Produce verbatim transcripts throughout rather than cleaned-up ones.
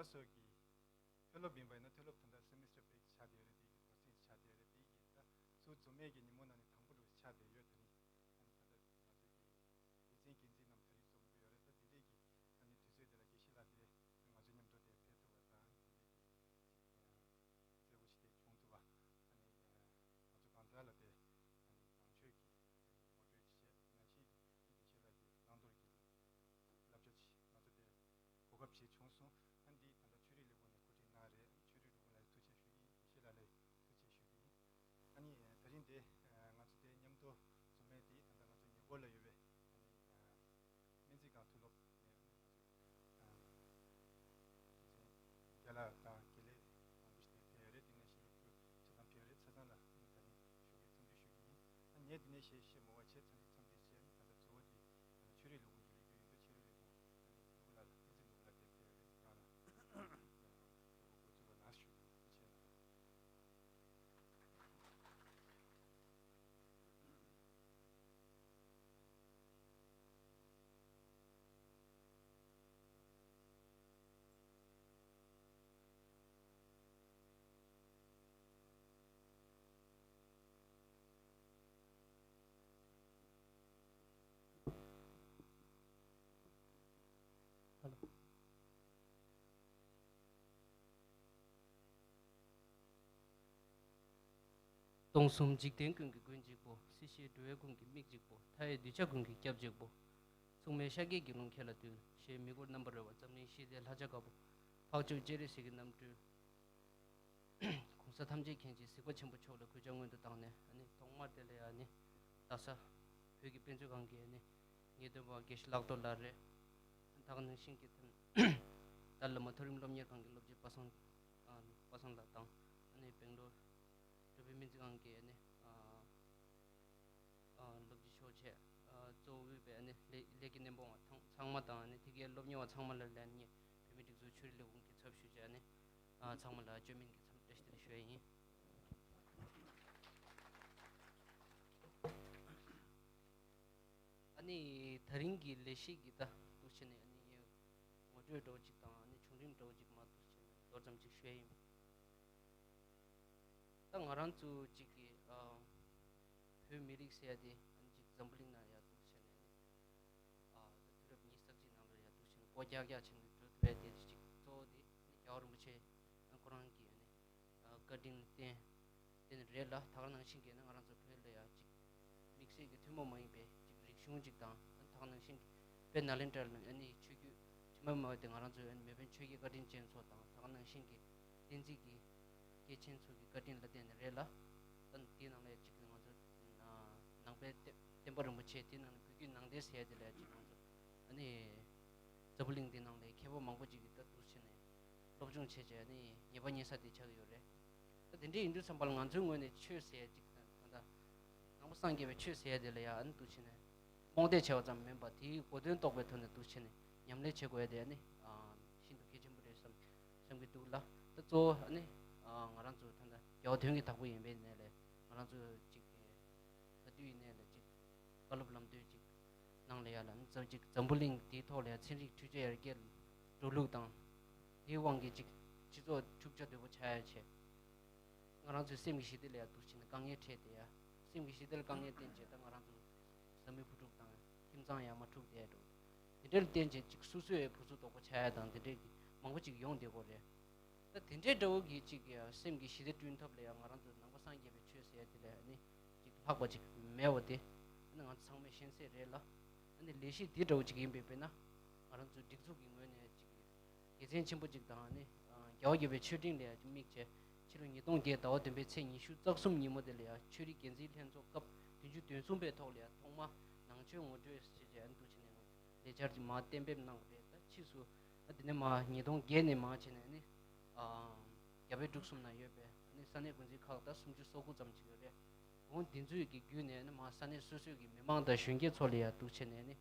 ད་སོགས་ཀྱི་མཐོ་སློབ་ཡིན་པ་ཡིན་ན་མཐོ་སློབ་ད་ལྟ་སེ་མི་སི་ཊར་བྷེ་སི་ཆགས་བསྡད་ཡོད་རེད། དེ་ཡི་གོ་སྲིད་ཆགས་བསྡད་ཡོད་རེད། དེ་ཡི་ད་ཚུར་འཛུལ་མེད་ཀྱི་ཉིན་མོ་ནང་ནས་དང་པོ་རུ་ཆགས་བསྡད་ཡོད། ད་ནི་ཨ་ནི་ད་ལྟ་ང་ཚོ་གི་སྡེ་ཚན་འགན་འཛིན་རྣམས་ད་རེས་འཛོམས་ཀྱི་ཡོད་རེད། ད་དེ་འདྲས་ཀྱི་ཨ་ནི་དུས་ཚོད་དེ་ལ་དགེ་བཤེས་ལགས་དེ་ང་ཚོ་མཉམ་དུ་དེ་ཕེབས་ཐུབ་པ་དང་དེ་འདྲས་ཀྱི་ཅིག་ཨ་མཛད་སྒོ་ཞིག་དེ་བྱུང་ཐུབ་པ་ཨ་ནི་ང་ཚོ་གང་ཟག་ལ་དེ་ཨ་ནི་དང་ཆོས་ཀྱི་ངོ་སྤྲོད་ཅིག་བྱས། ནང་བཞིན་གྱི་དགེ་བཤེས་ལགས་ཀྱི་བླང་དོར་གྱི་བསླབ་བྱ་ཅིག་ང་ཚོ་དེ་གོ་སྐབས་ཅིག་བྱུང་སོང་། ཨ་འདི་ད་ལྟ་ཆོས་རིག་ལས་ཁུངས་ནས་གོ་སྒྲིག་གནང་རེད། ཆོས་རིག་ལས་ཁུངས་ལ་ཐུགས་རྗེ་ཞུ་གི་ཡིན། དགེ་བཤེས་ལགས་ལ་ཐུགས་རྗེ་ཞུ་གི་ཡིན། ཨ་ནི་ད་རིང་དེ་ང་ཚོ་དེ་མཉམ་དུ་འཛོམས་མེད་དེ་ད་ལྟ་ང་ཚོ་ཉེ་འཁོར་ལ་ཡོད་པའི་ཨ་ནི་སྨན་རྩིས་ཁང་མཐོ་སློབ་ནས་ཨ་ནི་ང་ཚོ་ཨ་རྒན་ལགས་དང་དགེ་ལས་མང་པོ་ཞིག་ཕེབས་ཡོད་རེད། དེ་ནང་བཞིན་སློབ་ཕྲུག་ཆ་ཚང་ཕེབས་ཡོད་རེད། ཆ་ཚང་ལ་ཨ་ནི་ད་རིང་ཞོགས་ཀའི་འཚམས་འདྲི་ཞུ་གི་ཡིན། ཨ་ངས་འདི་ནས་བཤད་བཤད་མ་བ་བྱས། ཚང་མས་འཚམས་འདྲི་བྱས། ཨ་ནི་ད་ལྟ་གཙོ་བོ་དེ་ད་ལྟ་ཆོས་རིག་ལས་ཁུངས་ཀྱི་ལས་འགུལ་ཡིན་འདུག་ཆོས་རིག་ལས་ཁུངས་ཨ་ནི་ཕྲུ་གུ་ལགས་ལ་བསྟན་འཛིན་ནོར་བུ་ལགས་དེ་ཕེབས་ཡོད་རེད། ཁྱེད་རང་ལ་ཨ་ལྟ་བ་འགོ་འཛུགས་པ་ནང་ཞུ་གི་ཡིན། ཐུགས་རྗེ་གནང་། སྟོང་གསུམ་འཇིག་རྟེན་ཀུན་གྱི་མགོན་གཅིག་པོ། སྲིད་ཞིའི་འགྲོ་བའི་ཀུན་གྱི་མིག་གཅིག་པོ། མཐའ་ཡས་གདུལ་བྱ་ཀུན་གྱི་སྐྱབས་གཅིག་པོ། མཚུངས་མེད་ཤཱཀྱའི་དགེ་སློང་ཁྱེད་ལ་འདུད། ཞེས་མི་མགོ་རྣམ་པར་རོལ་བ་འཛམ་གླིང་ཞི་བདེའི་ལྷ་བྱ་དཀར་པོ། འཕགས་མཆོག་སྤྱན་རས་གཟིགས་ཀྱི་རྣམ་སྤྲུལ། གོང་ས་ཐམས་ཅད་མཁྱེན་ཅིང་གཟིགས་པ་ཆེན་པོ་མཆོག་ལ་གུས་ཕྱག་སྔོན་དུ་བཏང་ནས། ཨ་ནི་ཐོག་མར་དེ་ལ་ཡ་ནི་རྡ་ས་བོད་ཀྱི་དཔེ་མཛོད་ཁང་གི་ཨ་ནི་ངེས་སྟོན་པ་དགེ་བཤེས་ལག་རྡོར་ལགས་རེད། ད་ག་ནང་བཞིན་གྱི་ཐོན་ཏཱ་ལའི་བླ་མ་མཐོ་རིམ་སློབ་གཉེར་ཁང་གི་སློབ་སྤྱི་པ་སངས་ཨ་པ་སངས་ལགས་དང་། ཨ་ནི་སྦེང་ལོར་འགྲོ་བའི་སྨན་རྩིས་ཁང་གི་ཨ་ནི་ཨ་སློབ་སྤྱི་མཆོག་བཅས་ཨ་གཙོ་བོ་བའི་ཨ་ནི་ལས་ལས་ཀྱི་སྣེ་འབོང་བ་ཚང་མ་དང་། ཨ་ནི་དེ་གའི་སློབ་གཉེར་བ་ཚང་མ་ལ་ལན་ནི་བོད་མིའི་སྒྲིག་འཛུགས་ཆོས་རིག་ལས་ཁུངས་ཀྱི་ཚབ་ཞུས་བྱས་ཨ་ནི་ཨ་ཚང་མ་ལ་བཅོས་མིན་གྱི་འཚམས་འདྲི་བཀྲ་ཤིས་བདེ་ལེགས་ཞུ་ཡ་ཡིན། ཨ་ནི་ད་རིང་གི་ལས་གཞི་གི་ད་འདུག་བྱས་ནས་ཨ་ནི་ངོ་སྤྲོད་འདྲ་བོ་ཅིག་དང་། ཨ་ནི་བྱུང་རིམ་འདྲ་བོ་ཅིག་མར་འདུག་བྱས་ནས་མདོར་ཙམ་ཅིག་ཞུ་ཡ་ཡིན། ད་ང་རང་ཚོ་ཅིག་གི་ཨ་བོད་མི་རིགས་ཟེར་ཡ་དེ་ཨ་ནི་ཅིག་འཛམ་བུ་གླིང་ནང་ཡ་འདུག་བྱས་ནས་ཨ་ནི་ཨ་ད་དུས་རབས་ཉི་ཤུ་རྩ་གཅིག་ནང་ལ་ཡ་འདུག་བྱས་ནས་སྒོ་རྒྱག་རྒྱག་བྱས་ནས་འགྲོ་ཐུབ་ཡ་དེ་ཅིག་གཙོ་བོ་དེ་ཨ་ནི་རྒྱལ་བ་རིན་པོ་ཆེ་ཁོ་རང་གི་ཨ་ནི་ཨ་བཀའ་དྲིན་ལ་བརྟེན་དེ་ནི་རེད་ལ། ད་ག་ནང་བཞིན་གྱི་ཨ་ནི་ང་རང་ཚོ་བོད་ལ་ཡ་ཅིག་དམིགས་བསལ་གྱི་ཐུན་མོང་མ་ཡིན་པའི་ཅིག་རིག་གཞུང་ཅིག་དང་། ཨ་ནི་ད་ག་ནང་བཞིན་གྱི་དཔེར་ན་ནཱ་ལེནྡྲ་ལ་ཨ་ནི་ཆོས་བརྒྱུད་ཕྱི་མ་མ་བ་དེ་ང་རང་ཚོའི་ཨ་ནི་མེས་དབོན་ཆོས་རྒྱལ་བཀའ་དྲིན་ཅན་ཚོ་དང་། ད་ག་ནང་བཞིན་གྱི་བསྟན་འཛིན་གྱི་སྐྱེས་ཆེན་ཚོ་གི་བཀའ་དྲིན་ལ་བརྟེན་ནས་རེད་ལ། ཨ་ནི་དེའི་ནང་ལ་ཡ་གཅིག་ང་ཚོ་ནང་པའི་བསྟན་བསྟན་པ་རིན་པོ་ཆེ། དེའི་ནང་ནས་བོད་བརྒྱུད་ནང་བསྟན་ཟེར་ཡ་དེ་ལ་ཡ་གཅིག་ང་ཚོ་ཨ་ནི་འཛམ་བུ་གླིང་འདི་ནང་ལ་མཁས་པ་མང་པོ་ཅིག་གིས་ད་འདུག་བྱས་ནས་སློབ་སྦྱོང་བྱས་བྱས་ཨ་ནི་ངེས་པ་རྙེད་ས་དེ་ཆགས་ཀྱི་ཡོད་རེད། ད་དེ་འདྲ་ཡིན་དུས་ཙམ་པ་ལ་ང་ཚོའི་ངོས་ནས་ཆོས་ཟེར་ཡ་གཅིག་ད་ད་ནང་པ་སངས་རྒྱས་པའི་ཆོས་ཟེར་ཡ་དེ་ལ་ཡ་ཨ་ནི་འདུག་བྱས་ནས་རྨོངས་དད་བྱས་པ་ཙམ་མིན་པ། དེའི་གོ་དོན་རྟོགས་པའི་ཐོག་ནས་འདུག་བྱས་ནས་ཉམས་ལེན་བྱེད་དགོས་ཡ་དེ་ཨ་ནི་ཨ་ཤིན་ཏུ་གལ་ཆེན་པོ་རེད་བསམ་བསམ་གྱི་འདུག་ལ། ད་གཙོ་བོ་ཨ་ནི་ཨ་ང་རང་ཚོ་ད་ལྟ་རྒྱལ་བ་དོན་གྱི་བདག་པོ་ཡིན་པའི་ནས་ལས་ང་རང་ཚོ་གཅིག་གི་ག་དུས་ཡིན་ནའི་ལ་ཅིག་བཀའ་སློབ་ལམ་སྟོན་ཅིག་གནང་ལ་ཡ་ལ། ཨ་ནི་ཙམ་ཅིག་འཛམ་བུ་གླིང་འདིའི་ཐོག་ལ་ཡ་ཚན་རིག་འཕྲུལ་ཆས་ཡར་རྒྱས་འགྲོ་ལུགས་དང་། དེའི་དབང་གིས་ཅིག་སྤྱི་ཚོགས་འཁྲུག་ཆ་དོད་པོ་ཆགས་ཡ་བྱས། ང་རང་ཚོའི་སེམས་ཀྱི་ཞི་བདེ་ལ་ཡ་འདུག་བྱས་ནས་དཀའ་ངལ་འཕྲད་བསྡད་ཡ། སེམས་ཀྱི་ཞི་བདེ་ལ་དཀའ་ངལ་བརྟེན་བྱས་ད་ང་རང་ཚོ་བཟའ་མི་བུ་ཕྲུག་དང་ཁྱིམ་ཚང་ཡར་མར་འཁྲུག་བསྡད་འགྲོ། དེ་འདྲ་ལ་བརྟེན་བྱས་ཅིག་སོ་སོའི་བུ་ཚོ་དོགས་པ་ཆགས་ཡ་དང་དེ་འདྲའི་གི་མང་པོ་ཅིག་ཡོང་བསྡད་ཀྱི་ཡོད་རེད། ད་དེ་འདྲའི་འདྲ་བོ་གི་ཅིག་ཡ་སེམས་ཀྱི་ཞི་བདེ་བསྐྲུན་ཐབས་ལ་ཡ་ང་རང་ཚོ་ནང་པ་སངས་རྒྱས་པའི་ཆོས་ཟེར་ཡ་དེ་ལ་ཨ་ནི་ཅིག་ལྷག་པ་ཅིག་མེད་པ་དེ་ཨ་ནི་ང་ཚོ་ཚང་མས་ཤེས་གསལ་རེད་ལ། ཨ་ནི་ལས་གཞི་འདི་འདྲ་བོ་ཅིག་ཡིན་པས། དཔེར་ན་ང་རང་ཚོ་སྒྲིག་འཛུགས་ཀྱི་ངོས་ནས་ཅིག་དགེ་མཚན་ཆེན་པོ་ཅིག་དང་། ཨ་ནི་རྒྱལ་བ་དགྱེས་པའི་མཆོད་སྤྲིན་ལ་ཡ་ཅིག་དམིགས་བྱས་ཕྱི་ལོ་ཉིས་སྟོང་བརྒྱད་ཟླ་བ་བདུན་པའི་ཚེས་ཉི་ཤུ་རྩ་གསུམ་ཉིན་མོ་དེ་ལ་ཡ་ཆོས་རིག་འགན་འཛིན་ལྷན་ཚོགས་སྐབས་བདུན་ཅུ་དོན་གསུམ་པའི་ཐོག་ལ་ཡ་ཐོག་མ་ནང་ཆོས་ངོ་སྤྲོད་ཞེས་བྱས་ཨ་ནི་འདུག་བྱས་ནས་ལས་འཆར་ཅིག་མར་གཏན་འབེབས་གནང་བ་རེད། ད་ཕྱིས་སུ་ཨ་དེ་ནས་མར་ཉིས་སྟོང་བརྒྱད་ནས་མར་བྱས་ནས་ཨ་ནི་ཨ་རྒྱ་བལ་འབྲུག་གསུམ་ན་ཡོད་པའི་ཨ་ནི་ས་གནས་འགོ་འཛིན་ཁག་ད་སུམ་ཅུ་སོ་དགུ་ཙམ་ཅིག་ཡོད་རེད། འོང་འདི་ཚོའི་གི་བརྒྱུད་ནས་ཨ་ནི་མར་ས་གནས་སོ་སོའི་གི་མི་མང་དང་གཞོན་སྐྱེས་ཚོ་ལ་ཡ་འདུག་བྱས་ནས་ཨ་ནི་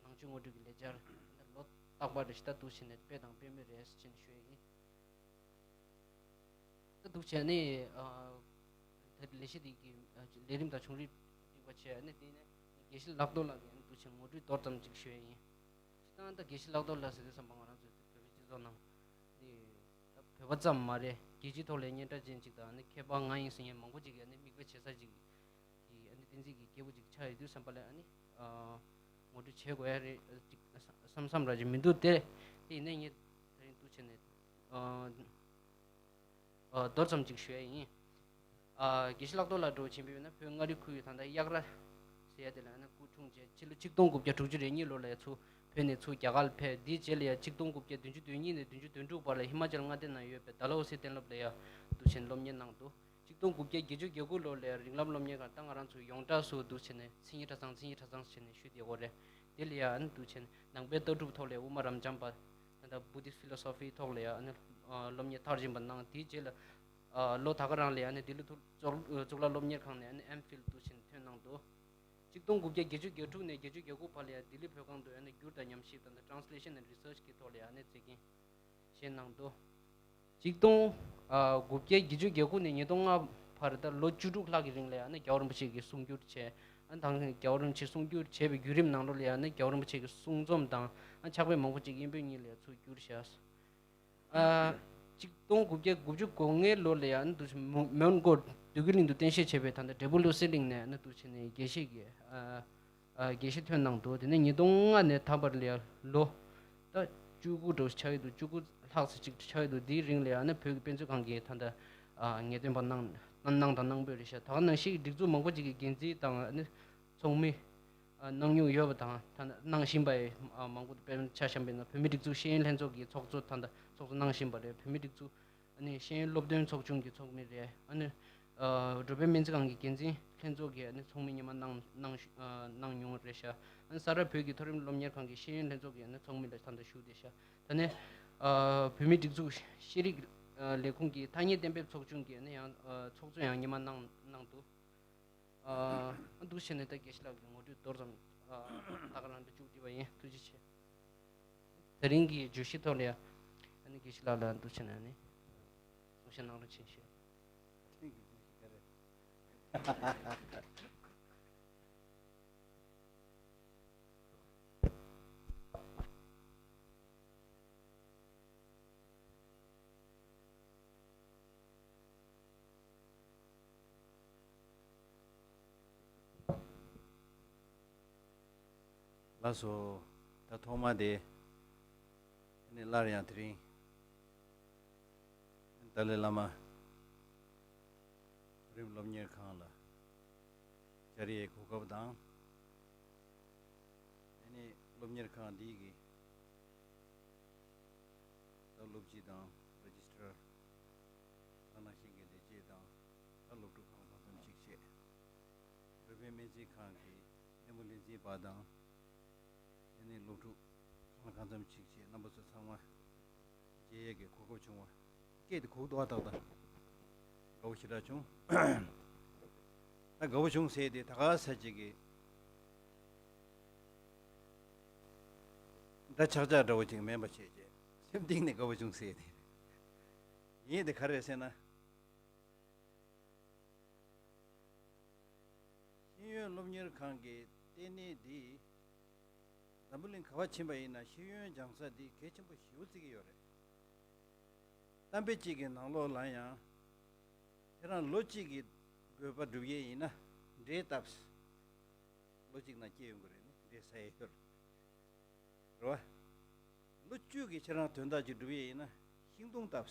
ནང་ཆོས་ངོ་སྤྲོད་ཀྱི་ལས་འཆར་ཨ་ནི་ལོ་རྟག་པར་རེ་ཞིག་ད་འདུག་བྱས་ནས་སྤེལ་དང་སྤེལ་མུས་རེད་ཟེར་ནས་ཞུ་ཡ་ཡིན། ད་འདུག་བྱས་ནས་ཨ་ད་ལས་གཞི་འདི་གི་ཨ་ལས་རིམ་དང་བྱུང་རིམ་འགྲིག་པ་བྱས། ཨ་ནི་དེ་ནས་དགེ་བཤེས་ལག་རྡོར་ལགས་ཀྱིས་ཨ་ནི་འདུག་བྱས་ངོ་སྤྲོད་མདོར་ཙམ་ཅིག་ཞུ་ཡ་ཡིན། སྤྱིར་བཏང་ད་དགེ་བཤེས་ལག་རྡོར་ལགས་ཟེར་དུས་ཙམ་པ་ང་རང་ཚོའི་བོད་པའི་སྤྱི་ཚོགས་ནང་ ནི་བོད་པ་ཙམ་མ་རེད། རྒྱལ་སྤྱིའི་ཐོག་ལ་སྙན་གྲགས་ཅན་ཅིག་དང་ནི་མཁས་པ་ང་ཡིན་ཟེར་མཁན་མང་པོ་ཅིག་གིས་ནི་མིག་དཔེ་བྱེད་ས་ཅིག་གི་ནི་བསྟན་འཛིན་གྱི་སྐྱེས་བུ་ཅིག་ཆགས་ཡོད་དུས་ཙམ་པ་ལ་ནི་ངོ་སྤྲོད་བྱེད་དགོས་ཡ་རེད་ཅིག་བསམ་བསམ་ར་ཅིག་མི་འདུག་སྟེ། དེ་ཡིན་ནའི་ངས་དེ་རིང་འདུག་བྱས་ནས། མདོར་ཙམ་ཅིག་ཞུ་ཡ་ཡིན། དགེ་བཤེས་ལྷག་རྡོར་ལགས་འདྲ་བོ་ཆེན་པོ་ཡོད་ན་བོད་མངའ་རིས་ཁུལ་གྱི་ད་ལྟ་གཡག་ར་ཟེར་ཡ་དེ་ལ་ཡང་ན་སྐུ་འཁྲུངས་རྗེས་ཕྱི་ལོ་ཆིག་སྟོང་དགུ་བརྒྱ་དྲུག་ཅུ་རེ་གཉིས་ལོ་ལ་ཡ་ཚུར་བོད་ནས་ཚུར་རྒྱ་གར་ལ་ཕེབས། དེའི་རྗེས་ལ་ཡ་ཆིག་སྟོང་དགུ་བརྒྱ་བདུན་ཅུ་དོན་གཉིས་ནས་བདུན་ཅུ་དོན་དྲུག་བར་ལ་ཧི་མ་ཅལ་མངའ་སྡེ་ནང་ཡོད་པའི་ཌལ་ཧོ་སི་གཏན་སློབ་ལ་ཡ་འདུག་བྱས་ནས་སློབ་གཉེར་གནང་འདུག་ཆིག་སྟོང་དགུ་བརྒྱ་བརྒྱད་ཅུ་གྱ་དགུ་ལོ་ལ་ཡ་རིགས་ལམ་སློབ་གཉེར་ཁང་ད་ང་རང་ཚོ་ཡོངས་གྲགས་སུ་འདུག་བྱས་ནས་མཚན་ཉིད་གྲྭ་ཚང་མཚན་ཉིད་གྲྭ་ཚང་ཟེར་ནས་ཞུས་བསྡད་ཡོད་རེད། དེ་ལ་ཡ་ཨ་ནི་འདུག་བྱས་ནས་ནང་པའི་ལྟ་གྲུབ་ཐོག་ལ་ཡ་དབུ་མ་རབ་འབྱམས་པ། ད་ལྟ་བུ་དིསྟ་ཕི་ལོ་སོ་ཕི་ཐོག་ལ་ཡང་ཨ་ནི་ཨ་སློབ་གཉེར་མཐར་ཕྱིན་པ་གནང་། དེའི་རྗེས་ལ་ཨ་ལོ་ད་ག་རང་ལ་ཡང་ཨ་ནི་ལྡི་ལི་མཐོ་གཙུག་གཙུག་ལག་སློབ་གཉེར་ཁང་ནས་ཨ་ནི་ཨེམ་ཕིལ་འདུག་བྱས་ནས་ཐོན་གནང་འདུག་ཆིག་སྟོང་དགུ་བརྒྱ་བརྒྱད་ཅུ་གྱ་དྲུག་ནས་བརྒྱད་ཅུ་གྱ་དགུ་བར་ལ་ཡང་ལྡི་ལི་བོད་ཁང་དུ་ཨ་ནི་བསྒྱུར་དང་ཉམས་ཞིབ་དང་། ད་ཊ་རན་སི་ལེ་ཤན་ཨེན་ཌི་རི་སར་ཆི་གི་ཐོག་ལ་ཡང་ཨ་ནི་མཛད་འགན་བཞེས་གནང་འདུག་ཆིག་སྟོང་ཨ་དགུ་བརྒྱ་བརྒྱད་ཅུ་གྱ་དགུ་ནས་ཉིས་སྟོང་ལྔ་བར་ད་ལོ་བཅུ་དྲུག་ལྷག་གི་རིང་ལ་ཡང་ཨ་ནི་རྒྱལ་བ་རིན་པོ་ཆེ་གིས་གསུང་བསྒྱུར་བྱས། ཨ་ནི་དང་རྒྱལ་བ་རིན་པོ་ཆེས་གསུང་བསྒྱུར་བྱས་པའི་བརྒྱུད་རིམ་ནང་ལོགས་ལ་ཡང་ཨ་ནི་རྒྱལ་བ་རིན་པོ་ཆེ་གི་གསུང་རྩོམ་དང་ཨ་ཕྱག་དཔེ་མང་པོ་ཅིག་དབྱིན་བོད་གཉིས་ལ་ཡང་ཚུར་བསྒྱུར་བཞག་ཨ་ཆིག་སྟོང་དགུ་བརྒྱ་དགུ་བཅུ་གོ་ལྔའི་ལོ་ལ་ཡང་ཨ་ནི་འདུག་མོན་གྷོ་བདུད་ཀྱི་གླིང་དུ་གཏན་བཞེས་བྱས་པའི་ད་ལྟ་འབྲས་སྤུངས་ཀླུ་སྲིན་གླིང་ནས་ཨ་ནི་འདུག་བྱས་ནས་དགེ་བཤེས་ཀྱི་ཨ་ཨ་དགེ་བཤེས་ཐོན་གནང་འདུག་དེ་ནས་ཉིས་སྟོང་ལྔ་ནས་ད་བར་ལ་ཡང་ལོ་ད་བཅུ་དགུ་འགྲོ་ཆགས་ཀྱི་འདུག་བཅུ་དགུ་ལྷག་ཙམ་ཅིག་ཆགས་ཀྱི་འདུག་དེའི་རིང་ལ་ཡང་ཨ་ནི་བོད་ཀྱི་དཔེ་མཛོད་ཁང་གི་ད་ལྟ་ཨ་ངེས་སྟོན་པ་གནང་གནང་དང་གནང་འབོད་རེད་ཤག་ད་ག་ནང་བཞིན་གྱི་སྒྲིག་འཛུགས་མང་པོ་ཅིག་གི་འགན་འཛིན་དང་ཨ་ནི་ཚོགས་མི་ཨ་གནང་མྱོང་ཡོད་པ་དང་ད་གནང་བཞིན་པ་ཡི་ཨ་མང་པོ་དཔེར་ན་ཆ་བཞག་པ་ཡིན་ན་བོད་མིའི་སྒྲིག་འཛུགས་ཤེས་ཡོན་ལྷན་ཚོགས་ཀྱི་ཚོགས་གཙོ་ད་ལྟ་ཚོགས་གཙོ་གནང་བཞིན་པ་རེད། བོད་མིའི་སྒྲིག་འཛུགས་ཨ་ནི་ཤེས་ཡོན་སློབ་སྟོན་ཚོགས་ཆུང་གི་ཚོགས་མི་རེད། ཨ་ནི་ཨ་འགྲོ་ཕན་སྨན་རྩིས་ཁང་གི་འགན་འཛིན་ལྷན་ཚོགས་ཀྱི་ཨ་ནི་ཚོགས་མི་སྔོན་མ་གནང་གནང་ཨ་གནང་མྱོང་རེད་ཤག་ཨ་ནི་ས་རཱ་བོད་ཀྱི་མཐོ་རིམ་སློབ་གཉེར་ཁང་གི་ཤེས་ཡོན་ལྷན་ཚོགས་ཀྱི་ཨ་ནི་ཚོགས་མི་ལ་ད་ལྟ་བཞུགས་བསྡད་ཤག་ད་ནི་ཨ་བོད་མིའི་སྒྲིག་འཛུགས་ཤེས་རིག་ཨ་ལས་ཁུངས་ཀྱི་ཐ་སྙད་གཏན་འབེབས་ཚོགས་ཆུང་གི་ཨ་ནི་ཡང་ཨ་ཚོགས་གཙོ་ཡང་སྔོན་མ་གནང་གནང་འདུག་ཨ་འདུག་བྱས་ནས་ད་དགེ་བཤེས་ལགས་ཀྱི་ངོ་སྤྲོད་མདོར་ཙམ་ཨ་ད་ག་རང་དུ་བཅུག་བསྡད་པ་ཡིན། ཐུགས་རྗེ་ཆེ། དེ་རིང་གི་བརྗོད་གཞི་ཐོག་ལ་ཡང་ཨ་ནི་དགེ་བཤེས་ལགས་ལ་འདུག་བྱས་ནས་ཨ་ནི་གསུང་བཤད་གནང་རོགས་བྱེད་ཞུ། དེ་རིང་གི་བརྗོད་གཞི་ག་རེ། ལགས་སོ། ད་ཐོག་མ་དེ་ནི་སླར་ཡང་དེ་རིང་ཏཱ་ལའི་བླ་མ་རིམ་སློབ་གཉེར་ཁང་ལ་བཅར་ཡའི་གོ་སྐབས་དང་། ཨ་ནི་སློབ་གཉེར་ཁང་འདིའི་གི་ད་སློབ་སྤྱི་དང་རེ་ཇི་སི་ཊར། ད་ནང་བཞིན་གྱི་ལས་བྱེད་དང་། ད་སློབ་ཕྲུག་གང་ལ་གང་འཚམ་ཅིག་བྱས། འགྲོ་ཕན་སྨན་རྩིས་ཁང་གི་སྨན་པ་ལས་འཛིན་པ་དང་། ཨ་ནི་སློབ་ཕྲུག་གང་ལ་གང་འཚམ་ཅིག་བྱས། རྣམ་པ་ཚོ་ཚང་མ་མཇལ་ཡས་ཀྱི་གོ་སྐབས་བྱུང་བ། སྐད་དེ་གོ་གི་འདུག་ཨ། ཏག་ཏག་དགའ་བོ་ཞེ་དྲག་བྱུང་། ད་དགའ་བོ་བྱུང་ཟེར་དེ་ད་ག་ས་ཅིག་གི་ད་ཆག་ཆག་འདྲ་བོ་ཅིག་མིན་པ་བྱས་རྗེས་སེམས་གཏིང་ནས་དགའ་བོ་བྱུང་ཟེར་དེ་ཡིན། དེ་ག་རེ་རེད་ཟེར་ན། ཤེས་ཡོན་སློབ་གཉེར་ཁང་གི་ལྟེ་གནས་འདི་འཛམ་བུ་གླིང་ག་པར་ཕྱིན་པ་ཡིན་ན་ཤེས་ཡོན་སྦྱང་ས་འདི་གལ་ཆེན་པོ་ཞེ་པོ་བརྩི་གི་ཡོད་རེད། གཏམ་དཔེ་གཅིག་གི་ནང་ལོགས་ལ་ཡང་། ཁྱེད་རང་ལོ་གཅིག་གི་དགོས་པ་སྒྲུབ་ཡས་ཡིན་ན་འབྲས་བཏབ། ལོ་གཅིག་ནང་སྐྱེ་ཡོང་གི་རེད། ནི་འབྲས་ཟ་ཡས་ཡོད་རེད་བ། ལོ་བཅུ་གི་ཁྱེད་རང་དོན་དག་ཅིག་སྒྲུབ་ཡས་ཡིན་ན་ཤིང་སྡོང་བཏབ།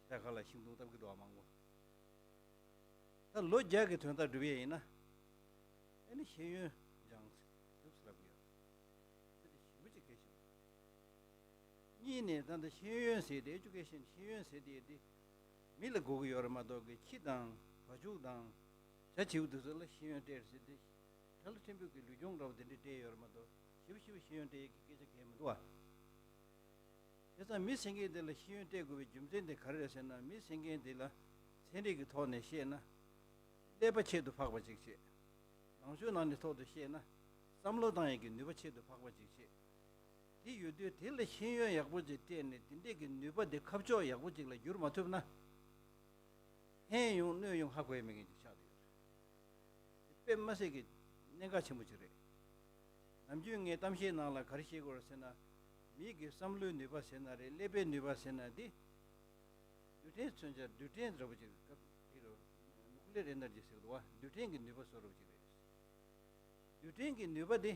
ཤ་ཁ་ལ་ཤིང་སྡོང་བཏབ་ཀྱི་འདུག་བ་མང་པོ། ད་ལོ་བརྒྱ་གི་དོན་དག་སྒྲུབ་ཡས་ཡིན་ན། ཨ་ནི་ཤེས་ཡོན་སྦྱང་སྒྲུབ་ཟེར་ལབ་ཀྱི་ཡོད་རེད། འདི་ཞེ་པོ་ཅིག་གལ་ཆེན་པོ་རེད། གཉིས་ནས་ད་ལྟ་ཤེས་ཡོན་ཟེར་དེ་ཨེ་ཇུ་ཀེ་ཤན་ཤེས་ཡོན་ཟེར་དེ་དེ་མི་ལ་དགོས་ཀྱི་ཡོད་རེད་མ་གཏོགས་ཀྱི་ཁྱི་དང་བ་ཕྱུགས་དང་བྱ་བྱིའུ་དེ་ཚོ་ལ་ཤེས་ཡོན་སྤྲད་ཟེར་དེ་ཁྲ་ལ་ཕྲན་བུ་གི་ལུས་སྦྱོང་འདྲ་བོ་དེ་འདྲས་སྤྲད་ཡོད་རེད་མ་གཏོགས་ཞེ་པོ་ཞེ་པོ་ཤེས་ཡོན་སྤྲད་ཡས་ཀྱི་སྐད་ཆ་གང་ཡང་མི་འདུག་བ། བྱས་ཙང་མི་སེང་གེ་འདི་ལ་ཤེས་ཡོན་སྤྲད་དགོས་པའི་རྒྱུ་མཚན་དེ་ག་རེ་རེད་ཟེར་ན། མི་སེང་གེ་འདི་ལ་ཚན་རིག་གི་ཐོག་ནས་བཤད་ན་ཀླད་པ་ཆེད་དུ་འཕགས་པ་ཅིག་བྱེད། ནང་ཆོས་ནང་གི་ཐོག་ཏུ་བཤད་ན་བསམ་བློ་བཏང་ཡས་ཀྱི་ནུས་པ་ཆེད་དུ་འཕགས་པ་ཅིག་བྱེད། དེ་ཡོད་དུས་དེ་ལ་ཤེས་ཡོན་ཡག་པོ་ཅིག་སྤྲད་ནས་དེ་འདྲས་ཀྱི་ནུས་པ་དེ་ཁ་ཕྱོགས་ཡག་པོ་ཅིག་ལ་བསྒྱུར་མ་ཐུབ་ན། ཕན་ཡོང་གནོད་ཡོང་ཧ་གོ་ཡ་མེད་མཁན་ཅིག་ཆགས་བསྡད་ཡོད་རེད། དེ་དཔེ་མ་སྲིད་ཀྱི་གནད་འགག་ཆེན་པོ་ཅིག་རེད། ནམ་རྒྱུན་ངས་གཏམ་བཤད་ནང་ལ་ག་རེ་བཤད་ཀྱི་ཡོད་རེད་ཟེར་ན། མིའི་གི་བསམ་བློའི་ནུས་པ་ཟེར་ན་རེད། ཀླད་པའི་ནུས་པ་ཟེར་ན་འདི། རྡུལ་ཕྲན་མཚོན་ཆ་རྡུལ་ཕྲན་འདྲ་པོ་ཅིག་སྐབས་དེ་རུ་ནུ་ཀི་ལེར་ཨེ་ནར་ཇི་ཟེར་གི་འདུག་བ། རྡུལ་ཕྲན་གྱི་ནུས་པ་བཟོ་འདྲ་པོ་ཅིག་རེད། རྡུལ་ཕྲན་གྱི་ནུས་པ་འདི་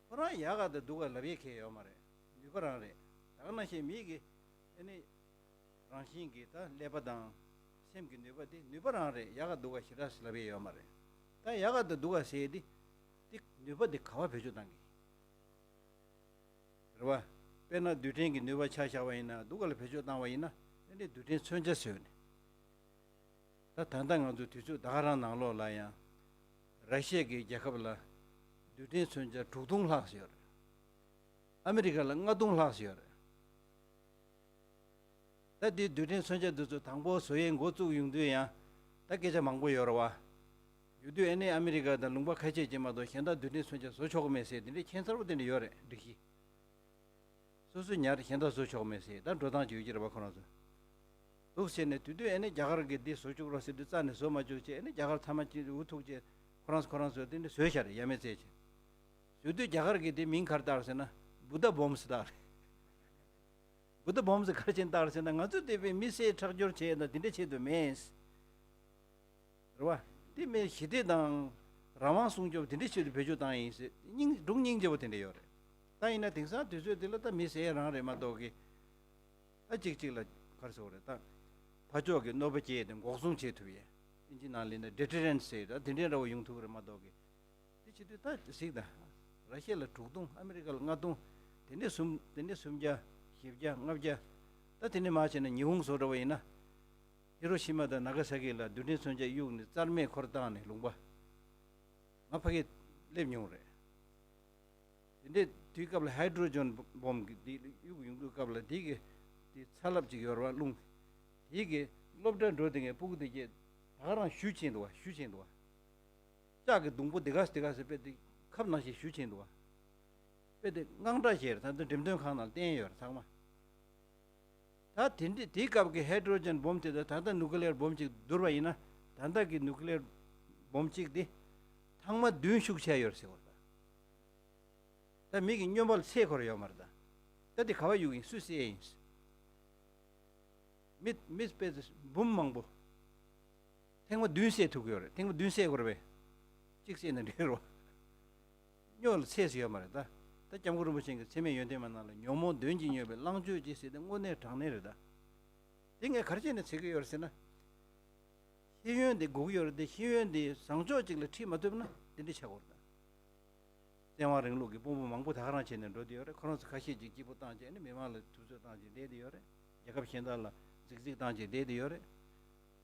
ཁོ་རང་ཡག་ག་དང་སྡུག་ག་ལབ་ཡས་ཁེལ་ཡོད་མ་རེད། ནུས་པ་རང་རེད། ད་ག་ནང་བཞིན་མིའི་གི་ཨེ་ནི་རང་བཞིན་གྱི་ད་ཀླད་པ་དང་སེམས་ཀྱི་ནུས་པ་འདི་ནུས་པ་རང་རེད། ཡག་ག་སྡུག་ག་ཞེ་དྲག་ལབ་ཡས་ཡོད་མ་རེད། ད་ཡག་ག་དང་སྡུག་ག་ཟེར་ཡས་འདི་འདི་ནུས་པ་འདི་ག་བ་བེད་སྤྱོད་བཏང་གི་རེད་བ། དཔེར་ན་རྡུལ་ཕྲན་གྱི་ནུས་པ་ཆ་བཞག་པ་ཡིན་ན་སྡུག་ག་ལ་བེད་སྤྱོད་བཏང་བ་ཡིན་ན་ཨེ་ནི་རྡུལ་ཕྲན་མཚོན་ཆ་ཟེར་ནས། ད་ད་ལྟ་ང་ཚོ་དུས་ཚོད་ད་ག་རང་ནང་ལོགས་ལ་ཡང་ར་ཤི་ཡ་གི་རྒྱལ་ཁབ་ལ་རྡུལ་ཕྲན་མཚོན་ཆ་དྲུག་སྟོང་ལྷག་ཙམ་ཡོད་རེད། ཨ་མི་རི་ཀ་ལ་ལྔ་སྟོང་ལྷག་ཙམ་ཡོད་རེད། ད་འདི་རྡུལ་ཕྲན་མཚོན་ཆ་འདི་ཚོ་དང་པོ་བཟོ་ཡས་འགོ་བཙུགས་ཡོང་དུས་ཡང་ད་སྐད་ཆ་མང་པོ་ཡོད་རེད་བ། ཡོད་དུས་ཨ་ནི་ཨ་མི་རི་ཀ་དང་ལུང་པ་ཁ་ཤས་ཅིག་མ་གཏོགས་གཞན་དག་རྡུལ་ཕྲན་མཚོན་ཆ་བཟོ་ཆོག་གི་མེད་ཟེར་དེ་འདྲའི་ཁྱད་མཚར་པོ་དེ་འདྲ་ཡོད་རེད། སྒྲིག་གཞི། སོ་སོས་ཉར་གཞན་དག་བཟོ་ཆོག་མེད་ཟེར་ད་འགྲོ་སྟངས་ཅིག་ཡོད་ཀྱི་རེད་པ། ཁོ་རང་ཚོ་འདུག་བྱས་ནས་དུས་དུས་ཨེ་ནི་རྒྱ་གར་གྱིས་འདི་བཟོ་བཅུག་རོགས་ཟེར་དུས་རྩ་ནས་བཟོ་མ་བཅུག་བྱས་ཨེ་ནི་རྒྱ་གར་ཚང་མ་ཅིག་འུ་ཐུག་བྱས་ཁོ་རང་ཚོ་ཁོ་རང་ཚོས་དེ་འདྲ་བཟོས་བཞག་རེད། ཡ་མེད་རྩེད་བྱས་བཟོས་དུས་རྒྱ་གར་གྱིས་དེ་མིང་ག་རེ་བཏགས་ཟེར་ན་བུ་ད་བོམ་ཟེར་བཏགས་རེད། བུ་ད་བོམ་ཟེར་ག་རེ་བྱས་བཏགས་རེད་ཟེར་ན་ང་ཚོས་བལྟས་པའི་མི་བསད་ཁྲག་སྦྱོར་བྱས་ན་དེ་འདྲ་ཆེད་དུ་མེད། རེད་བ། དེ་མིན་ཞི་བདེ་དང་རང་དབང་སྲུང་སྐྱོབ་དེ་འདྲའི་ཆེད་དུ་བེད་སྤྱོད་བཏང་ཡིན་ཟེར་སྙིང་སྡུག་སྙིང་རྗེ་པོ་དེ་འདྲ་ཡོད་རེད། ད་ཡིན་ན་དེང་སང་དུས་ཚོད་འདི་ལ་ད་མི་ཟེར་རང་རེད་མ་གཏོགས་ཀི། ད་གཅིག་གཅིག་ལ་ག་རེ་ཟེར་དགོས་རེད་ད། ཕར་ཕྱོགས་ཀྱི་གནོད་པ་སྐྱེལ་ཏེ་འགོག་སྲུང་བྱེད་ཐུབ་ཡས། ཨིན་ཇི་ནང་ལ་ཡིན་ན་ཌི་ཊི་རེན་ཊི་ཟེར་ད་དེ་འདྲའི་འདྲ་བོ་ཡོང་ཐུབ་ཀི་རེད་མ་གཏོགས་ཀི། དེ་བྱེད་དུས་ད་གཟིགས་དང་། ར་ཤི་ཡ་ལ་དྲུག་སྟོང་ཨ་མི་རི་ཀ་ལ་ལྔ་སྟོང་། དེ་ནས་གསུམ་དེ་ནས་སུམ་བརྒྱ། བཞི་བརྒྱ་ལྔ་བརྒྱ། ད་དེ་ནས་མར་བྱས་ན་ཉི་ཧོང་བཟོ་འདྲ་བོ་ཡིན་ན། ཧི་རོ་ཤི་མ་དང་ན་ག་ས་ཀི་ལ་རྡུལ་ཕྲན་མཚོན་ཆ་གཡུགས་ནས་རྩར་མེད་འཁོར་བཏང་ནས་ལུང་པ། ང་ཕ་གིར་སླེབས་མྱོང་རེད། དེ་འདྲའི་དུས་སྐབས་ལ་ཧའི་ཌྲོ་ཇན་བོམ་གྱི་དེ་གཡུག་ཡོང་དུས་སྐབས་ལ་དེ་གི་དེ་ཚ་རླབས་ཅིག་ཡོད་རེད་བ། རླུང་། དེ་གི་སློབ་གྲྭ་འགྲོ་དེ་ངས་སྤུ་གུ་དེ་གྱད་ད་ག་རང་ཞུ་ཆེན་འདུག་བ། ཞུ་ཆེན་འདུག་བ། ལྕགས་ཀྱི་སྡོང་པོ་དེ་ག་སེ་དེ་ག་སེ་དཔེ་དེ་ཁབ་ནང་བཞིན་ཞུ་ཆེན་འདུག་བ། དཔེ་དེ་དངངས་སྐྲག་བྱས་རེད། ད་ལྟ་འགྲེམས་སྟོན་ཁང་ནང་བསྟན་ཡོད་རེད་ཚང་མ། ད་དེ་འདྲ་དེའི་སྐབས་ཀྱི་ཧའི་ཌྲོ་ཇན་བོམ་དེ་དང་ད་ལྟ་ནུ་ཀི་ལེར་བོམ་གཅིག་བསྡུར་བ་ཡིན་ན་ད་ལྟ་གི་ནུ་ཀི་ལེར་བོམ་གཅིག་དེ་ཐེངས་མ་བདུན་ཤུགས་ཆེ་ཡོད་རེད་ཟེར་བ་རེད། ད་མི་གི་སྨྱོན་པ་ལ་ཚད་འཁོར་ཡོད་མ་རེད་ད། ད་དེ་ག་བ་གཡུག་ཡིན་སུས་བསད་ཡིན། མི་མི་དཔེ་འབུམ་མང་པོ། ཐེངས་མ་བདུན་བསད་ཐུབ་ཀྱི་ཡོད་རེད། ཐེངས་མ་བདུན་བསད་དགོས་རེད་པས། གཅིག་བསད་ན་འགྲིག་རོ། སྨྱོ་ལ་ཚད་སུ་ཡོད་མ་རེད་ད། ད་སྐྱབས་མགོན་རིན་པོ་ཆེ་གི་འཚེ་མེད་ཡོན་ཏན་མ་ནང་ལ་ཉོན་མོངས་གདོན་གྱིས་སྨྱོས་པའི་བླང་སྤྱོད་ཅེས་ཟེར་ཏེ་དངོས་གནས་དྲང་གནས་རེད་ད། དེ་ངས་ག་རེ་བྱས་ནས་ཟེར་གྱི་ཡོད་རེད་ཟེར་ན། ཤེས་ཡོན་དེ་དགོས་ཀྱི་ཡོད་རེད་དེ་ཤེས་ཡོན་དེ་བཟང་ཕྱོགས་གཅིག་ལ་ཁྲིད་མ་ཐུབ་ན་དེ་འདྲ་ཆགས་ཀྱི་ཡོད་རེད་ད། བཙན་དབང་རིང་ལུགས་ཀྱི་དཔུང་པ་མང་པོ་ད་ག་རང་བྱས་ནས་འགྲོ་བསྡད་ཡོད་རེད། ཁོ་རང་ཚོ་ཁ་ཤས་ཅིག་སྐྱིད་པོ་བཏང་བྱས་ནས་མི་མང་ལ་ཐུབ་ཚོད་བཏང་བྱས་བསྡད་དེ་ཡོད་རེད། རྒྱལ་ཁབ་གཞན་དག་ལ་རྫིག་རྫིག་བཏང་བྱས་བསྡད་དེ་ཡོད་རེད།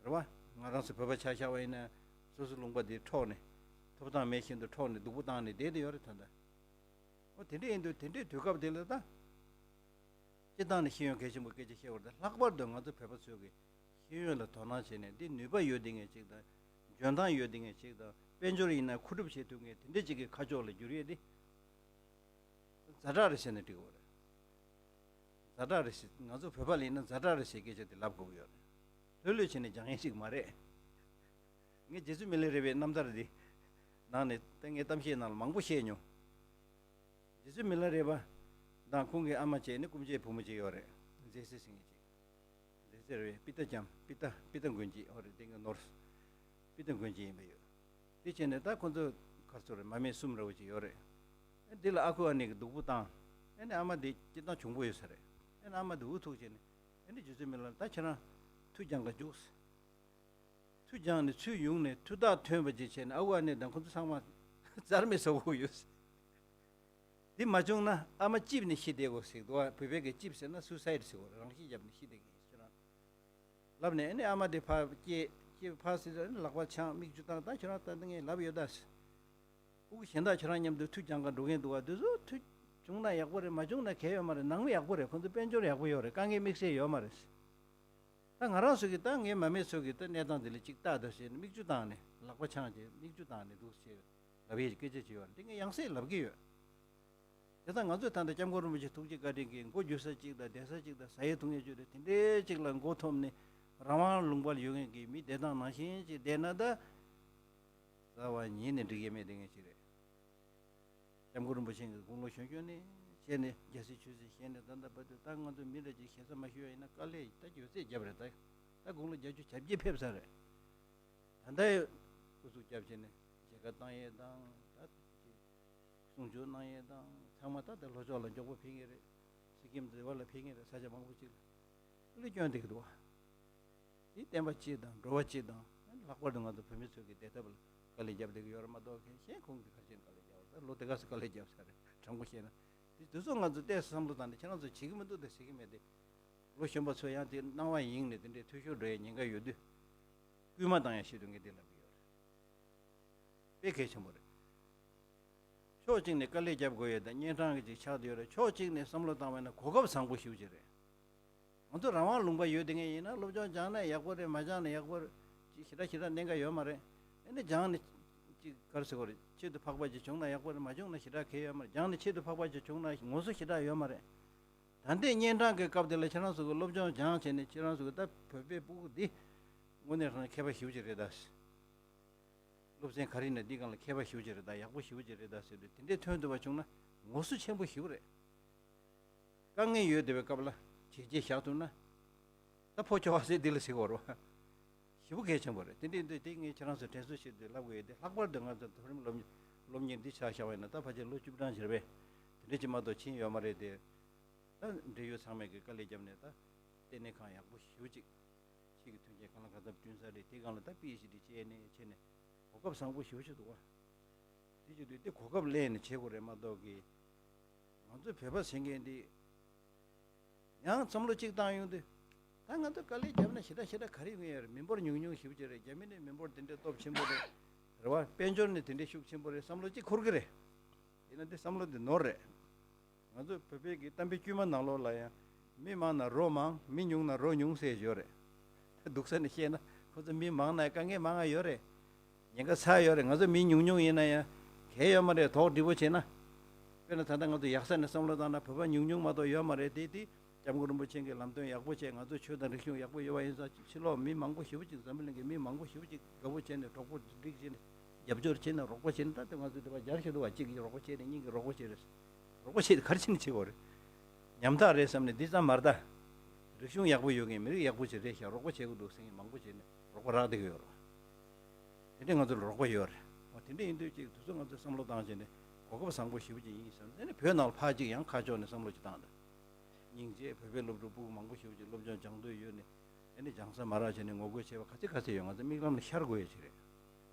རེད་བ། ང་རང་ཚོ་བོད་པ་ཆ་བཞག་པ་ཡིན་ན་སོ་སོ་ལུང་པ་འདི་འཕྲོག་ནས་ཐོབ་ཐང་མེད་བཞིན་དུ་འཕྲོག་ནས་སྡུག་པོ་བཏང་ནས་བསྡད་དེ་ཡོད་རེད་ད་ལྟ། འོ་དེ་འདྲ་ཡིན་དུས་དེ་འདྲའི་དུས་སྐབས་དེ་ལ་ད། སྤྱིར་བཏང་ནས་ཤེས་ཡོན་གལ་ཆེན་པོ་སྐད་ཆ་བཤད་དགོས་རེད་ད། ལྷག་པར་དུ་ང་ཚོ་བོད་པ་ཚོས་ཀྱི་ཤེས་ཡོན་ལ་དོ་སྣང་བྱས་ནས་འདི་ནུས་པ་ཡོད་དེ་ངས་ཅིག་དང་། འཇོན་ཐང་ཡོད་དེ་ངས་ཅིག་དང་། དཔལ་འབྱོར་ཡིན་ན་མཁོ་སྒྲུབ་བྱེད་ཐུབ་མཁན་དེ་འདྲ་ཅིག་གི་ཁ་ཕྱོགས་ལ་བསྒྱུར་ཡས་དེ། ཛ་དྲག་རེད་ཟེར་ན་འགྲིག་གི་རེད། ཛ་དྲག་རེད་ཟེར། ང་ཚོ་བོད་པ་ལ་ཡིན་ན་ཛ་དྲག་རེད་ཟེར་སྐད་ཆ་དེ་ལབ་དགོས་ཀྱི་ཡོད་རེད། ལྷོད་ལྷོད་བྱས་ནས་སྦྱང་ཡས་ཅིག་མ་རེད། ངས་རྗེ་བཙུན་མི་ལ་རས་པའི་རྣམ་ཐར་འདི་ནང་ནས་ད་ངས་གཏམ་བཤད་ནང་ལ་མང་པོ་བཤད་མྱོང་། རྗེ་བཙུན་མི་ལ་རས་པ་དང་ཁོང་གི་ཨ་མ་བྱས་ནས་སྐུ་མཆེད་བུ་མོ་ཅིག་ཡོད་རེད། མཛེས་སེ་ཟེར་མཁན་ཅིག་མཛེས་སེ་རེད་པ། པི་ཏ་ལྕམ། པི་ཏ་པི་ཏ་མགོན་སྐྱིད། ཨོ་རེད། དེ་གི་ནོར་པི་ཏ་མགོན་སྐྱིད་ཡིན་པ་ཡོད། དེ་བྱས་ནས་ད་ཁོང་ཚོ་གར་ཚོ་རེད། མ་སྨད་གསུམ་ར་བ་ཅིག་ཡོད་རེད། ཨ་འདི་ལ་ཨ་ཁུ་ཨ་ནེ་གི་སྡུག་པོ་བཏང་། ཨ་ནི་ཨ་མ་འདི་སྤྱིར་བཏང་གྱོང་པོ་ཡོད་ས་རེད། ཨ་ནི་ཨ་མ་འདི་འུ་ཐུག་བྱས་ནས་ཨ་ནི་རྗེ་བཙུན་མི་ལ་ད་ཁྱེད་རང་མཐུ་རྒྱང་ག་རྒྱུགས། མཐུ་སྦྱངས་ནས་ཚུར་ཡོང་ནས་མཐུ་རྟགས་ཐོན་པ་ཅིག་བྱས་ནས་ཨ་ཁུ་ཨ་ནེ་དང་ཁོ་ཚོ་ཚང་མ་རྩར་མེད་བཟོ་དགོས་ཡོད། འདི་མ་བྱུང་ན་ཨ་མ་ལྕེབས་ནས་ཤི་བསྡད་དགོས་ཟེར་འདུག་བ། བོད་པའི་གི་ལྕེབས་ཟེར་ན་སུ་སའིཌ་ཟེར་དགོས་རེད། རང་ཤི་བརྒྱབ་ནས་ཤི་བསྡད་མཁན་ཡིན་ཟེར་ན། ལབ་ནས་ཨ་ནི་ཨ་མ་དེ་ཕར་སྐྱེས་སྐྱེས་ཕར་ཟེར་ནས་ལག་པ་འཆང་མིག་ཆུ་བཏང་། ད་ཁྱོད་རང་ད་ངས་ལབ་ཡོད་ད་ཟེར། ཕྲུ་གུ་གཞན་དག་ཁྱོད་རང་མཉམ་དུ་མཐུ་རྒྱང་ག་འགྲོ་མཁན་འདུག་བ། འདི་ཚོ་མཐུ་བྱུང་ན་ཡག་པོ་རེད། མ་བྱུང་ན་གལ་ཡོད་མ་རེད། ནང་མི་ཡག་པོ་རེད། ཁོང་ཚོ་དཔལ་འབྱོར་ཡག་པོ་ཡོད་རེད། དཀའ་ངལ་དམིགས་བསལ་ཡོད་མ་རེད། ད་ང་རང་ཚོ་གི་ད་ངའི་མ་སྨད་ཚོ་གི་ད་གནས་སྟངས་འདི་ལ་ཅིག་ལྟ་ད་ཟེར་ནས་མིག་ཆུ་བཏང་ནས་ལག་པ་འཆང་བྱས་མིག་ཆུ་བཏང་ནས་འདུག་ཟེར་ལབ་ཡས་ཀྱི་སྐད་ཆ་ཅིག་ཡོད་རེད། འདི་ངས་ཡང་སེ་ལབ་ཀྱི་ཡོད། དེ་ད་ང་ཚོས་ད་ལྟ་སྐྱབས་མགོན་རིན་པོ་ཆེ་ཐུགས་རྗེ་བཀའ་དྲིན་གྱིས་མགོ་འཇུ་ས་གཅིག་དང་བསྡད་ས་གཅིག་དང་ཟ་ཡས་འཐུང་ཡས་བཅུ་དེ་དེ་འདྲའི་གཅིག་ལ་མགོ་འཐོམས་ནས་རང་དབང་ལུང་པ་ལ་ཡོད་མཁན་གྱི་མི་བསྡད་སྟངས་ནང་བཞིན་ཅིག་བསྡད་ན་ད་རྩ་བ་ཉིད་ནས་འགྲིག་ཡས་མེད་དེ་ངས་ཅིག་རེད། སྐྱབས་མགོན་རིན་པོ་ཆེ་གི་དགུང་ལོ་གཞོན་གཞོན་ནས་ བཤད་ནས་རྒྱལ་སྲིད་ཆོས་སྲིད་བཤད་ནས་ད་ལྟ་བར་དུ་ད་ང་ཚོ་མི་རེ་ཅིག་ཞེ་ས་མ་ཞུ་བ་ཡིན་ན་དཀའ་ལས་ད་ཡོད་ཚད་བརྒྱབ་རེད། ད་ད་དགུང་ལོ་བརྒྱད་ཅུ་གྱ་བརྒྱད་ཕེབས་ས་རེད། ད་ལྟ་སྐུ་གཟུགས་རྒྱབ་བྱས་ནས་མཇལ་ཁ་བཏང་ཡས་དང་ད་གསུང་ཆོས་གནང་ཡས་དང་ཚང་མ་ད་ལྟ་ལྷོ་ཕྱོགས་ལ་མགྱོགས་པོ་ཕེབས་ངེས་རེད། སི་ཀིམ་འདི་བ་ལ་ཕེབས་ངེས་རེད། ས་ཆ་མང་པོ་ཅིག་ལ་སྐྱོན་དེ་གི་འདུག་བ། དེ་བསྟན་པ་སྤྱི་དང་འགྲོ་བ་སྤྱི་དང་ལྷག་པར་དུ་ང་ཚོ་བོད་མི་ཚོ་གི་བདེ་ཐབས་ལ་དཀའ་ལས་བརྒྱབ་བསྡད་ཀྱི་ཡོད་རེད་མ་གཏོགས་གཞན་ཁོང་གིས་ག་རེ་བྱས་ནས་དཀའ་ལས་བརྒྱབ་པ་རེད། ལོ་དེ་ག་ཚོད་དཀའ་ལས་བརྒྱབ་ས་རེད། དྲང་པོ་བཤད་ན་དེ་དུས་ཚོད་ང་ཚོ་ཏོག་ཙམ་བསམ་བློ་བཏང་ནས་ཁྱེད་རང་ཚོ་བྱེད་ཀྱི་མི་འདུག་དེ་བྱེད་ཀྱི་མེད་དེ། ལོ་གཞོན་པ་ཚོ་ཡང་དེ་སྣང་བ་ཡེངས་ནས་དེ་འདྲའི་འཐུས་ཤོར་འགྲོ་ཡའི་ཉེན་ཁ་ཡོད་དུས་སྐུལ་མ་བཏང་ཡ་ཞིག་ཏུ་ངས་དེ་ལབ་ཀྱི་ཡོད་རེད། དཔེ་གལ་ཆེན་པོ་རེད། ཕྱོགས་གཅིག་ནས་དཀའ་ལས་རྒྱབ་དགོས་ཡོད་དང་གཉན་འཕྲང་གི་ཅིག་ཆགས་བསྡད་ཡོད་རེད། ཕྱོགས་གཅིག་ནས་བསམ་བློ་བཏང་བ་ཡིན་ན་གོ་སྐབས་བཟང་པོ་ཞེ་པོ་ཅིག་རེད། ང་ཚོ་རང་དབང་ལུང་པ་ཡོད་དེ་ངས་ཡིན་ན་སློབ་སྦྱོང་སྦྱངས་ན་ཡག་པོ་རེད། མ་སྦྱངས་ན་ཡག་པོ་རེད། ཅིག་ཞེ་དྲག་ཞེ་དྲག་གནད་འགག་ཡོད་མ་རེད། ཨ་ནི་སྦྱངས་ནས་ཅིག་ག་རེ་ཟེར་དགོས་རེད། ཆེད་དུ་འཕགས་པ་ཅིག་བྱུང་ན་ཡག་པོ་རེད། མ་བྱུང་ན་ཞེ་དྲག་གལ་ཡོད་མ་རེད། སྦྱངས་ནས་ཆེད་དུ་འཕགས་པ་ཅིག་བྱུང་ན་ངོ་སོ་ཞེ་དྲག་ཡོད་མ་རེད། ད་ལྟའི་གཉན་འཕྲང་གི་སྐབས་དེ་ལ་ཁྱེད་རང་ཚོ་གི་སློབ་སྦྱོང་སྦྱངས་བྱས་ནས་ཁྱེད་རང་ཚོ་གི་ད་བོད་པའི་སྤུ་གུ་འདི་དངོས་གནས་རང་མཁས་པ་ཞེ་པོ་ཅིག་རེད་ད། སློབ་ཚན་ག་རེ་ཡིན་ན་འདི་སྒང་ལ་མཁས་པ་ཞེ་པོ་ཅིག་རེད་ད། ཡག་པོ་ཞེ་པོ་ཅིག་རེད་ད་ཟེར་དུས་དེ་འདྲའི་ཐོན་ཐུབ་པ་བྱུང་ན་ངོ་སོ་ཆེན་པོ་ཞེ་པོ་རེད། དཀའ་ངལ་ཡོད་བསྡད་པའི་སྐབས་ལ་བྱས་རྗེས་བཞག་ཐུབ་ན་ད་ཕོ་ཁྱོ་བ་ཟེར་འདི་ལ་ཟེར་དགོས་རེད་བ། ཞེ་པོ་གལ་ཆེན་པོ་རེད། དེ་འདྲའི་འདི་དེ་ངས་ཁྱེད་རང་ཚོ་དྲན་གསོ་ཞུ་དུས་ལབ་དགོས་ཡོད་དེ། ལྷག་པར་དུ་ང་ཚོ་མཐོ་རིམ་སློབ་གཉེར་སློབ་གཉེར་འདི་ཆ་བཞག་པ་ཡིན་ན་ད་ཕལ་ཆེར་ལོ་བཅུ་གྲངས་བྱས་པས་དེ་འདྲ་ཅིག་མ་གཏོགས་ཕྱིན་ཡོད་མ་རེད་དེ། ད་འབྲེལ་ཡོད་ཚང་མས་ཀྱི་དཀའ་ལས་བརྒྱབ་ནས་ད་ལྟེ་གནས་ཁང་ཡག་པོ་ཞེ་པོ་ཅིག་ཆེད་ཀྱི་མཐུན་རྐྱེན་གང་ལ་གང་འཚམ་བསྐྲུན་ས་རེད། དེ་སྒང་ལ་ད་པི་ཨེཆ་ཌི་བྱས་ནས་བྱས་ནས་གོ་སྐབས་བཟང་པོ་ཞེ་པོ་ཅིག་འདུག་བ། དེ་བྱེད་དུས་དེ་གོ་སྐབས་ལེན་ནས་བྱེད་དགོས་རེད་མ་གཏོགས་ཀྱི། ང་ཚོ་བོད་པ་ཟེར་མཁན་འདི་ཡང་བསམ་བློ་གཅིག་བཏང་ཡོང་དུས་ད་ང་ཚོ་དཀའ་ལས་བརྒྱབ་ན་ཞེ་དྲག་ཞེ་དྲག་ག་རེ་ཡོང་ཡ་རེད། མི་འབོར་ཉུང་ཉུང་ཞེ་པོ་ཅིག་རེད། རྒྱ་མི་ནི་མི་འབོར་དེ་འདྲའི་སྟོབས་ཆེན་པོ་རེད། རེད་བ། དཔལ་འབྱོར་ནི་དེ་འདྲའི་ཤུགས་ཆེན་པོ་རེད་བསམ་བློ་གཅིག་འཁོར་གི་རེད། ཡིན་ན་འདི་བསམ་བློ་འདི་ནོར་རེད། ང་ཚོ་བོད་པའི་གི་གཏམ་དཔེ་དཀྱུས་མ་ནང་ལོགས་ལ་ཡང་མི་མང་ན་རོ་མང་། མི་ཉུང་ན་རོ་ཉུང་ཟེར་ཡོད་རེད། སྡུག་ས་ནས་བཤད་ན་ཁོ་ཚོ་མི་མང་ན་དཀའ་ངལ་མང་ང་ཡོད་རེད། ཉེན་ཁ་ཚ་ཡོད་རེད། ང་ཚོ་མི་ཉུང་ཉུང་ཡིན་ན་ཡང་གལ་ཡོད་མ་རེད། དོགས་འདྲི་པོ་བྱས་ན། དཔེར་ན་ད་ལྟ་ང་ཚོ་ཡག་ས་ནས་བསམ་བློ་བཏང་ན་བོད་པ་ཉུང་ཉུང་མ་གཏོགས་ཡོད་མ་རེད། དེ་དེ་སྐྱབས་མགོན་རིན་པོ་ཆེ་གི་ལམ་སྟོན་ཡག་པོ་བྱས། ང་ཚོ་ཆོས་དང་རིག་གཞུང་ཡག་པོ་ཡོད་པ་ཡིན་ཙང་ཕྱི་ལོགས་མི་མང་པོ་ཞེ་པོ་ཅིག་འཛམ་བུ་གླིང་གི་མི་མང་པོ་ཞེ་པོ་ཅིག་དགའ་པོ་བྱས་ནས་གྲོགས་པོ་སྒྲིག་བྱས་ནས་རྒྱབ་སྐྱོར་བྱས་ནས་རོགས་པ་བྱས་ནས། ད་ལྟ་ང་ཚོ་འདི་པ་བརྒྱ་ཞིག་འདུག་བ། གཅིག་གིས་རོགས་པ་བྱས་ནས་གཉིས་ཀྱིས་རོགས་པ་བྱས་རེད། རོགས་པ་བྱས་ཏེ་ག་རེ་བྱས་ནས་བྱེད་དགོས་རེད། ཉམ་ཐག་རེད་བསམ་ནས་འདི་ཙམ་མ་རེད་ད། རིག་གཞུང་ཡག་པོ་ཡོད་མཁན་མི་རིགས་ཡག་པོ་ཅིག་རེད་ཤག་རོགས་པ་བྱེད་དགོས་འདུག་ཟེར་མཁན་མང་པོ་བྱས་ནས་རོགས་པ་རག་བསྡད་ཀྱི་ཡོད་རེད། དེ་འདྲས་ང་ཚོ་ལ་རོགས་པ་ཡོད་རེད། འོ་དེ་འདྲས་ཡིན་དུས་ཅིག་དུས་ཚོད་ང་ཚོས་བསམ་བློ་བཏང་བྱས་ནས་གོ་སྐབས་བཟང་པོ་ཞེ་པོ་ཅིག་ཡིན་བསམ། དེ་ནས་བོད་ནང་ལ་ཕར་ཅིག་ཡང་ཁ་ཕྱོགས་ནས་བསམ་བློ་ཅིག་བཏང་དང་། སྙིང་རྗེ། བོད་པའི་སློབ་ཕྲུག་སྤུ་གུ་མང་པོ་ཞེ་པོ་ཅིག་སློབ་སྦྱོང་སྦྱང་འདོད་ཡོད་ནས། ཨ་ནི་སྦྱང་ས་མ་རག་བྱས་ནས་ངོ་རྒོལ་བྱས་པ་ག་ཚོད་ག་ཚོད་ཡོད། ང་ཚོ་མིག་ལམ་ལ་ཤར་དགོས་ཡ་ཅིག་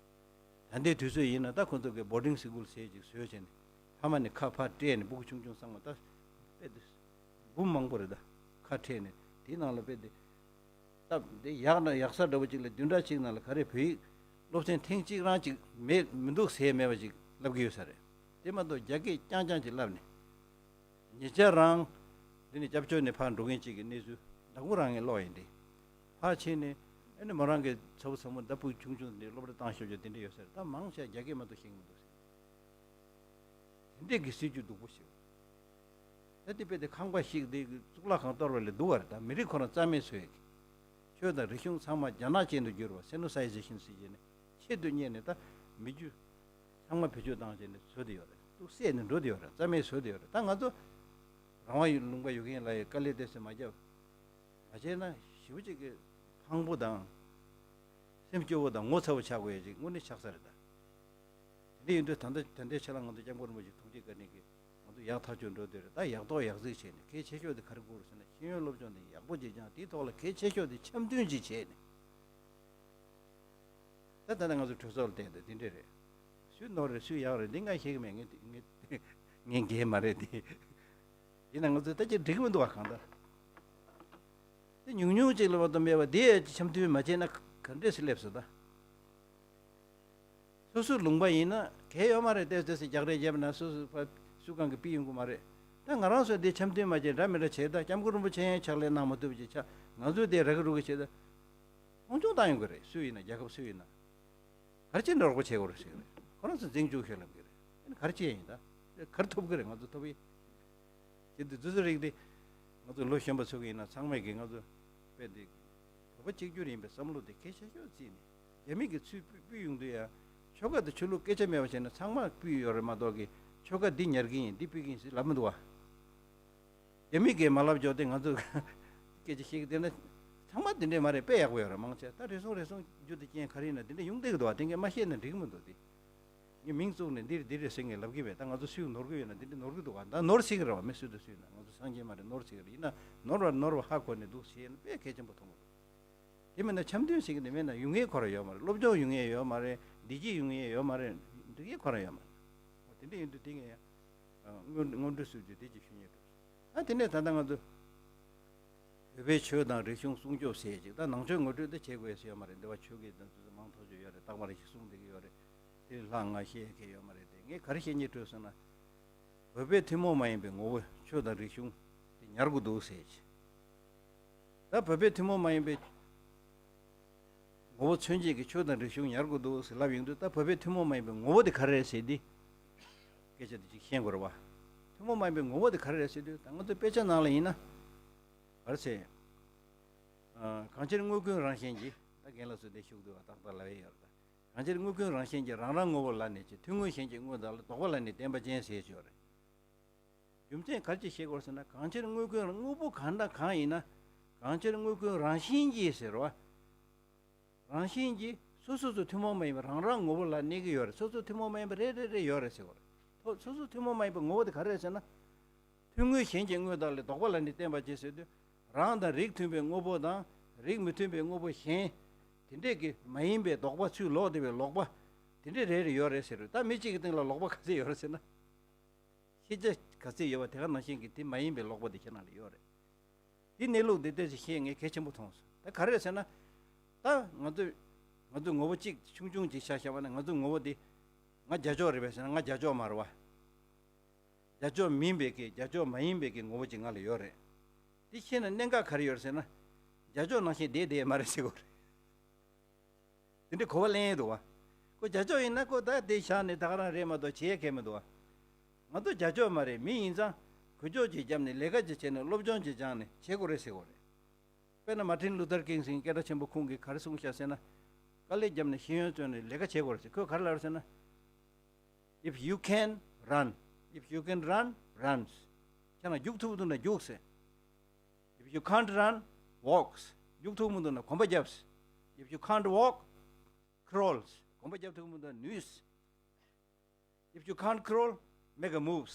རེད། ད་ལྟའི་དུས་ཚོད་ཡིན་ན་ད་ཁོ་ཚོ་གི་བོར་ཌིང་སི་ཀུལ་ཟེར་ཅིག་བཟོས་བྱས་ནས་ཕ་མ་ནས་ཁ་ཕར་སྤྲད་ནས་སྤུ་གུ་ཆུང་ཆུང་ཚང་མ་ད་དཔེ་དེ་འབུམ་མང་པོ་རེད། ད་ཁ་ཕྲལ་ནས་དེའི་ནང་ལ་དཔེ་དེ་སྟབས་དེ་ཡག་ན་ཡག་ས་འདྲ་པོ་ཅིག་ལ་བདུན་ཕྲག་གཅིག་ནང་ལ་ག་རེ་བོད་ཡིག་སློབ་ཚན་ཐེངས་གཅིག་རང་ཅིག་མེད་མི་འདུག་ཟེར་མེད་པ་ཅིག་ལབ་ཀྱི་ཡོད་ས་རེད། དེ་མ་གཏོགས་རྒྱ་སྐད་རྐྱང་རྐྱང་ཅིག་ལབ་ནས། ཉེ་ཆར་རང་འདི་ནས་སྐྱབས་བཅོལ་ནས་ཕར་འགྲོ་མཁན་གཅིག་གི་གནས་ཚུལ་ད་གུང་རང་ངས་ཀློག་ཡིན་ཏེ། ཕར་ཕྱིན་ནས་ཨ་ནི་མོ་རང་གི་ཚ་བོ་ཚ་མོ་ད་སྤུ་གུ་ཆུང་ཆུང་འདི་སློབ་གྲྭ་བཏང་ཤོག་ཅོག་དེ་འདྲ་ཡོད་ས་རེད། ད་མང་ཆེ་རྒྱ་སྐད་མ་གཏོགས་ཤེས་ཀྱི་མི་འདུག་ཟེར། དེ་འདྲས་ཀྱི་སྲིད་ཇུས་སྡུག་པོ་ཞིག་རེད། ད་དེ་དཔེ་དེ་ཁང་པ་ཞིག་དེ་གཙུག་ལག་ཁང་གཏོར་བ་ལས་སྡུག་པ་རེད། ད་མི་རིགས་ཁོ་རང་རྩ་མེད་བཟོ་ཡས་ཀྱི། ཆོས་དང་རིག་གཞུང་ཚང་མ་རྒྱ་ནག་ཅན་དུ་བསྒྱུར་བ། སེ་ནོ་སའི་ཛེ་ཤན་ཟེར་བྱས་ནས་ཆེད་དུ་གཉེར་ནས་ད་མི་རྒྱུ་ཚང་མ་བེད་སྤྱོད་བཏང་བྱས་ནས་བཟོ་བསྡད་ཡོད་རེད། ཏུ་བསད་ནས་འགྲོ་བསྡད་ཡོད་རེད། རྩ་མེད་བཟོ་བསྡད་ཡོད་རེད། ད་ང་ཚོ་རང་དབང་ཡུལ་ལུང་པ་ཡོད་མཁན་ལ་ཡི་དཀའ་ལས་དེ་ཚོ་མ་རྒྱབ། མ་བྱས་ན་ཞེ་པོ་ཅིག་གི་ཕངས་པོ་དང་། སེམས་སྐྱོ་བོ་དང་ངོ་ཚ་བོ་ཆགས་དགོས་ཡ་ཅིག་དངོས་གནས་ཆགས་ས་རེད་ད། དེ་འདྲ་ཡིན་དུས་ད་ལྟ་ད་ལྟའི་ཆ་ལ་ང་ཚོ་སྐྱབས་མགོན་རིན་པོ་ཆེ་ཐུགས་རྗེ་བཀའ་དྲིན་གྱིས་ང་ཚོ་ཡག་ཐག་ཆོད་འགྲོ་བསྡད་རེད། ད་ཡག་ཐོག་ཡག་གཟིགས་བྱས་ནས་གལ་ཆེ་ཤོས་དེ་ག་རེ་དགོས་རེད་ཟེར་ན་ཤེས་ཡོན་སློབ་སྦྱོང་དེ་ཡག་པོ་ཅིག་སྦྱངས། དེའི་ཐོག་ལ་གལ་ཆེ་ཤོས་དེ་འཆམ་མཐུན་ཅིག་བྱས་ནས། ད་ད་ལྟ་ང་ཚོ་གྲོས་ཚོགས་ལ་བལྟས་ཏེ་དེ་འདྲ་རེད། སུས་ནོར་རེད་སུས་ཡག་རེད་འདི་ང་ཤེས་ཀྱི་མེད། ངས་དེ་ངས་ངས་འགལ་མ་རེད་དེ། ཡིན་ན་ང་ཚོས་ལྟ་ཅི་འགྲིག་གི་མི་འདུག་བ། གང་ལྟར་དེ་ཉུང་ཉུང་ཅིག་ལ་བར་དུ་མེད་པ་དེ་འཆམ་མཐུན་མ་བྱས་ན་ག་འདྲས་སེ་སླེབས་སོང་ད། སོ་སོའི་ལུང་པ་ཡིན་ན་གལ་ཡོད་མ་རེད། ཏོག་ཙམ་ཏོག་ཙམ་རྒྱག་རེས་བརྒྱབ་ན་སོ་སོ་ཕ་སུ་གང་གི་ཕུད་ཡོང་གི་མ་རེད། ད་ང་རང་ཚོ་འདི་འཆམ་མཐུན་མ་བྱས་འདྲ་མི་འདྲ་བྱས། ད་སྐྱབས་མགོན་རིན་པོ་ཆེ་ཡང་ཕྱག་ལས་གནང་མ་ཐུབ་ཅིག་ཆགས། ང་ཚོས་དེ་ར་གི་རུ་གི་བྱས། ད་མཐོང་ཆུང་བཏང་ཡོང་གི་རེད། སུ་ཡིན་ན་རྒྱལ་ཁབ་སུ་ཡིན་ན། ག་རེ་བྱས་ནས་རོགས་པ་བྱེད་དགོས་རེད་ཟེར་གི་རེད། ཁོ་རང་ཚོ་འཛིང་བཅུག་ཤོད་ལབ་གི་རེད། ཨ་ནི་ག་རེ་བྱས་ཡིན་ད། ག་རེ་ཐོབ་གི་རེད་ང་ཚོ་ཐོབ་ཡིན། དེ་འདི་དུས་ཚོད་རིག་འདི། ང་ཚོ་ལོ་གཞོན་པ་ཚོ་གི་ཡིན་ན་ཚང་མས་ཀྱི་ང་ཚོ་དཔེ་འདི། བོད་པ་གཅིག་གྱུར་ཡིན་པའི་བསམ་བློ་དེ་གལ་ཆེ་ཤོས་བརྩིས་ནས། རྒྱ་མི་གི་ཚུར་ཕུད་ཕུད་ཡོང་དུས་ཡང་ཆོལ་ཁ་དང་ཆོས་ལུགས་སྐད་ཆ་མེད་པ་བྱས་ན་ཚང་མ་ཕུད་ཡོད་རེད་མ་གཏོགས་ཀྱི་ཆོལ་ཁ་འདི་ཉར་གི་ཡིན་འདི་ཕུད་གི་ཡིན་ཟེར་ལབ་མི་འདུག་བ། རྒྱ་མི་གིས་མ་ལབ་ཀྱོག་དེ་ང་ཚོ་སྐད་ཆ་བཤད་ཀྱི་དེ་ན་ཚང་མ་དེ་འདྲས་མ་རེད། དཔེ་ཡག་པོ་ཡོད་རེད། མང་ཆེ་ད་རེ་ཟུང་རེ་ཟུང་རྒྱུ་དེ་རྐྱེན་ག་རེ་ཡིན་ན་དེ་འདྲས་ཡོང་བསྡད་ཀྱི་འདུག་བ། དེ་འདྲས་མ་བཤད་ན་འགྲིག་གི་མི་འདུག་དེ། ངས་མིང་བཙུགས་ནས་འདིར་འདིར་རེད་ཟེར་ངས་ལབ་ཀྱི་མེད། ད་ང་ཚོ་སུས་ནོར་གྱི་ཡོད་ན་དེ་འདྲས་ནོར་གྱི་འདུག་བ། ད་ནོར་སྲིད་ཀྱི་རེད་བ། མི་སུ་དང་སུ་ཡིན་ན་ང་ཚོ་སངས་རྒྱས་མ་རེད། ནོར་སྲིད་ཀྱི་རེད། ཡིན་ན་ནོར་བ་ནོར་བ་ཧ་གོ་ནས་འདུག་ཟེར་ན་དཔེ་གལ་ཆེན་པོ་མཐོང་གི་འདུག་དེ་མིན་ན་འཆམ་མཐུན་ཟེར་གྱི་འདི་མིན་ན་ཡོང་མཁན་ཁོ་རང་ཡོད་མ་རེད། སློབ་སྦྱོང་ཡོང་མཁན་ཡོད་མ་རེད། བདེ་སྐྱིད་ཡོང་མཁན་ཡོད་མ་རེད། འགྲིག་མཁན་ཁོ་རང་ཡོད་མ་རེད། འོ་དེ་འདྲ་ཡིན་དུས་དེ་ངས་ཡང་སྔོན་སྔོན་འགྲོ་ཟེར་རྒྱུ་དེ་ཅིག་ཞུ་སྙིང་འདོད། ཨ་དེ་ནས་ད་ལྟ་ང་ཚོ་བོད་པའི་ཆོས་དང་རིག་གཞུང་སྲུང་སྐྱོབ་ཟེར་ཅིག་ད་ནང་ཆོས་ངོ་སྤྲོད་ད་བྱེད་དགོས་ཟེར་ཡོད་མ་རེད། འདི་བ་ཆོས་ཀྱི་དང་ཚོ་མང་ཐོག་ཆོས་ཡོད་རེད། རྟག་པར་ཞིག་གསུང་བསྡད་ཀྱི་ཡོད་རེད། དེ་ལྷག་ང་བཤད་མཁན་ཡོད་མ་རེད་དེ། ངས་ག་རེ་བཤད་སྙིང་འདོད་ཟེར་ན། བོད་པའི་ཐུན་མོང་མ་ཡིན་པའི་ངོ་བོ་ཆོས་དང་རིག་གཞུང་དེ་ཉར་དགོས་འདུག་ཟེར་ཅིག་ད་བོད་པའི་ཐུན་མོང་མ་ཡིན་པའི་ངོ་བོ་མཚོན་བྱེད་ཀྱི་ཆོས་དང་རིག་གཞུང་ཉར་དགོས་འདུག་ཟེར་ལབ་ཡོང་དུས། ད་བོད་པའི་ཐུན་མོང་མ་ཡིན་པའི་ངོ་བོ་དེ་ག་རེ་རེད་ཟེར་དུས། སྐད་ཆ་དེ་ཅིག་ཤེས་དགོས་རེད་བ། ཐུན་མོང་མ་ཡིན་པའི་ངོ་བོ་དེ་ག་རེ་རེད་ཟེར་དུས། ད་ང་ཚོ་དཔེ་ཆ་ནང་ལ་ཡིན་ན། ག་རེ་ཟེར། ཨ། གང་ཕྱིར་དངོས་ཀུན་རང་བཞིན་གྱིས། ད་རྒན་ལགས་ཚོ་འདིར་བཞུགས་འདུག་བ། ཏག་ཏག་ལབ་ཡས་ཡོད་རེད་ད། གང་ཕྱིར་དངོས་ཀུན་རང་བཞིན་གྱིས། རང་རང་ངོ་བོ་ལ་གནས་ཀྱི། ཐུན་དངོས་གཞན་གྱི་དངོས་དག་ལ། ལྡོག་པ་ལ་ནི་བརྟེན་པ་ཅན་ཟེར་ཡས་ཡོད་རེད། རྒྱུ་མཚན་ག་རེ་ཅིག་བཤད་དགོས་ཟེར་ན། གང་ཕྱིར་དངོས་ཀུན་རང་། དངོས་པོ་གང་དང་གང་ཡིན་ན། གང་ཕྱིར་དངོས་ཀུན་རང་བཞིན་གྱིས་ཟེར་བ། རང་བཞིན་གྱིས་སོ་སོ་སོ་ཐུན་མོང་མ་ཡིན་པའི་རང་རང་ངོ་བོ་ལ་གནས་ཀྱི་ཡོད་རེད། སོ་སོ་ཐུན་མོང་མ་ཡིན་པ་རེ་རེ་རེ་ཡོད་རེད་ཟེར་བ་རེད། ཐོ། སོ་སོ་ཐུན་མོང་མ་ཡིན་པའི་ངོ་བོ་དེ་ག་རེ་རེད་ཟེར་ན། ཐུན་དངོས་གཞན་གྱི་དངོས་དག་ལས། ལྡོག་པ་ལ་ནི་བརྟེན་པ་ཅན་ཟེར་དུས། རང་དང་རིགས་མཐུན་པའི་དངོས་པོ་དང་། རིགས་མི་མཐུན་པའི་དངོས་པོ་གཞན། དེ་འདྲས་ཀྱི་མ་ཡིན་པའི་ལྡོག་པ། ཚུར་ལོག་བསྡད་པའི་ལོག་པ། དེ་འདྲས་རེ་རེ་ཡོད་རེད་ཟེར་རེད། ད་མི་གཅིག་གི་སྟེང་ལ་ལོག་པ་ག་ཚད་ཡོད་རེད་ཟེར་ན། ཤེས་བྱ་ག་ཚད་ཡོད་པ་དེ་ག་ནང་བཞིན་གྱི་དེ་མ་ཡིན་པའི་ལོག་པ་དེ་ཁྱེད་རང་ལ་ཡོད་རེད། དེ་གནས་ལུགས་འདི་ལྟས་ཤིག་ཤེས་ངས་གལ་ཆེན་པོ་མཐོང་སོང་། ད་ག་རེ་ཟེར་ན། ད་ང་ཚོས། ང་ཚོའི་ངོ་བོ་གཅིག་ཆུང་ཆུང་ཅིག་ཆ་བཞག་པ་ན། ང་ཚོའི་ངོ་བོ་འདི། ང་རྒྱ་ཕྱོགས་རེད་པས་ཟེར་ན། ང་རྒྱ་ཕྱོགས་མ་རེད་བ། རྒྱ་ཕྱོགས་མིན་པའི་གི། རྒྱ་ཕྱོགས་མ་ཡིན་པའི་གི་ངོ་བོ་གཅིག་ང་ལ་ཡོད་རེད། དེ་ཤེས་ན་གནད་འགག་ག་རེ་ཡོད་རེད་ཟེར་ན། རྒྱ་ཕྱོགས་ནང་བཞིན་བསྡད་བསྡད་མ་རེད་ཟེར་གོ་རེད། དེ་འདྲའི་གོ་བ་ལེན་ཡས་འདུག་བ། ཁོ་རྒྱ་ཕྱོགས་ཡིན་ན་ཁོ་ད་དེ་བཞག་ནས་ད་ག་རང་རེད་མ་གཏོགས་བྱེད་ཡས་གང་མི་འདུག་བ། ང་ཚོ་རྒྱ་ཕྱོགས་མ་རེད། མི་ཡིན་ཙང་གོ་ཆོད་ཅིག་བརྒྱབ་ནས། ལས་ཀ་ཅིག་བྱས་ནས། སློབ་སྦྱོང་ཅིག་སྦྱངས་ནས་བྱེད་དགོས་རེད་ཟེར་གོ་རེད། དཔེར་ན་མར་ཊིན་ལུ་ཐར་ཀིང་ཟེར་མཁན་སྐད་གྲགས་ཆེན་པོ་ཁོང་གིས་ག་རེ་གསུངས་ཤག་ཟེར་ན། དཀའ་ལས་བརྒྱབ་ནས་ཤེས་ཡོན་བཙོན་ནས་ལས་ཀ་བྱེད་དགོས་རེད་ཟེར། ཁོས་ག་རེ་ལབ་རེད་ཟེར་ན། If you can run, if you can run, runs. ཁྱེད་རང་རྒྱུག་ཐུབ་འདུག་ན་རྒྱུགས་ཟེར། If you can't run, walks. རྒྱུག་ཐུབ་མི་འདུག་ན་གོམ་པ་རྒྱབ་ཟེར། If you can't walk, crawls. གོམ་པ་རྒྱབ་ཐུབ་མི་འདུག་ན་ནུས་ཟེར། If you can't crawl, make a move.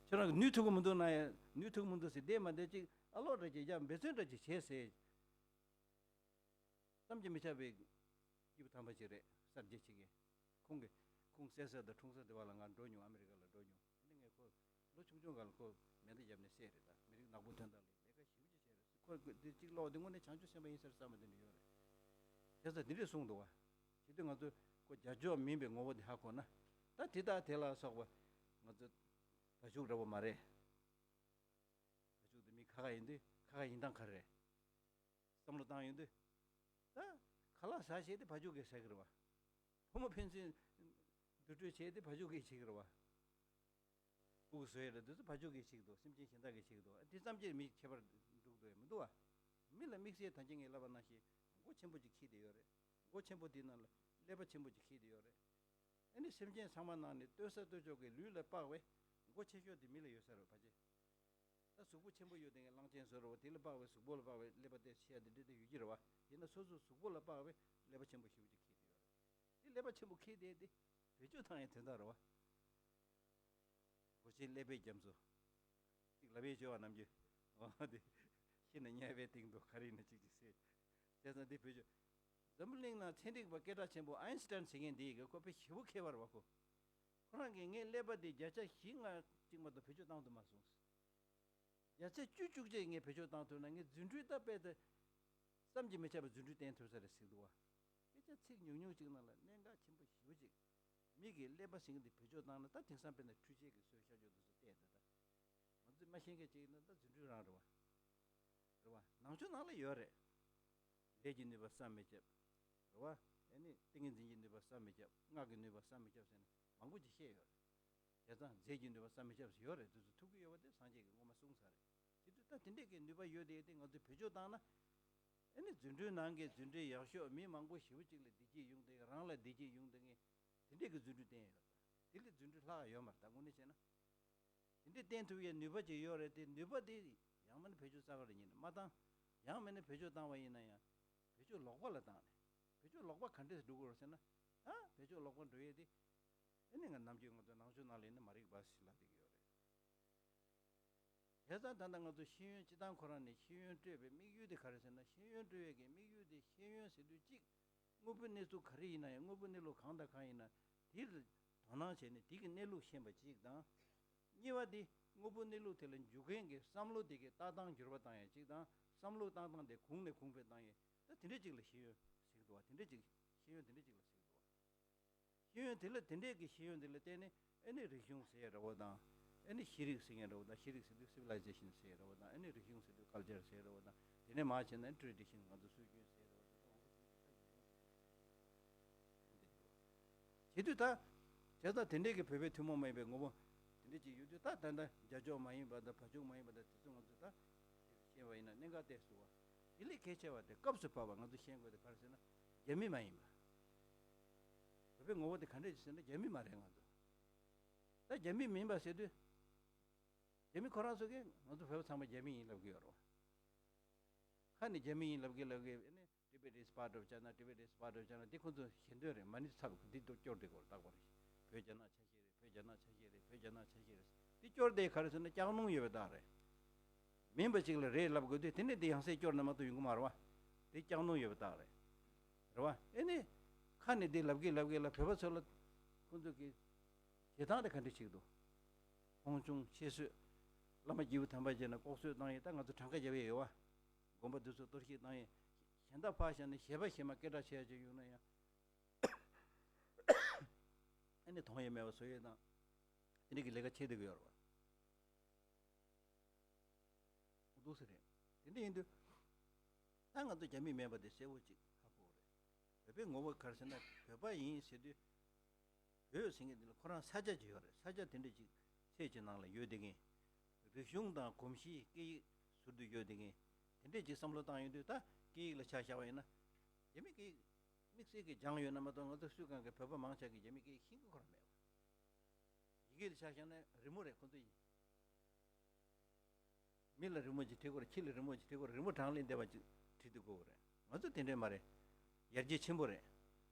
ཁྱེད་རང་ནུས་ཐུབ་ཀྱི་མི་འདུག་ན་ཡང་། ནུས་ཐུབ་ཀྱི་མི་འདུག་ཟེར་བསྡད་མ་བསྡད་ཅིག་ཨ་ལོག་འདྲ་ཅིག་ཡ་འབད་བརྩོན་འདྲ་ཅིག་བྱས་ཟེར། བསམ་གྱིས་མི་ཁྱབ་པའི་སྐྱེས་བུ་དམ་པ་ཅིག་རེད། གསར་བརྗེ་བྱེད་མཁན། ཁོང་གིས། ཁོང་བསད་ས་དང་འཁྲུངས་ས་དེ་བ་ལ་ང་འགྲོ་མྱོང་། ཨ་མི་རི་ཀ་ལ་འགྲོ་མྱོང་། ཨ་ནི་ངས་ཁོ་ལོ་ཆུང་ཆུང་སྒང་ལ་ཁོ་མེ་མདའ་བརྒྱབ་ནས་བསད་རེད། ད་མི་རིགས་ནག་པོ་དོན་དག་ལ་ལས་ཀ་ཞེ་པོ་ཅིག་བྱས་རེད། ཁོ་འདི་གཅིག་ཀློག་དེ་དངོས་གནས་བྱང་ཆུབ་སེམས་དཔའ་ཡིན་ས་རེད་བསམ་པ་དེ་འདྲ་ཡོད་རེད། བྱས་ཙང་འདི་འདྲས་གསུངས་འདུག་བ། བྱེད་དུས་ང་ཚོས་ཁོ་རྒྱ་ཕྱོགས་མིན་པའི་ངོ་བོ་དེ་ཧ་གོ་ན། ད་དེ་དག་དེ་ལ་སོགས་པ་ང་ཚོ་བ་ཕྱུགས་འདྲ་པོ་མ་རེད། བ་ཕྱུགས་དེ་མི་ཁ་ཁ་ཡིན་དུས། ཁ་ཁ་ཡིན་སྟངས་ག་རེ་རེད། བསམ་བློ་བཏང་ཡོང་དུས། ད་ཁ་ལག་ཟ་བྱས་ཏེ་བ་ཕྱུགས་ཀྱིས་ཟ་གི་རེད་བ། ཕོ་མོ་ཕན་ཚུན་འདུ་འཕྲོད་བྱས་ཏེ་བ་ཕྱུགས་ཀྱིས་བྱེད་ཀྱི་རེད་བ། སྤུ་གུ་བཟོ་ཡས་ལ་དེ་ཚོ་བ་ཕྱུགས་ཀྱིས་བྱེད་ཀྱི་འདུག་སེམས་ཅན་གཞན་དག་གིས་བྱེད་ཀྱི་འདུག་དེ་ཙམ་གྱིས་མི་ཁྱད་པར་འགྲོ་གི་འདུག་ཡ་མི་འདུག་བ། མི་ལ་དམིགས་བསལ་ད་གིན་ངས་ལབ་པ་ནང་བཞིན་མགོ་ཆེན་པོ་ཅིག་འཁྱེར་བསྡད་ཡོད་རེད། མགོ་ཆེན་པོ་དེའི་ནང་ལ་ཀླད་པ་ཆེན་པོ་ཅིག་འཁྱེར་བསྡད་ཡོད་རེད། ཨ་ནི་སེམས་ཅན་ཚང་མ་ནང་ནས་ལྟོས་ས་ལྟོས་ཕྱོགས་ཀྱི་ལུས་ལ་དཔག་པའི་མགོ་ཆེ་ཤོས་དེ་མི་ལ་ཡོད་ས་རེད་བ། ཕལ་ཆེར། ད་གཟུགས་པོ་ཆེན་པོ་ཡོད་དེ་ངས་གླང་ཆེན་བཟོ་རེད་བ། དེ་ལ་དཔག་པའི་གཟུགས་པོ་ལ་དཔག་པའི་ཀླད་པ་དེ་ཆེ་ཡ་དེ་འདྲ་དེ་ཡོད་ཀྱི་རེད་བ། ཡིན་ན་སོ་སོ་གཟུགས་པོ་ལ་དཔག་པའི་ཀླད་པ་ཆེན་པོ་ཞེ་པོ་ཅིག་འཁྱེར་བསྡད་ཡོད་རེད། དེ་ཀླད་པ་ཆེན་པོ་འཁྱེར་བསྡད་དེ་བེད་སྤྱོད་བཏང་ཡའི་དོན་དག་རེད་བ། སྒོ་ཆེན་ཀླད་པའི་རྒྱ་མཚོ། གཅིག་ལབ་ཡས་བྱོས་པ་ནམ་རྒྱུན། འོ་དེ། ཤི་ན་དམྱལ་བའི་གཏིང་དུ་ག་རེ་ཡིན་ན་གཅིག་གཅིག་ཟེར། བྱས་ཙང་འདི་བེད་སྤྱོད། འཛམ་བུ་གླིང་ནང་ཚན་རིག་པ་སྐད་གྲགས་ཆེན་པོ་ཨའིན་སི་ཊན་ཟེར་མཁན་འདི་ཡི་གེ་ཁོ་དཔེ་ཞེ་པོ་མཁས་པ་རེད་བ་ཁོ། ཁོ་རང་གིས་ངའི་ཀླད་པ་འདི་བརྒྱ་ཆ་བཞི་ལྔ་གཅིག་མ་གཏོགས་བེད་སྤྱོད་བཏང་ཐུབ་མ་སོང་། བརྒྱ་ཆ་བཅུ་བཅུ་གཅིག་ངས་བེད་སྤྱོད་བཏང་ཐུབ་ན་ངའི་རྫུ་འཕྲུལ་ད་དཔེ་དེ་བསམ་གྱིས་མི་ཁྱབ་པའི་རྫུ་འཕྲུལ་བསྟན་ཐུབ་ས་རེད་ཟེར་འདུག་བ། སྐད་ཆ་ཚིག་ཉུང་ཉུང་གཅིག་ནང་ལ་གནད་འགག་ཆེན་པོ་ཞེ་པོ་ཅིག་མི་གི་ཀླད་པ་ཟེར་མཁན་འདི་བེད་སྤྱོད་བཏང་ན། ད་དེང་སང་དཔེར་ན་འཕྲུལ་ཆས་ཀྱིས་བཟོས་བཞག་ཆོག་འདུག་སེ་བལྟས་ད། ད་ང་ཚོས་མ་ཤེས་མཁན་ཅིག་ཡིན་ན་ད་རྫུ་འཕྲུལ་རང་རེད་བ། རེད་བ། ནང་ཆོས་ནང་ལ་ཡོད་རེད། ལས་ཀྱི་ནུས་པ་བསམ་མི་ཁྱབ། རེད་བ། ཨ་ནི་ཏིང་ངེ་འཛིན་གྱི་ནུས་པ་བསམ་མི་ཁྱབ། སྔགས་ཀྱི་ནུས་པ་བསམ་མི་ཁྱབ་ཟེར་ནས་མང་པོ་ཅིག་བཤད་ཡོད་རེད། བྱས་ཙང་རྫས་ཀྱི་ནུས་པ་བསམ་མི་ཁྱབ་ཟེར་ཡོད་རེད། དེ་ཚོ་ཐུག་གི་ཡོད་པ་དེ་སངས་རྒྱས་ཀྱིས་སྔོན་མ་གསུངས་ཚར་རེད། དེ་དུས་ད་དེ་འདྲས་ཀྱི་ནུས་པ་ཡོད་དེ་དེ་ང་ཚོས་བེད་སྤྱོད་བཏང་ན། ཨ་ནི་རྫུ་འཕྲུལ་ནང་གི་རྫུ་འཕྲུལ་ཡག་ཤོས། མི་མང་པོ་ཞེ་པོ་ཅིག་ལ་བདེ་སྐྱིད་ཡོང་དེ། རང་ལ་བདེ་སྐྱིད་ཡོང་དེ་ངས་དེ་འདྲས་ཀྱི་རྫུ་འཕྲུལ་བསྟན་ཡོད་རེད། དེ་ལས་རྫུ་འཕྲུལ་ལྷག་ཡོད་མ་རེད། ད་དངོས་གནས་བྱས་ན། དེ་འདྲའི་བསྟན་ཐུབ་ཡའི་ནུས་པ་ཅིག་ཡོད་རེད་དེ། ནུས་པ་དེ་ཡང་མིན་ན་བེད་སྤྱོད་རྩ་བ་ལ་ཉིད་ནས་མ་བཏང་། ཡང་མིན་ན་བེད་སྤྱོད་བཏང་བ་ཡིན་ན་ཡང་བེད་སྤྱོད་ལོག་པ་ལ་བཏང་ནས། བེད་སྤྱོད་ལོག་པ་ག་འདྲས་སུ་འགྲོ་གི་རེད་ཟེར་ན། ད་བེད་སྤྱོད་ལོག་པ་འགྲོ་ཡས་དེ། ཨེ་ནི་ང་ནམ་རྒྱུན་ང་ཚོ་ནང་ཆོས་ནང་ལ་ཡིན་ན་མ་རིག་པ་ཞིག་ལབ་བསྡད་ཀྱི་ཡོད་རེད། བྱས་ཙང་ད་ལྟ་ང་ཚོ་ཤེས་ཡོན་སྤྱི་བཏང་ཁོ་རང་ནས་ཤེས་ཡོན་སྤྲོད་པའི་དམིགས་ཡུལ་དེ་ག་རེ་ཟེར་ན། ཤེས་ཡོན་སྤྲོད་ཡས་ཀྱི་དམིགས་ཡུལ་དེ། ཤེས་ཡོན་ཟེར་དུས་གཅིག་དངོས་པོའི་གནས་ཚུལ་ག་རེ་ཡིན་ན་ཡང་། དངོས་པོའི་གནས་ལུགས་གང་དང་གང་ཡིན་ན་དེ་ལ་དོ་སྣང་བྱས་ནས་དེ་གི་གནས་ལུགས་ཤེས་པ་གཅིག་དང་། གཉིས་པ་དེ་དངོས་པོའི་གནས་ལུགས་དེ་ལ་འཇུག་མཁན་གྱི་བསམ་བློ་དེ་གི་ལྟ་སྟངས་འགྱུར་བ་བཏང་ཡས་གཅིག་དང་། བསམ་བློ་ལྟ་སྟངས་དེ་གོང་ནས་གོང་འཕེལ་བཏང་ཡས། ད་དེ་འདྲ་གཅིག་ལ་ཤེས་ཡོན་ཟེར་གི་འདུག་བ། དེ་འདྲ་གཅིག་ཤེས་ཡོན་དེ་འདྲ་གཅིག་ལ་ཟེར་གི་འདུག་བ། ཤེས་ཡོན་དེ་ལ། དེ་འདྲས་ཀྱི་ཤེས་ཡོན་དེ་ལ་བརྟེན་ནས་ཨེ་ནི་རིག་གཞུང་ཟེར་ཡ་འདྲ་བོ་དང་། ཨེ་ནི་ཤེས་རིག་ཟེར་མཁན་འདྲ་བོ་དང་། ཤེས་རིག་ཟེར་དུས་སི་ཝི་ལའི་ཛེ་ཤན་ཟེར་ཡ་འདྲ་བོ་དང་། ཨེ་ནི་རིག་གཞུང་ཟེར་དུས་ཀལ་ཅར་ཟེར་ཡ་འདྲ་བོ་དང་། དེ་ནས་མར་བྱས་ན་ཊེ་རེ་ཌི་ཤན། ང་ཚོ་སྲོལ་རྒྱུན་ཟེར་ཡ་འདྲ་བོ་དེ་ཚོ་མང་པོ་ཞིག་ད་རིག་གཞུང་ཟེར་ཡ་འདྲ་བོ་དེ་འདྲ་འདུག་བ། བྱེད་དུས་ད། བྱས་ཙང་དེ་འདྲས་ཀྱི་བོད་པའི་ཐུན་མོང་མ་ཡིན་པའི་ངོ་བོ་དེ་འདྲས་ཅིག་ཡོད་དུས། ད་ད་ལྟ་རྒྱ་ཕྱོགས་མ་ཡིན་པ་དང་བལ་ཕྱོགས་མ་ཡིན་པ་དང་དེ་ཚོ་ང་ཚོ་ད་ཤེས་པ་ཡིན་ན་གནད་འགག་ཏོག་ཙམ་འདུག་བ། དེ་ལས་གལ་ཆེ་བ་དེ་སྐབས་སུ་བབས་པ་ང་ཚོ་ཤེས་དགོས་དེ་ག་རེ་ཟེར་ན། རྒྱ་མི་མ་ཡིན་པ། བོད་པའི་ངོ་བོ་དེ་ག་འདྲས་ཅིག་ཟེར་ན། རྒྱ་མི་མ་རེད་ང་ཚོ། ད་རྒྱ་མི་མིན་པ་ཟེར་དུས། རྒྱ་མི་ཁོ་རང་ཚོ་གིས་ང་ཚོ་བོད་པ་ཚང་མ་རྒྱ་མི་ཡིན་ལབ་ཀྱི་ཡོད་རེད་བ། ཁ་ནས་རྒྱ་མི་ཡིན་ལབ་ཀྱི་ལབ་ཀྱི། ཨེ་ནི་Tibet is part of China, Tibet is part of China. འདི་ཁོ་ཚོ་ཞེ་འདོད་རེད། མ་ཎི་ཚབ་འདི་སྐྱོར་བསྡད་ཀྱི་ཡོད་རེད། རྟག་པར་བོད་རྒྱ་ནག་ཆ་ཤས་རེད། བོད་རྒྱ་ནག་ཆ་ཤས་རེད། བོད་རྒྱ་ནག་ཆ་ཤས་རེད། འདི་སྐྱོར་དེ་ག་རེ་ཟེར་ན་སྐྱག་རྫུན་ཡོད་པའི་རྟགས་རེད། མིན་པ་ཅིག་ལ་རེད་ལབ་དགོས་དུས་དེ་ནས་འདི་ཡང་སེ་སྐྱོར་ན་མ་གཏོགས་ཡོང་གི་མ་རེད་བ། འདི་སྐྱག་རྫུན་ཡོད་པའི་རྟགས་རེད། རེད་བ། ཨེ་ནི། ཁ་ནས་འདི་ལབ་ཀྱི་ལབ་ཀྱི་ལ། བོད་པ་ཚོ་ལ་ཁོང་ཚོ་གི་བྱེད་སྟངས་དེ་ག་འདྲ་ཞིག་འདུག་མཐོང་ཆུང་ཆེ་བཟོས། བླ་མ་སྐྱེས་བུ་དམ་པ་བྱས་ན་ལྐོག་གསོད་བཏང་ཡས། ད་ང་ཚོ་གྲངས་ཀ་རྒྱབ་ཡས་ཡོད་བ། དགོན་པ་འདི་ཚོ་གཏོར་བཤིག་བཏང་ཡས། གཞན་དག་ཕར་བཞག་ནས་གཞས་པ་གཞས་མ་སྐད་གྲགས་ཆེ་ཡ་ཅིག་ཡོང་ན་ཡང་། ཨ་ནི་མཐོང་ཡས་མེད་པ་བཟོ་ཡས་དང་། དེ་འདྲ་གི་ལས་ཀ་བྱེད་བསྡད་ཀྱི་ཡོད་རེད་བ། འདུག་སེ་རེད། དེ་འདྲ་ཡིན་དུས། ད་ང་ཚོ་རྒྱ་མི་མིན་པ་དེ་གསལ་པོ་ཅིག་ཧ་གོ་གི་རེད། བོད་པའི་ངོ་བོ་ག་རེ་ཟེར་ན། བོད་པ་ཡིན་ཟེར་དུས། བོད་ཟེར་མཁན་དེ་ལ་ཁོ་རང་ས་ཆ་ཅིག་ཡོད་རེད། ས་ཆ་དེ་འདྲ་ཅིག་ཚད་ཅིག་ནང་ལ་ཡོད་བསྡད་མཁན། རིག་གཞུང་དང་གོམས་གཤིས་སྐད་ཡིག་ཟུར་དུ་ཡོད་བསྡད་མཁན། དེ་འདྲ་ཅིག་བསམ་བློ་བཏང་ཡོང་དུས། ད་སྐད་ཡིག་ལ་ཆ་བཞག་པ་ཡིན་ན། རྒྱ་མི་སྐད་ཡིག་དམིགས་བསལ་གྱི་སྦྱངས་ཡོད་ན་མ་གཏོགས། ང་ཚོ་སུས་གང་གི་བོད་པ་མང་ཆེ་གིས་རྒྱ་མི་སྐད་ཡིག་ཤེས་ཀྱི་ཁོ་རང་མེད་པ། ཡི་གེ་ལ་ཆ་བཞག་ན་རི་མོ་རེད། ཁོ་ཚོ་ཡིན། མི་ལ་རི་མོ་ཅིག་བྲིས་དགོས་རེད། ཁྱི་ལ་རི་མོ་ཅིག་བྲིས་དགོས་རེད། རི་མོ་གྲངས་ལས་འདས་པ་ཅིག་བྲིས་དུས་དགོས་རེད། ང་ཚོ་དེ་འདྲས་མ་རེད། ཡར་རྒྱས་ཆེན་པོ་རེད།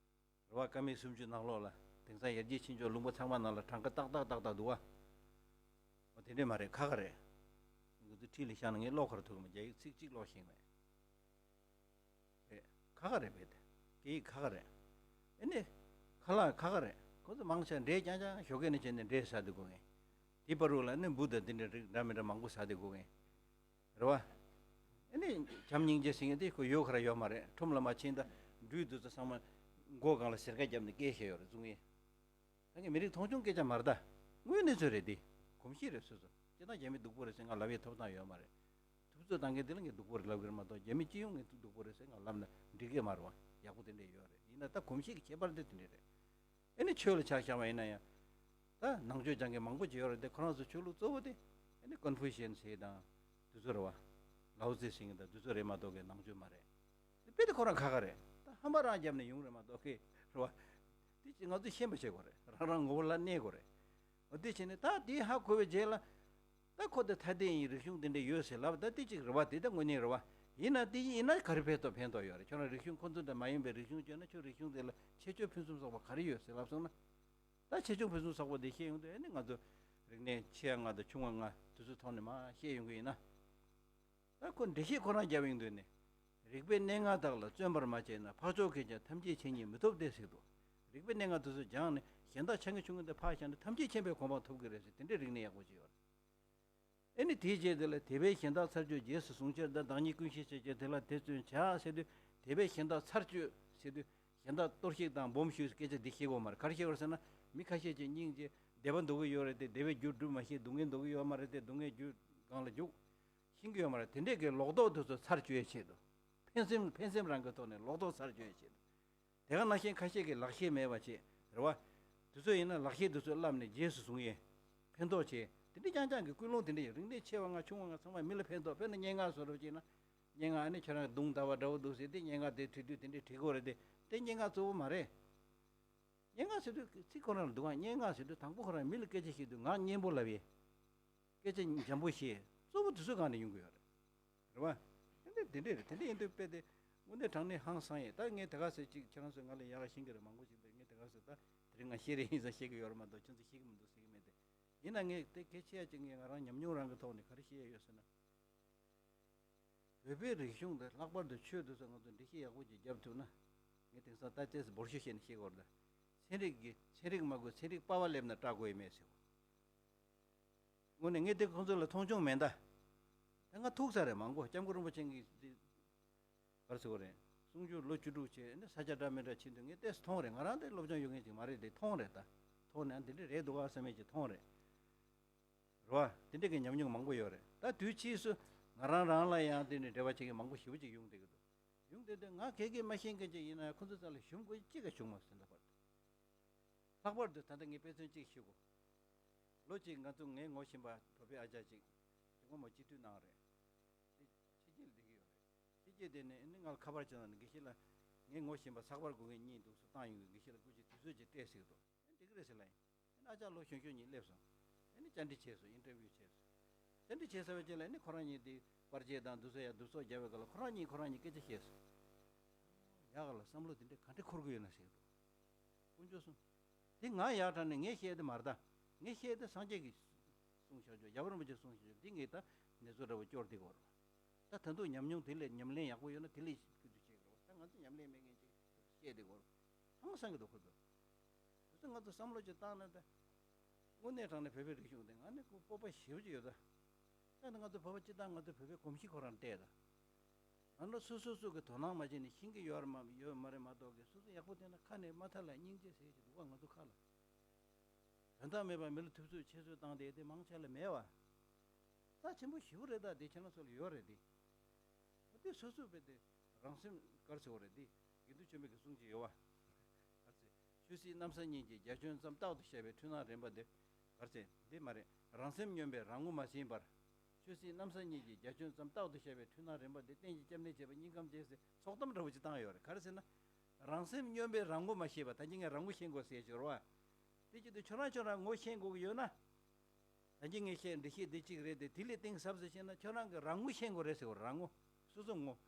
རེད་བ། ཀ་མད་སུམ་ཅུ་ནང་ལོགས་ལ། དེང་སང་ཡར་རྒྱས་ཕྱིན་ཆོག་ལུང་པ་ཚང་མ་ནང་ལ་གྲངས་ཀ་ཏག་ཏག་ཏག་ཏག་འདུག་བ། འོ་དེ་འདྲས་མ་རེད། ཁག་ཁག་རེད། ང་ཚོ་འཁྲིས་ལ་བཞག་ན་ངས་ཀློག་ག་རེ་ཐུབ་ཀྱི་མ། རྒྱ་ཡིག་ཚིག་གཅིག་ཀློག་ཤེས་མེད། རེད། ཁག་ཁག་རེད་པས་དེ། སྐད་ཡིག་ཁག་ཁག་རེད། ཨེ་ནི། ཁ་ལག་ཁག་ཁག་རེད། ཁོ་ཚོ་མང་ཆེ་འབྲས་རྐྱང་རྐྱང་ཞོགས་ཀས་ནས་བྱས་ནས་འབྲས་ཟ་སྡོད་དགོས་མཁན། དེའི་བར་དུ་ལ་ནི་འབུ་དང་དེ་འདྲའི་རིགས་འདྲ་མི་འདྲ་མང་པོ་ཟ་སྡོད་དགོས་མཁན། རེད་བ། ཨེ་ནི། བྱམས་སྙིང་རྗེ་ཟེར་མཁན་དེ་ཁོ་ཡོད་ག་ར་ཡོད་མ་རེད། ཁྲོམ་ལ་མར་ཕྱིན་ད་སྦྲུལ་དེ་ཚོ་ཚང་མ་མགོ་སྒང་ལ་གཟེར་ཁ་བརྒྱབ་ནས་སྐད་བཤད་ཡོད་རེད་བཟུང་ངེ། ད་ངས་མི་རིགས་མཐོང་ཆུང་སྐད་ཆ་མ་རེད་ད། དངོས་གནས་ཚོད་རེད་དེ། གོམས་གཤིས་རེད་སོ་སོ། སྤྱིར་བཏང་རྒྱ་མི་སྡུག་པོ་རེད་ཟེར་ང་ལབ་ཡས་ཐོབ་ཐང་ཡོད་མ་རེད། ཐུབ་ཚོད་བཏང་མཁན་དེ་ལ་ངས་སྡུག་པོ་རེད་ལབ་ཀྱི་རེད་མ་གཏོགས། རྒྱ་མི་སྤྱི་ཡོངས་ངས་སྡུག་པོ་རེད་ཟེར་ང་ལབ་ན་འགྲིག་གི་མ་རེད་བ། ཡག་པོ་དེ་འདྲས་ཡོད་རེད། ཡིན་ན་ད་གོམས་གཤིས་ཀྱི་ཁྱད་པར་དེ་དེ་འདྲས་རེད། ཨེ་ནི་ཆོས་ལ་ཆ་བཞག་པ་ཡིན་ན་ཡང་། ད་ནང་ཆོས་སྦྱང་མཁན་མང་པོ་ཅིག་ཡོད་རེད་དེ། ཁོ་རང་ཚོ་ཆོས་ལུགས་གཙོ་བོ་དེ། ཨེ་ནི་ཀོན་ཕུ་ཤན་ཟེར་དང་། དེ་ཚོ་རེད་བ། ལའོ་ཙེ་ཟེར་མཁན་དང་དེ་ཚོ་རེད་མ་གཏོགས་ཀྱི་ནང་ཆོས་མ་རེད། དཔེ་དེ་ཁོ་རང་ཁག་ཁག་རེད། ད་ཧམ་པ་རང་བརྒྱབ་ནས་ཡོང་རེད་མ་གཏོགས་ཀྱི་རེད་བ། དེ་ཅིག་ང་ཚོས་ཤེས་པ་བྱེད་དགོས་རེད། རང་རང་ངོ་བོ་ལ་གནས་དགོས་རེད། འོ་དེ་བྱས་ནས་ད་དེ་ཧ་གོ་བའི་རྗེས་ལ། ད་ཁོ་དེ་ཐ་དད་ཡིན། རིག་གཞུང་དེ་འདྲ་ཡོད་ཟེར་ལབ། ད་དེ་ཅིག་རེད་བ། དེ་ད་དངོས་གནས་རེད་བ། ཡིན་ན་དེ་ཡིན་ན་ག་རེ་ཕན་ཐོགས་ཕན་ཐོགས་ཡོད་རེད། ཁྱོད་རང་རིག་གཞུང་ཁོ་ཚོ་འདྲ་མ་ཡིན་པའི་རིག་གཞུང་བརྗོད་ན། ཁྱོད་རིག་གཞུང་དེ་ལ་ཆེ་ཆུང་ཕུན་སུམ་ཚོགས་པ་ག་རེ་ཡོད་ཟེར་ལབ་སོང་ན། ད་ཆེ་ཆུང་ཕུན་སུམ་ཚོགས་པ་དེ་ཤེས་ཡོང་དུས། ཨེ་ནི་ང་ཚོ་རིག་གནས་ཆེ་བ་ལྔ་དང་ཆུང་བ་ལྔ་དེ་ཚོའི་ཐོག་ནས་མར་ཤེས་ཡོང་གི་ཡིན་ན། ད་ཁོ་འགྲེལ་བཤད་ཁོ་རང་རྒྱབ་ཡོང་དུས་ནས། རིག་པའི་གནས་ལྔ་དག་ལ་བརྩོན་པར་མ་བྱས་ན། འཕགས་མཆོག་མཁྱེན་ཀྱང་ཐམས་ཅད་མཁྱེན་ཉིད་མི་ཐོབ་སྟེ་ཟེར་འདུག་རིག་པའི་གནས་ལྔ་དེ་ཚོ་སྦྱངས་ནས་གཞན་དག་ཆ་ངེ་ཆུང་ངེ་དེ་ཕར་བཞག་ནས་ཐམས་ཅད་མཁྱེན་པའི་གོ་འཕང་ཐོབ་ཀྱི་རེད་ཟེར། དེ་འདྲའི་རིག་གནས་ཡག་པོ་ཅིག་ཡོད་རེད། ཨེ་ནི་དེའི་རྗེས་དེ་ལ། དེ་བས་གཞན་དག་ཚར་གཅོད་རྗེས་སུ་བཟུང་ཕྱིར། ད་བདག་ཉིད་ཀུན་ཤེས་ཤེས་བྱ། དེ་ལ་དེ་བརྩོན་བྱ་ཟེར་དུས། དེ་བས་གཞན་དག་ཚར་གཅོད་ཟེར་དུས། གཞན་དག་གཏོར་བཤིག་དང་སྦོམ་ཞུ་སྐད་ཆ་འདི་བཤད་དགོས་མ་རེད། ག་རེ་བཤད་དགོས་རེད་ཟེར་ན། མི་ཁ་ཤས་ཀྱིས་སྙིང་རྗེ། བདེ་བ་འདོད་ཀྱི་ཡོད་རེད་དེ། བདེ་བའི་རྒྱུ་སྒྲུབ་མ་ཤེས། སྡུག་བསྔལ་འདོད་ཀྱི་ཡོད་མ་རེད་དེ། སྡུག་བསྔལ་རྒྱུ་སྒང་ལ་རྒྱུག་ཤེས་ཀྱི་ཡོད་མ་རེད། དེ་འདྲས་ཀྱི་ལོག་རྟོག་དེ་ཚོ་ཚར་གཅོད་ཡས་ཆེད་དུ། ཕན་སེམས་ཕན་སེམས་རང་གི་ཐོག་ནས་ལོག་རྟོག་ཚར་གཅོད་ཡས་ཆེད་དུ། དེ་ག་ནང་བཞིན་ཁ་ཤས་ཀྱིས་ལག་ཤེས་མེད་པ་བྱེད། རེད་བ། དེ་ཚོ་ཡིན་ན་ལག་ཤེས་དེ་ཚོ་བསླབས་ནས་རྗེས་སུ་བཟུང་ཡས། ཕན་ཐོགས་ཆེ། དེ་འདྲས་རྐྱང་རྐྱང་གི་ཀུན་སློང་དེ་འདྲས་ཡོད། རིག་གནས་ཆེ་བ་ལྔ་ཆུང་བ་ལྔ་ཚང་མ་མི་ལ་ཕན་ཐོགས། དཔེར་ན་སྙན་ངག་བཟོ་འདྲ་བྱས་ན། སྙན་ངག་ཨ་ནི་ཁྱོད་རང་གདུང་འདྲ་བ་འདྲ་བོ་འདུག་ཟེར་ཏེ། སྙན་ངག་དེ་བྲིས་དུས་དེ་འདྲས་བྲིས་དགོས་རེད་དེ། དེ་སྙན་ངག་གཙོ་བོ་མ་རེད། སྙན་ངག་ཟེར་དུས་ཚིག་ཁོ་རང་ལ་འདུག་ག་སྙན་ངག་ཟེར་དུས་དང་པོ་ཁོ་རང་མི་ལ་སྐད་ཆ་བཤད་དུས་ངག་སྙན་པོ་ལབ་ཡས། སྐད་ཆ་འཇམ་པོ་བཤད། གཙོ་བོ་དེ་ཚོའི་སྒང་ནས་ཡོང་གི་ཡོད་རེད། རེད་བ། དེ་འདྲ་དེ་འདྲ་རེད། དེ་འདྲ་ཡིན་དུས་དཔེ་དེ་དངོས་གནས་དྲང་གནས་ཧང་སང་ཡས། ད་ངས་དེ་ག་ཟེར་ཅིག་ཁྱེད་རང་ཚོས་ང་ལ་ཡག་ག་ཤེས་ཀྱི་རེད། མང་པོ་ཞིག་འདིར་ངས་དེ་ག་ཟེར། ད་དེ་རིང་ང་ཤེས་རེད་ཡིན་ཙང་ཤེས་ཀྱི་ཡོད་རེད་མ་གཏོགས་ཁྱེད་ཚོས་ཤེས་ཀྱི་མི་འདུག་ཟེར་གྱི་མེད་དེ། ཡིན་ན་ངས་དེ་གལ་ཆེ་ཡ་ཅིག་ངས་ང་རང་ཉམས་མྱོང་རང་གི་ཐོག་ནས་ག་རེ་བཤད་ཡ་ཡོད་ཟེར་ན། བོད་པའི་རིག་གཞུང་འདི་ལྷག་པར་དུ་ཆོས་འདི་ཚོ་ང་ཚོ་འགྲེལ་བཤད་ཡག་པོ་ཅིག་རྒྱབ་ཐུབ་ན། ངས་དེང་སང་ད་ཅེས་འབོར་ཤོག་བཤད་ནས་བཤད་དགོས་རེད་ད། ཚན་རིག་གི་ཚན་རིག་མ་དགོས་ཚན་རིག་པ་བ་སླེབས་ན་སྐྲག་དགོས་ཡོད་མེད་ཟེར། དངོས་གནས་ངས་དེ་ཁོང་ཚོ་ལ་མཐོང་ཆུང་མེད་ད། ད་ང་ཐུག་ས་རེད། མང་པོ་སྐྱབས་མགོན་རིན་པོ་ཆེ་གིས་འདི་ག་རེ་ཟེར་དགོས་རེད། གསུང་ཆོས་ལོ་བཅུ་དྲུག་བྱས་ནས་ས་ཆ་འདྲ་མི་འདྲ་ཕྱིན་དུས་ངས་ཏོག་ཙམ་མཐོང་རེད། ང་རང་དེ་སློབ་སྦྱོང་ཡོད་མཁན་ཅིག་མ་རེད་དེ། མཐོང་རེད་ད། མཐོང་ནས་འདི་འདྲ་རེད་འདུག་ག་བསམ་མཁན་ཅིག་མཐོང་རེད། རེད་བ། དེ་འདྲ་གི་ཉམས་མྱོང་མང་པོ་ཡོད་རེད། ད་དུས་ཕྱིས་སུ་ང་རང་རང་ལ་ཡང་དེ་ནས་འབྲེལ་བ་བྱེད་མཁན་མང་པོ་ཞེ་པོ་ཅིག་ཡོང་བསྡད་ཀྱི་འདུག་ཡོང་བསྡད་དུས་ང་ག་གེ་མ་ཤེས་མཁན་ཅིག་ཡིན་ན་ཁོ་ཚོ་རྩ་ལ་ཞུམ་དགོས་ཅི་ག་བྱུང་མ་སོང་། ད་བར་དུ། ལྷག་པར་དུ་ད་ལྟ་ངས་དཔེ་མཚོན་གཅིག་ཞུ་དགོས། ལོ་གཅིག་ང་ཚོ་ངའི་ངོ་ཤེས་པ་བོད་པའི་ཨ་ཅག་ཅིག་དེ་སྔོན་མ་སྤྱི་འཐུས་གནང་རེད། དེ་ཕྱི་རྒྱལ་བསྡད་ཀྱི་ཡོད་རེད། ཕྱི་རྒྱལ་བསྡད་ནས་ཨ་ནི་ང་ལ་ཁ་པར་བྱས་ན་དགེ་བཤེས་ལགས། ངའི་ངོ་ཤེས་པ་ཚགས་པར་དགོས་མཁན་གཉིས་འདུག་སུ་བཏང་ཡོང་གི། དགེ་བཤེས་ལགས་སྐུ་མཁྱེན་དུས་ཚོད་ཅིག་སྤྲད་ཟེར་གི་འདུག་ཨེ་འགྲིག་གི་རེད་ཟེར་ལབ་ཡིན། ཨ་ཅག་ལོ་གཞོན་གཞོན་གཉིས་སླེབས་སོང་། ཨ་ནི་བཅར་འདྲི་བྱས་སོང་། ཨིན་ཊར་བིའུ་བྱས་སོང་། བཅར་འདྲི་བྱས་ཚར་བའི་རྗེས་ལ་ཨ་ནི་ཁོ་རང་གཉིས་དེ་པར་ཆས་དང་འདུག་སེ་ཡ་འདུག་སོགས་རྒྱབ་པའི་སྐབས་ལ་ཁོ་རང་གཉིས་ཁོ་རང་གཉིས་སྐད་ཆ་བཤད་སོང་། ཡག་ལ་བསམ་བློ་དེ་འདྲ་ག་འདྲ་འཁོར་གི་ཡོད་ན་ཟེར་འདུག་དཀོན་མཆོག་གསུམ། དེ་ང་ཡག་དྲགས་ནས་ངས་བཤད་དེ་མ་རེད་ད། ངས་བཤད་དེ་སངས་རྒྱས་ཀྱིས་གསུངས་བཞག་ཆོག་རྒྱལ་བ་རིན་པོ་ཆེས་གསུངས་བཞག་ཆོག་འདི་ངས་ད་ནེ་ཙོ་འདྲ་བོ་སྐྱོར་བསྡད་ཀྱི་ཡོད་རེད། ད་ད་དུང་ཉམས་མྱོང་དེ་ལས་ཉམས་ལེན་ཡག་པོ་ཡོད་ན་དེ་ལས་སྐྱོ་སྡུག་བྱེད་ཀྱི་རེད་བ། ད་ང་ཚོ་ཉམས་ལེན་མེད་མཁན་ཅིག་བཤད་བསྡད་ཀྱི་ཡོད་རེད། ཧང་སང་གི་འདུག་ཁོ་ཚོ། དེ་ཚོ་ང་ཚོ་བསམ་བློ་ཅིག་བཏང་ན་ད། དངོས་གནས་དྲང་གནས་བོད་པའི་རིག་གཞུང་དེ་ང་ནི་ཁོ་སྤོབས་པ་ཞེ་པོ་ཅིག་ཡོད་ད། ད་ནི་ང་ཚོ་བོད་པ་སྤྱི་བཏང་ང་ཚོ་བོད་པའི་གོམས་གཤིས་ཁོ་རང་བལྟས་ད། ང་ཚོ་སོ་སོ་སོ་གི་དོ་སྣང་མ་བྱས་ནས་ཤེས་ཀྱི་ཡོད་རེད་མ་ཡོད་མ་རེད་མ་གཏོགས་ཀྱི། སོ་སོ་ཡག་པོ་བལྟས་ན་ཁ་ནས་མ་ཐར་ལ་སྙིང་རྗེ་ཟེར་གྱི་འདུག་བ། ང་ཚོ་ཁ་ལ། དོན་དག་མེད་པར་མི་ལ་ཐུབ་ཚོད་ཆེ་ཚོད་བཏང་བསྡད་དེ་མང་ཆེ་ལ་མེད་བ། རྩ་ཆེན་པོ་ཞེ་པོ་རེད་ད། དེ་ཁྱེད་རང་ཚོ་ལ་ཡོད་རེད་དེ། འོ་དེ་སོ་སོ་བས་དེ་རང་སེམས་ག་རེ་ཟེར་བ་རེད་དེ། དགེ་འདུན་ཆོས་འཕེལ་གྱི་གསུང་གཅིག་ཡོད་བ། ག་རེ་ཟེར། ཆོས་སྲིད་གནམ་ས་གཉིས་ཀྱི་རྒྱ་ཁྱོན་ཙམ་རྟག་ཏུ་བཤད་པའི་འཁྲུལ་སྣང་རིམ་པ་འདི། ག་རེ་ཟེར། འདི་མ་རེད། རང་སེམས་སྙོམས་པས་རང་ངོ་མ་ཤེས་པར། ཆོས་སྲིད་གནམ་ས་གཉིས་ཀྱི་རྒྱ་ཁྱོན་ཙམ་རྟག་ཏུ་བཤད་པའི་འཁྲུལ་སྣང་རིམ་པ་འདི། རྟེན་གྱི་སྐྱབས་གནས་བྱས་པ་སྙིང་ཁམས་བྱེད་ཟེར་ཚོགས་གཏམ་འདྲ་བོ་ཅིག་བཏང་ཡོད་རེད། ག་རེ་ཟེར་ན། རང་སེམས་སྙོམས་པས་རང་ངོ་མ་ཤེས་པ། ད་གིན་ངས་རང་ངོ་ཤེས་དགོས་ཟེར་ཞོར་བ། དེ་བྱེད་དུས་ཁྱོད་རང་ཁྱོད་རང་ངོ་ཤེས་དགོས་ཀྱི་ཡོད་ན། ད་གིན་ངས་བཤད་འདི་བཤད་འདི་གཅིག་རེད་དེ། དེ་ལས་གཏིང་ཟབ་ཟེར་བཤད་ན་ཁྱོད་རང་གི་རང་ངོ་ཤེས་དགོས་རེད་ཟེར་བ། རང་ངོ་སོ་སོ་ངོ་།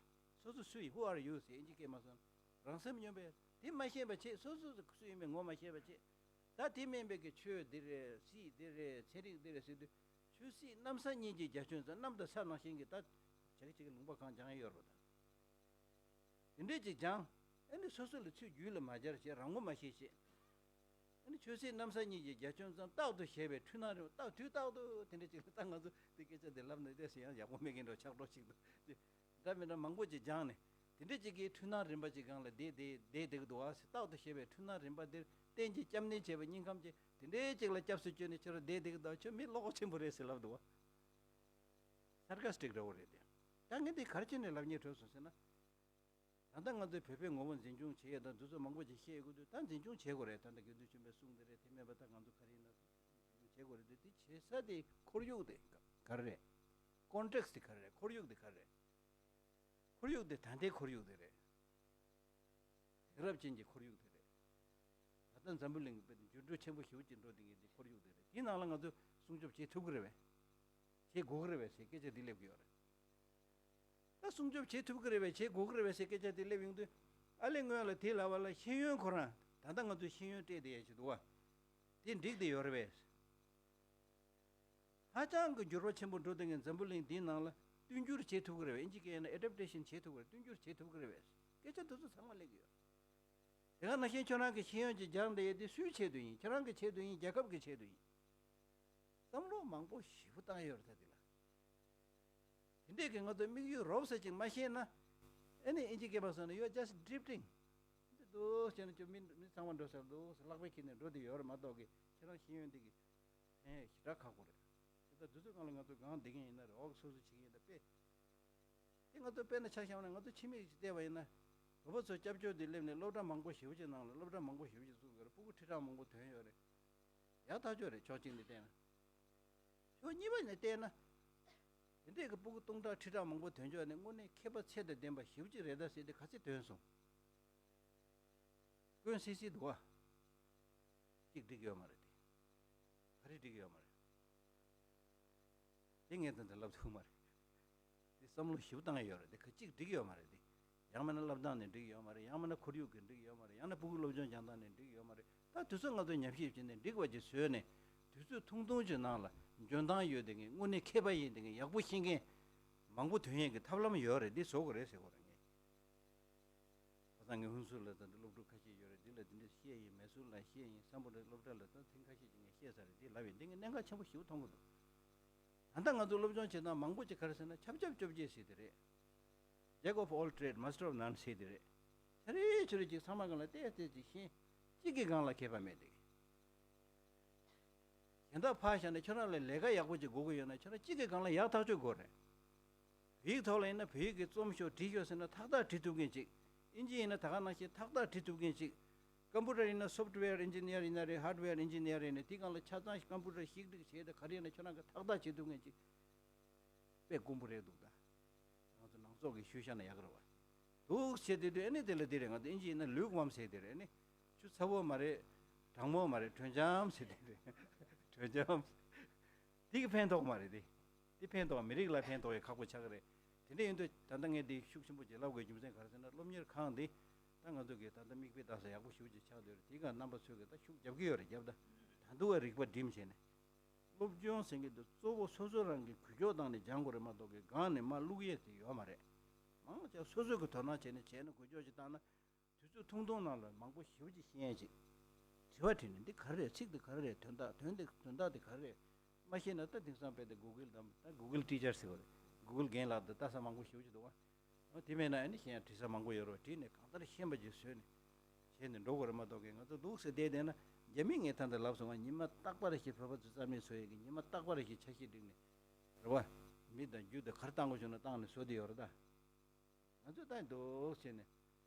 སོ་སོ་སུ་ཡིན། Who are you ཟེར་ཨིན་ཇི་སྐད་མ་སོང་། རང་སེམས་སྙོམས་པས་དེ་མ་ཤེས་པ་བྱེད། སོ་སོ་སུ་ཡིན་པའི་ངོ་མ་ཤེས་པ་བྱེད། ད་དེ་མིན་པའི་གི་ཆོས་འདི་རེད། སྲིད་འདི་རེད། ཚན་རིག་འདི་རེད་ཟེར་དུས། ཆོས་སྲིད་གནམ་ས་གཉིས་ཀྱི་རྒྱ་ཁྱོན་ཙམ། གནམ་དང་ས་ནང་བཞིན་གྱི་ད་བྱ་གི་བྱེད་ཀྱི་ལུང་པ་གང་སྦྱང་ཡོད་རེད་པ། ད། དེ་འདྲས་ཅིག་སྦྱང་། ཨ་ནི་སོ་སོ་ལ་ཚུར་རྒྱུད་ལ་མ་སྦྱར་བྱས། རང་ངོ་མ་ཤེས་བྱས། ཨ་ནི་ཆོས་སྲིད་གནམ་ས་གཉིས་ཀྱི་རྒྱ་ཁྱོན་ཙམ་རྟག་ཏུ་བཤད་པའི་འཁྲུལ་སྣང་རེད། རྟག་དུས་རྟག་ཏུ་དེ་འདྲས་ཅིག་ལ། ད་ང་ཚོ་དེ་སྐད་ཆ་དེ་ལབ་ན་ཏོག་ཙམ་ཡང་ཡག་པོ་མེད་མཁན་འདྲ་ཆགས་འགྲོ་ཅིག་འདུག་དེ་འདྲ་མི་འདྲ་མང་པོ་ཅིག་སྦྱངས་ནས། དེ་འདྲས་ཅིག་གིས་འཁྲུལ་སྣང་རིམ་པ་ཅིག་སྒང་ལ་བསྡད་བསྡད་བསྡད་བསྡད་ཀྱི་འདུག་བ། རྟག་ཏུ་བཤད་པའི་འཁྲུལ་སྣང་རིམ་པ་འདིར་རྟེན་གྱི་སྐྱབས་གནས་བྱས་པའི་སྙིང་ཁམས་ཀྱི་དེ་འདྲས་ཅིག་ལ་སྐྱབས་སུ་བཅོལ་ནས་ཁྱོད་རང་བསྡད་བསྡད་ཀྱི་འདུག་ཁྱོད་མི་བློ་ཁོག་ཆེན་པོ་རེད་ཟེར་ལབ་འདུག་བ། སར་ཀ་སི་ཊིག་འདྲ་བོ་རེད་དེ། ད་ངས་འདི་ག་རེ་བྱས་ནས་ལབ་སྙིང་བྲོ་སོང་ཟེར་ན། ད་ལྟ་ང་ཚོའི་བོད་པའི་ངོ་བོ་འཛིན་སྐྱོང་བྱེད་ཡས་དང་འདི་ཚོ་མང་པོ་ཅིག་བཤད་ཡོད་ཀྱི་འདུག་ད་འཛིན་སྐྱོང་བྱེད་དགོས་རེད། ད་ལྟ་དགེ་འདུན་ཆོས་འཕེལ་གསུང་འདི་རེད། དེ་མིན་པ་ད་ང་ཚོ་ག་རེ་ཡིན་ན་འཛིན་སྐྱོང་བྱེད་དགོས་རེད་དེ། དེ་བྱེད་ས་དེ་ཁོར་ཡུག་དེ་ག་རེ་རེད། ཀོན་ཊེག་སི་དེ་ག་རེ་རེད། ཁོར་ཡུག་དེ་ག་རེ་རེད། ཁོར་ཡུག་དེ་ད་ལྟའི་ཁོར་ཡུག་དེ་རེད། དེང་རབས་ཅན་གྱི་ཁོར་ཡུག་དེ་རེད། ད་ལྟ་འཛམ་བུ་གླིང་གི་དཔེ་དེ་འགྱུར་འགྲོས་ཆེན་པོ་ཞེ་པོ་ཅིག་འགྲོ་བསྡད་མཁན་དེ་ཁོར་ཡུག་དེ་རེད། དེའི་ནང་ལ་ང་ཚོ་སྲུང་སྐྱོབ་བྱེད་ཐུབ་ཀྱི་རེད་པས། བྱེད་དགོས་ཀྱི་རེད་པས་ཟེར་སྐད་ཆ་འདི་སླེབས་ཀྱི་ཡོད་རེད། ད་སྲུང་སྐྱོབ་བྱེད་ཐུབ་ཀྱི་རེད་པས། བྱེད་དགོས་ཀྱི་རེད་པས་ཟེར་སྐད་ཆ་དེ་སླེབས་ཡོང་དུས། ཨ་ལས་སྔོན་ལ་དེ་ལབ་པ་ལ་ཤེས་ཡོན་ཁོ་རང་། ད་ལྟ་ང་ཚོས་ཤེས་ཡོན་སྤྲད་བསྡད་ཡས་ཅིག་འདུག་བ། དེ་འགྲིག་བསྡད་ཡོད་རེད་པས། ཧ་ཅང་གི་འགྱུར་བ་ཆེན་པོ་འགྲོ་བསྡད་མཁན་འཛམ་བུ་གླིང་འདིའི་ནང་ལ་བསྟུན་འགྱུར་བྱེད་ཐུབ་ཀྱི་རེད་པས། ཨིན་ཇི་སྐད་ཡིན་ན་ཨེ་ཌབ་ཊེ་ཤན་བྱེད་ཐུབ་ཀྱི་རེད། བསྟུན་འགྱུར་བྱེད་ཐུབ་ཀྱི་རེད་པས། སྐད་ཆ་འདི་ཚོ་ཚང་མ་སླེབས་ཀྱི་ཡོད། དེ་ག་ནང་བཞིན་ཁྱོད་རང་གི་ཤེས་ཡོན་ཅིག་སྦྱངས་བསྡད་ཡས་དེ་སུའི་ཆེད་དུ་ཡིན། ཁྱེད་རང་གི་ཆེད་དུ་ཡིན། རྒྱལ་ཁབ་ཀྱི་ཆེད་དུ་ཡིན། བསམ་བློ་མང་པོ་ཞེ་པོ་བཏང་ཡོད་རེད་ད་དེ་ལ། དེ་འདྲས་ཀྱི་ང་ཚོ་དམིགས་ཡུལ་རོབ་ཙམ་ཅིག་མ་ཤེས་ན། ཨ་ནི་ཨིན་ཇི་སྐད་པ་སོང་ན། You are just drifting. འདི་འདུག་བྱས་ན་ཁྱོད་མི་མི་ཚང་མ་འགྲོ་ས་རེད། འདུག་ལག་པས་འཁྱེར་ནས་འགྲོ་བསྡད་ཡོད་རེད་མ་གཏོགས་ཀྱི། ཁྱེད་རང་ཤེས་ཡོན་འདི་གི་ཨེ་ཞེ་དྲག་ཁག་པོ་རེད། དེ་ལྟར་དུས་ཚོད་སྒང་ལ་ང་ཚོ་སྒང་བསྡད་མཁན་ཡིན་ན་རེད། འོག་སོ་སོ་བྱེད་མཁན་ཡིན་ན་དཔེ། དེ་ང་ཚོ་དཔེར་ན་ཆ་བཞག་ན་ང་ཚོ་ཕྱི་མིག་ཅིག་བལྟས་པ་ཡིན་ན། བོད་པ་ཚོ་སྐྱབས་བཅོལ་དུ་སླེབས་ནས་སློབ་གྲྭ་མང་པོ་ཞེ་པོ་ཅིག་ནང་ལ་སློབ་གྲྭ་མང་པོ་ཞེ་པོ་ཅིག་བཙུགས་ཡོད་རེད། སྤུ་གུ་ཁྲི་ཕྲག་མང་པོ་ཐོན་ཡོད་རེད། ཡག་ཐག་ཆོད་རེད། ཕྱོགས་གཅིག་ནས་བལྟས་ན། ཕྱོགས་གཉིས་པ་ནས་བལྟས་ན། དེ་འདྲས་ཀྱི་སྤུ་གུ་སྟོང་ཕྲག་ཁྲི་ཕྲག་མང་པོ་ཐོན་ཆོག་ནས་དངོས་གནས་མཁས་པ་ཚད་དང་ལྡན་པ་ཞེ་པོ་ཅིག་རེད་ད་ཟེར་ཏེ་ག་ཚོད་ཐོན་སོང་། དཀོན་སི་སི་འདུག་བ། གཅིག་འགྲིག་ཡོད་མ་རེད་དེ། ག་རེ་འགྲིག་ཡོད་མ་རེད། དེ་ངས་ད་ལྟ་ལབ་ཐུབ་མ་རེད། དེ་བསམ་བློ་ཞིབ་བཏང་ཡོད་རེད། དེ་ཁ་གཅིག་འགྲིག་ཡོད་མ་རེད་དེ། ཡང་མིན་ན་བསླབ་སྟངས་ནས་འགྲིག་ཡོད་མ་རེད། ཡང་མིན་ན་ཁོར་ཡུག་གིས་འགྲིག་ཡོད་མ་རེད། ཡང་ན་ཕྲུ་གུ་སློབ་སྦྱོང་སྦྱང་སྟངས་ནས་འགྲིག་ཡོད་མ་རེད། ད་དུས་ཚོད་ང་ཚོས་ཉམས་ཞིབ་བྱས་ནས་འགྲིག་པ་ཅིག་བཟོས་ནས། དུས་ཚོད་ཐུང་ཐུང་ཅིག་ནང་ལ་འཇོན་ཐང་ཡོད་དེ་གི། དངོས་གནས་མཁས་པ་ཡིན་དེ་གི། ཡག་པོ་ཤེས་མཁན་མང་པོ་ཐོན་ཡས་ཀྱི་ཐབས་ལམ་ཡོད་རེད། འདི་བཟོ་དགོས་རེད་ཟེར་གོ་རེད་ངས། ཁ་སང་ངས་ཧུན་སུར་ལ་ད་འདི་སློབ་ཕྲུག་ཁ་ཤས་ཡོད་རེད། འདི་ལ་འདི་འདྲ་བཤད་ཡིན། མེ་སུར་ལ་བཤད་ཡིན། སམ་བྷོ་ཊ་སློབ་གྲྭ་ལ་ད་ཐེངས་ཁ་ཤས་ཅིག་ངས་བཤད་ཚར་རེད། འདི་ལབ་ཡིན། འདི་ངས་གནད་འགག་ཆེན་པོ་ཞེ་པོ་མཐོང་གི་འདུག་ད་ལྟ་ང་ཚོ་སློབ་སྦྱོང་བྱེད་སྟངས་མང་པོ་ཅིག་ག་རེ་ཟེར་ན། ཆབ་ཆབ་ཅོབ་ཅེས་ཟེར་དེ་རེད། Jack of all trade, master of none ཟེར་དེ་རེད། ཆ་རེ་ཆ་རེ་ཅིག་ཚང་མ་སྒང་ལ་བལྟས་བལྟས་ཅིག་ཤེས། གཅིག་གི་སྒང་ལ་མཁས་པ་མེད་དེ། གཞན་དག་ཕར་བཞག་ནས་ཁྱོད་རང་ལ་ལས་ཀ་ཡག་པོ་ཅིག་དགོས་ཀྱི་ཡོད་ན། ཁྱོད་རང་གཅིག་གི་སྒང་ལ་ཡག་ཐག་ཆོད་དགོས་རེད། བོད་ཡིག་ཐོག་ལ་ཡིན་ན་བོད་ཡིག་གི་རྩོམ་ཤོག་བྲིས་ཤོག་ཟེར་ན་ཏག་ཏག་བྲིས་ཐུབ་མཁན་ཅིག་ཨིན་ཇི་ཡིན་ན་ད་ག་ནང་བཞིན་ཏག་ཏག་བྲིས་ཐུབ་མཁན་ཅིག་ཀམ་པུ་ཊར་ཡིན་ན་སོབ་ཊི་ཝེར་ཨིན་ཇི་ནི་ཡར་ཡིན་ན་རེད། ཧར་ཌི་ཝེར་ཨིན་ཇི་ནི་ཡར་ཡིན་ན། དེའི་སྒང་ལ་ཆ་ཚང་ཀམ་པུ་ཊར་ཞིག་བསྒྲིགས་བྱས་ཏེ་ག་རེ་ཡིན་ན་ཁྱོད་རང་གིས་ཏག་ཏག་བྱེད་ཐུབ་མཁན་ཅིག་དཔེ་དཀོན་པོ་རེད་འདུག་ད། ང་ཚོ་ནང་སོག་གི་ཤུལ་བཞག་ན་ཡག་རེད་བ། འདུག་བྱས་དེ་དུས་ཨ་ནི་དེ་ལ་དེ་རེད། ང་ཚོ་ཨིན་ཇི་ཡིན་ན་ལུག་ཝམ་ཟེར་དེ་རེད། ཨ་ནི་ཆུ་ཚ་བོ་མ་རེད། གྲང་མོ་མ་རེད། དྲོད་འཇམ་ཟེར་དེ་རེད། དྲོད་འཇམ། དེ་གི་ཕན་ཐོགས་མ་རེད་དེ། དེ་ཕན་ཐོགས། མི་རིགས་ལ་ཕན་ཐོགས་ཡས་ཁག་པོ་ཆགས་ཀྱི་རེད། དེ་འདྲ་ཡིན་དུས་ད་ལྟ་ངས་འདི་ཤུགས་ཆེན་པོ་ཅིག་ལབ་དགོས་རྒྱུ་མཚན་ག་རེ་ཟེར་ན། སློབ་གཉེར་ཁང་འདི་ད་ང་ཚོ་གི་ད་ལྟ་མིག་དཔེ་ལྟ་ས་ཡག་པོ་ཞེ་པོ་ཅིག་ཆགས་བསྡད་ཡོད་རེད། དེ་ག་རྣམ་པ་ཚོས་གི་ད་ཤུགས་རྒྱབ་ཀྱི་ཡོད་རེད། རྒྱབ་ད། ད་འདུག་བ་རིག་པ་སྒྲིམ་བྱས་ནས། སློབ་སྦྱོང་ཟེར་མཁན་དེ་གཙོ་བོ་སོ་སོ་རང་གི་འགུལ་སྐྱོད་བཏང་ནས་སྦྱང་དགོས་རེད་མ་གཏོགས་གི་སྒང་ནས་མར་བླུག་ཡས་དེ་ཡོད་མ་རེད། མང་ཆེ་སོ་སོ་གི་དོ་སྣང་བྱས་ནས་བྱས་ན། འགུལ་སྐྱོད་ཅིག་བཏང་ན་དུས་ཚོད་ཐུང་ཐུང་ནང་ལ་མང་པོ་ཞེ་པོ་ཅིག་ཤེས་ཡས་ཅིག་དྲི་བ་དྲིས་ནས། འདི་ག་རེ་རེད། ཚིག་འདི་ག་རེ་རེད། དོན་དག་དོན་འདི་དོན་དག་འདི་ག་རེ་རེད། མ་ཤེས་ན་ད་དེང་སང་དཔེ་དེ་གུ་གལ་དང་། ད་གུ་གལ་ཊི་ཅར་ཟེར་བ་རེད། གུ་གལ་རྒན་ལགས་དང་ལྟ་ས་མང་པོ་ཞེ་པོ་ཅིག་འདུག་བ། འོ་དེ་མེད་ན་ཨ་ནི་གཞན་ཡང་དྲི་ས་མང་པོ་ཡོད་རེད་བ། དྲིས་ནས་གང་ལྟར་ཤེས་པ་ཅིག་བཟོས་ནས་བྱས་ནས་འགྲོ་དགོས་རེད་མ་གཏོགས་གི། ང་ཚོ་འདུག་སེ་བསྡད་བསྡད་ན། རྒྱ་མི་ངས་ད་ལྟ་ལབ་སོང་བ། ཉི་མ་རྟག་པར་ཞིག་བོད་པ་ཚོ་རྩ་མེད་བཟོ་ཡས་ཀྱི། ཉི་མ་རྟག་པར་ཞིག་འཆར་གཞི་བསྒྲིགས་ནས། རེད་བ། མི་དང་རྒྱུ་དང་ག་རེ་བཏང་དགོས་བྱུང་ན་བཏང་ནས་བཟོ་བསྡད་ཡོད་རེད་ད། ང་ཚོས་ད་འདུག་བྱས་ནས་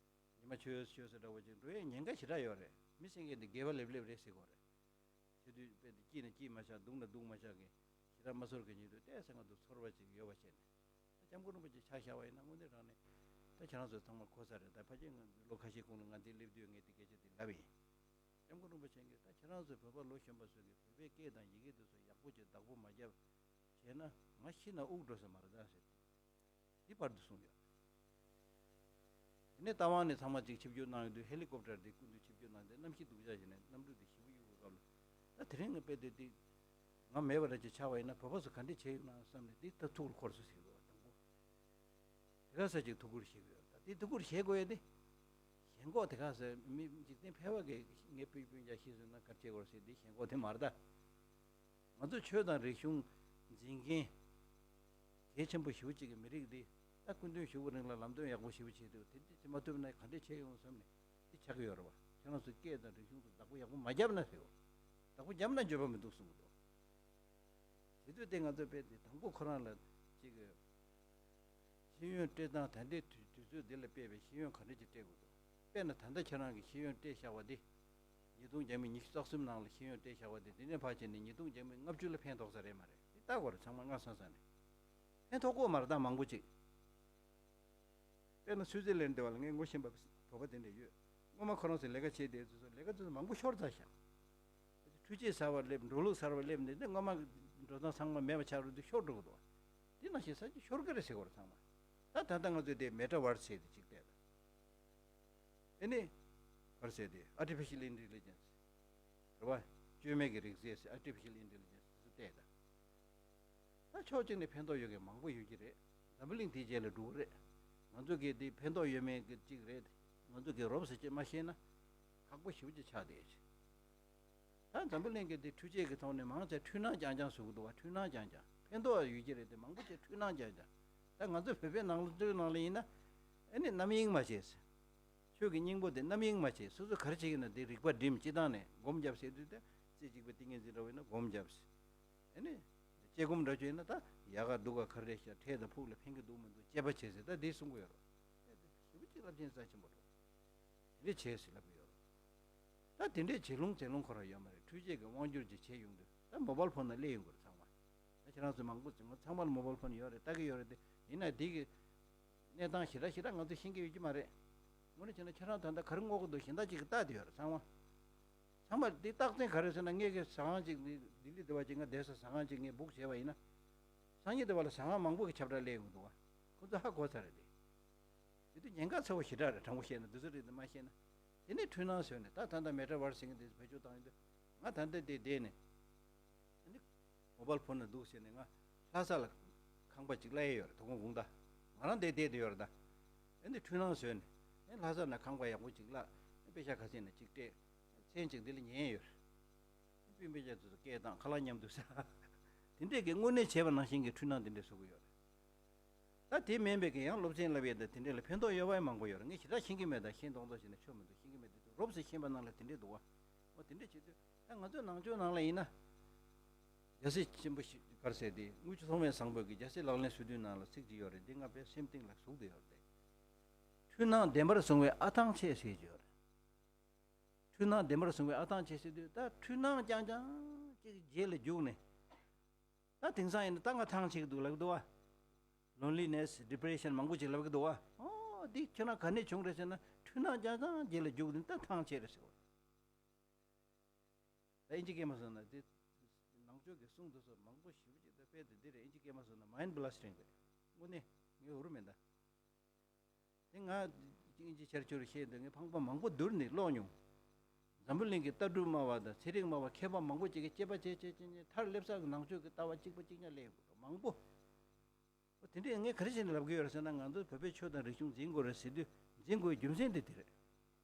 ཉི་མ་ཆོས་ཆོས་ཟེར་འདྲ་བོ་ཅིག་འགྲོ་ཡས་ཉེན་ཁ་ཞེ་དྲག་ཡོད་རེད། མི་སེང་གེ་འདི་སྒལ་པ་ལེབ་ལེབ་རེད་ཟེར་གོ་རེད། བྱེད་དུས་དཔེ་དེ་སྐྱིད་ན་སྐྱིད་མ་ཤག་སྡུག་ན་སྡུག་མ་ཤག་གི་ཞེ་དྲག་མ་ཚོར་གི་ཉིད་དུ་ཏོག་ཙམ་ང་ཚོ་ཚོར་བ་ཅིག་ཡོད་པ་བྱས་ནས། ད་སྐྱབས་མགོན་རིན་པོ་ཆེ་ཆ་བཞག་པ་ཡིན་ན། དངོས་གནས་དྲང་གནས་ད་ཁྱེད་རང་ཚོ་ཚང་མ་གོ་ས་རེད། ད་ཕལ་ཆེར་ང་ལོ་ཁ་ཤས་གོང་ལ་ང་འདི་སླེབས་དུས་ངས་འདི་སྐད་ཆ་འདི་ལབ་ཡིན། སྐྱབས་མགོན་རིན་པོ་ཆེ་གིས་ད་ཁྱེད་རང་ཚོ་བོད་པ་ལོ་གཞོན་པ་ཚོ་གིས་བོད་པའི་སྐད་དང་ཡི་གེ་འདི་ཚོ་ཡག་པོ་ཅིག་བདག་པོ་མ་བརྒྱབ་བྱས་ན། ང་ཤི་ན་དབུགས་འགྲོ་ས་མ་རེད་ད་ཟེར། འདི་བར་དུ་གསུངས་ཡོད། དེ་ནས་རྟ་དབང་ནས་ཚང་མ་ཅིག་ཆིབས་བསྒྱུར་གནང་ཡོང་དུས། ཧེ་ལི་ཀོབ་ཊར་དེ་སྐུ་མདུན་ཆིབས་བསྒྱུར་གནང་སྟེ། གནམ་གཤིས་སྡུག་ཅག་བྱས་ནས་གནམ་གྲུ་དེ་ཞེ་པོ་གཡུག་པའི་སྐབས་ལ། ད་དེ་རིང་ངས་དཔེ་དེ་དེ་ང་མེད་པ་འདྲ་ཅིག་ཆགས་པ་ཡིན་ན། བོད་པ་ཚོ་ག་འདྲ་བྱས་ཡོང་ན་བསམ་ནས། དེ་ད་ཐུགས་ལ་འཁོར་སོང་ཟེར་གི་ཡོད་པ་དང་པོ། དེ་ག་ས་ཅིག་ཐུགས་ཁུར་བཞེས་གི་ཡོད། ད་དེ་ཐུགས་ཁུར་བཞེས་དགོས་ཡ་དེ། ཞེན་ཁོག་དེ་ག་ས། མི་འཇིག་རྟེན་ཕལ་པ་གིས་ངའི་སྤུན་སྤུན་ཀྱག་ཤི་སོང་ན་ག་རེ་བྱེད་དགོས་ཟེར། དེ་ཞེན་ཁོག་དེ་མ་རེད་ད། ང་ཚོ་ཆོས་དང་རིག་གཞུང་འཛིན་མཁན་གལ་ཆེན་པོ་ཞེ་པོ་ཅིག་གི་མི་རིགས་འདི། ད་སྐུ་མདུན་བཞུགས་པའི་རིང་ལ་ལམ་སྟོན་ཡག་པོ་ཞེ་པོ་བྱས་འདུག་དེ་འདྲ་བྱེད་མ་ཐུབ་ན་ག་འདྲ་བྱས་ཡོང་བསམ་ནས་འདི་ཆགས་ཀྱི་ཡོད་རེད་བ། ཁྱེད་རང་ཚོ་སྐད་དང་རིག་གཞུང་དེ་བདག་པོ་ཡག་པོ་མ་བརྒྱབ་ན་ཟེར་བ། བདག་པོ་བརྒྱབ་ན་འགྱོད་པ་མི་འདུག་གསུང་གི་འདུག་དེ་དུས་དེ་ང་ཚོ་དཔེ་དེ་དང་པོ་ཁོ་རང་ལ་ཅིག་གི་ཤེས་ཡོན་སྤྲད་སྟངས། ད་ལྟའི་དུས་དུས་ཚོད་འདི་ལ་དཔག་པའི་ཤེས་ཡོན་ག་འདྲ་ཅིག་སྤྲད་དགོས་འདུག་དཔེར་ན་ད་ལྟ་ཁྱེད་རང་གིས་ཤེས་ཡོན་སྤྲད་བཞག་པ་འདི། ཉིས་སྟོང་བརྒྱ་མེད་ཉི་ཤུ་རྩ་གསུམ་ནང་ལ་ཤེས་ཡོན་སྤྲད་བཞག་པ་འདི། འདི་ནས་ཕར་བྱས་ནས་ཉིས་སྟོང་བརྒྱ་མེད་ལྔ་བཅུ་ལ་ཕན་ཐོགས་ས་རེད་མ་རེད། འདི་ལྟ་དགོས་རེད། ཚང་མ་སྔ་སང་སང་ནས། ཕན་ཐོགས་ཀྱི་ཡོད་མ་རེད་ད་མང་པོ་ཅིག་དཔེར་ན་སུའི་ཙི་ལན་སྡེ་བ་ལ་ངས་ངོ་ཤེས་པ་བོད་པ་དེ་འདྲ་ཡོད། སྔོན་མ་ཁོ་རང་ཚོས་ལས་ཀ་བྱས་དེ་ཚོ་ལས་ཀ་དེ་ཚོ་མང་པོ་ཤོར་ཚར་ཤག་འཕྲུལ་ཆས་གསར་པ་སླེབས། འགྲོ་ལུགས་གསར་པ་སླེབས་ནས། དེ་སྔོན་མ་འགྲོ་སྟངས་ཚང་མ་མེད་པ་ཆགས་འགྲོ་དུས་ཤོར་འགྲོ་གི་འདུག་དེ་ནང་བཞིན་ས་ཅིག་ཤོར་གི་རེད་ཟེར་གོ་རེད་ཚང་མ། ད་ད་ལྟ་ང་ཚོས་དེ་མེ་ཊ་ཝར་སི་ཟེར་དེ་ཅིག་བལྟས་དང་། ཨེ་ནི། ག་རེ་ཟེར་དེ། ཨར་ཊི་ཕི་ཤལ་ཨིན་ཊེ་ལི་ཇེན་སི། རེད་བ། བཅོས་མའི་གི་རིག་རྩལ་ཟེར། ཨར་ཊི་ཕི་ཤལ་ཨིན་ཊེ་ལི་ཇེན་སི་དེ་ཚོ་བལྟས་དང་། ད་ཕྱོགས་གཅིག་ནས་ཕན་ཐོགས་ཡོད་མཁན་མང་པོ་ཡོད་ཀྱི་རེད། འཛམ་བུ་གླིང་དེའི་རྗེས་ལ་འགྲོ་གི་རེད། ང་ཚོ་གིས་དེ་ཕན་ཐོགས་ཡོད་མེད་ཀྱི་གཅིག་རེད། ང་ཚོ་གིས་རོབ་ཙམ་ཅིག་མ་ཤེས་ན་ཁག་པོ་ཞེ་པོ་ཅིག་ཆགས་བསྡད་ཡོད་ཅིག་ད་འཛམ་བུ་གླིང་གི་དེ་འཕྲུལ་ཆས་ཀྱི་ཐོག་ནས་མང་ཆེ་འཕྲུལ་སྣང་རྐྱང་རྐྱང་བཟོ་གི་འདུག་བ། འཕྲུལ་སྣང་རྐྱང་རྐྱང་། ཕན་ཐོགས་ཡོད་ཀྱི་རེད་དེ། མང་པོ་ཅིག་འཕྲུལ་སྣང་རྐྱང་རྐྱང་། ད་ང་ཚོ་བོད་པའི་ནང་ལོ་ཚོའི་ནང་ལ་ཡིན་ན། ཨ་ནི་རྣམ་གཡེང་མ་བྱེད་ཟེར། ཆོས་ཀྱི་སྙིང་པོ་དེ་རྣམ་གཡེང་མ་བྱེད། སོ་སོ་ག་རེ་བྱེད་ཀྱི་ན་དེ་རིག་པ་སྒྲིམ། སྤྱིར་བཏང་ནས་སྒོམ་རྒྱབ་ཟེར་དུས་དེ། རྩེ་གཅིག་པའི་ཏིང་ངེ་འཛིན་འདྲ་བོ་ཡིན་ན་སྒོམ་རྒྱབ་ཟེར། ཨ་ནི། དཔྱད་སྒོམ་འདྲ་བྱས་ན་ད་ཡག་ག་སྡུག་ག་ག་རེ་རེད་ཤག་འཕྲལ་དང་ཕུགས་ལ་ཕན་གྱི་འདུག་མི་འདུག་དཔྱད་པ་བྱེད་ཟེར། ད་འདི་གསུང་གི་ཡོད་རེད། ཞེ་པོ་ཅིག་རླབས་ཆེན་རྩ་ཆེན་པོ་འགྲོ། དེ་འདྲས་བྱས་ཟེར་ལབ་ཀྱི་ཡོད་རེད། ད་དེ་འདྲས་བྱེད་ལུང་བྱེད་ལུང་ཁོ་རང་ཡོད་མ་རེད། འཕྲུལ་ཆས་ཀྱི་དབང་བསྒྱུར་ཅིག་བྱས་ཡོང་དུས། ད་མོ་བལ་ཕོན་ནང་སླེབས་ཡོང་གི་རེད་ཚང་མ། ད་ཁྱེད་རང་ཚོ་མང་པོ་ཅིག་ང་ཚང་མ་ལ་མོ་བལ་ཕོན་ཡོད་རེད། ལྟ་གི་ཡོད་རེད་དེ། ཡིན་ན་འདི་གི་གནས་སྟངས་ཞེ་དྲག་ཞེ་དྲག་ང་ཚོ་ཤེས་ཀྱི་ཡོད་ཀྱི་མ་རེད། དངོས་གནས་བྱས་ན་ཁྱེད་རང་ད་ལྟ་ག་རེ་བསྔོག་གི་འདུག་གཞན་དག་ཅིག་གིས་ལྟ་བསྡད་ཡོད་རེད་ཚང་མ། ཚང་མ་འདི་རྟགས་མཚན་ག་རེ་ཟེར་ན། ངས་གི་ཟ་ཁང་ཅིག་འདི་ལྡི་ལི་འདི་བ་ཅིག་ང་བསྡད་ས་ཟ་ཁང་ཅིག་ངས་བུག་བྱས་པ་ཡིན་ན། སང་ཉིན་དེ་བ་ལ་ཟ་ཁང་མང་པོ་གི་ཁྱབ་བསྒྲགས་སླེབས་ཡོང་འདུག་བ། ཁོ་ཚོ་ཧ་གོ་ཚར་རེད་དེ། དེ་དུས་ཉེན་ཁ་ཚ་བོ་ཞེ་དྲག་རེད། དྲང་པོ་བཤད་ན་དེ་ཚོ་རེད་དེ་མ་བཤད་ན། དེ་ནས་འཕྲུལ་སྣང་བཟོས་ནས་ད་ད་ལྟ་མེ་ཊ་ཝར་སི་ཟེར་མཁན་དེ་བེད་སྤྱོད་བཏང་ཡོང་དུས། ང་ད་ལྟ་དེ་བསྡད་ནས། ཨ་ནི་མོ་བལ་ཕོན་ལ་འདུག་ཟེར་ནས་ང་ལྷ་ས་ལ་ཁང་པ་ཅིག་གླ་ཡས་ཡོད་རེད། དོ་དགོང་དགོང་དག་ང་རང་དེ་བསྡད་དེ་ཡོད་རེད་ད། ཨ་ནི་འཕྲུལ་སྣང་བཟོས་ནས། ཨ་ནི་ལྷ་ས་ན་ཁང་པ་ཡག་པོ་ཅིག་གླ། ཨ་ནི་པེ་ཤ་ཁ་སེང་ན་ཅིག་སྤྲད། མཚན་གཅིག་འདི་ལ་ཉན་ཡོད། པིན་པེ་ཅ་ཚོས་སྐད་བཏང་ཁ་ལག་མཉམ་དུ་ཟ། དེ་འདྲས་ཀྱི་དངོས་གནས་བྱས་པ་ནང་བཞིན་གྱི་འཕྲུལ་སྣང་དེ་འདྲས་བཟོ་གི་ཡོད་རེད། ད་དེ་མིན་པའི་གི་ཡང་སློབ་ཚན་བསླབ་ཡས་དང་དེ་འདྲས་ལ་ཕན་ཐོགས་ཡོད་པ་མང་པོ་ཡོད་རེད། ངས་ཞེ་དྲག་ཤེས་ཀྱི་མེད། ད་ཤེས་མདོག་མདོག་བྱས་ནས་ཆོ་མི་འདུག་ཤེས་ཀྱི་མེད་དེ་འདུག་རོབ་ཙམ་ཤེས་པ་ནང་ལ་དེ་འདྲས་འདུག་བ། འོ་དེ་འདྲས་བྱེད་དུས་ད་ང་ཚོའི་ནང་ཆོས་ནང་ལ་ཡིན་ན། རྒྱལ་སྲས་ཆེན་པོ་ཞིག་ག་རེ་ཟེར་དེ་དངུལ་ཆུ་ཐོགས་མེད་བཟང་པོ་གི་རྒྱལ་སྲས་ལག་ལེན་སོ་བདུན་ནང་ལ་ཚིག་ཅིག་ཡོད་རེད། འདི་ང་དཔེ་སེམས་གཏིང་ལ་ཟུག་བསྡད་ཡོད་རེད། འཕྲུལ་སྣང་བདེན་པར་བཟུང་བའི་ཨ་ཐང་ཆད་ཟེར་གྱི་ཡོད་རེད། འཕྲུལ་སྣང་བདེན་པར་བཟུང་བའི་ཨ་ཐང་ཆད་ཟེར་དུས་ད་འཕྲུལ་སྣང་རྐྱང་རྐྱང་ཅིག་རྗེས་ལ་རྒྱུགས་ནས། ད་དེང་སང་ཡིན་ན་ད་ང་ཐང་ཆད་ཀྱི་འདུག་ལབ་ཀྱི་འདུག་བ། ལོན་ལི་ནེ་སི་ཌི་པི་རེ་ཤན་མང་པོ་ཅིག་ལབ་ཀྱི་འདུག་བ། ཨོ་འདི་ཁྱོད་རང་ག་ནས་བྱུང་རེད་ཟེར་ན་འཕྲུལ་སྣང་རྐྱང་རྐྱང་རྗེས་ལ་རྒྱུགས་ནས་ད་ཐང་ཆད་རེད་ཟེར་བ། ད་ཨིན་ཇི་སྐད་མ་སོང་ན་དེ། ནང་ཆོས་ཀྱི་གསུང་དེ་ཚོ་མང་པོ་ཞེ་པོ་ཅིག་ད་དཔེ་དེ་འདི་རེད། ཨིན་ཇི་སྐད་མ་སོང་ན་མའིན་ཌི་བྷ་ལ་སི་ཊིང་རེད། དངོས་གནས་ངའི་འུར་མེད་ད། དེ་ང་ཨིན་ཇི་ཆར་ཆུར་བཤད་འདོད། ངས་ཕངས་པ་མང་པོ་བསྡུར་ནས་ཀློག་མྱོང་། འཛམ་བུ་གླིང་གི་ལྟ་གྲུབ་སྨྲ་བ་དང་ཚན་རིག་སྨྲ་བ་མཁས་པ་མང་པོ་ཅིག་གིས་དཔྱད་པ་བྱས་བྱས་བྱས་ནས་མཐར་སླེབས་ས་གི་ནང་ཆོས་ཀྱི་ལྟ་བ་གཅིག་པ་གཅིག་རྐྱང་སླེབས་ཡོང་གི་འདུག་མང་པོ། འོ་དེ་འདྲས་ངས་ག་རེ་བྱས་ནས་ལབ་ཀྱི་ཡོད་རེད་ཟེར་ན། ང་ཚོ་བོད་པའི་ཆོས་དང་རིག་གཞུང་འཛིན་དགོས་རེད་ཟེར་དུས་འཛིན་དགོས་པའི་རྒྱུ་མཚན་དེ་དེ་རེད།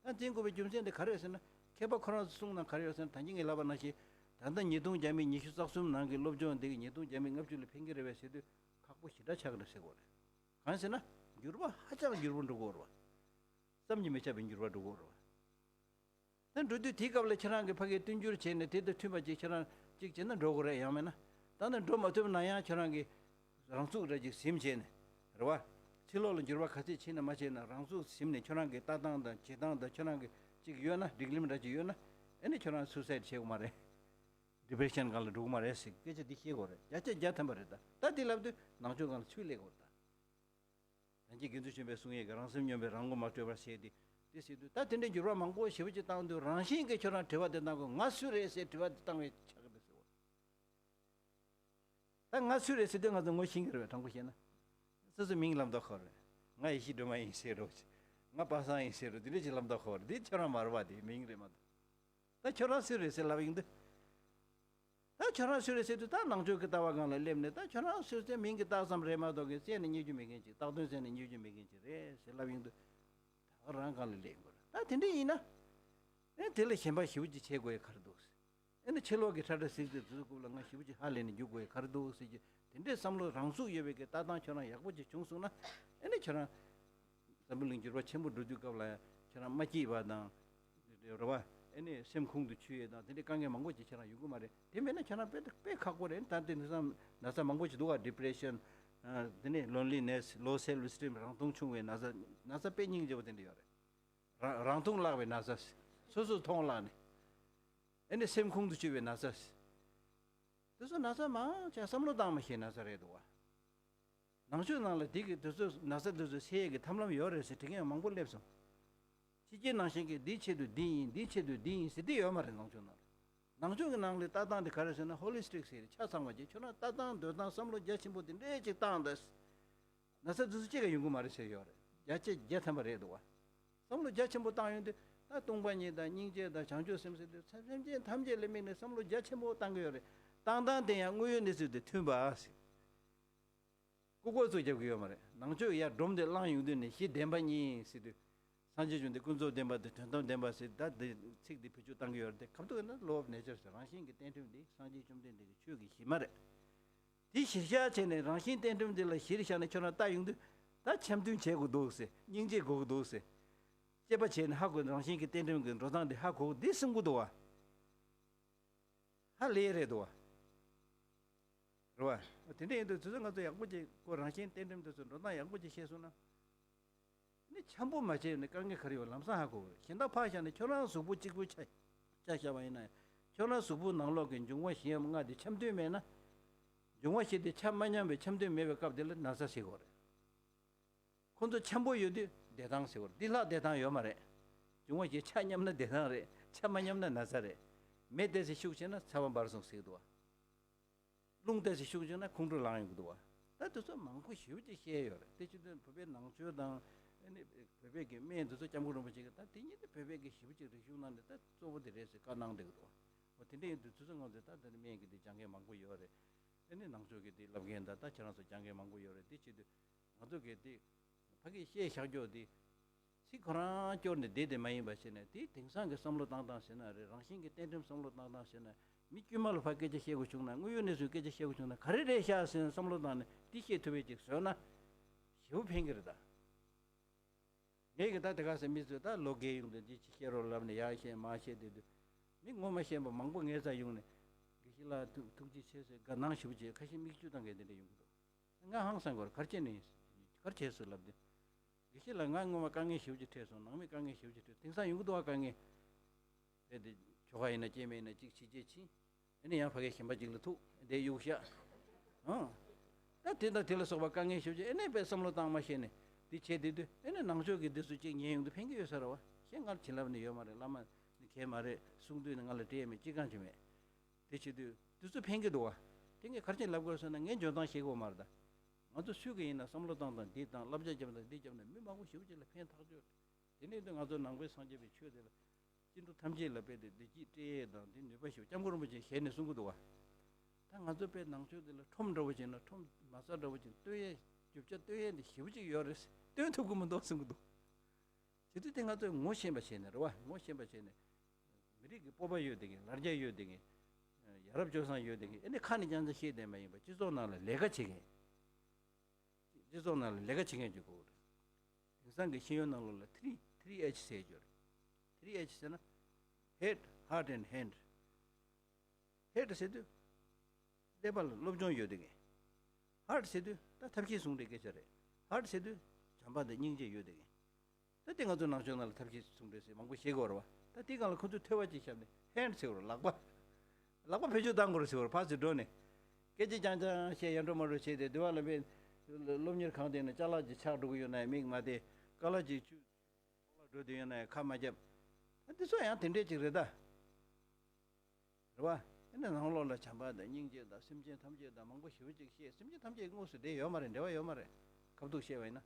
ད་འཛིན་དགོས་པའི་རྒྱུ་མཚན་དེ་ག་རེ་རེད་ཟེར་ན། མཁས་པ་ཁོ་རང་ཚོ་གསུངས་ན་ག་རེ་ཡོད་ཟེར་ན། ད་གིན་ངས་ལབ་པ་ནང་བཞིན་ད་ལྟ་ཉིས་སྟོང་བརྒྱ་མེད་ཉི་ཤུ་རྩ་གསུམ་ནང་གི་སློབ་སྦྱོང་འདི་གིས་ཉིས་སྟོང་བརྒྱ་མེད་ལྔ་བཅུ་ལ་ཕན་གྱི་རེད་པས་ཟེར་དུས་ཁག་པོ་ཞེ་དྲག་ཆགས་ཀྱི་རེད་ཟེར་དགོས་རེད། གང་ཟེར་ན། འགྱུར་བ་ཧ་ཅང་འགྱུར་པོ་འགྲོ་གི་ཡོད་རེད་པ། བསམ་གྱིས་མི་ཁྱབ་པའི་འགྱུར་བ་འགྲོ་གི་ཡོད་རེད་པ། ད་འགྲོ་དུས་དེའི་སྐབས་ལ་ཁྱེད་རང་གིས་ཕ་གིར་བསྟུན་འགྱུར་བྱས་ནས་དེ་དང་མཐུན་པ་ཅིག་ཁྱེད་རང་ཅིག་བྱས་ན་འགྲོ་དགོས་རེད། ཡང་མིན་ན་ད་ནི་འགྲོ་མ་ཐུབ་ན་ཡང་ཁྱེད་རང་གིས་རང་ཚུགས་ར་ཅིག་ཟིན་བྱས་ནས་རེད་པ། ཕྱི་ལོགས་ལ་འགྱུར་བ་ག་ཚད་ཕྱིན་ན་མ་ཕྱིན་ན་རང་ཚུགས་ཟིན་ནས་ཁྱེད་རང་གི་ལྟ་སྟངས་དང་བྱེད་སྟངས་དང་ཁྱེད་རང་གི་ཅིག་ཡོད་ན་སྒྲིག་ལམ་ར་ཅིག་ཡོད་ན། ཨ་ནི་ཁྱེད་རང་སུའི་སའིཌ་བྱེད་དགོས་མ་རེད། ཌི་པི་རེ་ཤན་སྒང་ལ་འགྲོ་གི་མ་རེད་ཟེར་སྐད་ཆ་འདི་བཤད་དགོས་རེད། བརྒྱ་ཆ་བརྒྱ་ཐམ་པ་རེད། ད་ད་འདི་ལབ་དུས་ནང་ཆོས་སྒང་ལ་ཚུར་སླེབས་དགོས་རེད་ད། རང་རྒྱལ་དགེ་འདུན་ཆོས་འཕེལ་གསུང་ཡས་ཀྱི་རང་སེམས་སྙོམས་པས་རང་མགོ་མ་བསྐྲོད་པར་ཟེར་ཏེ། དེ་ཟེར་དུས་ད་དེ་འདྲའི་འགྱུར་བ་མང་པོ་ཞེ་པོ་ཅིག་བཏང་དུས་རང་བཞིན་གྱིས་ཁྱོད་རང་དྲི་བ་དེ་བཏང་དགོས། ང་སུ་རེད་ཟེར་དྲི་བ་དེ་བཏང་བའི་ཆགས་ཀྱི་འདུག་ཟེར་བ། ད་ང་སུ་རེད་ཟེར་དུས་ང་ཚོ་ངོ་ཤེས་ཀྱི་རེད་པས། དྲང་པོ་བཤད་ན། སོ་སོའི་མིང་ལབ་མདོག་ཁ་པོ་རེད། ང་ཡེ་ཤེས་སྒྲོལ་མ་ཡིན་ཟེར་རོ། ང་པ་སངས་ཡིན་ཟེར་རོ། དེ་འདྲ་ཅིག་ལབ་མདོག་ཁ་པོ་རེད། དེ་ཁྱོད་རང་མ་རེད་པ། དེ་མིང་རེད་མ་གཏོགས། ད་ཁྱོད་རང་སུ་རེད་ཟེར་ལབ་ཡོང་དུས། ད་ཁྱོད་རང་སུ་རེད་ཟེར་དུས་ད་ནང་ཆོས་ཀྱི་ལྟ་བ་སྒང་ལ་སླེབས་ནས། ད་ཁྱོད་རང་སུ་ཟེར་མིང་གི་རྟགས་ཙམ་རེད་མ་གཏོགས་ཀྱི་རྩད་ནས་རྙེད་རྒྱུ་མེད་མཁན་ཅིག་བཏགས་དོན་རྩད་ནས་རྙེད་རྒྱུ་མེད་མཁན་ཅིག་རེད་ཟེར་ལབ་ཡོང་དུས། ད་ག་རང་སྒང་ལ་སླེབས་དགོས་རེད། ད་དེ་འདྲ་ཡིན་ན། ཨེ་དེ་ལ་ཞེན་པ་ཞེ་པོ་ཅིག་བྱེད་དགོས་ཡ་ག་རེ་འདུག་ཟེར། ཨེ་ནི་ཕྱི་ལོགས་ཀྱི་ཁྲ་ཁྲ་ཟིག་དེ་དུས་སྐབས་ལ་ང་ཞེ་པོ་ཅིག་ཧ་ལས་ནས་རྒྱུག་དགོས་ཡ་ག་རེ་འདུག་ཟེར་གྱི་དེ་འདྲའི་བསམ་བློ་རང་ཚུགས་ཡོད་པའི་གི་ལྟ་སྟངས་ཁྱོད་རང་ཡག་པོ་ཅིག་བྱུང་སོང་ན། ཨེ་ནི་ཁྱོད་རང་འཛམ་བུ་གླིང་འགྱུར་བ་ཆེན་པོ་འགྲོ་དུས་སྐབས་ལ་ཁྱོད་རང་མ་སྐྱིད་པ་དང་། རེད་བ། ཨེ་ནི་སེམས་ཁོང་དུ་ཆུད་ཡས་དང་དེ་འདྲའི་དཀའ་ངལ་མང་པོ་ཅིག་ཁྱོད་རང་ཡོང་གི་མ་རེད། དེ་མེད་ན་ཁྱོད་རང་དཔེ་དཔེ་ཁག་པོ་རེད། ད་དེ་ནི་སང་ན་ཚ་མང་པོ་ཅིག་འདུག་ག་ཌི་པི་རེ་ཤན། དེ་ནས་ལོན་ལི་ནེ་སི། ལོ་སེལ་ཕི་ཨེ་སི་ཊིམ། རང་མཐོང་ཆུང་བའི་ན་ཚ། ན་ཚ་དཔེ་སྙིང་རྗེ་པོ་དེ་འདྲ་ཡོད་རེད། རང་རང་མཐོང་བརླག་པའི་ན་ཚ། སོ་སོ་མཐོང་བརླག་ནས། ཨེ་ནི་སེམས་ཁོང་དུ་ཆུད་པའི་ན་ཚ། དེ་ཚོ་ན་ཚ་མང་ཆེ་བསམ་བློ་བཏང་མ་ཤེས་ན་ཚ་རེད་འདུག་བ། ནང་ཆོས་ནང་ལ་དེ་གི་དེ་ཚོ་ན་ཚ་དེ་ཚོ་སེལ་ཡས་ཀྱི་ཐབས་ལམ་ཡོད་རེད་ཟེར་དྲི་མཁན་མང་པོ་སླེབས་སོང་། ཕྱི་རྒྱལ་ནང་བཞིན་གྱི་འདིའི་ཆེད་དུ་འདི་ཡིན། འདིའི་ཆེད་དུ་འདི་ཡིན་ཟེར་དེ་ཡོད་མ་རེད། ནང་ཆོས་ནང་ལ། ནང་ཆོས་ཀྱི་ནང་ལ་ལྟ་སྟངས་དེ་ག་རེ་ཟེར་ན། ཧོ་ལི་སི་ཊིག་ཟེར། ཆ་ཚང་བ་ཅིག་ཁྱོད་རང་ལྟ་སྟངས་འདོད་སྟངས་བསམ་བློ་རྒྱ་ཆེན་པོ་དེ་འདྲས་ཅིག་བཏང་དེ། ན་ཚ་དེ་ཚོ་གཅིག་ཀྱང་ཡོང་གི་མ་རེད་ཟེར་ཡོད་རེད། བརྒྱ་ཆ་བརྒྱ་ཐམ་པ་རེད་འདུག་བ། བསམ་བློ་རྒྱ་ཆེན་པོ་བཏང་ཡོང་དུས་ད་སྟོང་པ་ཉིད་དང་སྙིང་རྗེ་དང་བྱང་ཆུབ་སེམས་ཟེར་དུས་སེམས་ཅན་ཐམས་ཅད་ལ་དམིགས་ནས་བསམ་བློ་རྒྱ་ཆེན་པོ་བཏང་གི་ཡོད་རེད། བཏང་སྟངས་དེ་ཡང་དངོས་ཡོད་གནས་ཚུལ་དང་མཐུན་པ་ཟེར། ལྐུགས་པ་ཚོ་རྒྱབ་ཀྱི་ཡོད་མ་རེད། ནང་ཆོས་ཡར་སྒྲོམ་དེ་བསླངས་ཡོང་དུས་ནས་གཞི་བདེན་པ་གཉིས་ཟེར་དུས། སངས་རྒྱས་བཅོམ་ལྡན་ཀུན་རྫོབ་བདེན་པ་དང་དོན་དམ་བདེན་པ་ཟེར། ད་འདི་ཚིག་འདི་བེད་སྤྱོད་བཏང་གི་ཡོད་རེད་དེ། ཁ་ཐུག་ན་ལོ་ཨོབ་ནེ་ཅར་ཟེར། རང་བཞིན་གྱི་རྟེན་འབྲེལ་འདི་སངས་རྒྱས་བཅོམ་ལྡན་འདས་ཀྱི་ཆོས་ཀྱི་གཞི་མ་རེད། དེ་གཞིར་བཞག་བྱས་ནས་རང་བཞིན་རྟེན་འབྲེལ་འདི་ལ་གཞིར་བཞག་ནས་ཁྱོད་རང་ལྟ་ཡོང་དུས། ད་འཆམ་མཐུན་བྱེད་དགོས་འདུག་ཟེར། སྙིང་རྗེ་དགོས་ཀྱི་འདུག་ཟེར། དཔྱད་པ་བྱས་ནས་ཧ་གོ། རང་བཞིན་གྱི་རྟེན་འབྲེལ་གྱི་འགྲོ་སྟངས་འདི་ཧ་གོ་འདི་གསུང་གི་འདུག་བ། ཧ་ལས་རེད་འདུག་བ། རེད་བ། དེ་འདྲ་ཡིན་དུས་དེ་ཚོ་ང་ཚོ་ཡག་པོ་ཅིག་ཁོ་རང་བཞིན་རྟེན་འབྲེལ་དེ་ཚོ་འགྲོ་སྟངས་ཡག་པོ་ཅིག་ཤེས་སོང་ན། ནི་འཆམ་པོ་མ་བྱས་ནས་དཀའ་ངལ་ག་རེ་ཡོད་ལམ་སང་ཧ་གོ་གི་རེད། གཞན་དག་ཕར་བཞག་ནས་ཁྱོད་རང་གཟུགས་པོ་གཅིག་པུ་ཆ་ཆ་བཞག་པ་ཡིན་ན་ཡང་། ཁྱོད་རང་གཟུགས་པོ་ནང་ལོགས་ཀྱི་འབྱུང་བ་བཞི་འམ་ལྔ་དེ་འཆམ་མཐུན་མེད་ན། འབྱུང་བ་བཞི་དེ་ཆ་མ་མཉམ་པའི་འཆམ་མཐུན་མེད་པའི་སྐབས་དེ་ལ་ན་ཚ་ཟེར་གྱི་ཡོད་རེད། ཁོ་ཚོ་འཆམ་པོ་ཡོད་དུས་བདེ་ཐང་ཟེར་གྱི་ཡོད་རེད། འདི་ལྷག་བདེ་ཐང་ཡོད་མ་རེད། འབྱུང་བ་བཞི་ཆ་མཉམ་ན་བདེ་ཐང་རེད། ཆ་མ་མཉམ་ན་ན་ཚ་རེད། མེ་ཏོག་ཙམ་ཤུགས་ཆེ་ན་ཚ་བ་འབར་སོང་ཟེར་གྱི་འདུག་བ། རླུང་ཏོག་ཙམ་ཤུགས་ཆེ་ན་ཁོང་ཁྲོ་ལངས་ཡོང་གི་འདུག་བ། ད་དེ་ཚོ་མང་པོ་ཞེ་པོ་ཅིག་བཤད་ཡོད་རེད། དེ་ཕྱི་དོན་བོད་པའི་ནང་ཆོས་དང་ཨ་ནི་བོད་པའི་གི་སྨན་དེ་ཚོ་སྐྱབས་མགོན་རིན་པོ་ཆེ་གིས་ད་དེ་གཉིས་དེ་བོད་པའི་གི་ཞེ་པོ་ཅིག་རིག་གཞུང་ནང་ནས་ད་གཙོ་བོ་དེ་རེད་ཟེར་བཀའ་གནང་བསྡད་ཀྱི་འདུག། འོ་དེ་འདྲ་ཡིན་དུས་དུས་ཚོད་ང་ཚོས་ད་དེ་ནི་སྨན་གྱི་དེ་སྦྱང་མཁན་མང་པོ་ཡོད་རེད། ཨ་ནི་ནང་ཆོས་ཀྱི་དེ་བསླབ་མཁན་དང་ད་ཁྱེད་རང་ཚོ་སྦྱང་མཁན་མང་པོ་ཡོད་རེད། དེ་བྱེད་དུས་ང་ཚོ་གི་དེ་ཕ་གིས་བཤད་བཞག་རྒྱུ་དེ་ཚིག་ཁོ་རང་སྐྱོར་ནས་བསྡད་དེ་མ་ཡིན་པ་བྱས་ནས། དེ་དེང་སང་གི་བསམ་བློ་བཏང་སྟངས་ཟེར་ན་རེད། རང་བཞིན་གྱི་རྟེན་འབྲེལ་བསམ་བློ་བཏང་སྟངས་ཟེར་ན། མི་དཀྱུས་མ་ལ་ཕར་སྐད་ཆ་བཤད་དགོས་བྱུང་ན། དངོས་ཡོད་གནས་ཚུལ་སྐད་ཆ་བཤད་དགོས་བྱུང་ན་ག་རེ་རེད་ཤག་ཟེར་ནས་བསམ་བློ་བཏང་ནས་དེ་བཤད་ཐུབ་པའི་ཅིག་བཟོས་ན་ཞེ་པོ་ཕན་གྱི་རེད་ད། ངས་གི་ད་དེ་ག་ཟེར། མི་ཚོས་ད་ལོ་རྒས་ཡོང་དུས་འདི་ཅིག་བཤད་རོགས་ལབ་ནས་ཡར་བཤད་མར་བཤད་བསྡད་དུས། མི་ངོ་མ་ཤེས་པ་མང་པོ་ངའི་རྩར་ཡོང་ནས། དགེ་བཤེས་ལགས་ཐུགས་ཐུགས་རྗེ་ཆེ་ཟེར་དགའ་སྣང་ཞེ་པོ་བྱས། ཁ་ཤས་མིག་ཆུ་བཏང་མཁན་དེ་འདྲ་ཡོང་གི་འདུག། ང་ཧང་སང་གོ་ར། ག་རེ་བྱས་ནས་ག་རེ་བྱས་སོང་ལབ་དུས། དགེ་བཤེས་ལགས་ང་སྔོན་མ་དཀའ་ངལ་ཞེ་པོ་ཅིག་འཕྲད་སོང་། ནང་མི་དཀའ་ངལ་ཞེ་པོ་ཅིག་འཕྲད། དེང་སང་ཡོང་གི་འདུག་བ་དཀའ་ངལ། དེ་དེ་ཁྱོ་ག་ཡིན་ན་སྐྱེས་དམན་ཡིན་ན་གཅིག་ཕྱི་རྒྱལ་ཕྱིན། ཨ་ནི་ཡང་ཕ་གི་གཞན་པ་གཅིག་ལ་ཐུག་དེ་གཡུག་བཞག། ཨང་། ད་དེ་དང་དེ་ལ་སོགས་པ་དཀའ་ངལ་ཞེ་པོ་ཅིག་ཨ་ནི་དཔེ་བསམ་བློ་བཏང་མ་ཤེས་ནས་དེ་བྱས་བསྡད་དུས། ཨ་ནི་ནང་ཆོས་ཀྱི་འདི་ཚོ་གཅིག་ཉན་ཡོང་དུས་ཕན་གྱི་ཡོད་ས་རེད་བ། གཞན་ང་ལ་བྱིན་རླབས་ནི་ཡོད་མ་རེད། བླ་མ་ནི་གལ་མ་རེད། གསུང་དུས་ནི་ང་ལ་སྤྲད་ཡས་མེད། ཅི་གང་ཅི་མེད། དེ་བྱེད་དུས་དེ་ཚོ་ཕན་གྱི་འདུག་བ། དེ་ངས་ག་རེ་བྱས་ལབ་དགོས་ཟེར་ན། ངས་འཇོན་ཐང་ཤེས་ཀྱི་ཡོད་མ་རེད་ད། ང་ཚོ་སུས་ཀྱི་ཡིན་ན་བསམ་བློ་བཏང་སྟངས་འདི་དང་བསླབ་བྱ་བརྒྱབ་སྟངས་འདི་བརྒྱབ་ན་མི་མང་པོ་ཞེ་པོ་ཅིག་ལ་ཕན་ཐག་ཆོད་རེད། དེ་ནས་དུས་ང་ཚོ་ནང་པའི་སངས་རྒྱས་པའི་ཆོས་དེ་ལ་སྐྱེ་འགྲོ་ཐམས་ཅད་ལ་དཔེ་དེ་བདེ་སྐྱིད་སྤྲད་ཡས་དང་དེ་ནུས་པ་ཞེ་པོ་སྐྱབས་མགོན་རིན་པོ་ཆེས་ཞལ་ནས་གསུང་གི་འདུག་བ། ད་ང་ཚོ་དཔེ་ནང་ཆོས་དེ་ལ་ཁྲོམ་འདྲ་བོ་བྱས་ན། ཁྲོམ་མ་རྩ་འདྲ་བོ་བྱས་ན་སྟོན་ཡས། རྒྱུ་ཆ་སྟོན་ཡས་འདི་ཞེ་པོ་ཅིག་ཡོད་རེད། སྟོན་ཐུབ་ཀྱི་མི་འདུག་གསུང་གི་འདུག། བྱེད་དུས་དེ་ང་ཚོས་ངོ་ཤེས་པ་བྱས་ནས་རེད་བ། ངོ་ཤེས་པ་བྱས་ནས། མི་རིགས་ཀྱི་སྤོབས་པ་ཡོད་བསྡད་མཁན། ལ་རྒྱ་ཡོད་བསྡད་མཁན། ཡ་རབས་སྤྱོད་བཟང་ཡོད་བསྡད་མཁན། ཨ་ནི་ཁ་ནས་རྐྱང་རྐྱང་བཤད་བསྡད་མ་ཡིན་པ། སྤྱི་ཚོགས་ནང་ལ་ལས་ཀ་བྱེད་མཁན། སྤྱི་ཚོགས་ནང་ལ་ལས་ཀ་བྱེད་མཁན་ཅིག་དགོས་རེད། དེང་སང་གི་ཤེས་ཡོན་ནང་ལོགས་ལ་three three H ཟེར་ཡོད་རེད། three H ཟེར་ན། Head, Heart and Hand. Head ཟེར་དུས་ཀླད་པ་ལ་སློབ་སྦྱོང་ཡོད་བསྡད་མཁན། Heart ཟེར་དུས་ད་ཐབས་ཤེས་ཟུང་འབྲེལ་སྐད་ཆ་རེད། Heart ཟེར་དུས་བྱམས་པ་དང་སྙིང་རྗེ་ཡོད་བསྡད་མཁན། ད་དེ་ང་ཚོ་ནང་ཆོས་ནང་ལ་ཐབས་ཤེས་ཟུང་འབྲེལ་ཟེར་མང་པོ་བཤད་ཀྱི་ཡོད་རེད་བ། ད་དེའི་སྒང་ལ་ཁོ་ཚོས་ཐོས་པ་ཅིག་བཞག་ནས་Hand ཟེར་བ་རེད། ལག་པ། ལག་པ་བེད་སྤྱོད་བཏང་དགོས་རེད་ཟེར་བ་རེད། ཕར་ཚུར་འགྲོ་ནས་སྐད་ཆ་རྐྱང་རྐྱང་བཤད། ཡར་འགྲོ་མར་འགྲོ་བྱས་ཏེ། དེ་བ་ལ་དཔེ་སློབ་གཉེར་ཁང་དེ་ནས་ཅ་ལག་ཅིག་ཆག་འགྲོ་གི་ཡོད་ན་མིག་མ་བལྟས། ཀ་ལ་ཅིག་ཆུ་ལ་འགྲོ་དུས་ཡོད་ན་ཡང་ཁ་མ་བརྒྱབ། ཨ་འདི་ཚོ་ཡང་དེ་འདྲས་ཅིག་རེད་ད། རེད་བ། ཨ་ནི་ནང་ལོགས་ལ་བྱམས་པ་དང་སྙིང་རྗེ་དང་སེམས་ཅན་ཐམས་ཅད་དང་མང་པོ་ཞེ་པོ་ཅིག་བཤད། སེམས་ཅན་ཐམས་ཅད་དངོས་སུ་བསྡད་ཡོད་མ་རེད། འབྲེལ་བ་ཡོད་མ་རེད། ཁ་ཐུག་བཤད་པ་ཡིན་ན།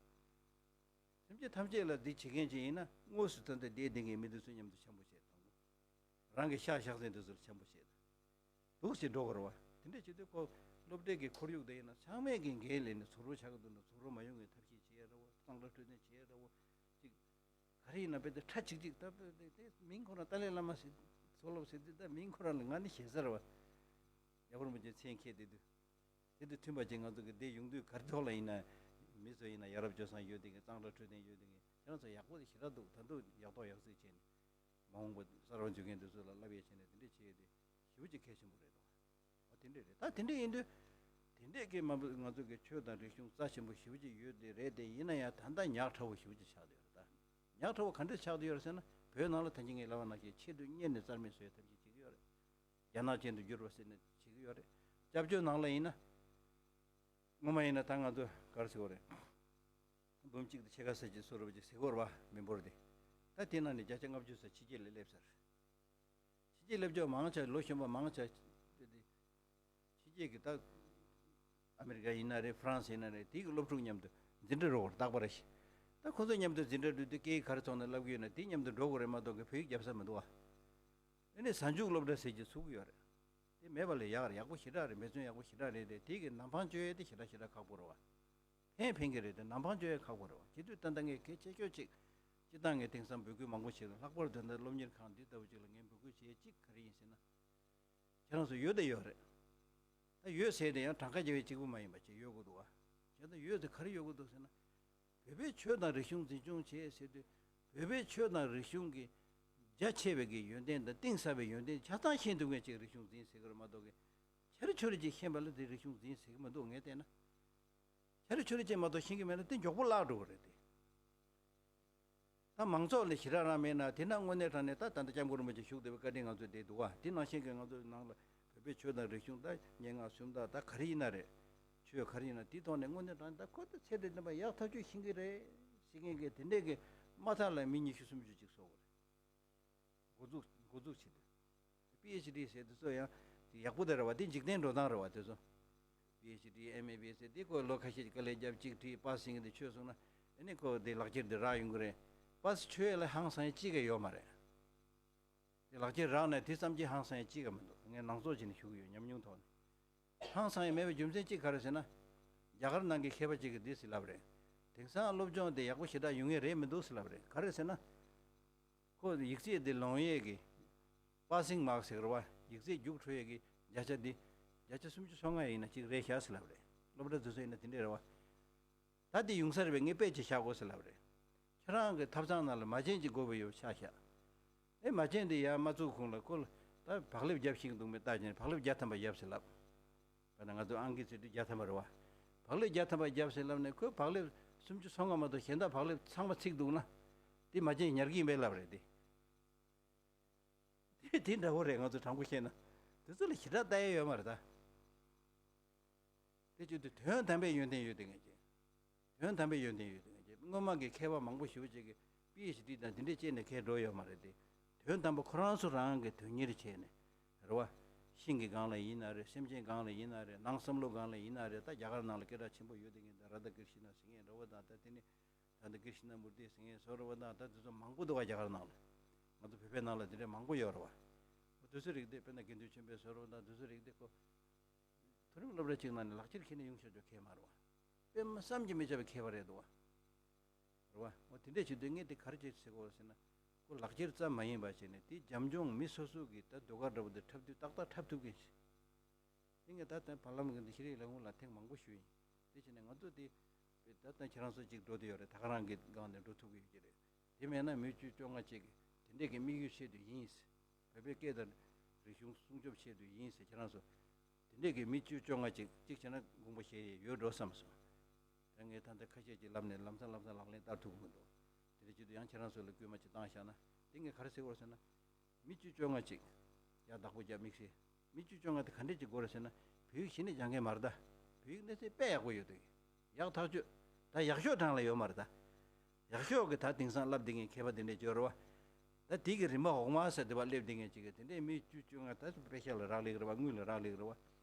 སེམས་ཅན་ཐམས་ཅད་ལ་འདི་བྱེད་མཁན་ཅིག་ཡིན་ན། དངོས་སུ་ད་ལྟ་བསྡད་བསྡད་མཁན་མི་འདི་ཚོ་མཉམ་དུ་འཆམ་པོ་བྱེད་དང་། རང་གི་ཤ་བཞག་ཟིན་འདི་ཚོ་ལ་འཆམ་པོ་བྱེད་དང་། འདུག་སེ་འགྲོ་དགོས་རེད་བ། དེ་འདྲ་བྱེད་དུས་ཁོ་སློབ་གྲྭའི་གི་ཁོར་ཡུག་དེ་ཡིན་ན་ཚང་མས་གི་འགན་ལེན་ནས། ཚུགས་རུ་ཆགས་ཀྱི་འདུག་ན་ཚུགས་རུ་མ་ཡོང་བའི་ཐབས་ཤེས་བྱེད་ཡ་འདྲ་བོ། གཙང་སྦྲ་འཕྲོད་བསྟེན་བྱེད་ཡ་འདྲ་བོ། ཅིག་ག་རེ་ཡིན་ན་དཔེ་དེ་ཁྲ་ཅིག་ཅིག་ད་དཔེ་དེ་དེ་མིང་ཁོ་རང་ཏཱ་ལའི་བླ་མ་ཟེར། མཚོ་སློབ་ཟེར་དུས་ད་མིང་ཁོ་རང་ལ་ང་ནི་ཞེ་ས་རེད་བ། ཡ་ཧོར་མི་ཅན་མཚན་འཁྱེར་བསྡད་དུས། དེ་དུས་མཐུན་པ་ཅིག་ང་ཚོ་གི་འདི་ཡོང་དུས་ག་རེ་ཐོག་ལ་ཡིན་ན། མི་ཚོ་ཡིན་ན་ཡ་རབས་སྤྱོད་བཟང་ཡོད་བསྡད་མཁན། གཙང་སྦྲ་འཕྲོད་བསྟེན་ཡོད་བསྡད་མཁན། ཁྱེད་རང་ཚོ་ཡག་པོ་དེ་ཞེ་དྲག་འདུག། ད་དུང་ཡག་ཐོག་ཡག་བརྩེགས་བྱས་ནས། མ་འོངས་པ་ས་རོགས་འཇུག་མཁན་དེ་ཚོ་ལ་བསླབ་ཡས་བྱས་ནས་དེ་འདྲས་བྱས་ཏེ་ཞེ་པོ་ཅིག་གལ་ཆེན་པོ་རེད་དོ། འོ་དེ་འདྲས་རེད། ད་དེ་འདྲས་ཡིན་དུས། དེ་འདྲས་ཀྱི་མ་ང་ཚོ་གི་ཆོས་དང་རིག་གཞུང་རྩ་ཆེན་པོ་ཞེ་པོ་ཅིག་ཡོད་དེ་རེད་དེ། ཡིན་ན་ཡང་ད་ལྟ་ཉག་ཕྲ་བོ་ཞེ་པོ་ཅིག་ཆགས་བསྡད་ཡོད་རེད་ད། ཉག་ཕྲ་བོ་ག་འདྲས་ཆགས་བསྡད་ཡོད་རེད་ཟེར་ན། བོད་ནང་ལ་ད་གིན་ངས་ལབ་པ་ནང་བཞིན་ཆེད་དུ་གཉེར་ནས་རྩ་མེད་བཟོ་ཡའི་ཐབས་ཤེས་བྱེད་ཀྱི་ཡོད་རེད། རྒྱ་ནག་ཅན་དུ་བསྒྱུར་བ་ཟེར་ནས་བྱེད་ཀྱི་ཡོད་རེད། སྐྱབས་བཅོལ་ནང་ལ་ཡིན་ན། སྔོན་མ་ཡིན་ན་ད་ང་ཚོ་ག་རེ་ཟེར་དགོས་རེད། འབུམ་གཅིག་དང་ཕྱེད་ཀ་ཙམ་ཅིག་བཟོ་འདྲ་བོ་ཅིག་ཟེར་གྱི་ཡོད་རེད་བ། མི་འབོར་དེ། ད་དེ་ནང་ནས་བརྒྱ་ཆ་ལྔ་བཅུ་ཙམ་ཕྱི་རྒྱལ་ལ་སླེབས་ཚར། ཕྱི་རྒྱལ་སླེབས་ཕྱོགས་མང་ཆེ། ལོ་གཞོན་པ་མང་ཆེ་དེ་དེ་ཕྱི་རྒྱལ་གྱི། ད་ཨ་མི་རི་ཀ་ཡིན་ན་རེད། ཧྥ་རན་སི་ཡིན་ན་རེད། དེ་གི་སློབ་ཕྲུག་མཉམ་དུ་འཛིན་གྲྭ་འགྲོ་དགོས་རེད། རྟག་པར་རེད། ད་ཁོ་ཚོ་མཉམ་དུ་འཛིན་གྲྭ་འགྲོ་དུས་སྐད་ཡིག་ག་རེ་ཚོགས་ནས་བསླབ་ཀྱི་ཡོད་ན་དེ་མཉམ་དུ་འགྲོ་དགོས་རེད་མ་གཏོགས་གི་བོད་ཡིག་རྒྱབ་ས་མི་འདུག་བ། ཨ་ནི་གཟའ་མཇུག་སློབ་གྲྭ་ཟེར་གྱི་ཚུགས་ཀྱི་ཡོད་རེད། དེ་མེད་པ་ལས་ཡག་རེད། ཡག་པོ་ཞེ་དྲག་རེད། འབད་བརྩོན་ཡག་པོ་ཞེ་དྲག་རེད་དེ། དེ་གི་ནམ་འཕང་གཅོད་ཡས་དེ་ཞེ་དྲག་ཞེ་དྲག་ཁག་པོ་རེད་བ། ཕན་ཕན་གྱི་རེད་དེ། ནམ་འཕང་གཅོད་ཡས་ཁག་པོ་རེད་བ། བྱེད་དུས་ད་ལྟ་ངས་གལ་ཆེ་ཤོས་གཅིག། སྤྱིར་བཏང་ངས་དེང་སང་འབོད་སྐུལ་མང་པོ་བྱས་ཏེ། ལྷག་པར་དུ་ད་སློབ་གཉེར་ཁང་འདི་ལྟ་བུ་ཅིག་ལ་ངས་འབོད་སྐུལ་བྱེད་ཡས་གཅིག་ག་རེ་ཡིན་ཟེར་ན། ཁྱེད་རང་ཚོ་ཡོད་དེ་ཡོད་རེད། ད་ཡོད་ཟེར་དེ་ཡང་གྲངས་ཀ་རྒྱབ་ཡས་གཅིག་པུ་མ་ཡིན་པ་ཅིག་ཡོད་དགོས་འདུག་བ། བྱས་ཙང་ཡོད་དེ་ག་རེ་ཡོད་དགོས་འདུག་ཟེར་ན། བོད་པའི་ཆོས་དང་རིག་གཞུང་འཛིན་སྐྱོང་བྱེད་ཟེར་དུས། བོད་པའི་ཆོས་དང་རིག་གཞུང་གི་རྒྱ་ཆེ་བའི་གི་ཡོན་ཏན་དང་གཏིང་ཟབ་པའི་ཡོན་ཏན་ཆ་ཚང་ཤེས་ཐུབ་མཁན་ཅིག་རིག་གཞུང་འཛིན་ཟེར་གི་རེད་མ་གཏོགས་གི། ཆ་རེ་ཆོ་རེ་ཅིག་ཤེས་པ་ལ་དེ་རིག་གཞུང་འཛིན་ཟེར་གི་མི་འདུག། ངས་བལྟས་ན། ཆ་རེ་ཆོ་རེ་ཅིག་མ་གཏོགས་ཤེས་ཀྱི་མེད་ན་དེ་མགྱོགས་པོ་བརླག་འགྲོ་གི་རེད་དེ། ད་མང་ཚོགས་ལ་ཞེ་དྲག་རང་མེད་ན། དེ་ན་དངོས་གནས་དྲང་གནས་ད་ད་ལྟ་སྐྱབས་མགོན་རིན་པོ་ཆེ་བཞུགས་བསྡད་པའི་བཀའ་དྲིན་ང་ཚོ་དེ་འདུག་བ། དེ་ནང་བཞིན་གྱི་ང་ཚོའི་ནང་ལ་བོད་པའི་ཆོས་དང་རིག་གཞུང་ད་སྙན་ངག་སུམ་རྟགས་ད་ག་རེ་ཡིན་ན་རེད། ཆོས་ག་རེ་ཡིན་ན་དེའི་ཐོག་ནས་དངོས་གནས་དྲང་གནས་ད་ཁོ་ད་ཚད་དང་ལྡན་པ་ཡག་ཐག་ཆོད་ཤེས་ཀྱི་རེད་ཟེར་མཁན་གྱི་དེ་འདྲས་ཀྱི་མ་མཐའ་ལ་མི་ཉི་ཤུ་སུམ་ཅུ་ཅིག་བཟོ་དགོས་རེད། འགོ་འཛུགས་འགོ་འཛུགས་བྱེད་དུས། པི་ཨེཆ་ཌི་ཟེར་དུས་ཚོ་ཡང་དེ་ཡག་པོ་དེ་རེད་བ། དེ་འཇིག་རྟེན་འགྲོ་སྟངས་རེད་བ། དེ་ཚོ་ པི་ཨེཆ་ཌི་ཨེམ་ཨེ་བི་ཨེས་དེ་ཁོ་ལོ་ཁ་ཤས་ཀྱི་དཀའ་ལས་བརྒྱབ་གཅིག་བྲིས་པ་སིང་དེ་ཆོས་གསུངས་ན་ཨ་ནི་ཁོ་དེ་ལག་ཁྱེར་དེ་རག་ཡོང་གི་རེད། པ་སི་ཆོས་ལ་ཧང་སང་ཡ་གཅིག་ག་ཡོད་མ་རེད། དེ་ལག་ཁྱེར་རག་ནས་དེ་ཙམ་གྱིས་ཧང་སང་ཡ་གཅིག་ག་མི་འདུག་ངས་ནང་ཚོགས་ཅིག་ནས་ཞུ་གི་ཡོད། ཉམས་མྱོང་ཐོག་ནས། ཧང་སང་ཡ་མེད་པའི་རྒྱུ་མཚན་གཅིག་ག་རེ་ཟེར་ན། རྒྱ་གར་ནང་གི་མཁས་པ་གཅིག་གིས་འདི་ཟེར་ལབ་རེད། དེང་སང་སློབ་སྦྱོང་དེ་ཡག་པོ་ཞེ་དྲག་ཡོང་ཡས་རེད་མི་འདུག་ཟེར་ལབ་རེད། ག་རེ་ཟེར་ན། ཁོ་ཡིག་ཚད་དེ་ལོངས་ཡས་ཀྱི། པ་སིང་མག་ཟེར་བ། ཡིག་ཚད་རྒྱུགས་འཕྲོད་ཡས་ཀྱི་བརྒྱ་ཆ་འདི། བརྒྱ་ཆ་སུམ་ཅུ་སོ་ལྔ་ཡིན་ན་གཅིག་རེད་ཤག་ཟེར་ལབ་རེད། སློབ་གྲྭ་དེ་ཚོ་ཡིན་ན་དེ་འདྲས་རེད་བ། ད་དེ་ཡོང་ས་རེད་པས། ངས་དཔེ་ཅིག་བཞག་དགོས་ཟེར་ལབ་རེད། ཁྱེད་རང་གི་ཐབ་ཚང་ནང་ལ་མ་བྱན་ཅིག་དགོས་པ་ཡོད་ཆ་བཞག་ཨེ་མ་བྱན་དེ་ཡར་མ་བཙུགས་གོང་ལ་ཁོ་ལ་ད་བག་ལེབ་བརྒྱབ་ཤེས་ཀྱི་འདུག་མེད་བལྟས་ཀྱིན་བག་ལེབ་བརྒྱ་ཐམ་པ་བརྒྱབ་ཟེར་ལབ། བྱས་ན་ང་ཚོ་ཨང་ཀི་ཚིག་དུས་བརྒྱ་ཐམ་པ་རེད་བ། བག་ལེབ་བརྒྱ་ཐམ་པ་བརྒྱབ་ཟེར་ལབ་ནས་ཁོས་བག་ལེབ་སུམ་ཅུ་སོ་ལྔ་མ་གཏོགས་གཞན་དག་བག་ལེབ་ཚང་མ་ཚིག་འདུག་ན། དེ་མ་བྱན་ཉར་གྱི་ཡིན་པས་ལབ་རེད་དེ། དེ་དེ་འདྲ་བོ་རེད། ང་ཚོ་དྲང་པོ་བཤད་ན། དེ་ཚོ་ལ་ཞེ་དྲག་ལྟ་ཡ་ཡོད་མ་རེད་ད། དེ་བྱེད་དུས་དོན་དམ་པའི་ཡོན་ཏན་ཡོད་དེ་ངེས་ཀྱི། དོན་དམ་པའི་ཡོན་ཏན་ཡོད་དེ་ངེས་ཀྱི། སྔོན་མ་གི་མཁས་པ་མང་པོ་ཞེ་པོ་ཅིག་གིས་པི་ཨེཆ་ཌི་དང་དེ་འདྲས་བྱས་ནས་ཁྱེར་འགྲོ་ཡོད་མ་རེད་དེ། དོན་དམ་པ་ཁོ་རང་ཚོ་རང་གི་དོན་གཉེར་བྱས་ནས། རེད་བ། ཤིང་གི་སྒང་ལ་ཡིན་ན་རེད། སེམས་ཅན་སྒང་ལ་ཡིན་ན་རེད། ནང་བསམ་བློ་སྒང་ལ་ཡིན་ན་རེད། ད་རྒྱ་གར་ནང་ལ་སྐད་གྲགས་ཆེན་པོ་ཡོད་དེ་ངེས་ད་ར་དྷ་ཀིར་ཤི་ན་ཟེར་མཁན་འདྲ་བོ་དང་། ད་དེ་ནི། ད་ལྟ་ཀིར་ཤི་ན་མུར་ཏི་ཟེར་མཁན་བཟོ་འདྲ་བོ་དང་། ད་དེ་ཚོ་མང་པོ་འདུག་བ་རྒྱ་གར་ནང་ལ། ང་ཚོ་བོད་པའི་ནང་ལ་དེ་འདྲས་མང་པོ་ཡོད་རེད་བ། འོ་དེ་ཚོའི་རིགས་དེ་དཔེར་ན་དགེ་འདུན་ཆོས་འཕེལ་བཟོ་འདྲ་བོ་དང་། དེ་ཚོའི་རིགས་དེ་ཁོ། མཐོ་རིམ་སློབ་གྲྭ་གཅིག་ནང་ནས་ལག་ཁྱེར་ཁྱེར་ནས་ཡོང་ཤོག་ཅོག་མཁས་མ་རེད་བ། དཔེ་མ་བསམ་གྱིས་མི་ཁྱབ་པའི་མཁས་པ་རེད་འདུག་བ། རེད་བ། འོ་དེ་འདྲས་བྱེད་དུས་ངས་དེ་ག་རེ་བྱེད་ཟེར་གོ་ཟེར་ན། ཁོ་ལག་ཁྱེར་ཙམ་མ་ཡིན་པ་བྱས་ནས་དེ་རྒྱབ་ལྗོངས་མི་སོ་སོ་གི་ད་ཟློས་གར་འདྲ་བོ་དེ་འཁྲབ་དུས་ཏག་ཏག་འཁྲབ་ཐུབ་མཁན་ཞིག་དེ་ངས་ད་ལྟ་བར་ལམ་གྱི་འདི་ཤེས་རིག་ལས་ཁུངས་ལ་ཐེངས་མང་པོ་ཞུས་ཡིན། དེ་བྱས་ནས་ང་ཚོ་དེ། དཔེ་ད་ལྟ་ཁྱེད་རང་ཚོ་གཅིག་འགྲོ་དུས་ཡོད་རེད། ད་ག་རང་གི་སྒང་ནས་འགྲོ་ཐུབ་ཀྱི་ཡོད་ཀྱི་རེད། དེ་མེད་ན་མི་བཅུ་བཅོ་ལྔ་ཅིག་དེ་འདྲས་ཀྱི་དམིགས་ཡུལ་ཆེད་དུ་ཡིན། བོད་པའི་སྐད་དང་རིག་གཞུང་སྲུང་སྐྱོབ་ཆེད་དུ་ཡིན་ཟེར། ཁྱེད་རང་ཚོ་དེ་འདྲས་ཀྱི་མི་བཅུ་བཅོ་ལྔ་ཅིག་གཅིག་བྱས་ན་དགོངས་པ་བཞེས་ཡས་ཡོད་འགྲོ་བསམ་སོང་། ད་ངས་ད་ལྟ་ཁ་ཤས་ཅིག་ལབ་ནས་ལམ་སང་ལམ་སང་ལག་ལེན་བསྟར་ཐུབ་ཀྱི་མི་འདུག་དེ་འདྲ་བྱེད་དུས་ཡང་ཁྱེད་རང་ཚོ་ལ་སྐུལ་མ་ཅིག་བཏང་བཞག་ན། དེ་ངས་ག་རེ་ཟེར་དགོས་ཟེར་ན། མི་བཅུ་བཅོ་ལྔ་ཅིག་ཡར་བདག་པོ་རྒྱབ་དམིགས་བསལ། མི་བཅུ་བཅོ་ལྔ་དེ་ག་འདྲས་ཅིག་དགོས་རེད་ཟེར་ན། བོད་ཡིག་གཞི་ནས་སྦྱང་མཁན་མ་རེད་ད། བོད་ཡིག་གནས་ཚད་དཔེ་ཡག་པོ་ཡོད་འདུག་ཡག་ཐག་ཆོད། ད་ཡག་ཤོས་གྲས་ལ་ཡོད་མ་རེད་ད། ཡག་ཤོས་ཀྱི་ད་དེང་སང་བསླབ་བསྡད་མཁན་མཁས་པ་དེ་འདྲས་ཅིག་ཡོད་རེད་བ། ད་དེ་གི་རིམ་པ་འོག་མ་ཟེར་དེ་བ་སླེབས་བསྡད་མཁན་ཅིག་གིས་དེ་འདྲས་མི་བཅུ་བཅོ་ལྔ་ད་པེ་ཤག་ལ་རག་ལས་ཀྱི་རེད་བ། དངུལ་ལ་རག་ལས་ཀྱི་རེད་བ།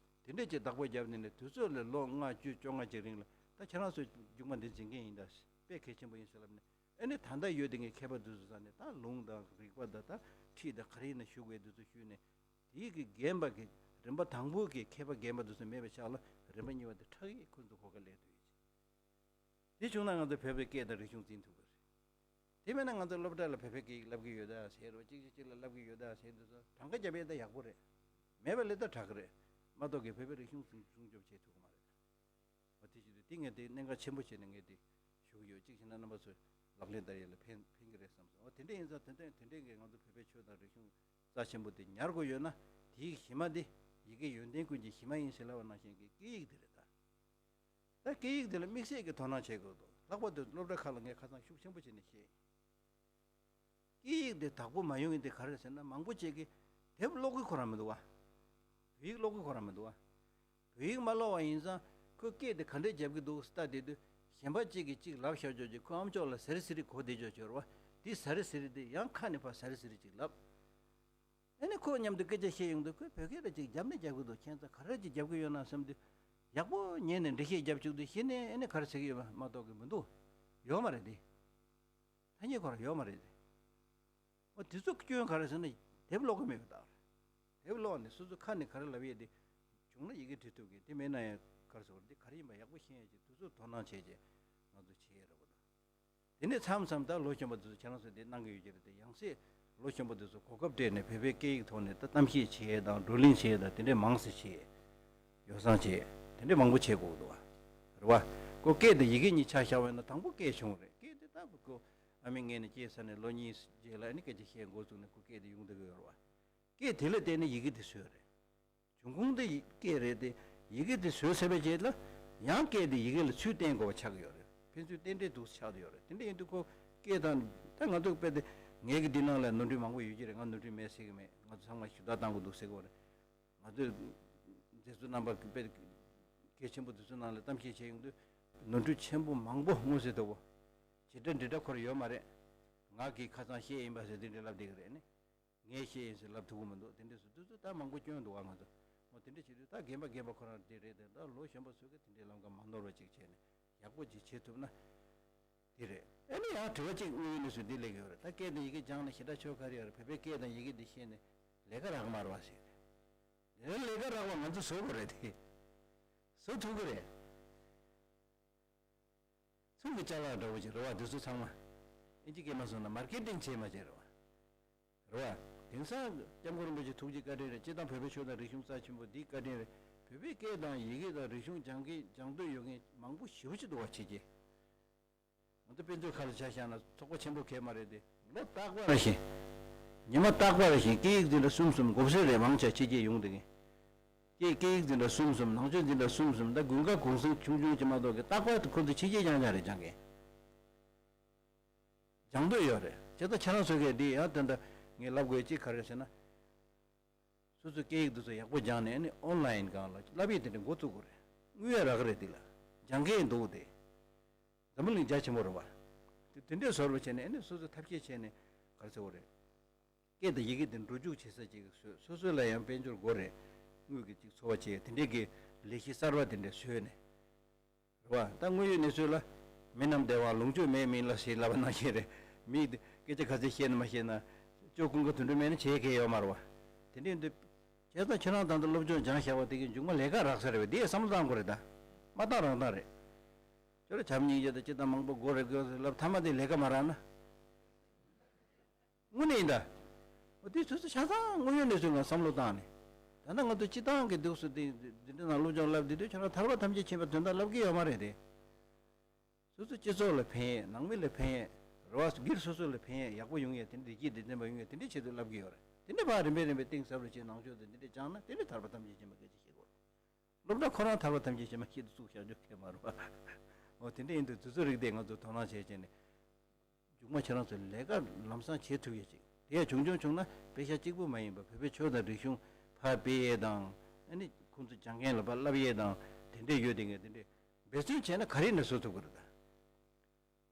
དེ་འདྲས་ཅིག་བདག་པོ་རྒྱབ་ནས་ནས་དུས་ཚོད་ལ་ལོ་ལྔ་བཅུ་བཅོ་ལྔ་ཅིག་རིང་ལ་ད་ཁྱེད་རང་ཚོ་རྒྱུག་མ་འདི་འཛིན་མཁན་ཡིན་ད། དཔེ་གལ་ཆེན་པོ་ཡིན་ཟེར་ལབ་ནས། ཨ་ནི་ད་ལྟ་ཡོད་དེ་ངས་མཁས་པ་འདི་ཚོ་ས་ནས་ད་ལུང་དང་རིགས་པ་དང་ད་ཁྲིད་དང་ག་རེ་ཡིན་ན་ཞུ་དགོས་འདི་ཚོ་ཞུས་ནས། དེའི་གི་རྒན་པ་གི་རིམ་པ་དང་པོ་གི་མཁས་པ་རྒན་པ་འདི་ཚོ་མེད་པའི་ཆ་ལ་རིམ་པ་གཉིས་པ་དེ་ཁྲག་གིས་ཁོ་ཚོ་གོ་སྐབས་ལེན་ཐུབ་ཡོད་ཅིག་དེ་བྱུང་ན་ང་ཚོ་བོད་པའི་སྐད་དང་རིག་གཞུང་འཛིན་ཐུབ་ཀྱི་རེད། དེ་མེད་ན་ང་ཚོ་སློབ་གྲྭ་ལ་བོད་པའི་སྐད་ཡིག་བསླབ་ཀྱི་ཡོད་ད་ཟེར་རོ། གཅིག་གིས་གཅིག་ལ་བསླབ་ཀྱི་ཡོད་ད་ཟེར་འདི་ཚོ་གྲངས་ཀ་རྒྱབ་ཡས་ད་ཡག་པོ་རེད། མེད་པ་ལས་ད་དྲག་གི་རེད། མ་གཏོགས་གི་བོད་པའི་རིག་གཞུང་སྲུང་སྲུང་སྐྱོབ་བྱེད་ཐུབ་ཀྱི་མ་རེད། འོ་དེ་བྱེད་དུས་དེ་ངས་དེ་གནད་འགག་ཆེན་པོ་བྱས་ནས་ངས་དེ་ཞུ་གི་ཡོད། གཅིག་བྱས་ན་རྣམ་པ་ཚོས་ལག་ལེན་བསྟར་ཡས་ལ་ཕན་ཕན་གྱི་རེད་བསམ་སོང་། འོ་དེ་འདྲ་ཡིན་ཙང་དེ་འདྲ་དེ་འདྲ་གི་ང་ཚོ་བོད་པའི་ཆོས་དང་རིག་གཞུང་རྩ་ཆེན་པོ་དེ་ཉར་དགོས་ཡོད་ན། དེའི་གཞི་མ་དེ་ཡི་གེ་ཡོན་ཏན་ཀུན་གྱི་གཞི་མ་ཡིན་ཟེར་ལབ་པ་ནང་བཞིན་གྱི་སྐད་ཡིག་དེ་རེད་ད། ད་སྐད་ཡིག་དེ་ལ་དམིགས་བསལ་གྱི་དོ་སྣང་བྱེད་དགོས་འདུག་ལྷག་པར་དུ་སློབ་གྲྭ་ཁག་ལ་ངས་ཁ་སང་ཤུགས་ཆེན་པོ་བྱས་ནས་བཤད། སྐད་ཡིག་དེ་བདག་པོ་མ་ཡོང་མཁན་དེ་ག་རེ་རེད་ཟེར་ན། མང་པོ་ཅིག་གིས་དེབ་ཀློག་གི་ཁོ་རང་མི་འདུག་བ། བོད་ཡིག་ཀློག་གི་ཁོ་རང་མི་འདུག་བ། བོད་ཡིག་མ་ཀློག་པ་ཡིན་ཙང་ཁོས་སྐད་དེ་ག་འདྲས་རྒྱབ་ཀྱི་འདུག་ལྟ་བསྡད་དུས། གཞན་པ་གཅིག་གིས་གཅིག་ལབ་བཞག་ཆོག་ཅིག་ཁོ་ཨམ་ཅོག་ལ་ཟེར་ཟེར་གོ་བསྡད་ཆོག་ཆོག་རེད་བ། དེ་ཟེར་ཟེར་དེ་ཡང་ཁ་ནས་ཕར་ཟེར་ཟེར་ཅིག་ལབ། ཨ་ནི་ཁོ་མཉམ་དུ་སྐད་ཆ་བཤད་ཡོང་དུས་ཁོས་བོད་སྐད་ལ་ཅིག་རྒྱབ་ནས་རྒྱབ་ཀྱི་འདུག་ཁྱེད་ཚོ་ག་རེ་ཅིག་རྒྱབ་ཀྱི་ཡོད་ན་བསམ་དུས། ཡག་པོ་ཉན་ནས་འགྲེལ་བཤད་རྒྱབ་བཅུག་དུས་གཞི་ནས་ཨ་ནི་ག་རེ་ཟེར་གྱི་ཡོད་པ་མ་གཏོགས་ཀྱི་མི་འདུག་ཡོད་མ་རེད་དེ། ཐ་སྙད་ཁོ་རང་ཡོད་མ་རེད་དེ། འོ་དེ་ཚོ་སྐྱོན་ག་རེ་ཟེར་ན་དེབ་ཀློག་གི་མེད་པ་དང་། དེབ་ཀློག་ནས་སོ་སོ་ཁ་ནས་ག་རེ་ལབ་ཡས་དེ་བྱུང་ན་ཡི་གེ་འབྲི་ཐུབ་མཁན་དེ་མེད་ན་ཡང་ག་རེ་ཟེར་དགོས་རེད། དེ་ག་རེ་ཡིན་པ་ཡག་པོ་ཤེས་ཡས་ཀྱི་དུས་ཚོད་དོ་སྣང་བྱས་རྗེས་ང་ཚོ་བྱེད་ཡས་རེད་པ་དང་། དེ་ནས་མཚམས་མཚམས་ད་ལོ་གཞོན་པ་དེ་ཚོ་ཁྱེད་རང་ཚོ་དེ་གནང་གི་ཡོད་ཀྱི་རེད་དེ། ཡང་སེ་ལོ་གཞོན་པ་དེ་ཚོ་གོ་སྐབས་སྤྲད་ནས་བོད་པའི་སྐད་ཡིག་ཐོག་ནས་ད་གཏམ་བཤད་བྱེད་ཡས་དང་བགྲོ་གླེང་བྱེད་ཡས་དང་དེ་འདྲས་མང་སེ་བྱེད་ཡས། ཡོ་བསྲང་བྱེད་ཡས་དེ་འདྲས་མང་པོ་བྱེད་དགོས་འདུག་བ། རེད་བ། ཁོ་སྐད་དེ་ཡི་གེ་གཉིས་ཆ་བཞག་པ་ཡིན་ན་དང་པོ་སྐད་བྱུང་རེད། སྐད་དེ་ད་ཁོ་ཨ་མའི་མངལ་ནས་སྐྱེས་ཚར་ནས་ལོ་གཉིས་རྗེས་ལ་ཨ་ནི་སྐད་ཆ་བཤད་འགོ་བཙུགས་ནས་ཁོ་སྐད་དེ་ཡོང་བསྡད་ཀྱི་ཡོད་རེད་བ། སྐད་དེ་ལ་བརྟེན་ནས་ཡི་གེ་དེ་བཟོས་རེད། འབྱུང་ཁུངས་དེ་སྐད་རེད་དེ། ཡི་གེ་དེ་བཟོས་ཚར་བའི་རྗེས་ལ་ཡང་སྐད་དེ་ཡི་གེ་ལ་ཚུར་བརྟེན་དགོས་པ་ཆགས་ཀྱི་ཡོད་རེད། ཕན་ཚུན་རྟེན་འབྲེལ་འདུག་ཆགས་བསྡད་ཡོད་རེད། དེ་འདྲ་ཡིན་དུས་ཁོ་སྐད་དང་ད་ང་ཚོ་དཔེ་དེ་ངའི་གི་འདི་ནང་ལ་ནོར་འཁྲུལ་མང་པོ་ཡོད་ཀྱི་རེད། ང་ནོར་འཁྲུལ་མེད་ཟེར་གི་མེད། ང་ཚོ་ཚང་མ་ཞུ་དག་བཏང་དགོས་འདུག་ཟེར་གི་རེད། ང་ཚོས་མཛད་གཙོ་རྣམ་པ་དཔེ་གལ་ཆེན་པོ་དེ་ཚོ་ནང་ལ་གཏམ་བཤད་བྱས་ཡོང་དུས་ནོར་འཁྲུལ་ཆེན་པོ་མང་པོ་མངོན་གསལ་དོད་པོ་ཇི་འདྲ་འདྲི་འདྲ་ཁོ་ར་ཡོད་མ་རེད། ང་གིས་ཁ་སང་བཤད་ཡིན་པ་ཟེར་དེ་འདྲ་ལབ་བསྡད་ཀྱི་རེད་ནི། ངས་བཤད་ཡིན་ཟེར་ལབ་ཐུབ་ཀྱི་མི་འདུག་དེ་འདྲས་སུ་དུས་ཚོད་ད་མང་པོ་སྐྱོན་འདུག་ཨ། ང་ཚོ་ འོ་དེ་འདྲ་བྱེད་དུས་ད་རྒན་པ་རྒན་པ་ཁོ་རང་དེ་རེད་དེ། ད་ལོ་གཞོན་པ་ཚོ་གི་དེ་འདྲའི་ལམ་ཁ་མ་ནོར་བ་ཅིག་བྱས་ནས་ཡག་པོ་ཅིག་བྱེད་ཐུབ་ན་དེ་རེད། ཨ་ནི་ཡང་དྲི་བ་གཅིག་དངོས་ཡོད་གནས་ཚུལ་འདི་སླེབས་ཡོད་རེད། ད་སྐད་དང་ཡི་གེ་སྦྱངས་ནས་ཞེ་དྲག་ཆོ་ག་རེ་ཡོད་རེད། བོད་པའི་སྐད་དང་ཡི་གེ་འདི་ཤེས་ནས་ལས་ཀ་རག་མ་རེད་བ་ཟེར། དེ་ལས་ཀ་རག་པ་ང་ཚོ་བཟོ་དགོས་རེད་དེ། བཟོ་ཐུབ་ཀྱི་རེད། ཚོང་གི་ཅ་ལག་འདྲ་བོ་ཅིག་རེད་བ། དེ་ཚོ་ཚང་མ་ཨིན་ཇི་སྐད་མ་སོང་ན་མར་ཀེ་ཊིང་བྱས་མ་བྱས་རེད་བ། རེད་བ། དེང་སང་སྐྱབས་མགོན་རིན་པོ་ཆེ་ཐུགས་རྗེ་བཀའ་དྲིན་རེད། སྤྱིར་བཏང་བོད་པའི་ཆོས་དང་རིག་གཞུང་རྩ་ཆེན་པོ་འདིའི་བཀའ་དྲིན་རེད། བོད་པའི་སྐད་དང་ཡི་གེ་དང་རིག་གཞུང་སྦྱང་མཁན་སྦྱང་འདོད་ཡོད་མཁན་མང་པོ་ཞེ་པོ་ཅིག་འདུག་བ། ཕྱི་རྒྱལ། ང་ཚོ་དཔེ་མཛོད་ཁ་ལ་ཆ་བཞག་ན་ཚོགས་པ་ཆེན་པོ་གས་མ་རེད་དེ། ལོ་རྟག་པར་བཞིན། ཉི་མ་རྟག་པར་བཞིན་སྐད་ཡིག་འཛིན་གྲྭ་གསུམ་གསུམ་དགོས་ས་རེད། མང་ཆེ་ཕྱི་རྒྱལ་ཡོང་བསྡད་མཁན། སྐད་སྐད་ཡིག་འཛིན་གྲྭ་གསུམ་གསུམ། ནང་ཆོས་འཛིན་གྲྭ་གསུམ་གསུམ། ད་དགུན་ཁ་གུང་སེང་ཆུང་ཆུང་ཅིག་མ་གཏོགས་ཀྱི་རྟག་པར་དུ་ཁོ་ཚོ་ཕྱི་རྒྱལ་རྐྱང་རྐྱང་རེད་སྦྱང་མཁན། སྦྱང་འདོད་ཡོད་རེད། བྱས་ཙང་ཁྱེད་རང་ཚོ་གིས་འདི་ཡང་ད་ལྟ་ངས་ལབ་དགོས་ཅིག་ག་རེ་ཟེར་ན། སོ་སོའི་སྐད་ཡིག་འདི་ཚོ་ཡག་པོ་སྦྱངས་ནས་ཨ་ནི་ཨོན་ལ་ཡིན་སྒང་ལ་བསླབ་ཡིག་དེ་འདྲ་འགོ་བཙུགས་དགོས་རེད། དངུལ་ཡང་རག་གི་རེད། འདི་ལ་སྦྱང་མཁན་འདུག་སྟེ། འཛམ་བུ་གླིང་རྒྱ་ཆེན་པོ་རེད་བ། དེ་དེ་འདྲས་བཟོ་རུ་བྱས་ནས་ཨ་ནི་སོ་སོ་ཐབས་ཤེས་བྱས་ནས་ག་རེ་ཟེར་དགོས་རེད། སྐད་དང་ཡི་གེ་དེ་འགྲོ་རྒྱུག་བྱེད་ས་ཅིག་བཟོས། སོ་སོ་ལ་ཡང་དཔལ་འབྱོར་དགོས་རེད། དངུལ་གྱི་ཅིག་འཚོ་བ་བྱེད་དེ་འདྲས་ཀྱི་ལས་གཞི་གསར་བ་དེ་འདྲས་བཟོས་ནས། རེད་བ། ད་དངོས་ཡོད་གནས་ཚུལ་ལ། མི་རྣམས་བདེ་བ་ལོངས་སྤྱོད་མེད་མིན་ལ་ཞེས་ལབ་པ་ནང་བཞིན་རེད། མིས་སྐད་ཆ་ག་ཚོད་བཤད་ན་མ་བཤད་ན། ཅོ་ཀུན་དགའ་དུད་འགྲོ་མེད་ན་བྱེད་མཁན་ཡོད་མ་རེད་བ། དེ་འདྲས་འདི། བྱས་ཙང་ཁྱེད་རང་ད་ལྟ་སློབ་སྦྱོང་སྦྱངས་བཞག་པ་དེ་གི་མཇུག་མ་ལས་ཀ་རག་ས་རེད་བས། དེ་བསམ་བློ་བཏང་དགོས་རེད་ད། མ་བཏང་རང་བཏང་རེད། ཁྱོད་རང་བྱམས་སྙིང་རྗེ་དང་སྤྱིར་བཏང་མང་པོ་དགོས་རེད་དགོས་རེད་ལབ། མཐའ་མ་དེ་ལས་ཀ་མ་རག་ན། དངོས་གནས་ཡིན་ད། འོ་དེ་ཚོ་ཚོ་ཆ་ཚང་དངོས་ཡོད་གནས་ཚུལ་ལ་བསམ་བློ་བཏང་ནས། ད་ལྟ་ང་ཚོ་སྤྱི་བཏང་གི་འདུག་སེ་དེ་འདི་འདྲ་ནང་སློབ་སྦྱོང་བསླབ་བསྡད་དུས་ཁྱོད་རང་ཐར་པ་ཐམས་ཅད་མཁྱེན་པའི་དོན་དག་བསླབ་ཀྱི་ཡོད་མ་རེད་དེ། སོ་སོ་སྤྱི་ཚོགས་ལ་ཕན་ཡས། ནང་མི་ལ་ཕན་ཡས། རེད་བ། སྒེར་སོ་སོ་ལ་ཕན་ཡས། ཡག་པོ་ཡོང་ཡས། དེ་འདྲ་བདེ་སྐྱིད་བདེ་ལྡན་པ་ཡོང་ཡས་དེ་འདྲའི་ཆེད་དུ་བསླབ་ཀྱི་ཡོད་རེད། དེ་འདྲ་ཕར་རིམ་པས་རིམ་པས་གཏིང་ཟབ་རུ་ཕྱིན། ནང་ཆོས་དང་འདི་འདྲ་སྦྱངས་ན་དེ་འདྲ་ཐར་པ་ཐམས་ཅད་མཁྱེན་པའི་སྐད་ཆ་བཤད་དགོས་རེད། སློབ་གྲྭ་ཁོ་རང་ཐར་པ་ཐམས་ཅད་མཁྱེན་པ་ཆེད་དུ་བཙུགས་བཞག་རྒྱུ་ཁེལ་མ་རེད་བ། འོ་དེ་འདྲ་ཡིན་དུས་དུས་ཚོད་རིག་དེ་ང་ཚོ་དོ་སྣང་བྱས་བྱས་ནས། མཇུག་མ་ཁྱེད་རང་ཚོས་ལས་ཀ་ལམ་སང་བྱེད་ཐུབ་ཡས་ཅིག་དེ་ཡང་བྱུང་བྱུང་བྱུང་ན་དཔེ་ཤ་གཅིག་པུ་མ་ཡིན་པར་བོད་པའི་ཆོས་དང་རིག་གཞུང་ཕར་སྤེལ་ཡས་དང་། ཨ་ནི་ཁོང་ཚོ་སྦྱང་མཁན་ལ་ཕར་བསླབ་ཡས་དང་། དེ་འདྲས་ཡོད་དེ་ངས་དེ་འདྲས་འབད་བརྩོན་བྱས་ན་ག་རེ་ནས་བཟོ་ཐུབ་ཀྱི་རེད་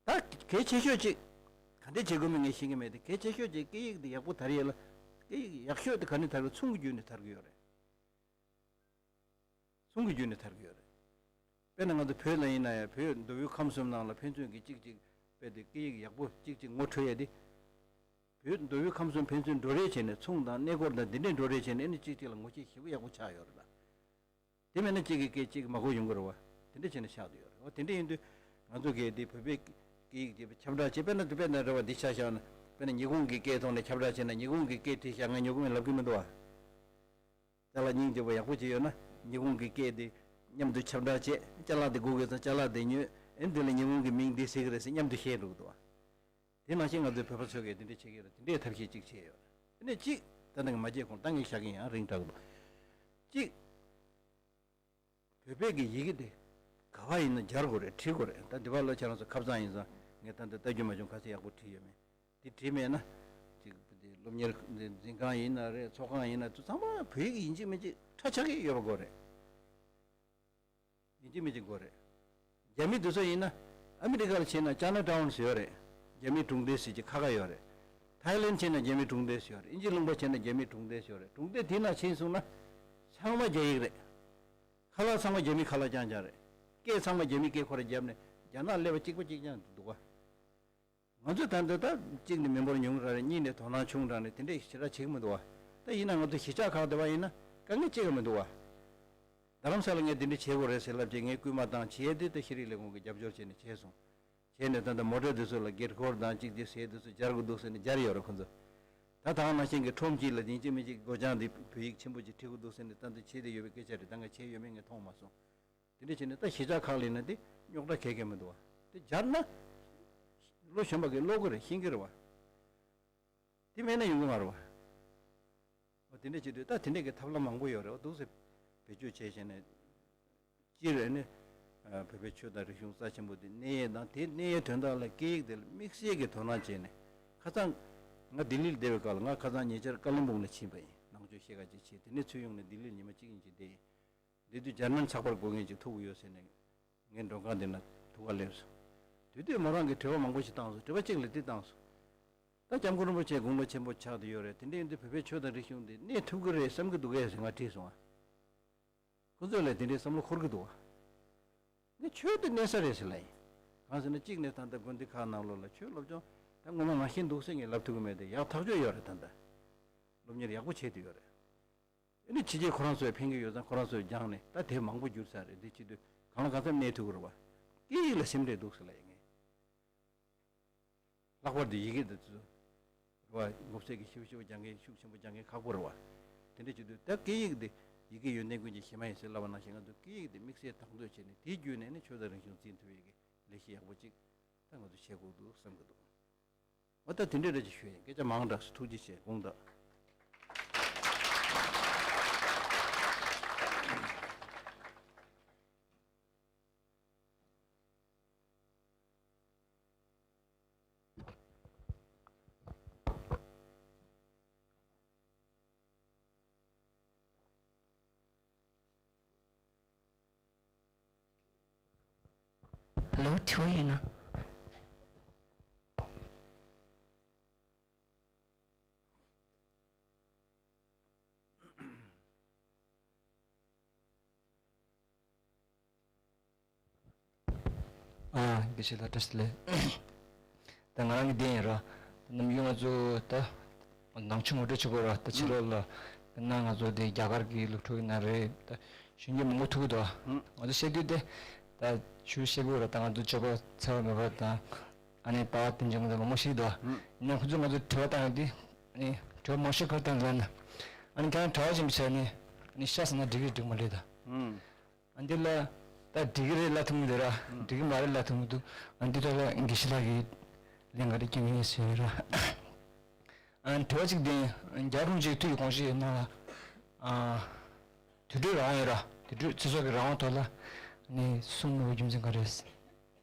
ད། ད་གལ་ཆེ་ཤོས་ཅིག་ག་འདྲས་བྱེད་དགོས་མིན་ངས་ཤེས་ཀྱི་མེད་དེ། གལ་ཆེ་ཤོས་ཅིག་སྐད་ཡིག་འདི་ཡག་པོ་དར་ཡས་ལ། སྐད་ཡིག་ཡག་ཤོས་དེ་ག་ནས་དར་གི། ཚོང་གི་བརྒྱུད་ནས་དར་གི་ཡོད་རེད། ཚོང་གི་བརྒྱུད་ནས་དར་གི་ཡོད་རེད། དཔེར་ན་ང་ཚོ་བོད་ལ་ཡིན་ན་ཡང་བོད་མདོ་དབུས་ཁམས་གསུམ་ནང་ལ་ཕན་ཚུན་གྱི་གཅིག་གཅིག་དཔེ་དེ་སྐད་ཡིག་ཡག་པོ་གཅིག་གཅིག་ངོ་འཕྲོད་ཡས་དེ། བོད་མདོ་དབུས་ཁམས་གསུམ་ཕན་ཚུན་འགྲོ་རེས་བྱས་ནས། ཚོང་དང་གནས་སྐོར་དང་འདི་འདྲས་འགྲོ་རེས་བྱས་ནས་ཨ་ནི་གཅིག་གཅིག་ལ་ངོ་ཤེས་ཞེ་པོ་ཡག་པོ་ཆགས་ཡོད་རེད་ལ། དེ་མེད་ན་གཅིག་གི་སྐད་གཅིག་མ་གོ་ཡོང་གི་རེད་བ། དེ་འདྲ་བྱས་ནས་ཆགས་བསྡད་ཡོད་རེད་བ། དེ་འདྲ་ཡིན་དུས་ང་ཚོ་གིས་དེ་བོད་པའི་སྐད་ཡིག་དེ་ཁྱབ་བསྒྲགས་བྱེད། དཔེར་ན་དེ་དཔེར་ན་རེད་བ། འདི་ཆ་བཞག་ན་དཔེར་ན་ཉི་ཧོང་གི་སྐད་ཐོག་ནས་ཁྱབ་བསྒྲགས་བྱས་ན། ཉི་ཧོང་གི་སྐད་བྲིས་བཞག་ང་ཉོ་གི་མིན་ལབ་གི་མི་འདུག་བ། ཅ་ལག་སྙིང་རྗེ་པོ་ཡག་པོ་ཅིག་ཡོད་ན་ཉི་ཧོང་གི་སྐད་དེ་མཉམ་དུ་ཁྱབ་བསྒྲགས་བྱེད། ཅ་ལག་དེ་དགོས་དགོས་ཙང་ཅ་ལག་དེ་ཉོས། ཨེ་འདི་ལ་ཉི་ཧོང་གི་མིང་འདི་ཟེར་གི་རེད་ཟེར་མཉམ་དུ་བཤད་འགྲོ་གི་འདུག་བ། དེ་ནང་བཞིན་ང་ཚོའི་བོད་པ་ཚོ་གིས་དེ་འདྲ་བྱེད་ཀྱི་ཡོད་རེད། དེ་འདྲའི་ཐབས་ཤེས་གཅིག་བྱས་ཡོད་རེད། དེ་ནས་གཅིག་ད་ནི་མ་བརྗེད་གོང་ད་ངས་བཞག་གི་ཡིན། ཡང་རིང་དྲགས་འདུག་གཅིག་བོད་པའི་གི་ཡི་གེ་དེ་ག་བ་ཡིན་ན་སྦྱར་དགོས་རེད། བྲིས་དགོས་རེད། ད་འདི་བ་ལ་ཁྱེད་རང་ཚོ་ཁ་སང་ཡིན་ཙང་ངས་ད་འདི་ལྟ་རྒྱུ་མ་བྱུང་། ག་ཚོད་ཡག་པོ་བྲིས་ཡོད་མེད། དེ་བྲིས་མེད་ན། ཅིག་དེ་སློབ་གཉེར་འཛིན་ཁང་ཡིན་ན་རེད། ཚོགས་ཁང་ཡིན་ན། དེ་ཚང་མ་བོད་ཡིག་ཡིན་གཅིག་མིན་གཅིག་ཁྲ་ཆགས་ཀྱི་ཡོད་པ་དགོས་རེད། ཡིན་གཅིག་མིན་གཅིག་དགོས་རེད། རྒྱ་མི་དེ་ཚོ་ཡིན་ན་ཨ་མི་རི་ཀ་ལ་ཕྱིན་ན་ཅཱ་ན་ཊའུན་ཟེར་ཡོད་རེད། རྒྱ་མིའི་གྲོང་སྡེ་ཟེར་གྱི་ཁ་ཁ་ཡོད་རེད། ཐའི་ལེན་ཕྱིན་ན་རྒྱ་མིའི་གྲོང་སྡེ་ཟེར་ཡོད་རེད། དབྱིན་ཇི་ལུང་པ་ཕྱིན་ན་རྒྱ་མིའི་གྲོང་སྡེ་ཟེར་ཡོད་རེད། གྲོང་སྡེ་དེ་ན་ཕྱིན་སོང་ན་ཚང་མ་རྒྱ་ཡིག་རེད། ཁ་ལག་ཚང་མ་རྒྱ་མིའི་ཁ་ལག་རྐྱང་རྐྱང་རེད། སྐད་ཚང་མ་རྒྱ་མིའི་སྐད་ཁོ་རང་བརྒྱབ་ནས་རྒྱ་ནག་སླེབས་པ་གཅིག་པ་གཅིག་རྐྱང་འདུག་ག་ང་ཚོས་ད་ལྟ་ད་གཅིག་ནས་མི་འབོར་ཉུང་དྲགས་རེད། གཉིས་ནས་དོ་སྣང་ཆུང་དྲགས་ནས་དེ་འདྲས་ཞེ་དྲག་བྱེད་ཀྱི་མི་འདུག་བ། ད་ཡིན་ན་ང་ཚོ་གཞིས་ཆགས་ཁག་དེ་བ་ཡིན་ན་དཀའ་ངལ་གཅིག་ཀྱང་མི་འདུག་བ། རྡ་རམ་ས་ལ་ངས་འདི་འདྲས་བྱེད་དགོས་རེད་ཟེར་ལབ་རྗེས་ངས་སྐུལ་མ་བཏང་བྱས་དུས་ད་ཤེས་རིག་ལས་ཁུངས་ཀྱིས་རྒྱབ་སྐྱོར་བྱས་ནས་བྱས་སོང་། བྱས་ནས་ད་ལྟ་མོ་ཊ་འདི་ཚོ་ལ་སྒེར་འཁོར་དང་གཅིག་དེ་ཟས་དེ་ཚོ་སྦྱར་དགོས་འདུག་ཟེར་ནས་སྦྱར་ཡོད་རེད་ཁོ་ཚོ། ད་ད་ག་ནང་བཞིན་གྱི་ཁྲོམ་གཅིག་ལ་ཡིན་གཅིག་མིན་གཅིག་སྒོ་བྱང་འདི་བོད་ཡིག་ཆེན་པོ་ཅིག་བྲིས་དགོས་འདུག་ཟེར་ནས་ད་འདི་བྱས་ཏེ་ཡོད་པའི་སྐད་ཆ་རེད། ད་ངས་བྱས་ཡོད་མེད་ངས་མཐོང་མ་སོང་། དེ་འདྲ་བྱས་ནས་ད་གཞིས་ཆགས་ཁག་ལ་ཡིན་ན་དེ་རྙོག་དྲ་གང་ཡང་མི་འདུག་བ། དེ་སྦྱར་ན་ལོ་གཞོན་པ་གིས་ཀློག་གི་རེད། ཤེས་ཀྱི་རེད་བ། དེ་མེད་ན་ཡོང་གི་མ་རེད་བ། འོ་དེ་འདྲ་བྱེད་དུས་ད་དེ་འདྲ་གི་ཐབས་ལམ་མང་པོ་ཡོད་རེད། འོ་འདུག་སེ་བེད་སྤྱོད་བྱས་བྱས་ནས་སྤྱིར་ནི་བོད་པའི་ཆོས་དང་རིག་གཞུང་རྩ་ཆེན་པོ་དེ་གནས་ཡས་དང་། དེ་གནས་ཡས་དོན་དག་ལ་སྐད་ཡིག་དེ་ལ་དམིགས་བསལ་གྱི་དོ་སྣང་བྱས་ནས། ཁ་སང་ང་ལྡི་ལིར་བསྡད་པའི་སྐབས་ལ། ང་ཁ་སང་ཉེ་ཆར་ཀ་ལིམ་པོང་ལ་ཕྱིན་པ་ཡིན། ནང་ཆོས་བཤད་ག་ཅིག་བྱས། དེ་ནས་ཚུར་ཡོང་ནས་ལྡི་ལིར་ཉི་མ་གཅིག་གཉིས་ཅིག་བསྡད་ཡིན། འདི་དུས་འཇར་མན་ཚགས་པར་དགོས་མཁན་ཅིག་ཐུག་གི་ཡོད་ཟེར་ནས་ངའི་མགྲོན་ཁང་འདི་ན་ཐུག་ག་སླེབས་སོང་། དེ་དུས་མོ་རང་གིས་དྲི་བ་མང་པོ་ཞིག་བཏང་སོང་། དྲི་བ་གཅིག་ལ་འདི་བཏང་སོང་། ད་སྐྱབས་མགོན་རིན་པོ་ཆེ་དགུང་ལོ་ཆེན་པོ་ཆགས་བསྡད་ཡོད་རེད། དེ་འདྲ་ཡིན་དུས་བོད་པའི་ཆོས་དང་རིག་གཞུང་འདི་གནས་ཐུབ་ཀྱི་རེད་བསམ་གྱི་འདུག་གས་ཟེར་ང་དྲིས་སོང་ཨ། ཁོ་ཚོ་ལ་དེ་འདྲའི་བསམ་བློ་འཁོར་གི་འདུག་བ། ངས་ཆོས་དེ་གནས་ས་རེད་ཟེར་ལབ་ཡིན། གང་ཟེར་ན་གཅིག་ནས་ད་ལྟ་དགོན་སྡེ་ཁག་ནང་ལོགས་ལ་ཆོས་སློབ་སྦྱོང་ད་ངོ་མ་ནང་བཞིན་འདུག་ཟེར་ངས་ལབ་ཐུབ་ཀྱི་མེད་དེ། ཡག་ཐག་ཆོད་ཡོད་རེད། ད་ལྟ་སློབ་གཉེར་ཡག་པོ་བྱེད་དུ་ཡོད་རེད། ཨ་ནི་ཕྱི་རྒྱལ་ཁོ་རང་ཚོས་ཕན་གྱི་ཡོད་ཙང་ཁོ་རང་ཚོས་སྦྱངས་ནས་ད་དེབ་མང་པོ་བསྒྱུར་ཚར་རེད། འདི་བྱེད་དུས་གང་ལ་གང་འཚམ་གནས་ཐུབ་ཀྱི་རེད་བ། སྐད་ཡིག་ལ་སེམས་ཁྲལ་འདུག་ཟེར་ལབ་ཡིན་ངས། ལྷག་པར་དུ་ཡི་གེ་འདི་ཚོ་རེད་བ། མགོ་སེར་གྱི་ཞིབ་ཞིབ་སྦྱང་མཁན་ཤུགས་ཆེན་པོ་སྦྱང་མཁན་ཁག་པོ་རེད་བ། དེ་འདྲ་བྱེད་དུས་ད་སྐད་ཡིག་འདི་ཡི་གེ་ཡོན་ཏན་ཀུན་གྱི་གཞི་མ་ཡིན་ཟེར་ལབ་པ་ནང་བཞིན་ང་ཚོ་སྐད་ཡིག་འདི་དམིགས་བསལ་དང་དོད་བྱས་ནས་དེའི་བརྒྱུད་ནས་ནི་ཆོས་དང་རིག་གཞུང་འཛིན་ཐུབ་ཡས་ཀྱི་ལས་གཞི་ཡག་པོ་ཅིག་ད་ང་ཚོ་བྱེད་དགོས་འདུག་བསམ་གྱི་འདུག་འོ་ད་དེ་འདྲས་རེ་ཅིག་ཞུ་ཡིན། སྐད་ཆ་མང་དྲགས་སོང་། ཐུགས་རྗེ་ཆེ། དགོངས་དག་ལོ་དྲི་བ་ཡོད་ན། ཨ། དགེ་བཤེས་ལགས་བཀྲ་ཤིས་བདེ་ལེགས། ད་ང་རང་གི་འདི་ཡིན་ར། ད་ནམ་རྒྱུན་ང་ཚོ་ད་ནང་ཆོས་ངོ་སྤྲོད་བྱེད་དགོས་ར། ད་ཕྱི་ལོགས་ལ་ན་ང་ཚོ་འདི་རྒྱ་གར་གྱི་སློབ་ཕྲུག་ཡིན་ན་རེད། ད་གཞོན་སྐྱེས་མང་པོ་ཐུག་གི་འདུག་ང་ཚོ་བཤད་དུས་དེ་ད་ཆོས་བཤད་དགོས་ར། ད་ང་ཚོ་སྤྱོད་པ་འཚེ་བ་མེད་པ་དང་ཨ་ནི་ལྟ་བ་བསྟན་འཛིན་ད་མང་པོ་ཞིག་འདུག་ཡིན་ན་ཁོ་ཚོ་ང་ཚོ་དྲི་བ་བཏང་ཡོང་དུས་ཨ་ནི་དྲི་བ་མང་ཤོས་ག་རེ་བཏང་ལབ་ན། ཨ་ནི་ཁྱེད་རང་གྲྭ་བ་ཡིན་པའི་ཆ་ནས་ཨ་ནི་ཤ་ཟ་ན་འགྲིག་གི་འགྲིག་མ་རེད་ད། ཨ་འདི་ལ་ད་འགྲིག་གི་རེད་ལབ་ཐུབ་མི་འདུག་ར། འགྲིག་གི་མ་རེད་ལབ་ཐུབ་མི་འདུག་ཨ་འདི་ཐོག་ལ་དགེ་བཤེས་ལགས་ཀྱིས་ལན་ག་རེ་སྐྱོན་ཡིན་ཟེར་ར། ཨ་དྲི་བ་གཅིག་དེ་རྒྱལ་བ་རིན་པོ་ཆེའི་ཐུགས་ཀྱི་དགོངས་གཞི་ནང་ལ་ཨ་དུད་འགྲོའི་རང་དབང་ཡོད་ར། དུད་འགྲོའི་ཚེ་སྲོག་གི་རང་དབང་ཐོག་ལ་ནི་གསུང་མི་དགོས་རྒྱུ་མཚན་ག་རེ་རེད།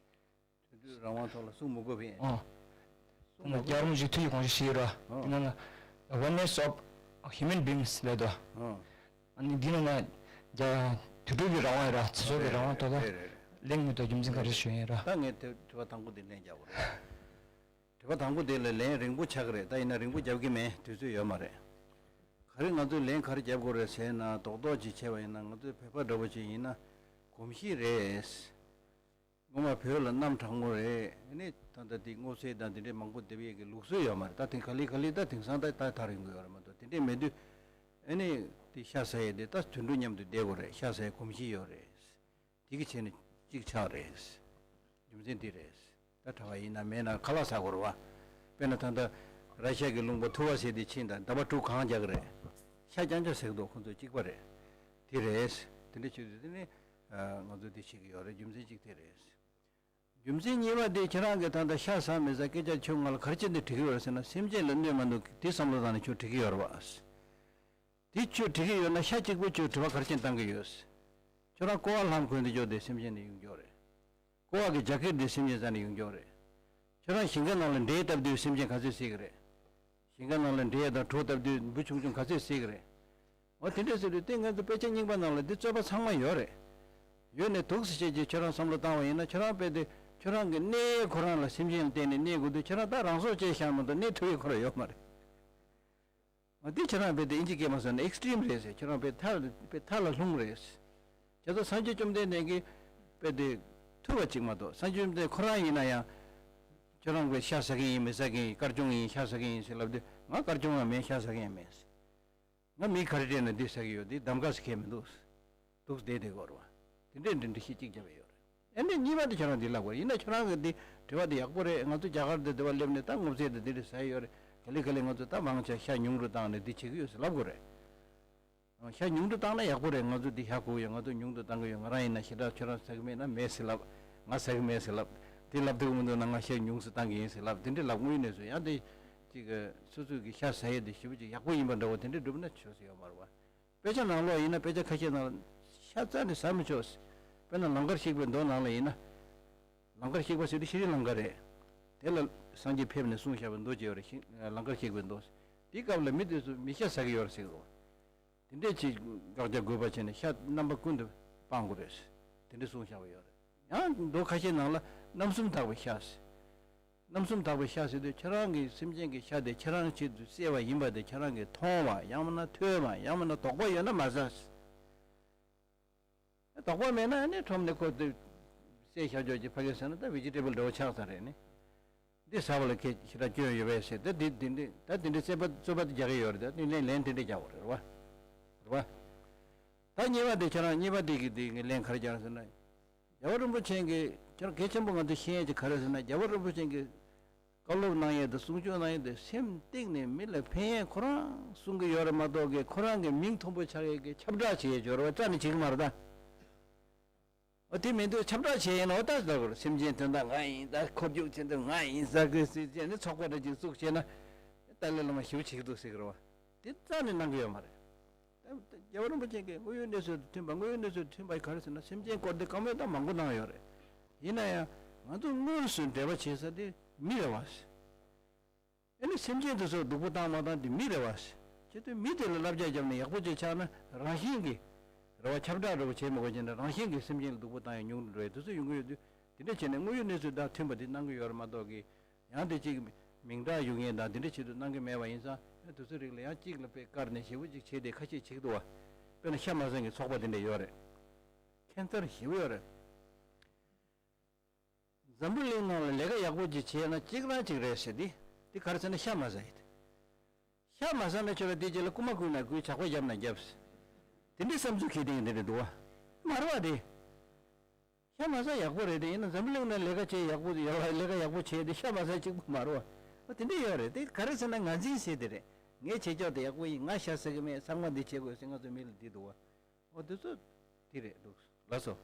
དུད་འགྲོའི་རང་དབང་ཐོག་ལ་གསུང་མི་དགོས་པས། ཨོ། ད་ལྟ་རྒྱལ་བ་རིན་པོ་ཆེའི་ཐུགས་ཀྱི་དགོངས་གཞི་ཞིག་ཡོད་ར། ཨོ། དེ་ནང་ལ་Oneness of Human Beings ལབ་འདུག་ཨོ། ཨ་ནི་འདི་ནང་ལ་རྒྱ་དུད་འགྲོ་གི་རང་དབང་ཡོད་ར། ཚེ་སྲོག་གི་རང་དབང་ཐོག་ལ་རེད་རེད་རེད། གླེང་མི་འདུག་རྒྱུ་མཚན་ག་རེ་ཞུ་ཡིན་ར། ད་ངས་དེ་དྲི་བ་དང་པོ་དེ་ལན་རྒྱག་དགོས་རེད། དྲི་བ་དང་པོ་དེ་ལ་ལན་རིང་པོ་ཆགས་ཀྱི་རེད། ད་ཡིན་ན་རིང་པོ་རྒྱབ་ཀྱི་མེད། དུས་ཚོད་ཡོད་མ་རེད། ག་རེ་ང་ཚོས་ལན་ག་རེ་རྒྱབ་དགོས་རེད་ཟེར་ན། རྡོག་རྡོག་ཅིག་བྱས་པ་ཡིན་ན་ང་ཚོའི་བོད་པ་འདྲ་པོ་ཅིག་ཡིན་ན་གོམས་གཤིས་རེད། སྔོན་མ་བོད་ལ་གནམ་གྲང་མོ་རེད། ཨ་ནི་ད་ལྟ་དེ་སྔོ་ཚལ་དང་དེ་འདྲའི་མང་པོ་འདེབས་ཡས་ཀྱི་ལུགས་སྲོལ་ཡོད་མ་རེད། ད་དེང་ག་ལེ་ག་ལེ་ད་དེང་སང་ད་ད་དར་ཡོང་གི་ཡོད་རེད་མ་གཏོགས། དེ་འདྲས་མེད་དུས་ཨ་ནི་དེ་ཤ་ཟ་ཡས་དེ་ད་དུད་འགྲོ་མཉམ་དུ་བསྡད་དགོས་རེད། ཤ་ཟ་ཡས་གོམས་གཤིས་ཡོད་རེད། དེ་གི་བྱས་ནས་གཅིག་ཆགས་རེད། རྒྱུ་མཚན་འདི་རེད། ད་གྲྭ་བ་ཡིན་ན་མེད་ན་ཁ་ལག་ཟ་དགོས་རེད་བ། དཔེར་ན་ད་ལྟ་ར་ཤ་གི་ལུང་པ་ཐུ་བ་ཟེར་དེ་ཕྱིན་ད་ཟླ་བ་དྲུག་གང་རྒྱག་གི་རེད། ཤ་རྐྱང་རྐྱང་ཟ་གི་འདུག་ཁོང་ཚོ་གཅིག་པ་རེད། དེ་རེད། དེ་འདྲ་བྱེད་དུས་དེ་ནི་ང་ཚོ་འདི་བྱེད་ཀྱི་ཡོད་རེད། རྒྱུ་མཚན་གཅིག་དེ་རེད། རྒྱུ་མཚན་གཉིས་པ་དེ་ཁྱེད་རང་གིས་ད་ལྟ་ཤ་ཟ་མི་ཟ་སྐད་ཆ་ཁྱོད་ང་ལ་ག་རེ་བྱས་ནས་དྲི་གི་ཡོད་རེད་ཟེར་ན། སེམས་ཅན་ལ་གནོད་མ་གནོད་དེ་བསམ་བློ་བཏང་ནས་ཁྱོད་དྲི་གི་ཡོད་རེད་བ། དེ་ཁྱོད་དྲི་གི་ཡོད་ན་ཤ་གཅིག་པོ་ཁྱོད་དྲི་བ་ག་རེ་བྱས་ནས་བཏང་གི་ཡོད། ཁྱོད་རང་ཀོ་བ་ལྷམ་གོན་དུ་འཇོག་དེ་སེམས་ཅན་ནས་ཡོང་འཇོག་རེད། ཀོ་བ་གི་ཇ་ཀེད་དེ་སེམས་ཅན་རྩ་ནས་ཡོང་འཇོག་རེད། ཁྱོད་རང་ཞིང་ཁ་ནང་ལ་འབྲས་བཏབ་དུས་སེམས་ཅན་ག་ཚོད་བསད་གི་རེད། ཞིང་ཁ་ནང་ལ་འབྲས་དང་གྲོ་བཏབ་དུས་འབུ་ཆུང་ཆུང་ག་ཚོད་བསད་གི་རེད། འོ་དེ་འདྲས་ཟེར་དུས་དེ་ང་ཚོ་དཔེ་ཆ་རྙིང་པ་ནང་ལ་འདི་རྩོད་པ་ཚང་མ་ཡོད་རེད། ཡོད་ནས་འདུག་ཟེར་བྱས་ཀྱི་ཁྱོད་རང་བསམ་བློ་བཏང་བ་ཡིན་ན། ཁྱོད་རང་དཔེ་དེ་ཁྱོད་རང་གི་གནས་ཡས་ཁོ་རང་ལ་སེམས་ཅན་ལ་བརྟེན་ནས་གནས་དགོས་དུས་ཁྱོད་རང་ད་རང་སྲོག་བཅད་བཞག་མ་གཏོགས་གནས་ཐུབ་ཡས་ཁོ་རང་ཡོད་མ་རེད། འོ་དེ་ཁྱོད་རང་དཔེ་དེ་ཨིན་ཇི་སྐད་མ་སོང་ན་ཨེག་སི་ཊི་རིམ་རེད་ཟེར། ཁྱོད་རང་དཔེ་ཐ་དཔེ་ཐ་ལ་ལྷུང་རེད། བྱས་ཙང་སངས་རྒྱས་བཅོམ་ལྡན་འདས་ཀྱིས་དཔེ་དེ་ཐུབ་པ་ཅིག་མ་གཏོགས། སངས་རྒྱས་བཅོམ་ལྡན་ཁོ་རང་ཡིན་ན་ཡང་ཁྱོད་རང་དཔེ་ཤ་ཟ་གི་ཡིན་མི་ཟ་གི་ཡིན། དཀར་ཆུང་ཡིན་ཤ་ཟ་གི་ཡིན་ཟེར་ལབ་དུས་ང་དཀར་ཆུང་ཡང་མེད་ཤ་ཟ་གི་ཡང་མེད། ང་མི་ག་རེ་སྤྲད་ན་འདི་ཟ་གི་ཡོད། འདི་གདམ་ག་ཟེར་མཁན་མི་འདུག་འདུག་བསྡད་དེ་གོ་ར་བ། དེ་འདྲས་འདི་འདྲ་ཤེས་གཅིག་རྒྱབ་ཡོད་རེད། ཨ་ནི་གཉིས་པ་དེ་ཁྱོད་རང་འདི་ལབ་དགོས་རེད། ཡིན་ན་ཁྱོད་རང་གི་འདི་དྲི་བ་འདི་ཡག་པོ་རེད། ང་ཚོ་རྒྱ་གར་འདི་འདི་བ་སླེབས་ནས་ད་སྔོ་ཚལ་འདི་འདི་འདྲ་ཟ་ཡི་ཡོད་རེད། ག་ལེ་ག་ལེ་ང་ཚོ་ད་མང་ཆེ་ཤ་ཉུང་རུ་བཏང་ནས་འདི་བྱེད་ཀྱི་ཡོད་ཟེར་ལབ་དགོས་རེད། ཤ་ཉུང་དུ་བཏང་ན་ཡག་པོ་རེད། ང་ཚོ་འདི་ཤ་དགོས་ཡོད། ང་ཚོ་ཉུང་དུ་བཏང་གི་ཡོད། ང་རང་ཡིན་ན་ཞེ་དྲག་ཁྱོད་རང་ཟ་གི་མེད་ན་མེད་ཟེར་ལབ། ང་ཟ་གི་མེད་ཟེར་ལབ། འདི་ལབ་ཐུབ་མི་འདུག་ན་ང་ཤ་ཉུང་ཙམ་བཏང་གི་ཡིན་ཟེར་ལབ། དེ་འདྲ་ལབ་དངོས་གནས་སུ་ཡང་དེ་ཅིག་སོ་སོ་གི་ཤ་ཟ་ཡས་དེ་ཞེ་པོ་ཅིག་ཡག་པོ་ཡིན་པ་འདྲ་བོ་དེ་འདྲ་སྒྲུབ་ན་ཆོག་ས་ཡོད་མ་རེད་བ། དཔེ་ཆ་ནང་ལོགས་ཡིན་ན་དཔེ་ཆ་ཁ་ཤས་ནང་ལ་ཤ་རྩ་ནས་ཟ་མི་ཆོག་དཔེར་ན་ལང་ཀར་གཤེགས་པའི་མདོ་ནང་ལ་ཡིན་ན། ལང་ཀར་གཤེགས་པ་ཟེར་དུས་ཤྲི་ལང་ཀ་རེད། དེ་ལ་སངས་རྒྱས་ཕེབས་ནས་གསུངས་བཞག་པའི་མདོ་ཅིག་ཡོད་རེད། ཤི་ལང་ཀར་གཤེགས་པའི་མདོ། དེའི་སྐབས་ལ་མི་དེ་ཚོ་མི་ཤ་ཟ་གི་ཡོད་རེད་ཟེར་གི་འདུག་དེ་འདྲས་ཅིག་དགག་བྱ་དགོས་པ་བྱས་ནས་ཤ་རྣམ་པ་ཀུན་ཏུ་སྤང་དགོས་རེད། དེ་འདྲས་གསུངས་བཞག་པ་ཡོད་རེད། ཡང་མདོ་ཁ་ཤས་ནང་ལ་རྣམ་གསུམ་དག་པའི་ཤ་ཟེར། རྣམ་གསུམ་དག་པའི་ཤ་ཟེར་དུས་ཁྱེད་རང་གི་སེམས་ཅན་གྱི་ཤ་དེ་ཁྱེད་རང་ཆེད་དུ་བསད་པ་ཡིན་པ་དེ་ཁྱེད་རང་གིས་མཐོང་བ་ཡང་མིན་ན་ཐོས་པ་ཡང་མིན་ན་དོགས་པ་ཡོད་ན་མ་ཟ། དོགས་པ་མེད་ན་ནི་ཁྲོམ་ནས་ཁོ་དེ་བསད་བཞག་ཆོག་ཅིག་ཕ་གི་ཟེར་ན་ད་བེ་ཇི་ཊེ་བལ་འདྲ་བོ་ཆགས་ས་རེད་ནི། འདི་ཟ་བ་ལ་ཁྱད་ཞེ་དྲག་སྐྱོན་ཡོད་པས་ཟེར་ད་འདི་འདི་འདི་ད་འདི་འདྲའི་རྩོད་པ་རྩོད་པ་དེ་རྒྱག་གི་ཡོད་རེད། ད་འདི་ལན་ལན་དེ་འདྲ་རྒྱག་དགོས་རེད་བ། རེད་བ། ད་གཉིས་པ་དེ་ཁྱེད་རང་གཉིས་པ་དེ་གི་དེ་གི་ལན་ག་རེ་རྒྱག་ཟེར་ན། རྒྱལ་བ་རིན་པོ་ཆེ་གིས་ཁྱེད་རང་གལ་ཆེན་པོ་ང་ཚོ་ཤེས་ཡས་ཅིག་ག་རེ་ཟེར་ན། རྒྱལ་བ་རིན་པོ་ཆེ་གིས་བཀའ་སློབ་གནང་ཡས་དང་གསུང་ཆོས་གནང་ཡས་དེ་སེམས་གཏིང་ནས་མི་ལ་ཕན་ཡས་ཁོ་རང་གསུང་གི་ཡོད་རེད་མ་གཏོགས་གི་ཁོ་རང་གི་མིང་མཐོན་པོ་ཆགས་ཡས་གི་ཁྱབ་བསྒྲགས་བྱེད་ཡས་ཅིག་ཡོད་རེད་བ། རྩ་ནས་བྱེད་ཀྱི་མ་རེད་ད། འོ་དེ་མི་འདུག་ཁྱབ་བསྒྲགས་བྱས་ཡིན་ན་འོ་ད་ཟེར་དགོས་རེད། སེམས་ཅན་དོན་དག་ང་ཡིན། ད་འཁོར་རྒྱུག་བྱེད་འདོད་ང་ཡིན་ཟེར་དགོས་ཟེར་བྱས་ནས་ཚོགས་པ་འདྲ་ཅིག་བཙུགས་བྱས་ན་ཏཱ་ལའི་བླ་མ་ཞེ་པོ་བྱེད་ཀྱི་འདུག་ཟེར་གི་རེད་བ། དེ་རྩ་ནས་གནང་གི་ཡོད་མ་རེད། ད་རྒྱལ་བ་རིན་པོ་ཆེ་གིས་དངོས་ཡོད་གནས་ཚུལ་དང་མཐུན་པ། དངོས་ཡོད་གནས་ཚུལ་དང་མཐུན་པ་ག་རེ་ཟེར་ན་སེམས་ཅན་སྐོར་དེ་བཀའ་མོལ་ད་མང་པོ་གནང་ཡོད་རེད། ཡིན་ན་ཡང་ང་ཚོ་དངོས་སུ་འབྲེལ་བ་བྱེད་ས་དེ་མི་རེད་བ། ཨ་ནི་སེམས་ཅན་དེ་ཚོར་སྡུག་པོ་བཏང་མ་བཏང་དེ་མི་རེད་བ། ཁྱེད་ཚོས་མི་དེ་ལ་བསླབ་བྱ་བརྒྱབ་ནས་ཡག་པོ་ཅིག་ཆགས་ན་རང་བཞིན་གྱིས་རེད་བ། ཁྱབ་བསྒྲགས་འདྲ་པོ་བྱེད་མི་དགོས་བྱས་ན་རང་བཞིན་གྱིས་སེམས་ཅན་ལ་སྡུག་པོ་བཏང་ཡ་ཉུང་རུ་འགྲོ་ཡ་དེ་ཚོ་ཡོང་གི་ཡོད་དུས། དེ་འདྲ་བྱས་ནས་དངོས་ཡོད་གནས་ཚུལ་དང་མཐུན་པ་དེ་གནང་གི་ཡོད་རེད་མ་གཏོགས་གི་ཡང་དེ་གཅིག་མིང་གྲགས་ཡོང་མཁན་དང་དེ་འདྲ་ཆེད་དུ་གནང་གི་མེད་པ་ཡིན་ཙང་། ཨ་དེ་ཚོའི་རིགས་ལ་ཡང་གཅིག་ལ་དཔེ་བཀར་ནས་ཞེ་པོ་ཅིག་བྱས་ཏེ་ཁ་ཤས་བྱེད་ཀྱི་འདུག་བ། དཔེར་ན་ཤ་མ་ཟ་མཁན་གྱི་ཚོགས་པ་དེ་འདྲ་ཡོད་རེད། ཁྱད་མཚར་ཞེ་པོ་ཡོད་རེད། འཛམ་བུ་གླིང་ནང་ལ་ལས་ཀ་ཡག་པོ་ཅིག་བྱས་ན་གཅིག་རང་གཅིག་རེད་ཟེར་ཏེ། དེ་ག་རེ་ཟེར་ན་ཤ་མ་ཟ་ཡི། ཤ་མ་ཟ་ན་ཁྱོད་ལ་དེ་རྗེས་ལ་རྐུ་མ་རྐུས་ན་རྐུས། ཇག་པ་བརྒྱབ་ན་བརྒྱབ། དེ་འདྲའི་བསམ་ཚུལ་འཁྱེར་དེ་འདི་འདྲ་འདུག་བ། མ་རེད་བ་དེ། ཤ་མ་ཟ་ཡག་པོ་རེད་དེ། ཡིན་ན་འཛམ་བུ་གླིང་ནང་ལས་ཀ་བྱེད་ཡག་པོ་ཡོད་བ། ལས་ཀ་ཡག་པོ་བྱེད་དེ་ཤ་མ་ཟ་གཅིག་པུ་མ་རེད་བ། ཨ་དེ་འདྲ་ཡོད་རེད། དེ་ག་རེ་ཟེར་ན་ངར་འཛིན་ཟེར་དེ་རེད། ངས་བྱེད་ཕྱོགས་དེ་ཡག་པོ་ཡིན། ང་ཤ་ཟ་གི་མེད། ཚང་མ་འདི་བྱེད་དགོས་ཟེར་ང་ཚོ་མི་ལ་འདི་འདུག་བ། ཨོ་དེ་ཚོ་དེ་རེད་འདུག་ལགས་སོ།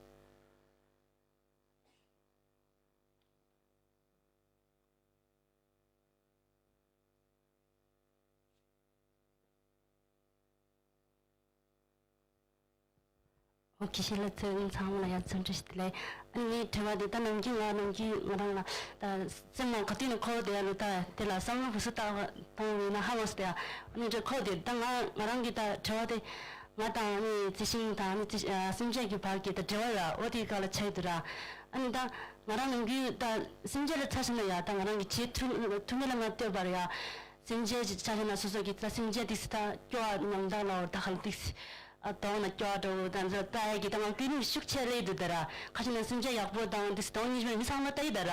ཨོ་དགེ་བཤེས་ལགས་ཚེ་རིང་ཚང་མ་ལ་ཡང་འཚམས་འདྲི་ཞུ། དེ་ལས་ཨ་ནི་དྲི་བ་འདི་ད་ནམ་རྒྱུན་ང་ནམ་རྒྱུན་ང་རང་ལ་ད་སེམས་ནང་ག་དུས་ནས་འཁོར་བསྡད་ཡ་ལོ། ད་དེ་ལ་བསམ་བློ་ག་ཚོད་བཏང་བཏང་བ་ཡིན་ན་ཧ་མ་སོ་དེ། ཨ་ནི་འདྲ་འཁོར་བསྡད། ད་ང་ང་རང་གི་ད་དྲི་བ་དེ་ང་དང་ཨ་ནི་རྩི་ཤིང་དང་ཨ་ནི་རྩི་ཨ་སེམས་ཅན་གྱི་བར་གྱི་ད་འབྲེལ་བ་ལ་འོ་དེའི་སྐབས་ལ་ཆགས་ཡོད་དུས་ར། ཨ་ནི་ད་ང་རང་ནམ་རྒྱུན་ད་སེམས་ཅན་ལ་ཆ་བཞག་ན་ཡ། ད་ང་རང་གི་བྱེད་ཐུབ་ཐུབ་མེད་ལ་ང་ལྟོས་པར་ཡ། སེམས་ཅན་ཅིག་ཆ་བཞག་ན་སོ་སོ་གི་ད་སེམས་ཅན་ཏིག་སི་ད་སྐྱོ་བ་མྱོང་སྟངས་ལ་འོ་ད་ཧ་ལ་ཏིག་སི་ཨ་དོགས་ན་སྐྱོ་བ་འདྲ་བོ་ད་འདི་ལྟ་ཡ་གི་ད་ང་ཀུན་སློང་ཤུགས་ཆེ་སླེབས་འདུག་ད་ར། ཁ་ཅིག་ན་སེམས་ཅན་ཡག་པོ་དང་ཏིག་སི་དོགས་སྙིང་རྗེ་མི་ཚང་མ་ལྟ་ཡི་ད་ར།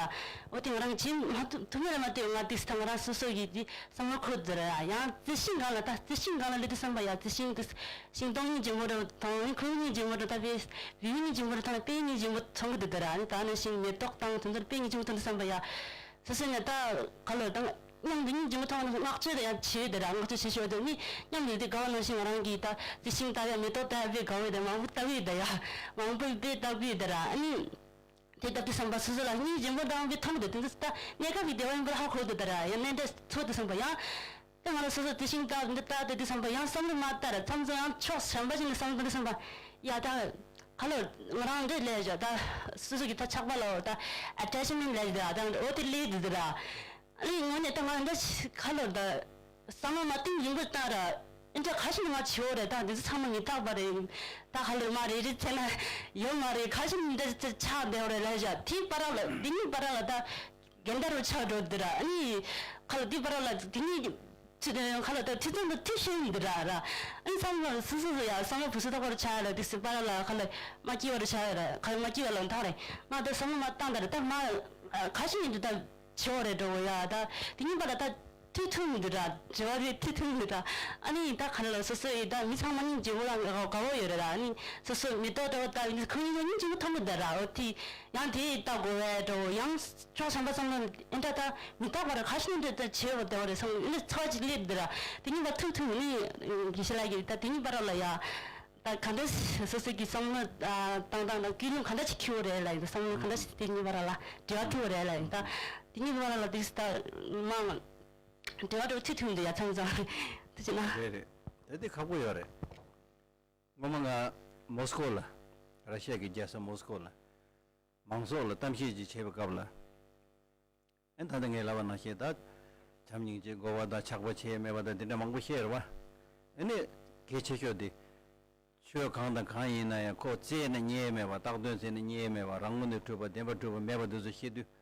འོ་དེ་ང་རང་བྱེད་མ་ཐུབ་ཐུབ་མེད་ལ་མ་ལྟོས་ང་ཏིག་སི་ད་ང་རང་སོ་སོ་གི་དེ་བསམ་བློ་འཁོར་འདུག་ད་ར། ཡང་རྩི་ཤིང་སྒང་ལ་ད་རྩི་ཤིང་སྒང་ལ་སླེབས་དུས་བསམ་པ་ཡ། རྩི་ཤིང་ཏིག་སི་ཤིང་སྡོང་སྙིང་རྗེ་མོ་འདྲ་བོ་དང་ཁོའི་སྙིང་རྗེ་མོ་འདྲ་ད་དཔེ་བེའུ་སྙིང་རྗེ་མོ་འདྲ་ཐང་དཔེ་སྙིང་རྗེ་མོ་མཐོང་གི་འདུག་ད་ར། ཨ་ནི་ད་ནང་བཞིན་མེ་ཏོག་དང་དེ་ཚོར་དཔེ་སྙིང་རྗེ་མོ་མཐོང་དུས་བསམ་པ་ཡ། སོ་སོ་ནས་ད་ག་ལོ་ད་མཉམ་དུ་སྙིང་རྗེ་མོ་མཐོང་ན་བསྔགས་བརྗོད་ད་ཡང་བྱེད་དེ་ར། བསྔགས་བརྗོད་བྱེད་ཤོག་དེ་ནི་མཉམ་དུ་དེ་དགའ་བ་ནང་བཞིན་ང་རང་གིས་ད་རྩི་ཤིང་ལྟ་བའི་མེ་ཏོག་ལྟ་བའི་དགའ་བའི་དེ་མང་པོ་ལྟ་བའི་དེ་ཡ་མང་པོ་དཔེ་ལྟ་བའི་དེ་ར། ཨ་ནི་དེ་ལྟ་དུས་བསམ་པ་སོ་སོ་ལ་སྙིང་རྗེ་མོ་དང་བའི་མཐོང་དེ་དེ་ཚོ་ད་གནས་སྐབས་ཀྱི་བདེ་བ་ཡིན་པར་ཧ་གོ་དེ་ད་ར། ཡང་གནས་འདྲ་ཚོ་དེ་བསམ་པ་ཡང་། དེ་ང་རང་སོ་སོ་དེ་བཞིན་ལྟ་འདི་ལྟ་དེ་དུས་བསམ་པ་ཡང་བསམ་བློ་མ་བཏང་ར། མཚམས་མཚམས་ཡང་ཕྱོགས་གཞན་པ་ཞིག་ནས་བསམ་བློ་བཏང་དུས་བསམ་པ་ཡ་ད་ག་ལོ་ང་རང་འདྲེ་ལས་བཞག་ད་སོ་སོ་གི་ད་ཆགས་པ་ལ་ད་ཨ་ཊེཆ་མེན་ཊི་ལས་བཞག་ད་འོ་དེ་ལས་འདི་འདི་ར། ཨ་ནི་དངོས་གནས་ད་ང་འདྲ་ག་ལོ་ད་བསམ་བློ་མ་བཏང་ཡིན་པ་བཏང་ར། ཨེ་འདྲ་ཁ་ཤས་ང་བྱེད་འོ་རེད། ད་འདི་ཚོ་ཚང་མ་མི་རྟག་པ་རེད། ད་ག་ལོ་མ་རེ་རེ་བྱས་ན་ཡོད་མ་རེད། ཁ་ཤས་འདྲ་ཆགས་བསྡད་འོ་རེད་ལས་བཞག་དེའི་བར་ལ་འདི་གཉིས་བར་ལ་ད། འགལ་ཟླ་རུ་ཆགས་འགྲོ་འདི་ར། ཨ་ནི་ཁ་ལ་འདི་བར་ལ་དེ་ནི་ཁ་ལ་ད་ཐེ་ཚོམ་དུ་ཐེ་ཤེས་འདི་ར་ར། ཨ་ནི་བསམ་བློ་སོ་སོ་སོ་ཡ་བསམ་བློ་བུ་སུ་ཐོག་པར་ཆགས་ར། དེ་སི་བར་ལ་ཁ་ལ་མ་སྐྱིད་བར་ཆགས་ར། ཁ་ལ་མ་སྐྱིད་བ་ལ་འཐག་རེ། ང་ད་བསམ་བློ་མ་བཏང་ད་ར། ད་མ་ཁ་ཤས་ཡིན་འདི་ད་ཆེ་བ་རེ་འགྲོ་ཡ། ད་དེ་གཉིས་བར་ལ་ད་ཐེ་ཐུམ་འདི་ར། བྱ་བ་རེ་ཐེ་ཐུམ་འདི་ར། ཨ་ནི་ད་ཁ་ལ་སོ་སོ་ཡི་ད་མི་ཚང་མ་སྙིང་རྗེ་བོ་ལ་དགའ་བོ་ཡོད་རེད་ར། ཨ་ནི་སོ་སོ་མེ་ཏོག་འདྲ་བོ་ད་ཡིན་ཁོ་གཉིས་སྙིང་རྗེ་བོ་ཐོན་གི་འདི་ར། འོ་དེ་ཡང་དེ་ལྟ་དགོས་བས་འགྲོ་ཡང་། ཕྱོགས་ཞན་པ་ཙམ་ལ་ཨེ་འདྲ་ད་མི་རྟག་པར་ཁ་ཤས་འདྲ་ད་བྱེད་འོ་བདེ་བ་རེད་བསམ་ཨེ་འདྲ་ཚོར་བ་ཅིག་སླེབས་འདི་ར། དེ་གཉིས་པ་ཐུག་ཐུག་ནི་དགེ་བཤེས་ལགས་ཀྱིས་ད་དེ་གཉིས་པ་ར་ལ་ཡ། ད་ག་འདྲ་སོ་སོ་གི་བསམ་བློ་བཏང་སྟངས་དང་ཀུན་སློང་ག་འདྲ་ཅིག་འཁྱེར་བ་རེད་ལ་ཡིན། བསམ་བློ་ག་འདྲ་ཞིག་དེ་གཉིས་པ་ར་ལ་འབྲེལ་བ་ཐུག་པ་རེད་ལ་ཡིན། ད་དེ་གཉིས་པ་ར་ལ་དེ་ད་མ་འབྲེལ་བ་འགྲོ་ཐུག་ཐུག་འདི་ཡ་ཚང་ཚང་དེ་བྱས་ན། རེད་རེད། ད་དེ་ཁག་པོ་ཡོད་རེད། སྔོན་མ་ང་མོ་སི་ཀོ་ལ་ར་ཤི་ཡ་གི་རྒྱལ་ས་མོ་སི་ཀོ་ལ་མང་ཚོགས་ལ་གཏམ་བཤད་ཅིག་བྱས་པའི་སྐབས་ལ། ཨེ་ད་ལྟ་ངས་ལབ་པ་ནང་བཞིན་ད་བྱམས་སྙིང་རྗེ་དགོས་པ་དང་ཆགས་པ་བྱས་མེད་པ་དང་དེ་འདྲ་མང་པོ་བཤད་རེད་བ། ཨེ་ནི་གལ་ཆེ་ཤོས་དེ་ཆོས་གང་དང་གང་ཡིན་ན་ཡང་ཁོ་བཙལ་ནས་རྙེད་མེད་པ། བཏགས་དོན་བཙལ་ནས་རྙེད་མེད་པ། རང་ངོས་ནས་གྲུབ་པ་བདེན་པར་གྲུབ་པ་མེད་པ་དེ་ཚོ་བཤད་དུས།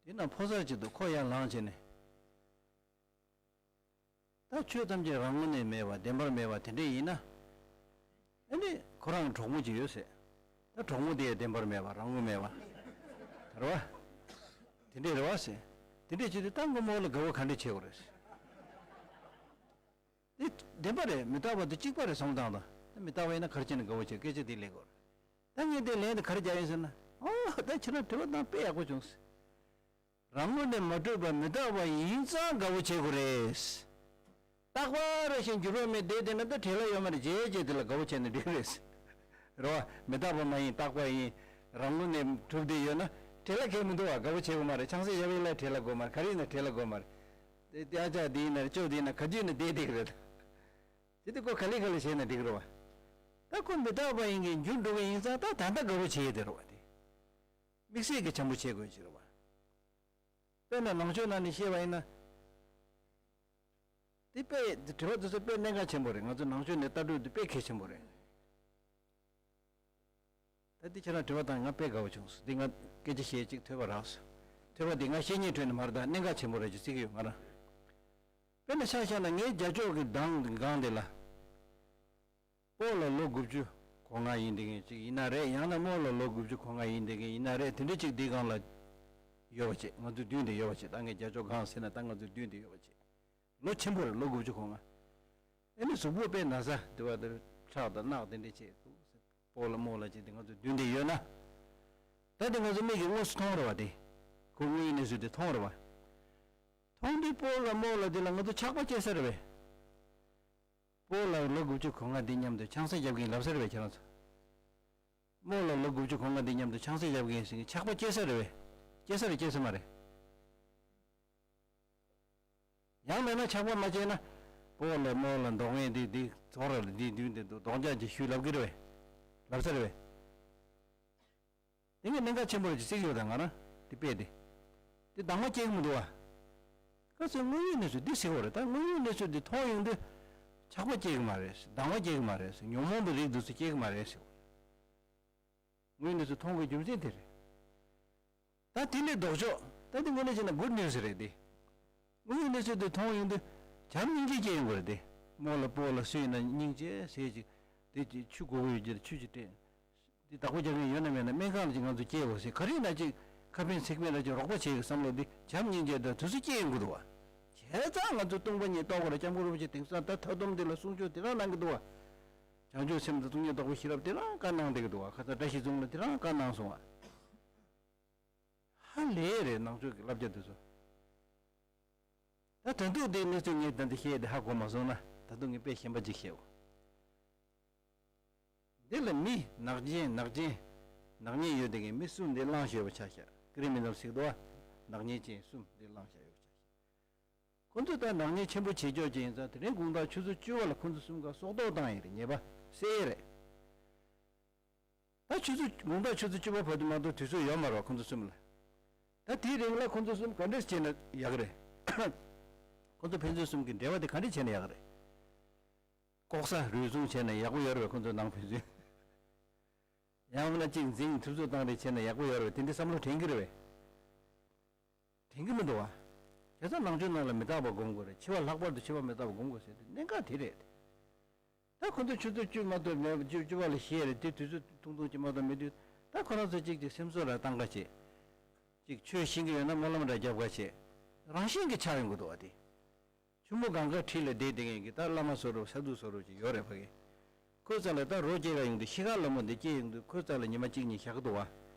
དེ་ན་ཕོ་གསར་ཅིག་འདུག་ཁོ་ཡར་ལངས་བྱས་ནས། ད་ཆོས་ཐམས་ཅད་རང་ངོས་ནས་མེད་པ་བདེན་པར་མེད་པ་དེ་འདྲ་ཡིན་ན། ཨ་ནི་ཁོ་རང་གྲོགས་མོ་ཅིག་ཡོད་ཟེར། ད་གྲོགས་མོ་དེ་ཡང་བདེན་པར་མེད་པ་རང་ངོ་མེད་པ། རེད་བ། དེ་འདྲས་རེད་བ་ཟེར། དེ་འདྲས་བྱས་ཏེ་ད་ངོ་མོ་ལ་དགའ་བོ་ག་འདྲས་བྱེད་དགོས་རེད་ཟེར། དེ་བདེན་པ་རེད། མི་རྟག་པ་དེ་གཅིག་པ་རེད་བསམ་བློ་བཏང་དང་། མི་རྟག་པ་ཡིན་ན་ག་རེ་བྱས་ནས་དགའ་བོ་བྱེད། སྐད་ཆ་དེ་ལས་དགོས་རེད། ད་ངས་དེ་ལན་དེ་ག་རེ་རྒྱག་ཡིན་ཟེར་ན། ཨོ་ད་ཁྱེད་རང་དྲི་བ་བཏང་དཔེ་ཡག་པོ་བྱུང་ཟེར། རང་ངོས་ནས་མ་གྲུབ་པ་མི་རྟག་པ་ཡིན་ཙང་དགའ་བོ་བྱེད་དགོས་རེད། རྟག་པ་རེ་བཞིན་འགྱུར་བ་མེད་བསྡད་བསྡད་ན་ད་བྲེལ་བ་ཡོད་མ་རེད། རྗེས་རྗེས་དེ་ལ་དགའ་བོ་བྱས་ན་འགྲིག་རེད། རེད་བ། མི་རྟག་པ་མ་ཡིན་རྟག་པ་ཡིན། རང་ངོས་ནས་གྲུབ་བསྡད་ཡོད་ན་བྲེལ་བ་གང་ཡང་མི་འདུག་བ། དགའ་བོ་བྱེད་དགོས་མ་རེད། ཆང་ས་བཞག་པ་ཡིན་ན་བྲེལ་བ་དགོས་མ་རེད། ག་རེ་ཡིན་ན་བྲེལ་བ་དགོས་མ་རེད། དེ་དེ་ཨ་ཅག་དེ་ཡིན་ན་ཅོག་དེ་ཡིན་ན་ག་དུས་ཡིན་ན་བསྡད་བསྡད་ཀྱི་རེད། དེ་དེ་ཁོ་ག་ལེ་ག་ལེ་བྱས་ན་འགྲིག་རེད་བ། ད་ཁོ་མི་རྟག་པ་ཡིན་གྱི་འགྱུར་འགྲོ་གི་ཡིན་ཙང་ད་ད་ལྟ་དགའ་བོ་བྱེད་ཡས་དེ་རེད་བ། དེ་དམིགས་བསལ་གྱི་འཆམ་པོ་བྱེད་དགོས་ཀྱི་རེད་བ། དཔེར་ན་ནང་ཆོས་ནང་ནས་བཤད་པ་ཡིན་ན། དེ་དཔེ་དྲི་བ་དེ་ཚོ་དཔེ་གནད་འགག་ཆེན་པོ་རེད། ང་ཚོ་ནང་ཆོས་ནས་ལྟ་གྲུབ་དེ་དཔེ་གལ་ཆེན་པོ་རེད། ད་འདི་ཁྱེད་རང་དྲི་བ་བཏང་ང་དཔེ་དགའ་བོ་བྱུང་སོང་། འདི་ང་སྐད་ཆ་བཤད་ཅིག་ཐོས་པ་རག་སོང་། ཐོས་པ་འདི་ང་བཤད་སྙིང་བྲོད་ནས་མ་རེད། ད་གནད་འགག་ཆེན་པོ་རེད་ཅེས་བརྩི་གི་ཡོད་ང་རང་། དཔེར་ན་ཆ་བཞག་ན་ངའི་རྒྱ་ཅོག་གི་གདང་སྒང་དེ་ལ། སྤོ་ལགས་ལོ་དགུ་བཅུ་གོ་ལྔ་ཡིན་བསྡད་མཁན་ཅིག་ཡིན་ན་རེད། ཡང་ན་རྨོ་ལགས་ལོ་དགུ་བཅུ་གོ་ལྔ་ཡིན་བསྡད་མཁན་ཡིན་ན་རེད། དེ་འདྲ་ཅིག་འདི་སྒང་ལ་ཡོད་པ་བྱེད། ང་ཚོའི་མདུན་དེ་ཡོད་པ་བྱེད། ད་ངས་རྒྱ་ཅོག་སྒང་ཟེར་ན་ད་ང་ཚོའི་མདུན་དེ་ཡོད་པ་བྱེད། ལོ་ཆེན་པོ་རེད། ལོ་དགུ་བཅུ་གོ་ལྔ། ཨེ་ནི་གཟུགས་པོ་དཔེ་ན་ཚ་དེ་བ་དེ་ཁྲག་དང་རྣག་དེ་འདྲ་བྱེད་འདུག་ཟེར། སྤོ་ལགས་རྨོ་ལགས་ཅིག་དེ་ང་ཚོའི་མདུན་དེ་ཡོད་ན། ད་དེ་ང་ཚོ་མིག་གིས་དངོས་སུ་མཐོང་རེད་བ། དེ་ཁོ་དངོས་ཡོད་གནས་ཚུལ་དེ་མཐོང་རེད་བ། མཐོང་དུས་སྤོ་ལགས་རྨོ་ལགས་དེ་ལ་ང་ཚོ་ཆགས་པ་སྐྱེ་ས་རེད་བས། སྤོ་ལགས་ལོ་དགུ་བཅུ་གོ་ལྔ་འདི་མཉམ་དུ་ཆང་ས་བརྒྱབ་གིན་ལབ་ས་རེད་བས་ཁྱེད་རང་ཚོ། རྨོ་ལགས་ལོ་དགུ་བཅུ་གོ་ལྔ་འདི་མཉམ་དུ་ཆང་ས་བརྒྱབ་གིན་ཟེར་གིན་ཆགས་པ་སྐྱེ་ས་རེད་བས། སྐྱེ་ས་རེད་སྐྱེ་ས་མ་རེད། ཡང་མེད་ན་ཆགས་པ་མ་སྐྱེས་ན། སྤོ་ལགས་རྨོ་ལགས་མདོག་ངན་འདི་འདི་ཚོགས་ར་ལ་འདི་མདུན་དེ་འདུག་རྡོག་རྒྱག་ཅིག་ཞུས་ལབ་གི་རེད་བས། ལབ་ས་རེད་བས། དེ་གི་གནད་འགག་ཆེན་པོ་རེད་ཅེས་གཟིགས་ཡོད་ད་ང་རང་། དེ་དཔེ་དེ། དེ་སྡང་བ་སྐྱེ་གི་མི་འདུག་བ། ག་ཚོད་དངོས་ཡོད་གནས་ཚུལ་འདི་གཟིགས་པ་རེད། ད་དངོས་ཡོད་གནས་ཚུལ་འདི་མཐོང་ཡོང་དུས། ཆགས་པ་སྐྱེ་གི་མ་རེད། སྡང་བ་སྐྱེ་གི་མ་རེད། ཉོན་མོངས་པའི་རིགས་འདི་ཚོ་སྐྱེ་གི་མ་རེད་ཟེར། དངོས་ཡོད་གནས་ཚུལ་མཐོང་དགོས་རྒྱུ་མཚན་དེ་རེད། ད་དེ་ལས་ལྡོག་ཕྱོགས། ད་དེ་དངོས་གནས་བྱས་ན་གུཌ་ནིའུ་སི་རེད་དེ། དངོས་ཡོད་གནས་ཚུལ་དེ་མཐོང་ཡོང་དུས་བྱམས་སྙིང་རྗེ་སྐྱེ་ཡོང་གི་རེད་དེ། རྨོ་ལགས་སྤོ་ལགས་སུ་ཡིན་ན་སྙིང་རྗེ་ཟེར་ཅིག་དེ་ཅིག་ཆུ་དགོས་ཀྱི་ཡོད་ཀྱི་ཆུ་ཅིག་སྤྲད། དེ་བདག་པོ་རྒྱག་མཁན་ཡོད་ན་མེད་ན་སྨན་ཁང་ལ་ཅིག་ང་ཚོ་སྐྱེལ་དགོས་ཟེར། ག་རེ་ཡིན་ན་ཅིག་ཁ་ཕན་ཚིག་ཕན་ལ་ཅིག་རོགས་པ་བྱེད་ཀྱི་བསམ་བློ་འདི་བྱམས་སྙིང་རྗེ་དང་དུས་སུ་སྐྱེ་ཡོང་གི་འདུག་བ། བྱས་ཙང་ང་ཚོ་སྟོང་པ་ཉིད་རྟོགས་དགོས་རེད། སྐྱབས་མགོན་རིན་པོ་ཆེ་དེང་སང་ད་མཐའ་སྡོམ་འདི་ལ་གསུང་ཆོས་དེ་རང་གནང་གི་འདུག་བ། བྱང་ཆུབ་སེམས་དང་སྟོང་ཉིད་རྟོགས་པའི་ཤེས་རབ་དེ་རང་བཀའ་གནང་བསྡད་ཀྱི་འདུག་བ། ཁ་སང་བཀྲ་ཤིས་ལྗོངས་ལ་དེ་རང་བཀའ་གནང་སོང་བ། ཧ་ལས་རེད་ནང་ཆོས་ཀྱི་བསླབ་བྱ་དེ་ཚོ། ད་ད་དུང་དེའི་གནས་ཚུལ་ངས་ད་འདི་བཤད་དེ་ཧ་གོ་མ་སོང་ན་ད་དུང་ངས་དཔེ་གཞན་པ་ཅིག་བཤད་འོ། འདི་ལ་མི་ནག་ཅན་ནག་ཅན་ནག་ཉེས་ཡོད་དེ་གའི་མི་གསུམ་འདི་བླངས་བཞག་ཡོད་པ་ཆ་བཞག་ཀི་རི་མི་ནལ་ཟེར་གི་འདུག་བ། ནག་ཉེས་ཅན་གསུམ་འདི་བླངས་བཞག་ཡོད་པ་ཆ་བཞག་ཁོ་ཚོས་ད་ནག་ཉེས་ཆེན་པོ་བྱེད་ཆོག་ཅིག་ཡིན་ཙང་དེ་རིང་དགོང་དག་ཆུ་ཚོད་བཅུ་པ་ལ་ཁོ་ཚོ་གསུམ་ཀ་སྲོག་ཐོག་བཏང་ཡས་རེད། ཉེས་པ་བསལ་ཡས་རེད། ད་ཆུ་ཚོད་དགོང་དག་ཆུ་ཚོད་བཅུ་པ་བར་དུ་མ་གཏོགས་དུས་ཚོད་ཡོད་མ་རེད་བ་ཁོ་ཚོ་གསུམ་ལ། ད་དེའི་རིང་ལ་ཁོ་ཚོ་གསུམ་ག་འདྲས་བྱས་ན་ཡག་གི་རེད། ཁོ་ཚོ་ཕན་ཚུན་གསུམ་གྱི་འབྲེལ་བ་དེ་ག་འདྲས་བྱས་ན་ཡག་གི་རེད། ལྐོག་ཟ་རུལ་སུངས་བྱས་ན་ཡག་པོ་ཡོད་རེད་བས། ཁོ་ཚོ་ནང་ཕན་ཚུན། ཡང་མིན་ན་གཅིག་འཛིང་ཐུབ་ཚོད་བཏང་རེས་བྱས་ན་ཡག་པོ་ཡོད་རེད་བས། དེ་འདྲའི་བསམ་བློ་དྲན་གྱི་རེད་བས། དྲན་གྱི་མི་འདུག་བ། བྱས་ཙང་ནང་ཆོས་ནང་ལ་མི་རྟག་པ་སྒོམ་དགོས་རེད། འཆི་བ་ལྷག་པར་དུ་འཆི་བ་མི་རྟག་པ་སྒོམ་དགོས་ཟེར་དུས་གནད་འགག་དེ་རེད། ད་ཁོ་ཚོ་ཆུ་ཚོད་བཅུ་མ་གཏོགས་མེད་བཅུ་བཅུ་པ་ལ་བཤད་རེད་དེ་དུས་ཚོད་ཐུང་ཐུང་ཅིག་མ་གཏོགས་མེད་དུས་ད་ཁོ་རང་ཚོ་གཅིག་ཅིག་སེམས་གསོ་ར་བཏང་ག་བྱེད། གཅིག་ཆོས་ཤེས་ཀྱི་ཡོད་ན་སྨོན་ལམ་ར་རྒྱབ་ག་བྱེད། རང་བཞིན་གྱིས་ཆགས་ཡོང་གི་འདུག་བ་དེ། ཆུ་མོ་གངྒཱ་ཁྲི་ལ་བསྡད་བསྡད་མཁན་གྱི་ད་བླ་མ་བཟོ་འདྲ་བོ་ས་འདུ་བཟོ་འདྲ་བོ་ཅིག་ཡོད་རེད་ཕ་གི། ཁོའི་རྩ་ལ་ད་རོ་སྐྱེ་ག་ཡོང་དུས་གཤིས་ཀ་ལ་མོ་འདི་སྐྱེ་ཡོང་དུས་ཁོའི་རྩ་ལ་ཉི་མ་གཅིག་གཉིས་བཞག་གི་འདུག་བ།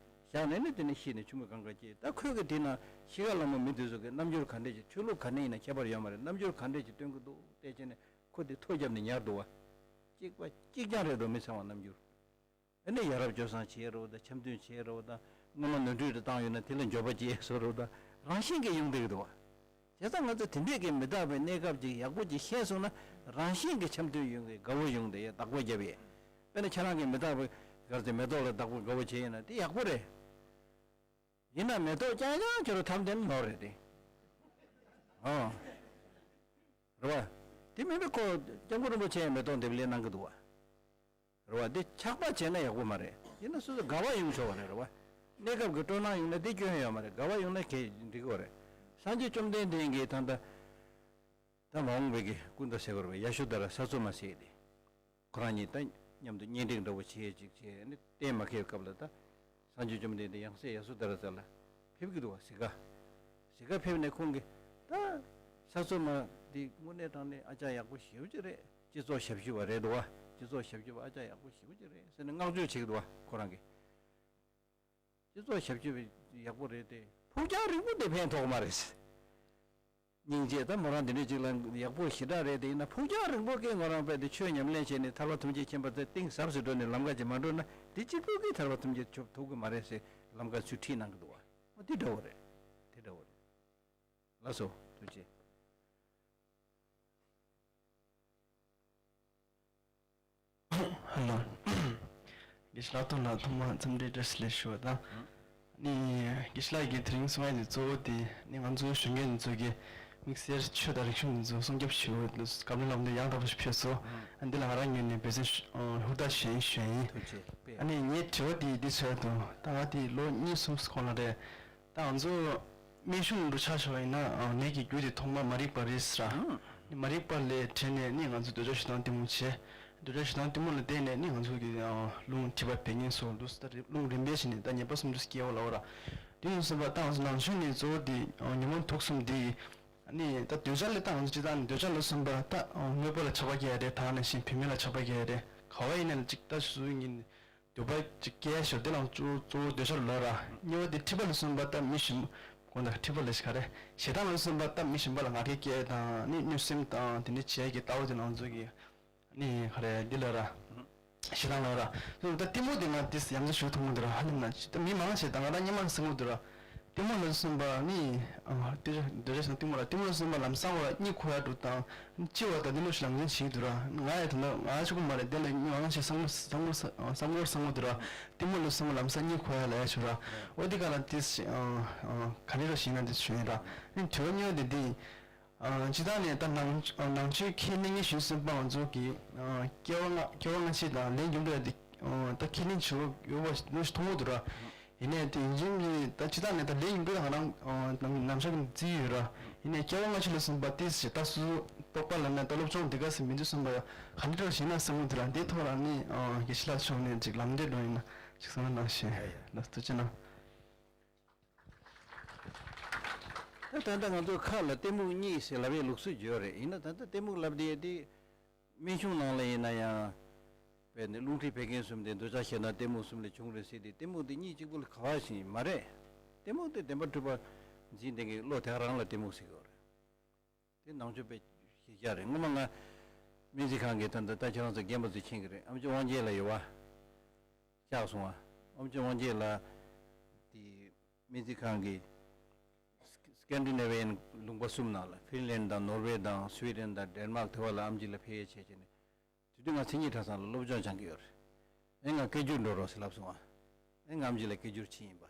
བཞག་ནས་ནི་དེ་ནས་ཤི་ནས་ཆུ་མོ་གངྒཱ་སྐྱེ། ད་ཁོས་གི་དེ་ན་གཤིས་ཀ་ལ་མོ་མི་དེ་ཚོ་གི་རྣམ་འགྱུར་ག་འདྲས་ཀྱི་ཆོས་ལུགས་ག་ནས་ཡིན་ན་ཁྱད་པར་ཡོད་མ་རེད། རྣམ་འགྱུར་ག་འདྲས་ཀྱི་སྟོན་གི་འདུག་བལྟས་བྱས་ནས་ཁོ་དེ་ཐོ་བརྒྱབ་ནས་ཉར་འདུག་བ། གཅིག་པ་གཅིག་རྐྱང་རེད་འགྲོ་མི་ཚང་བ་རྣམ་འགྱུར། ཨ་ནི་ཡ་རབས་སྤྱོད་བཟང་བྱེད་རོགས་དང་འཆམ་མཐུན་བྱེད་རོགས་དང་སྔོན་མ་ནོར་འཁྲུལ་རེ་བཏང་ཡོད་ན་དེ་ལ་འབྱོར་པ་སྐྱེས་བཟོ་རོགས་དང་རང་བཞིན་གྱིས་ཡོང་བསྡད་ཀྱི་འདུག་བ། བྱས་ཙང་ང་ཚོ་དེ་འདྲས་ཀྱི་མི་རྟག་པའི་གནས་སྐབས་ཅིག་ཡག་པོ་ཅིག་ཤེས་སོང་ན་རང་བཞིན་གྱིས་འཆམ་མཐུན་ཡོང་གི་དགའ་བོ་ཡོང་བསྡད་ཡས་བདག་པོ་རྒྱབ་ཡས། དཔེར་ན་ཁྱེད་རང་གིས་མི་རྟག་པའི་གར་དེ་མེ་ཏོག་ལ་བདག་པོ་དགའ་བོ་བྱས་ཡིན་ན་དེ་ཡག་པོ་རེད། ཡིན་ན་མེ་ཏོག་རྐྱང་རྐྱང་ཁྱོད་རང་ཐམ་དེ་ནོར་རེད་དེ། ཨོ། རེད་བ། དེ་མིན་པའི་ཁོ་སྐྱབས་མགོན་རིན་པོ་ཆེ་ཡང་མེ་ཏོག་འདེབས་ལས་གནང་གི་འདུག་བ། རེད་བ། འདི་ཆགས་པ་བྱས་ན་ཡག་པོ་མ་རེད། ཡིན་ན་སོ་སོ་དགའ་བ་ཡོང་ཆོག་པ་རེད། རེད་བ། གནས་སྐབས་ཀྱི་སྤྲོ་སྣང་ཡོང་ན་འདི་སྐྱོན་ཡོད་མ་རེད། དགའ་བ་ཡོང་ན་གལ་འགྲིག་གི་རེད། སངས་རྒྱས་བཅོམ་ལྡན་འདས་ཀྱིས་ད་ལྟ་ད་མ་འོངས་པའི་གི་ཀུན་ཏ་ཟེར་དགོས་རེད་བ། ཡ་ཤོ་དྷ་ར་ས་འཚོ་མ་ཟེར་ཏེ། ཁོ་རང་གཉིས་ད་ མཉམ་དུ་གཉེན་སྒྲིག་འདྲ་བོ་བྱེད་ཅིག་བྱས་ནས་གཏན་མ་འཁེལ་སྐབས་ལ་ད་སངས་རྒྱས་བཅོམ་ལྡན་འདས་ཡང་སྲིད་ཡ་སོ་དྷ་ར་ཙ་ལ་ཕེབས་ཀྱི་འདུག་བ། གཟིགས་ག་གཟིགས་ག་ཕེབས་ནས་ཁོང་གིས་ད་ས་འཚོ་མ་འདི་དངོས་གནས་དྲང་གནས་ཨ་ཅག་ཡག་པོ་ཞེ་པོ་ཅིག་རེད། སྤྱི་ཚོགས་ཞབས་ཞུ་བ་རེད་འདུག་བ། སྤྱི་ཚོགས་ཞབས་ཞུ་བ་ཨ་ཅག་ཡག་པོ་ཞེ་པོ་ཅིག་རེད་ཟེར་ནས་བསྔགས་བརྗོད་བྱེད་ཀྱི་འདུག་བ། ཁོ་རང་གིས་སྤྱི་ཚོགས་ཞབས་ཞུ་བ་ཡག་པོ་རེད་དེ་ཕུགས་རྒྱང་རིང་པོ་དེ་ཕན་ཐོགས་མ་རེད། སྙིང་རྗེ་ད་མོ་རང་འདི་འདྲ་ཅིག་ལ་ཡག་པོ་ཞེ་དྲག་རེད་དེ་ཡིན་ན་ཕུགས་རྒྱང་རིང་པོ་ཀའི་ངོ་རང་པས་དེ་ཆོས་ཉམས་ལེན་བྱས་ནས་ཐར་པ་ཐམས་ཅད་མཁྱེན་པ་དེ་གཏིང་ཟབ་སུ་འགྲོ་ནས་ལམ་ཁ་ཅིག་མ་འགྲོ་ན་དེ་གཅིག་པུ་གིས་ཐར་པ་ཐམས་ཅད་ཆོབ་ཐུབ་ཀྱི་མ་རེད་ཟེར་ལམ་ཁ་ཚུར་ཁྲིད་གནང་གི་འདུག་བ། འོ་དེ་འདྲ་བོ་རེད། དེ་འདྲ་བོ་རེད། ལགས་སོ། ཐུགས་རྗེ་ཆེ། ཧ་ལོ། དགེ་བཤེས་ལྷག་རྡོར་ལགས་ཐོག་མར་འཚམས་འདྲི་བཀྲ་ཤིས་བདེ་ལེགས་ཞུ་བ་དང་། ནི་དགེ་བཤེས་ལགས་ཀྱིས་དེ་རིང་གསུང་ཡ་དེ་གཙོ་བོ་དེ་ནི་ང་ཚོ་གཞོན་སྐྱེས་འདི་ཚོ་གིས་དམིགས་བསལ་ཆོས་དང་རིག་གཞུང་འདི་ཚོ་སྲུང་སྐྱོབ་ཞུ་བའི་བཀའ་མོལ་ལམ་དེ་ཡང་དག་པ་ཞིག་ཕེབས་སོང་། ཨ་འདི་ལ་ང་རང་ངོས་ནས་འབད་བརྩོན་ཞུ་ཨ་ཧུར་ཐག་ཞུ་ཡིན་ཞུ་ཡིན། ཐུགས་རྗེ་ཆེ། ཨ་ནི་ངའི་དྲི་བ་དེ་འདི་ཆགས་འདུག་ད་ང་དེ་ལོ་གཉིས་གསུམ་གོང་ལ་རེད། ད་ང་ཚོ་སྨན་གཞུང་དུ་ཆ་བཞག་པ་ཡིན་ན་ནད་ཀྱི་རྒྱུ་དེ་ཐོག་མ་མ་རིག་པ་རེད་ཟེར། མ་རིག་པ་ལས་དྲན་ནས་ནི་ང་ཚོ་འདོད་ཆགས་ཞེ་སྡང་གཏི་མུག་བྱས། འདོད་ཆགས་ཞེ་སྡང་གཏི་མུག་ལ་བརྟེན་ནས་ནི་ང་ཚོ་གི་རླུང་མཁྲིས་པ་བད་ཀན་སོགས་འདུག་ཟེར། རླུང་རིམ་པས་བྱས་ནས་ད་ཉེས་པ་སུམ་ཅུ་སྐྱེ་བ་ལ་འོ་ར། དེ་ཡིན་ཟེར་བ་ད་ང་ཚོ་ནང་ཆོས་ནི་གཙོ་བོ་དེ་ཉོན་མོངས་དུག་གསུམ་དེ་ནི་ད་འདོད་ཆགས་ལས་ད་ང་ཚོ་སྤྱི་བཏང་ནི་འདོད་ཆགས་ལ་སོན་པ་ད་དངོས་པོ་ལ་ཆགས་པ་སྐྱེ་ཡ་རེད། ད་ནང་བཞིན་བུད་མེད་ལ་ཆགས་པ་སྐྱེ་ཡ་རེད། ག་བ་ཡིན་ན་ལ་ཅིག་ད་སུ་ཡིན། འདོད་པ་ཅིག་སྐྱེ་ཞོར་དེ་ལ་གཙོ་གཙོ་བོ་འདོད་ཆགས་ལོས་ར། གཉིས་པ་དེ་མཁྲིས་པ་ལ་སོན་པ་ལྟ་མི་གཞན་དགོངས་དག་མཁྲིས་པ་ལ་ཞིག་ག་རེ་ཞེ་སྡང་ལ་སོན་པ་ལྟ་མི་གཞན་པ་ལ་ང་རྒྱལ་སྐྱེ་དང་ནི་གནོད་སེམས་དང་དེ་འདྲ་བྱེད་ཀྱི་ལྟ་བ་དེ་ལ་ང་ཚོ་གི་ནི་ག་རེ་འདི་ལ་ར། ཞེ་སྡང་ལ་ར། ད་གཏི་མུག་དེ་ང་དེ་ཡ་མཚན་ཞུ་ཐུབ་མོ་འདི་ར་ཧ་ལམ་ན་ཅི་ད་མི་མང་ཆེ་ད་ང་ད་སྙན་མ་སེང་མོ་འདི་ར། གཏི་མུག་ལ་སོན་པ་ནི། ཨ་འདི་འདི་རེ་ཞིག་གཏི་མུག་ལ་གཏི་མུག་ལ་སོན་པ་ལམ་སང་བ་གཉིད་ཁུག་ཡ་འགྲོ་དང་། ལྕི་བ་དང་འདི་ལོ་ཞིག་ལམ་འཛིན་བྱེད་འདུག་ར། ང་ཡ་ད་ནི་ང་ཆོག་གི་མ་རེད། དེ་ལ་མྱོང་ཆེ་བསམ་བློ་བསམ་བློ་བསམ་བློ་བསམ་བློ་འདུག་ར། གཏི་མུག་ལ་སོན་པ་ལམ་སང་གཉིད་ཁུག་ཡ་ལ་ཡ་ཆོག་ར། འོ་འདི་ག་ལ་དེ་ཞིག་ག་རེ་ར་ཞིག་ན་འདི་ཞུ་ཡིན་ར། ནི་དྲི་བ་གཉིས་པ་འདི་འདི། ཨ་སྤྱི་བཏང་ནས་ད་ནང་ནང་ཆོས་ཁས་ལེན་མཁན་གཞོན་གསུམ་པ་ང་ཚོ་གི་ཨ་སྐྱེ་བ་སྔ་སྐྱེ་བ་སྔ་ཕྱི་དང་ལས་རྒྱུ་འབྲས་དེ་ཨ་ད་ཁས་ལེན་བྱེད་དགོས་ཡོད་པ་ཞིག་མཐོང་གི་འདུག་ར། ཡིན་ནའི་དེ་ཡིན་གྱི་ད་སྤྱི་བཏང་ནས་ད་ལས་རྒྱུ་འབྲས་ང་རང་ཨ་ནམ་ནམ་ཞག་གི་བརྩི་ཡོད་ར། ཡིན་ནའི་སྐྱེ་བ་སྔ་ཕྱི་ལ་སོན་པ་དེ་ཞེ་ད་སུ་རྟོག་པ་ལ་ནས་ད་སློབ་སྦྱོང་དེ་ག་སེ་མི་འདུག་གསུངས་པ་ཡ་ག་འདྲ་འདྲ་ཞིག་ན་བསམ་གི་འདུག་ར། འདི་ཐོག་ར་ནི་ཨ་དགེ་བཤེས་ལགས་ཕྱོགས་ནས་ཅིག་ལམ་འདེད་འགྲོ་ཡིན་ན་ཅིག་གསུང་གནང་ཞེས་ལ་ཐུགས་རྗེ་གནང་། ད་ད་ལྟ་ང་ཚོ་ཁ་ལ་གཏི་མུག་གཉིད་ཟེར་ལབ་པའི་ལུགས་སྲོལ་ཡོད་རེད། ཡིན་ན་ད་ལྟ་གཏི་མུག་ལབ་དེ་དེ་སྨན་གཞུང་ནང་ལ་ཡིན་ན་ཡང་དཔེར་ན་རླུང་མཁྲིས་བད་ཀན་གསུམ་དེ་འདོད་ཆགས་ཞེ་སྡང་གཏི་མུག་གསུམ་ལས་བྱུང་རེད་ཟེར་དེ་གཏི་མུག་དེ་གཉིས་གཅིག་པུ་ལ་ག་བ་ཞིག་མ་རེད། གཏི་མུག་དེ་བདེན་པར་གྲུབ་པ་འཛིན་བསྡད་མཁན་གྱི་བློ་དེ་ག་རང་ལ་གཏི་མུག་ཟེར་གྱི་ཡོད་རེད། དེ་ནང་ཆོས་དཔེ་ཞིག་བཞག་རེད། སྔོན་མ་ང་སྨན་རྩིས་ཁང་གི་ད་ལྟ་ད་ཁྱེད་རང་ཚོ་རྒན་པ་ཚོས་མཁྱེན་གྱི་རེད། ཨ་མཆོག་དབང་རྒྱལ་ལགས་ཡོད་བ། ཆགས་སོང་བ། ཨ་མཆོག་དབང་རྒྱལ་ལགས་དེ་སྨན་རྩིས་ཁང་གི་སི་ཀེན་ཌི་ནེ་ཝི་ཡན་ལུང་པ་གསུམ་ནང་ལ་ཧྥིན་ལན་དང་ནོར་ཝེ་དང་སུའི་ཌེན་དང་ཌེན་མཱག་དེ་བ་ལ་ཨེམ་ཆི་ལ་ཕེབས་ཡས་བྱས་བྱས་ནས་དེ་དུས་ང་མཚན་ཉིད་གྲྭ་ཚང་ལ་སློབ་སྦྱོང་སྦྱང་གི་ཡོད་རེད། ཨེ་ང་སྐད་སྒྱུར་འགྲོ་རོགས་ཟེར་ལབ་སོང་བ། ཨེ་ང་ཨེམ་ཆི་ལ་སྐད་སྒྱུར་བྱེད་ཡིན་པ།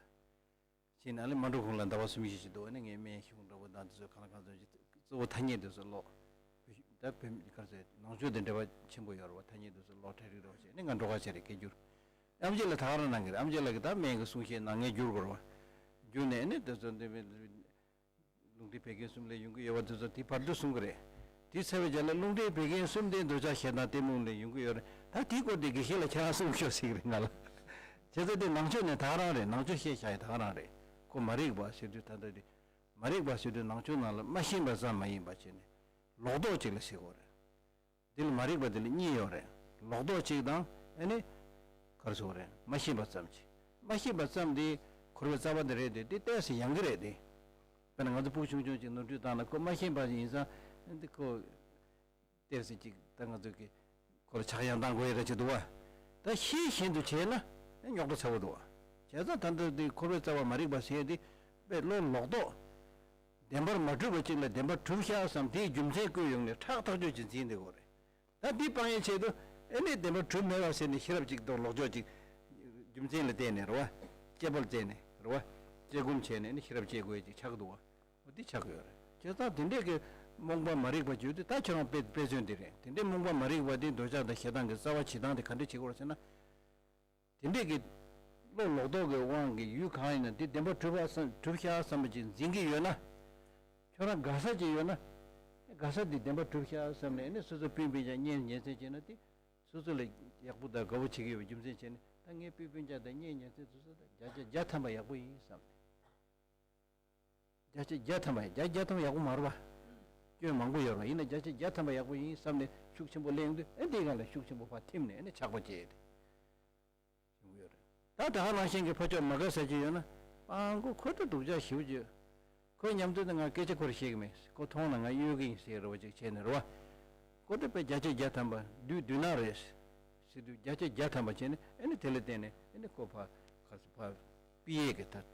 ཕྱིན་ཨ་ལེ་མ་འགྲོ་གོང་ལ་ཟླ་བ་གསུམ་བཞི་ཞིག་འདུག་ཨ་ནི་ངའི་སྨན་གཞུང་འདྲ་པོ་དང་དེ་ཚོ་གང་ལ་གང་འཚམ་ཞིག་གཙོ་བོ་ཐ་སྙད་དེ་ཚོ་ཀློག་ད་བོད་ག་རེ་ཟེར་ནང་ཆོས་དེ་འབྲེལ་བ་ཆེན་པོ་ཡོད་རེད་བ། ཐ་སྙད་དེ་ཚོ་ཀློག་འཕྲད་རིགས་འདྲ་པོ་བྱས་ནས་ང་འགྲོ་ཁ་བྱས་རེད་སྐད་སྒྱུར། ཨེམ་ཆི་ལ་ད་ག་རང་གནང་གི་རེད། ཨེམ་ཆི་ལ་གི་ད་སྨན་གི་གསུང་བཤད་ནང་ངས་བསྒྱུར་དགོས་རེད་བ། བསྒྱུར་ནས་ཨ་ནི་དེ་ཚོ་འདི་རླུང་མཁྲིས་བད་ཀན་གསུམ་ལས་ཡོང་གི་ཡོད་པ་དེ་ཚོ་དེ་བར་དུ་གསུང་གི་རེད། དེ་ཚར་བའི་རྗེས་ལ་རླུང་མཁྲིས་བད་ཀན་གསུམ་དེ་འདོད་ཆགས་ཞེ་སྡང་གཏི་མུག་ལས་ཡོང་གི་ཡོད་རེད། ད་དེའི་སྐོར་དེ་དགེ་བཤེས་ལ་ཁྱེད་རང་གསུང་ཤོག་ཟེར་གི་རེད་ང་ལ། བྱས་ཙང་དེ་ནང་ཆོས་ནས་ད་ག་རང་རེད། ནང་ཆོས་བཤད་བཞག་ཡ་ད་ག་རང་རེད། ཁོ་མ་རིག་པ་ཟེར་དུས་ད་ལྟ་དེ་མ་རིག་པ་ཟེར་དུས་ནང་ཆོས་ནང་ལ་མ་ཤེས་པ་ཙམ་མ་ཡིན་པ་བྱས་ནས་ལོག་རྟོག་ཅིག་ལ་ཟེར་དགོས་རེད། འདི་ལ་མ་རིག་པ་འདི་ལ་གཉིས་ཡོད་རེད། ལོག་རྟོག་གཅིག་དང་ཨ་ནི་ག་རེ་ཟེར་དགོས་རེད། མ་ཤེས་པ་ཙམ་གཅིག་མ་ཤེས་པ་ཙམ་དེ་འཁོར་བའི་རྩ་བ་འདི་རེད་དེ་དེ་ཏོག་ཙམ་ཡང་གི་རེད་དེ། དཔེར་ན་ང་ཚོ་ཕྲུ་གུ་ཆུང་ཆུང་ཅིག་ནོར་འཁྲུལ་བཏང་ན་ཁོ་མ་ཤེས་པ་ཡིན་ཙང་འདི་ཁོ་ཏོག་ཙམ་ཅིག་ད་ང་ཚོ་གི་ཁོ་ལ་ཆག་ཡང་བཏང་དགོས་ཡ་ར་ཅིག་འདུག་བ། ད་ཤེས་བཞིན་དུ་བྱས་ན་རྙོག་དྲ་ཚ་བོ་འདུག་བ། བྱས་ཙང་ད་ལྟ་འདི་འཁོར་བའི་རྩ་བ་མ་རིག་པ་ཟེར་ཡ་འདི་དཔེ་བློ་ལོག་རྟོག་བདེན་པར་མ་གྲུབ་པ་གཅིག་ལ་བདེན་པར་གྲུབ་ཤག་བསམ་དེའི་རྒྱུ་མཚན་བཀོད་ཡོང་ནས་ཁྲག་ཐག་ཆོད་ཅིག་འཛིན་བསྡད་དགོས་རེད། ད་འདི་སྤང་ཡའི་ཆེད་དུ་ཨེ་ནས་བདེན་པར་གྲུབ་མེད་པ་ཟེར་ནས་ཤེས་རབ་ཅིག་དང་ལོག་ཕྱོགས་ཅིག་རྒྱུ་མཚན་ལ་བརྟེན་ནས་རེད་བ། དཔྱད་པ་ལ་བརྟེན་ནས་རེད་བ། དཔྱད་སྒོམ་བྱས་ནས་ནི་ཤེས་རབ་སྐྱེ་དགོས་ཅིག་ཆགས་འདུག་བ། འོ་འདི་ཆགས་ཡོད་རེད། བྱས་ཙང་དེ་འདྲས་ཀྱི་རྨོངས་པ་མ་རིག་པ་བརྗོད་དུས་ད་ཁྱོད་རང་དཔེ་དཔེ་མཚོན་འདི་རེད། དེ་འདྲས་རྨོངས་པ་མ་རིག་པ་འདི་འདོད་ཆགས་དང་ཞེ་སྡང་གི་རྩ་བ་བྱེད་སྟངས་དེ་ག་འདྲས་བྱེད་དགོས་རེད་ཟེར་ན། དེ་འདྲས་ཀྱི་བློ་ལོག་རྟོག་གི་དབང་གིས་ཡུལ་གང་ཡིན་ན་དེ་བདེན་པ་གྲུབ་པ་བསམ་གྲུབ་ཤག་བསམ་པ་ཅིག་འཛིན་གྱི་ཡོད་ན། ཁྱོད་རང་དགའ་ས་ཅིག་ཡོད་ན། དགའ་ས་དེ་བདེན་པ་གྲུབ་ཤག་བསམ་ནས་ནི་སོ་སོ་སྤུན་སྤུན་ཀྱང་གཉེན་ཉེ་ཚན་བྱས་ན་དེ་ སོ་སོ་ལ་ཡག་པོ་དང་དགའ་པོ་བྱེད་ཀྱི་ཡོད་པའི་རྒྱུ་མཚན་བྱས་ནས། ད་ངའི་སྤུན་སྤུན་ཀྱག་དང་གཉེན་ཉེ་ཚན་དེ་ཚོ་ད་བརྒྱ་ཆ་བརྒྱ་ཐམ་པ་ཡག་པོ་ཡིན་བསམ་ནས། བརྒྱ་ཆ་བརྒྱ་ཐམ་པ་ཡིན། བརྒྱ་བརྒྱ་ཐམ་པ་ཡག་པོ་མ་རེད་པ། སྐྱོན་མང་པོ་ཡོད་རེད་པ། ཡིན་ན་བརྒྱ་ཆ་བརྒྱ་ཐམ་པ་ཡག་པོ་ཡིན་བསམ་ནས་ཤུགས་ཆེན་པོ་གླེང་དུས། ཨེ་འདིའི་སྒང་ལ་ཤུགས་ཆེན་པོ་ཕར་ཐིམ་ནས་ཨེ་ནས་ཆག་པ་སྐྱེས་ཏེ། བྱུང་ཡོད་རེད། ད་ད་ག་ནང་བཞིན་གྱི་ཕ་ཕྱོགས་མ་དགའ་ས་ཅིག་ཡོད་ན། པང་གོ་ཁོ་ད་སྡུག་ཅག་ཞེ་པོ་ཅིག་ཁོའི་མཉམ་དུ་ད་ང་སྐད་ཆ་ཁོ་རང་བཤད་ཀྱི་མེད། ཁོ་མཐོང་ན་ང་གཡོལ་གྱི་ཡིན་ཟེར་རེ་བ་ཅིག་བྱས་ནས་རེད་པ། ཁོ་ད་དཔེ་བརྒྱ་ཆ་བརྒྱ་ཐམ་པ་བདུད་བདུད་ནག་རེད་ཟེར་དུས། བརྒྱ་ཆ་བརྒྱ་ཐམ་པ་བྱས་ནས་ཨེ་ནི་དེ་ལ་བརྟེན་ནས་ཨེ་ནི་ཁོ་ཕར་ག་ཚོད་ཕར་ཕུད་ཡས་ཀྱི་ཐབས།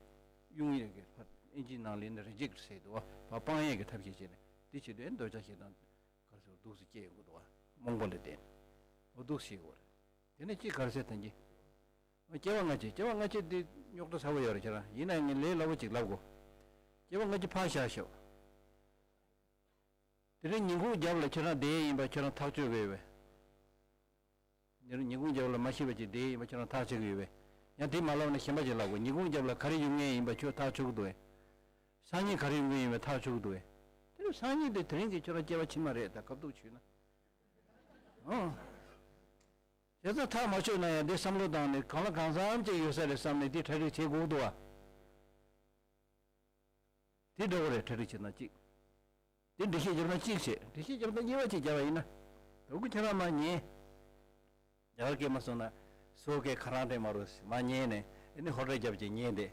གཡུག་ཡས་ཀྱི་ཕར་ཨིན་ཇིའི་ནང་ལ་ཨེ་ནི་རི་ཇེག་ཊི་ཟེར་འདུག་པ། ཕར་སྤང་ཡས་ཀྱི་ཐབས་ཤེས་བྱས་ནས། དེ་བྱེད་དུས་ཨེ་ནི་འདོད་ཆགས་ཞེ་སྡང་ག་ཚོད་སྡུག་སུ་སྐྱེ་ཡོང་གི་འདུག་པ། རྨོངས་པ་ལ་བརྟེན་ནས་འོ་སྡུག་སུ་སྐྱེ་གི་ཡོད་རེད། དེ་ནས་ཅིག་ག་རེ་ཟེར་ཐལ་གྱི། སྐྱེ་བ་སྔ་ཕྱི། སྐྱེ་བ་སྔ་ཕྱི་འདི་རྙོག་དྲ་ཚ་པོ་ཡོད་རེད་ཁྱེད་རང་། ཡིན་ན་ངས་ལས་སླ་པོ་ཅིག་ལབ་དགོས། སྐྱེ་བ་སྔ་ཕྱི་ཕར་བཞག་ཤོག་དེ་རིང་ཉིན་གུང་རྒྱབ་ལ་ཁྱེད་རང་བསྡད་ཡིན་པ་ཁྱེད་རང་ཐག་གཅོད་དགོས་པས། ཉིན་ཉིན་གུང་རྒྱབ་ལ་མ་ཤི་བ་ཅིག་བསྡད་ཡིན་པ་ཁྱེད་རང་ཐག་ཆོད་ཀྱི་ཡོད་པས། ཡང་དེ་མ་ལབ་ན་གཞན་པ་ཅིག་ལབ་དགོས། ཉིན་གུང་རྒྱབ་ལ་ག་རེ་ཡོང་མཁན་ཡིན་པ་ཁྱོད་ཐག་ཆོད་ཀྱི་འདུག་པས། སང་ཉིན་ག་རེ་ཡོང་གི་ཡིན་པ་ཐག་ཆོད་ཀྱི་འདུག་པས། དེ་རིང་སང་ཉིན་དེ་དེ་རིང་གི་ཁྱོད་རང་སྐྱེ་བ་ཕྱི་མ་རེད། ད་སྐབས་ཐུག་བྱུས་ན། ཨང་། བྱས་ཙང་ཐག་མ་ཆོད་ན་ཡང་འདི་བསམ་བློ་བཏང་ནས་གང་ལ་གང་འཚམ་ཅིག་ཡོད་ས་རེད་བསམ་ནས་འདི་གྲ་སྒྲིག་བྱེད་དགོས་འདུག་པ། དེ་འདྲ་བོ་རེད། གྲ་སྒྲིག་བྱེད་སྟངས་གཅིག་དེ་འགྲེལ་བཤད་བརྒྱབ་ན་གཅིག་བྱས། འགྲེལ་བཤད་བརྒྱབ་ན་གཉིས་པ་ཅིག་བརྒྱབ་པ་ཡིན་ན། ད་གུ་ཁྱེད་རང་མ་ཉན། རྒྱ་གར་སྐད་མ་སོང་ན། སོ་སྐད་ཁ་རང་དྲན་མ་རུ་མ་ཉན་ནས་ཨེ་ནི་ཧོར་རེ་རྒྱབ་ཅིག་ཉན་དེ།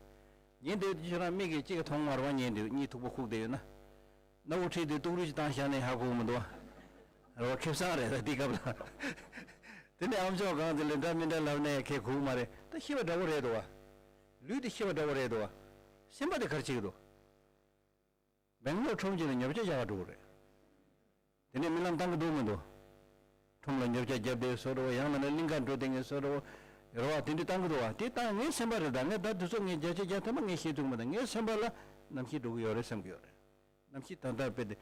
ཉན་དེ་ཁྱེད་རང་མིག་གིས་གཅིག་མཐོང་མ་རུ་མ་ཉན་དེ་གཉིད་མཐུག་པོ་ཁུག་དེ་ཡོད་ན། སྣ་བུག་ཁྲིད་དེ་ཏུག་རུ་ཅིག་བཏང་བཞག་ནས་ཧ་གོ་གི་མི་འདུག་པ། རེད་པ། ཁེ་བཟང་རེད་ད་འདི་སྐབས་ལ། དེ་ནས་ཨམ་ཅོག་སྒང་དེ་ལ་འདྲ་མི་འདྲ་ལབ་ནས་ཁེ་གོ་གི་མ་རེད། ད་ཤི་བ་འདྲ་བོ་རེད་འདུག་པ། ལུས་དེ་ཤི་བ་འདྲ་བོ་རེད་འདུག་པ། སེམས་པ་དེ་ག་རེ་བྱེད་ཀྱི་འདུག་སྦེང་ལོར་ཁྲོམ་གཅིག་ལ་ཉོ་ཆ་རྒྱག་ག་འགྲོ་གི་རེད། དེ་ནས་རྨི་ལམ་བཏང་གི་འདུག་མི་འདུག་ཁྲོམ་ལ་ཉོ་ཆ་བརྒྱབ་བསྡད་བཟོ་འདྲ་བོ། ཡང་མིན་ན་གླིང་ག་འགྲོ་བསྡད་མཁན་བཟོ་འདྲ་བོ། རེད་པ། དེ་འདྲ་བཏང་གི་འདུག་པ། དེ་བཏང་། ངའི་སེམས་པ་རེད། ད་ངས་ད་དུས་ཚོད་ངས་བརྒྱ་ཆ་བརྒྱ་ཐམ་པ་ངས་བཤད་ཐུབ་མི་འདུག་ངའི་སེམས་པ་ལ་གནམ་གཤིས་འགྲོ་གི་ཡོད་རེད་བསམ་གི་ཡོད་རེད། གནམ་གཤིས་ད་ལྟ་དཔེ་དེ།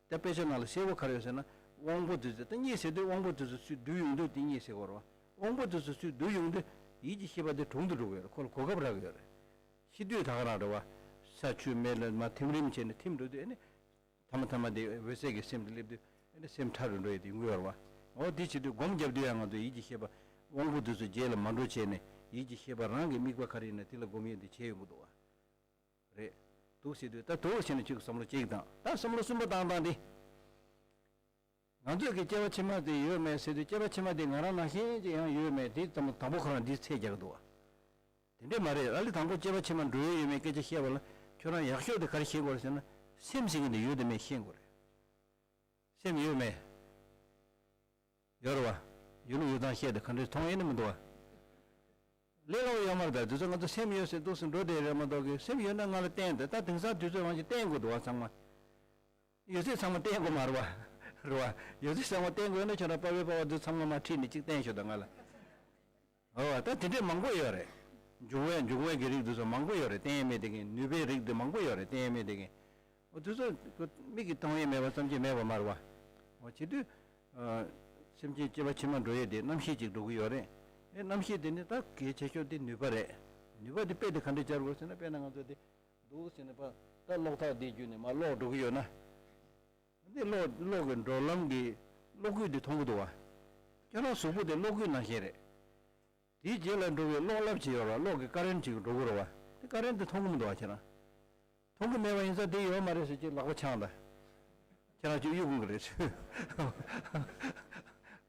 ད་དཔེ་ཆ་ནང་ལ་གསལ་པོ་ག་རེ་ཡོད་ཟེར་ན། དབང་པོ་དེ་ཚོ་ད་གཉིད་སད་དུས་དབང་པོ་དེ་ཚོ་ཚུར་བསྡུ་ཡོང་དུས་དེ་གཉིད་སད་དགོས་རེད་པ། དབང་པོ་དེ་ཚོ་ཚུར་བསྡུ་ཡོང་དུས་ཡིད་ཀྱི་ཤེས་པ་དེ་གྲོང་དུ་འགྲོ་གི་ཡོད་རེད། ཁོ་ལ་གོ་སྐབས་རག་གི་ཡོད་རེད། ཤི་དུས་ད་ག་རང་རེད་པ། ས་ཆུ་མེ་ལ་མར་ཐིམ་རིམ་བྱས་ནས་ཐིམ་འགྲོ་དུས་ཨེ་ནི། ཐ་མ་ཐ་མ་དེ་འོད་གསལ་གྱི་སེམས་དེ་སླེབས་དུས་ཨེ་ནི་སེམས་ཕྲ་རུ་འགྲོ་ཡས་དེ་ཡོང་གི་ཡོད་རེད་པ། འོ་དེ་བྱེད་དུས་སྒོམ་རྒྱབ་དུས་ཡང་ང་ཚོ་ཡིད་ཀྱི་ཤེས་པ་དབང་པོ་དེ་ཚོ་རྗེས་ལ་མ་འགྲོ་བྱས་ནས་ཡིད་ཀྱི་ཤེས་པ་རང་གི་དམིགས་པ་ག་རེ་ཡིན་ན་དེ་ལ་སྒོམ་ཡས་དེ་བྱས་ཡོང་གི་འདུག་པ། རེད། འདུག་ཟེར་དུས་ད་འདུག་བྱས་ནས་ཅིག་བསམ་བློ་གཅིག་བཏང་། ད་བསམ་བློ་གསུམ་པ་བཏང་སྟངས་འདི། ང་ཚོས་ཀྱི་སྐྱེ་བ་ཕྱི་མ་དེ་ཡོད་མེད་ཟེར་དུས་སྐྱེ་བ་ཕྱི་མ་དེ་ང་རང་ནང་བཞིན་ཅིག་ཡང་ཡོད་མེད་དེ་ཙམ་དང་པོ་ཁོ་རང་འདིས་ཚད་རྒྱག་གི་འདུག་པ། དེ་འདྲས་མ་རེད། ཨ་ལི་དང་པོ་སྐྱེ་བ་ཕྱི་མ་འགྲོ་ཡས་ཡོད་མེད་སྐད་ཆ་བཤད་པ་ལ་ཁྱོད་རང་ཡག་ཤོས་དེ་ག་རེ་ཤེས་དགོས་རེད་ཟེར་ན། སེམས་ཟེར་མཁན་དེ་ཡོད་དམ་མེད་ཤེས་དགོས་རེད། སེམས་ཡོད་མེད། ཡོད་རེད་པ། ཡོད་ལུགས་ཡོད་སྟངས་བཤད་དེ་ག་འདྲས་མཐོང་ཡས་ནི་མི་འདུག་པ། ལས་སླ་པོ་ཡོད་མ་རེད། ད་དུས་ཚོད་ང་ཚོ་སེམས་ཡོད་ཟེར་འདུག་སེ་འགྲོ་བསྡད་རེད་མ་གཏོགས་གི། སེམས་ཡོད་ན་ང་ལ་བསྟན་དེ་ད་དེང་སང་དུས་ཚོད་རང་ཅིག་བསྟན་དགོས་འདུག་པ་ཚང་མ། ཡོད་ཚད་ཚང་མ་བསྟན་དགོས་མ་རེད་པ། རེད་པ། ཡོད་ཚད་ཚང་མ་བསྟན་དགོས་ན་ཁྱོད་རང་པ་ཕའི་པ་ཕ་དེ་ཚང་མ་མར་ཁྲིད་ནས་ཅིག་བསྟན་ཤོག་ད་ང་ལ། འོ་ད་དེ་འདྲས་མང་པོ་ཡོད་རེད། འབྱུང་བའི་འབྱུང་བའི་གི་རིགས་དེ་ཚོ་མང་པོ་ཡོད་རེད། བསྟན་ཡས་མེད་དེ་གི། ནུས་པའི་རིགས་དེ་མང་པོ་ཡོད་རེད། བསྟན་ཡས་མེད་དེ་གི། འོ་དེ་ཚོ་མིག་གིས་མཐོང་ཡས་མེད་པ་ཙམ་གྱིས་མེད་པ་མ་རེད་པ། འོ་བྱེད་དུས། ཨ། སེམས་ཅན་སྐྱེ་བ་ཕྱི་མ་འགྲོ་ཡས་དེ་རྣམ་ཤེས་ཅིག་འགྲོ་གི་ཡོད་རེད། ཨེ་རྣམ་ཤེས་དེ་ནི་ད་གལ་ཆེ་ཤོས་དེ་ནུས་པ་རེད། ནུས་པ་དེ་དཔེ་དེ་ག་འདྲས་སྦྱར་དགོས་ཟེར་ན། དཔེར་ན་ང་ཚོ་དེ་འདུག་ཟེར་ནས་ཕར་ད་གློག་ཐག་འདི་བརྒྱུད་ནས་མར་གློག་འགྲོ་གི་ཡོད་ན། འདི་གློག་གློག་གི་འགྲོ་ལམ་གྱི་གློག་སྐུད་འདི་མཐོང་གི་འདུག་པ། ཁྱོད་རང་གཟུགས་པོ་དེ་གློག་སྐུད་ནང་བཞིན་རེད། དེའི་རྗེས་ལ་འགྲོ་བའི་གློག་རླབས་ཅིག་ཡོད་རེད་པ། གློག་གི་ཀ་རེན་ཅིག་འགྲོ་གི་རེད་པ། དེ་ཀ་རེན་དེ་མཐོང་གི་མི་འདུག་པ་ཁྱེད་རང་། མཐོང་གི་མེད་པ་ཡིན་ཙང་དེ་ཡོད་མ་རེད་ཟེར་གྱི་ལག་པ་འཆང་ད། ཁྱེད་རང་ཚོས་གཡུག་དགོས་ཀྱི་རེད་ཟེར།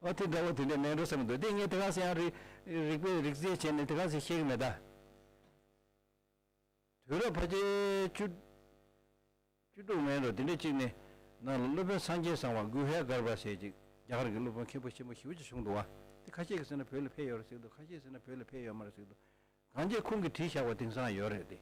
ཨོ་དེ་འདྲ་བོ་དེ་འདྲ་མེད་འགྲོ་བསམ་གྱི་འདུག་དེ་ངས་དེ་ག་ཚོད་ཡང་རིག་རིག་པའི་རིག་རྩལ་བྱས་ནས་དེ་ག་ཚོད་ཤེས་ཀྱི་མེད་ད། དུས་རབས་ཕལ་ཆེར་བཅུ་བཅུ་དྲུག་མིན་འགྲོ་དེ་འདྲ་གཅིག་ནས་ནང་ལ་སློབ་དཔོན་སངས་རྒྱས་གསང་བ་གུ་ཧེ་གརྦྷ་ཟེར་ཅིག་རྒྱ་གར་གྱི་སློབ་དཔོན་མཁན་པོ་ཆེན་པོ་ཞེ་པོ་ཅིག་བྱུང་འདུག་པ། དེ་ཁ་ཤས་ཀྱིས་ཟེར་ན་བོད་ལ་ཕེབས་ཡོད་རེད་ཟེར་གྱི་འདུག་ཁ་ཤས་ཟེར་ན་བོད་ལ་ཕེབས་ཡོད་མ་རེད་ཟེར་གྱི་འདུག་གང་ཅི་ཁོང་གིས་བྲིས་བཞག་པ་དེང་སང་ཡོད་རེད་དེ།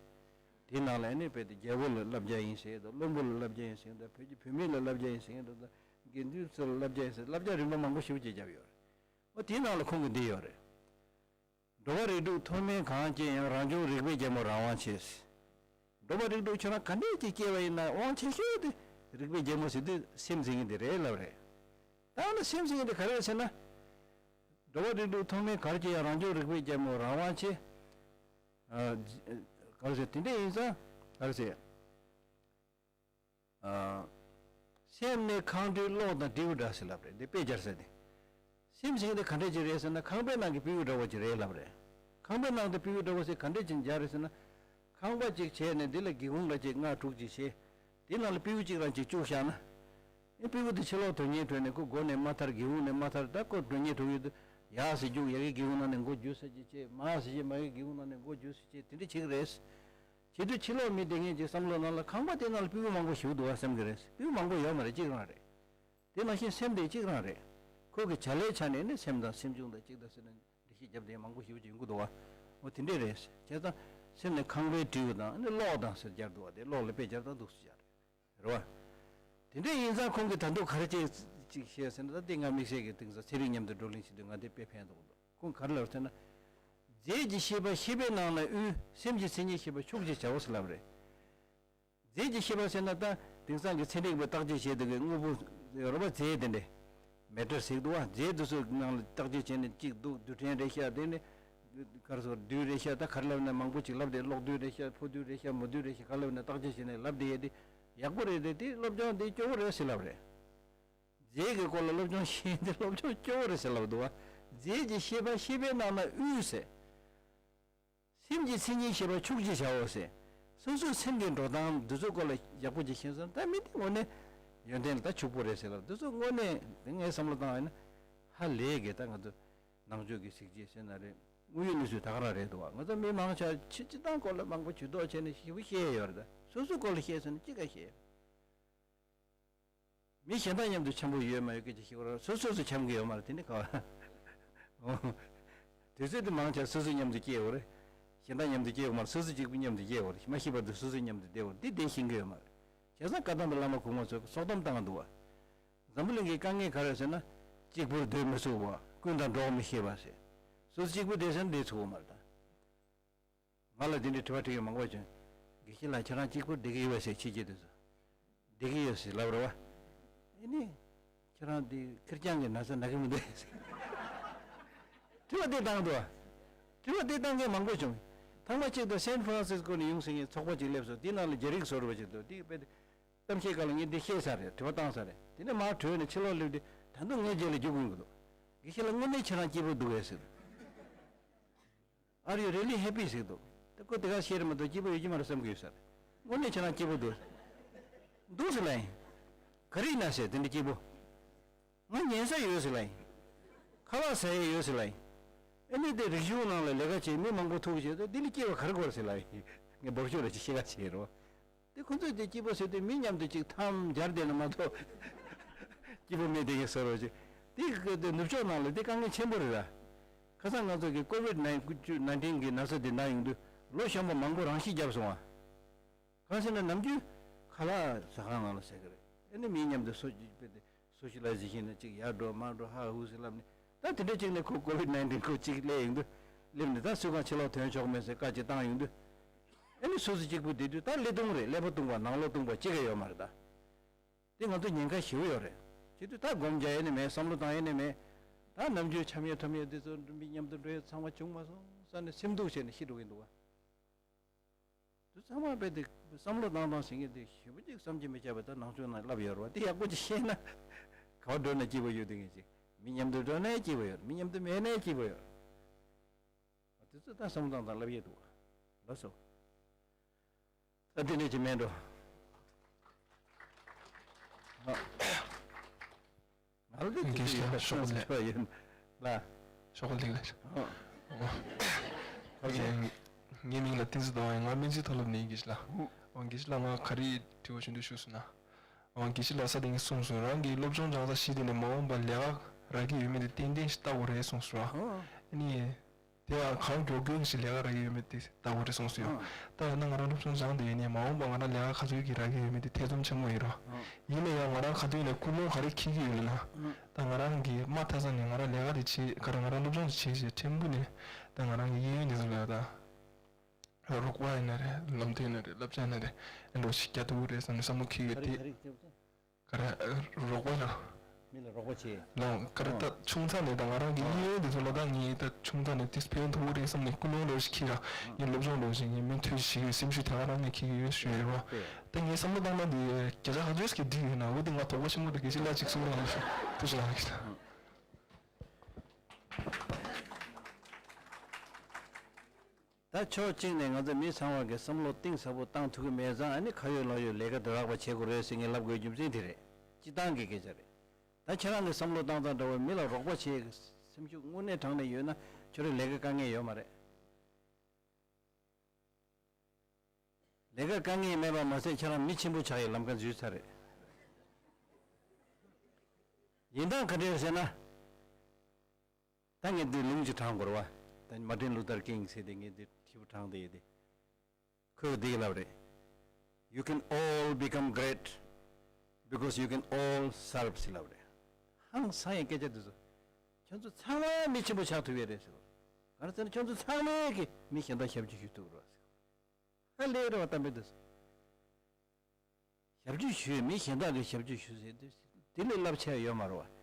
དེའི་ནང་ལ་ཨ་ནི་རྦད་དེ་རྒྱལ་པོ་ལ་བསླབ་བྱ་ཡིན་ཟེར་དང་། བློན་པོ་ལ་བསླབ་བྱ་ཡིན་ཟེར་དང་། བོད་ཀྱི་བུད་མེད་ལ་བསླབ་བྱ་ཡིན་ཟེར་དང་། དགེ་འདུན་ཚོ་ལ་བསླབ་བྱ་ཡིན་ཟེར། བསླབ་བྱ་རིམ་པ་མང་པོ་ཞེ་པོ་ཅིག་བརྒྱབ་ཡོད་རེད། འོ་དེའི་ནང་ལ་ཁོང་གིས་འདི་ཡོད་རེད། འགྲོ་བ་རིགས་དྲུག་མཐོ་དམན་གང་སྐྱེ་ཡང་། རང་བྱུང་རིག་པའི་རྒྱལ་མོ་རང་དབང་ཆེ། འགྲོ་བ་རིགས་དྲུག་ཁྱོད་རང་ག་འདྲས་ཀྱི་སྐྱེ་བ་ཡིན་ན་དབང་ཆེ་ཤོས་དེ་རིག་པའི་རྒྱལ་མོ་ཟེར་དུས་སེམས་ཟེར་མཁན་དེ་རེད་ལབ་རེད། ད་ནི་སེམས་ཟེར་མཁན་དེ་ག་རེ་རེད་ཟེར་ན། འགྲོ་བ་རིགས་དྲུག་མཐོ་དམན་གར་སྐྱེ་ཡང་། རང་བྱུང་རིག་པའི་རྒྱལ་མོ་རང་དབང་ཆེ། ཨ། ག་རེ་ཟེར། དེ་འདྲ་ཡིན་ཙང་ག་རེ་ཟེར། ཨ། སེམས་ནི་ཁང་བུའི་གློག་དང་འདྲིལ་བུ་འདྲ་ཟེར་ལབ་རེད། འདི་དཔེ་སྦྱར་ས་དེ། སེམས་ཟེར་མཁན་དེ་ག་འདྲ་ཅིག་རེད་ཟེར་ན། ཁང་པའི་ནང་གི་སྤྲེའུ་འདྲ་བོ་ཅིག་རེད་ལབ་རེད། ཁང་པའི་ནང་དུ་སྤྲེའུ་འདྲ་བོ་ཟེར་ག་འདྲ་ཅིག་སྦྱར་རེད་ཟེར་ན། ཁང་པ་ཅིག་བྱས་ནས་འདི་ལ་སྒེའུ་ཁུང་འདྲ་ཅིག་ལྔ་དྲུག་ཅིག་བྱས། དེ་ནང་ལ་སྤྲེའུ་གཅིག་རང་གཅིག་བཅུག་བཞག་ན། ཨེ་སྤྲེའུ་དེ་ཕྱི་ལོགས་དོན་གཉེར་བྲོས་ནས་ཁོ་སྒོ་ནས་མ་ཐར། སྒེའུ་ཁུང་ནས་མ་ཐར། ད་ཁོ་དོན་གཉེར་བྲོས་ཡོད་དུས་ཡར་ཟེར་རྒྱུག་ཡ་གི་སྒེའུ་ཁུང་ནང་ནས་མགོ་འཇུ་ས་ཅིག་བྱས། མར་ཟེར་རྒྱུ་མ་གི་སྒེའུ་ཁུང་ནང་ནས་མགོ་འཇུ་ས་བྱས། དེ་འདྲ་བྱེད་ཀྱི་རེད། བྱེད་དུས་ཕྱི་ལོགས་མི་དེ་ངས་ཅིག་བསམ་བློ་ནང་ལ་ཁང་པ་དེ་ནང་ལ་སྤྲེའུ་མང་པོ་ཞིག་འདུག་བ་བསམ་གྱི་རེད། སྤྲེའུ་མང་པོ་ཡོད་མ་རེད། གཅིག་རང་རེད། དེ་ནང་བཞིན་སེམས་དེ་གཅིག་རང་རེད། ཁོ་གི་བྱ་ལས་ཆ་ནས་ནི་སེམས་དང་སེམས་བྱུང་དང་གཅིག་དང་ཟེར་ན་འགྲེལ་བཤད་བརྒྱབ་དེ་མང་པོ་ཞིག་ཅིག་ཡོང་གི་འདུག་བ། འོ་དེ་འདྲས་རེད། བྱས་ཙང་སེམས་ནི་ཁང་པའི་སྤྲེའུ་དང་ནི་གློག་དང་ཟེར་སྦྱར་འདུག་བ། དེ་གློག་ལ་དཔེ་སྦྱར་སྟངས་འདུག་སེ་སྦྱར་རེད་བ། དེ་འདྲས་ཡིན་ཙང་ཁོང་གིས་ད་དུང་ག་རེ་ཅིག་ཅིག་བཤད་ཟེར་ན། ད་དེ་ང་དམིགས་བསལ་གྱི་དེང་སང་ཚན་རིག་མཉམ་དུ་བགྲོ་གླེང་བྱེད་དུས་ང་དེ་དཔེ་ཕན་ཐོགས་འདུག་ཁོང་ག་རེ་ལབ་ཟེར་ན། རྫས་ཀྱི་ཤེས་པ་ཤེས་པའི་ནང་ན་དབུས། སེམས་ཀྱི་མཚན་ཉིད་ཤེས་པ་ཕྱོགས་ཀྱི་བྱའོ་ཟེར་ལབ་རེད། རྫས་ཀྱི་ཤེས་པ་ཟེར་ན་ད་དེང་སང་གི་ཚན་རིག་པས་བརྟག་དཔྱད་བྱས་དུས་ཀྱི་དངོས་པོ་རོ་པ་རྫས་དེ་འདྲས་མེ་ཊར་ཟེར་འདུག་བ། རྫས་དེ་ཚོའི་ནང་ལ་བརྟག་དཔྱད་བྱས་ནས་གཅིག་འདུག་རྡུལ་ཕྲན་རེད་ཤག་དེ་ནི་ག་རེ་ཟེར། རྡུལ་རེད་ཤག་ད་ག་རེ་ལབ་ན་མང་པོ་ཅིག་ལབ་བསྡད། གློག་རྡུལ་རེད་ཤག་ཕོ་རྡུལ་རེད་ཤག་མོ་རྡུལ་རེད་ཤག་ག་རེ་ལབ་ན་བརྟག་དཔྱད་བྱས་ནས་ལབ་བསྡད་ཡས་དེ་ཡག་པོ་རེད་དེ། དེ་སློབ་སྦྱོང་དེ་སྐྱོ་བོ་རེད་ཟེར་ལབ་རེད། རྫས་ཀྱི་སྐོར་ལ་སློབ་སྦྱོང་ཤེས་དེ་སློབ་སྦྱོང་སྐྱོ་བོ་རེད་ཟེར་ལབ་འདུག་བ། རྫས་ཀྱི་ཤེས་པ་ཤེས་པའི་ནང་ན་དབུས་ཟེར། སེམས་ཀྱི་མཚན་ཉིད་ཤེས་པ་ཕྱོགས་ཀྱི་བྱའོ་ཟེར། སོ་སོའི་སེམས་ཀྱི་འགྲོ་སྟངས་འདི་ཚོའི་སྐོར་ལ་ཡག་པོ་ཅིག་ཤེས་སོང་། ད་མི་དེ་དངོས་གནས་ཡོན་ཏན་ལ་ད་ཕྱུག་པོ་རེད་ཟེར་ལབ། འདི་ཚོ་དངོས་གནས་ངས་བསམ་བློ་བཏང་ཡིན་ན་ཧ་ལས་གི། ད་ང་ཚོ་ནང་ཆོས་ཀྱི་གཟིགས་རྗེས་ཟེར་ན་རེད། དངོས་ཡོད་གནས་ཚུལ་ད་ག་རང་རེད་འདུག་བ། ང་ཚོ་མི་མང་ཆེ་ཕྱི་སྤྱི་བཏང་སྐོར་ལ་མང་པོ་ཇུས་གཏོགས་བྱས་ནས་ཞིབ་པོ་བཤད་ཡོད་རེད། ད་སོ་སོའི་སྐོར་ལ་བཤད་སོང་ན་ཅི་ག་བཤད་ཡོད། མི་གཞན་དང་མཉམ་དུ་འཆམ་པོ་ཡོད་མ་ཡོད་སྐད་ཆ་ཤེས་དགོས་ར། སོ་སོ་སོ་འཆམ་གི་ཡོད་མ་རེད། དེ་ནི་ག་བ། དུས་ཚོད་དེ་མང་ཆེ་སོ་སོ་མཉམ་དུ་སྐྱེལ་ཡོད་རེད། གཞན་དང་མཉམ་དུ་སྐྱེལ་ཡོད་མ་རེད། སོ་སོ་གཅིག་པུ་མཉམ་དུ་སྐྱེལ་ཡོད་རེད། མ་ཤི་བར་དུ་སོ་སོ་མཉམ་དུ་བསྡད་ཡོད་རེད། འདི་བསྡད་ཤེས་གི་ཡོད་མ་རེད། བྱས་ཙང་བཀའ་གདམས་པ་བླ་མ་གོང་མ་ཚོས་སྲོག་གཏམ་བཏང་འདུག་བ། འཛམ་བུ་གླིང་གི་དཀའ་ངལ་ག་རེ་ཟེར་ན། གཅིག་པུར་སྡོད་མི་ཚུགས་པ། ཀུན་དང་འགྲོགས་མི་ཤེས་པ་ཟེར། སོ་སོ་གཅིག་པུ་བསྡད་ཟེར་ན་བསྡད་ཚུགས་པ་མ་རེད་ད། ང་ལ་འདི་འདྲའི་དྲི་བ་དྲིས་ཡོད་མང་པོ་བྱུང་། དགེ་བཤེས་ལགས་ཁྱེད་རང་གཅིག་པུར་བསྡད་ཀྱི་ཡོད་པས་ཟེར། ཕྱི་རྒྱལ་དུ་སོང་བསྡད་ཀྱི་ཡོད་ཟེར་ལབ་རེད་བ། ཨེ་ནི། ཁྱེད་རང་འདི་ཁེར་རྐྱང་གི་ན་ཚ་ན་གི་མི་འདུག་ཟེར། དྲི་བ་འདི་བཏང་འདུག་བ། དྲི་བ་འདི་བཏང་མཁན་མང་པོ་བྱུང་། ཐེངས་མ་གཅིག་ད་སན་ཧྥ་རན་སིས་ཀོ་ནས་ཡོང་ཟེར་མཁན་ཚོགས་པ་གཅིག་སླེབས་སོང་། དེའི་ནང་ལ་རྒྱ་རིགས་བཟོ་འདྲ་བ་ཅིག་འདུག་དེ་དཔེ་གཏམ་བཤད་སྐབས་ལ་ངས་འདི་བཤད་ཚར་རེད། དྲི་བ་བཏང་ཚར་རེད། དེ་ནས་མར་བྲོས་ནས་ཕྱི་ལོགས་སླེབས་དུས་ད་དུང་ངའི་རྗེས་ལ་རྒྱུག་ཡོང་གི་འདུག་དགེ་བཤེས་ལགས་དངོས་གནས་ཁྱེད་རང་སྐྱིད་པོ་འདུག་གས་ཟེར། Are you really happy? ཟེར་འདུག་དེ་ཁོ་དེ་ག་བཤད་རེད་མ་གཏོགས་སྐྱིད་པོ་ཡོད་ཀྱི་མ་རེད་བསམ་གྱི་ཡོད་ས་རེད། དངོས་གནས་ཁྱེད་རང་སྐྱིད་པོ་འདུག་འདུག་ཟེར་ལབ་ཡིན། ག་རེ་ཡིན་ན་ཟེར། དེ་འདྲ་སྐྱིད་པོ། ང་ཉན་ས་ཡོད་ཟེར་ལབ་ཡིན། ཁ་ལག་ཟ་ཡས་ཡོད་ཟེར་ལབ་ཡིན། ཨ་ནི་དེ་རིག་གཞུང་ནང་ལ་ལས་ཀ་བྱེད་མི་མང་པོ་ཐུག་བྱས་ཏེ་འདི་ལས་སྐྱིད་པ་ག་རེ་དགོས་རེད་ཟེར་ལབ་ཡིན། ངས་འབོར་ཤོག་རེ་ཅིག་ཤེས་ཀ་བྱེད་རོགས། དེ་ཁོ་ཚོས་དེ་སྐྱིད་པོ་ཟེར་དུས་མི་མཉམ་དུ་ཅིག་ཐམ་སྦྱར་བསྡད་ན་མ་གཏོགས་སྐྱིད་པོ་མེད་དེ་གས་ཟེར་རོ་ཅིག་དེ་གི་དེ་ནུབ་ཕྱོགས་ནང་ལ་དེ་དཀའ་ངལ་ཆེན་པོ་རེད་ལ། ཁ་སང་ང་ཚོ་གི་ཀོ་ཝིད་ནའིན་ཊིན་གི་ན་ཚ་དེ་ན་ཡོང་དུས་ལོ་གཞོན་པ་མང་པོ་རང་ཤི་བརྒྱབ་སོང་བ། གང་ཟེར་ན་ནམ་རྒྱུན་ཁ་ལག་ཟ་ཁང་ནང་ལ་ཟ་གི་རེད། ཨེ་ནི་མི་མཉམ་དུ་སོ་ཅིག་དཔེ་དེ། སོ་ཤི་ལའི་ཟེ་ཤན་ནི་གཅིག་ཡར་འགྲོ་མར་འགྲོ་ཧ་ཧུ་ཟེར་ལབ་ནས། ད་དེ་འདྲ་གཅིག་ནས་ཁོ་ཀོ་ཝིད་ནའིན་ཊིན་ཁོ་གཅིག་སླེབས་ཡོང་དུས་སླེབས་ནས་ད་སུས་ཀྱང་ཕྱི་ལོགས་ཐོན་ཆོག་མེད་ཟེར་བཀའ་ཅིག་བཏང་ཡོང་དུས། ཨ་ནི་སོ་སོ་གཅིག་པུ་བསྡད་དུས་ད་ཀླད་སྟོང་རེད། ཀླད་པ་སྟོང་པ་ནང་ལོགས་སྟོང་པ་གཅིག་ཀྱང་ཡོད་མ་རེད་ད། དེ་ང་ཚོ་ཉེན་ཁ་ཞེ་པོ་ཡོད་རེད། བྱེད་དུས་ད་སྒོམ་རྒྱག་ཡས་ནི་མེད། བསམ་བློ་བཏང་ཡས་ནི་མེད། ད་ནམ་རྒྱུན་འཆམ་ཡས་འཁྲབ་ཡས་དེ་ཚོ་མི་མཉམ་དུ་འགྲོ་ཡས་ཚང་མ་བྱུང་མ་སོང་བསམ་ནས་སེམས་སྡུག་བྱས་ནས་ཤི་འགྲོ་གིན་འདུག་བ། དུ་ཚང་མ་དཔེ་དེ་བསམ་བློ་བཏང་བཏང་ཟེར་མཁན་དེ་ཞེ་པོ་ཅིག་བསམ་གྱིས་མི་ཁྱབ་པ་ད་ནང་ཆོས་ནང་བསླབ་ཡོད་རེད་བ། དེ་ཡག་པོ་ཅིག་ཤེས་ན་ག་བ་འགྲོ་ན་སྐྱིད་པོ་ཡོད་དེ་ངེས་ཅིག་མི་མཉམ་དུ་འགྲོ་ནའི་སྐྱིད་པོ་ཡོད། མི་མཉམ་དུ་མེད་ནའི་སྐྱིད་པོ་ཡོད། དེ་ཚོ་ད་བསམ་བློ་བཏང་བཏང་བསླབ་ཡས་འདུག་བ། ལགས་སོ། ད་དེ་འདྲ་ཅིག་མེད་འགྲོ། ང་ལ་དེ་དེ་དགེ་བཤེས་ལགས་ཡག་ཤོག་ལེ། ཆོག་ཡིན་ལ། ཤོག་ལེ་ལ། ཨ། ཨོ། ཨོ་ཁ་ཤས། ངའི་མིང་ལ་བསྟན་འཛིན་ཟླ་བ་ཡིན། ང་སྨན་རྩིས་མཐོ་སློབ་ནས་ཡིན། དགེ་བཤེས་ལགས། ཨོ། ཨོ་དགེ་བཤེས་ལགས་ང་ག་རེ་དྲི་བ་ཞུ་འདོད་ཞུ་སོང་ན། ཨོ་དགེ་བཤེས་ལགས་ས་དེ་ངས་གསུངས་སོང་། རང་གིས་སློབ་སྦྱོང་སྦྱངས་ས་གཞི་དེ་ནས་མ་འོངས་པར་ལས་ཀ་རག་གི་ཡོད་མེད་དེ་ཏན་ཏན་ཞིག་བལྟ་དགོས་རེད་གསུངས་སོང་། ཨོ། ཨ་ནི། དེ་ཡང་གང་མགྱོགས་མགྱོགས་ཀྱི་ཞིག་ལས་ཀ་རག་གི་ཡོད་མེད་དེ་ལྟ་དགོས་རེད་གསུངས་སོང་། ཨང་། ད་ཡང་ན་ང་རང་སློབ་སྦྱོང་སྦྱངས་བསྡད་ཡོད་ནའི་མ་འོངས་པ་ང་རང་ལས་ཀ་ག་ཚོད་ཀྱི་རག་གི་ཡོད་མེད་དེ་ཐེ་ཚོམ་ཆེན་པོ་ཡིན་རོ། ཨང་། ཡིན་ན་ཡང་ང་རང་ག་དུས་ནས་ཀུན་སློང་ག་རེ་འཁྱེར་གྱི་ཡོད་ལབ་ན། ཨང་། ད་ང་རང་གི་མ་མཐའ་ས་ནས་ང་རང་ལས་ཀ་དེ་བྱེད་ག་རེ་ང་རང་སློབ་སྦྱོང་དེ་བྱེད་བྱེད་ཕྲན་བུ་ནས་ད་ང་རང་གི་གཡས་གཡོན་དེ་ཚོ་ལ་ད་རོགས་པ་ཡིན་ན་རེད། ལམ་སྟོན་ཡིན་ན་རེད། བསླབ་བྱ་ཡིན་ན་རེད། ཨེ་འགྲོ་ཞིག་རྒྱག་ཐུབ་ཀྱི་རེད་བསམ་ནས་བསམ་བློ་འཁྱེར་ཡོད་དེ། ག་རེ་རོགས་པ་ལ། མི་ལ་རོགས་པ་བྱེད། ལོང་ག་རེ་ད་ཆུང་ཙག་ནས་ད་ང་རང་གི་གཡས་གཡོན་དེ་ཚོ་ལ་ད་ངས་ད་ཆུང་ཙག་ནས་དེ་ཕན་ཐོགས་རེད་བསམ་ནས་ཀུན་སློང་འདྲ་ཞིག་འཁྱེར་ར། ངས་སློབ་སྦྱོང་འདྲ་ཞིག་ངས་མུ་མཐུད་ཞིག་སེམས་ཤུགས་དེ་ག་རང་ངས་འཁྱེར་གྱི་ཡོད་ཞུ་ཡོད་ར། ད་ངས་བསམ་བློ་བཏང་ན་འདི་བརྒྱ་ཆ་ག་ཚོད་ཞིག་འགྲིག་ཡོད་ན། འོ་དེ་ང་དོགས་པ་ཆེན་པོ་འདུག་དགེ་བཤེས་ལགས་ཅིག་གསུང་རོགས་གནང་། ཐུགས་རྗེ་གནང་། ད་ཕྱོགས་གཅིག་ནས་ང་ཚོ་མི་ཚང་མ་གི་བསམ་བློ་གཏིང་ཟབ་པོ་བཏང་ཐུབ་ཀྱི་མེད་ཙང་། ཨ་ནི་ཁ་ཡོད་ལག་ཡོད་ལས་ཀ་དེ་རག་པ་བྱེད་དགོས་རེད་ཟེར་ངས་ལབ་དགོས་རྒྱུ་མཚན་དེ་རེད། སྤྱིར་བཏང་གི་སྐད་ཆ་རེད། ད་ཁྱེད་རང་གི་བསམ་བློ་བཏང་སྟངས་འདྲ་བོ་མི་ལ་རོགས་པ་བྱེད་ཀྱི་སེམས་ཤུགས་དངོས་གནས་དྲང་གནས་ཡོད་ན། ཁྱོད་རང་ལས་ཀ་དཀའ་ངལ་ཡོད་མ་རེད། ལས་ཀ་དཀའ་ངལ་མེད་པ་མ་ཟད། ཁྱེད་རང་མི་ཆེན་པོ་ཆགས་ཡག་ལམ་ཁ་འཛུལ་ཚར་རེད། ཡིན་སྟངས་ག་འདྲ་ཟེར་ན། ད་ངས་འདི་ལུང་ཅིག་དྲངས་དགོས་རེད་བ། ད་མར་ཊིན་ལུ་ཐར་ཀིང་ཟེར་དེ་ངས་འདི་དྲིལ་བུ་དྲངས་བསྡད་ཡོད་དེ། ཁོས་འདི་ལབ་རེད། You can all become great because you can all serve ཟེར་ལབ་རེད། ཧང་སང་ཡག་སྐད་ཆ་འདི་ཚོ། ཁྱོད་ཚོ་ཚང་མ་མི་ཆེན་པོ་ཆགས་ཐུབ་ཡག་རེད་ཟེར་བ། ག་རེ་ཟེར་ན། ཁྱོད་ཚོ་ཚང་མས་ཀྱི་མི་གཞན་དག་ཞབས་ཕྱི་ཞུ་ཐུབ་རེད་བ་ཟེར། ཧ་ལས་རེད་བ། གཏམ་དཔེ་འདི་ཚོ། ཞབས་ཕྱི་ཞུས། མི་གཞན་དག་གི་ཞབས་ཕྱི་ཞུ་ཟེར་དུས། དེ་ལས་རླབས་ཆེ་ཡོད་མ་རེད་བ།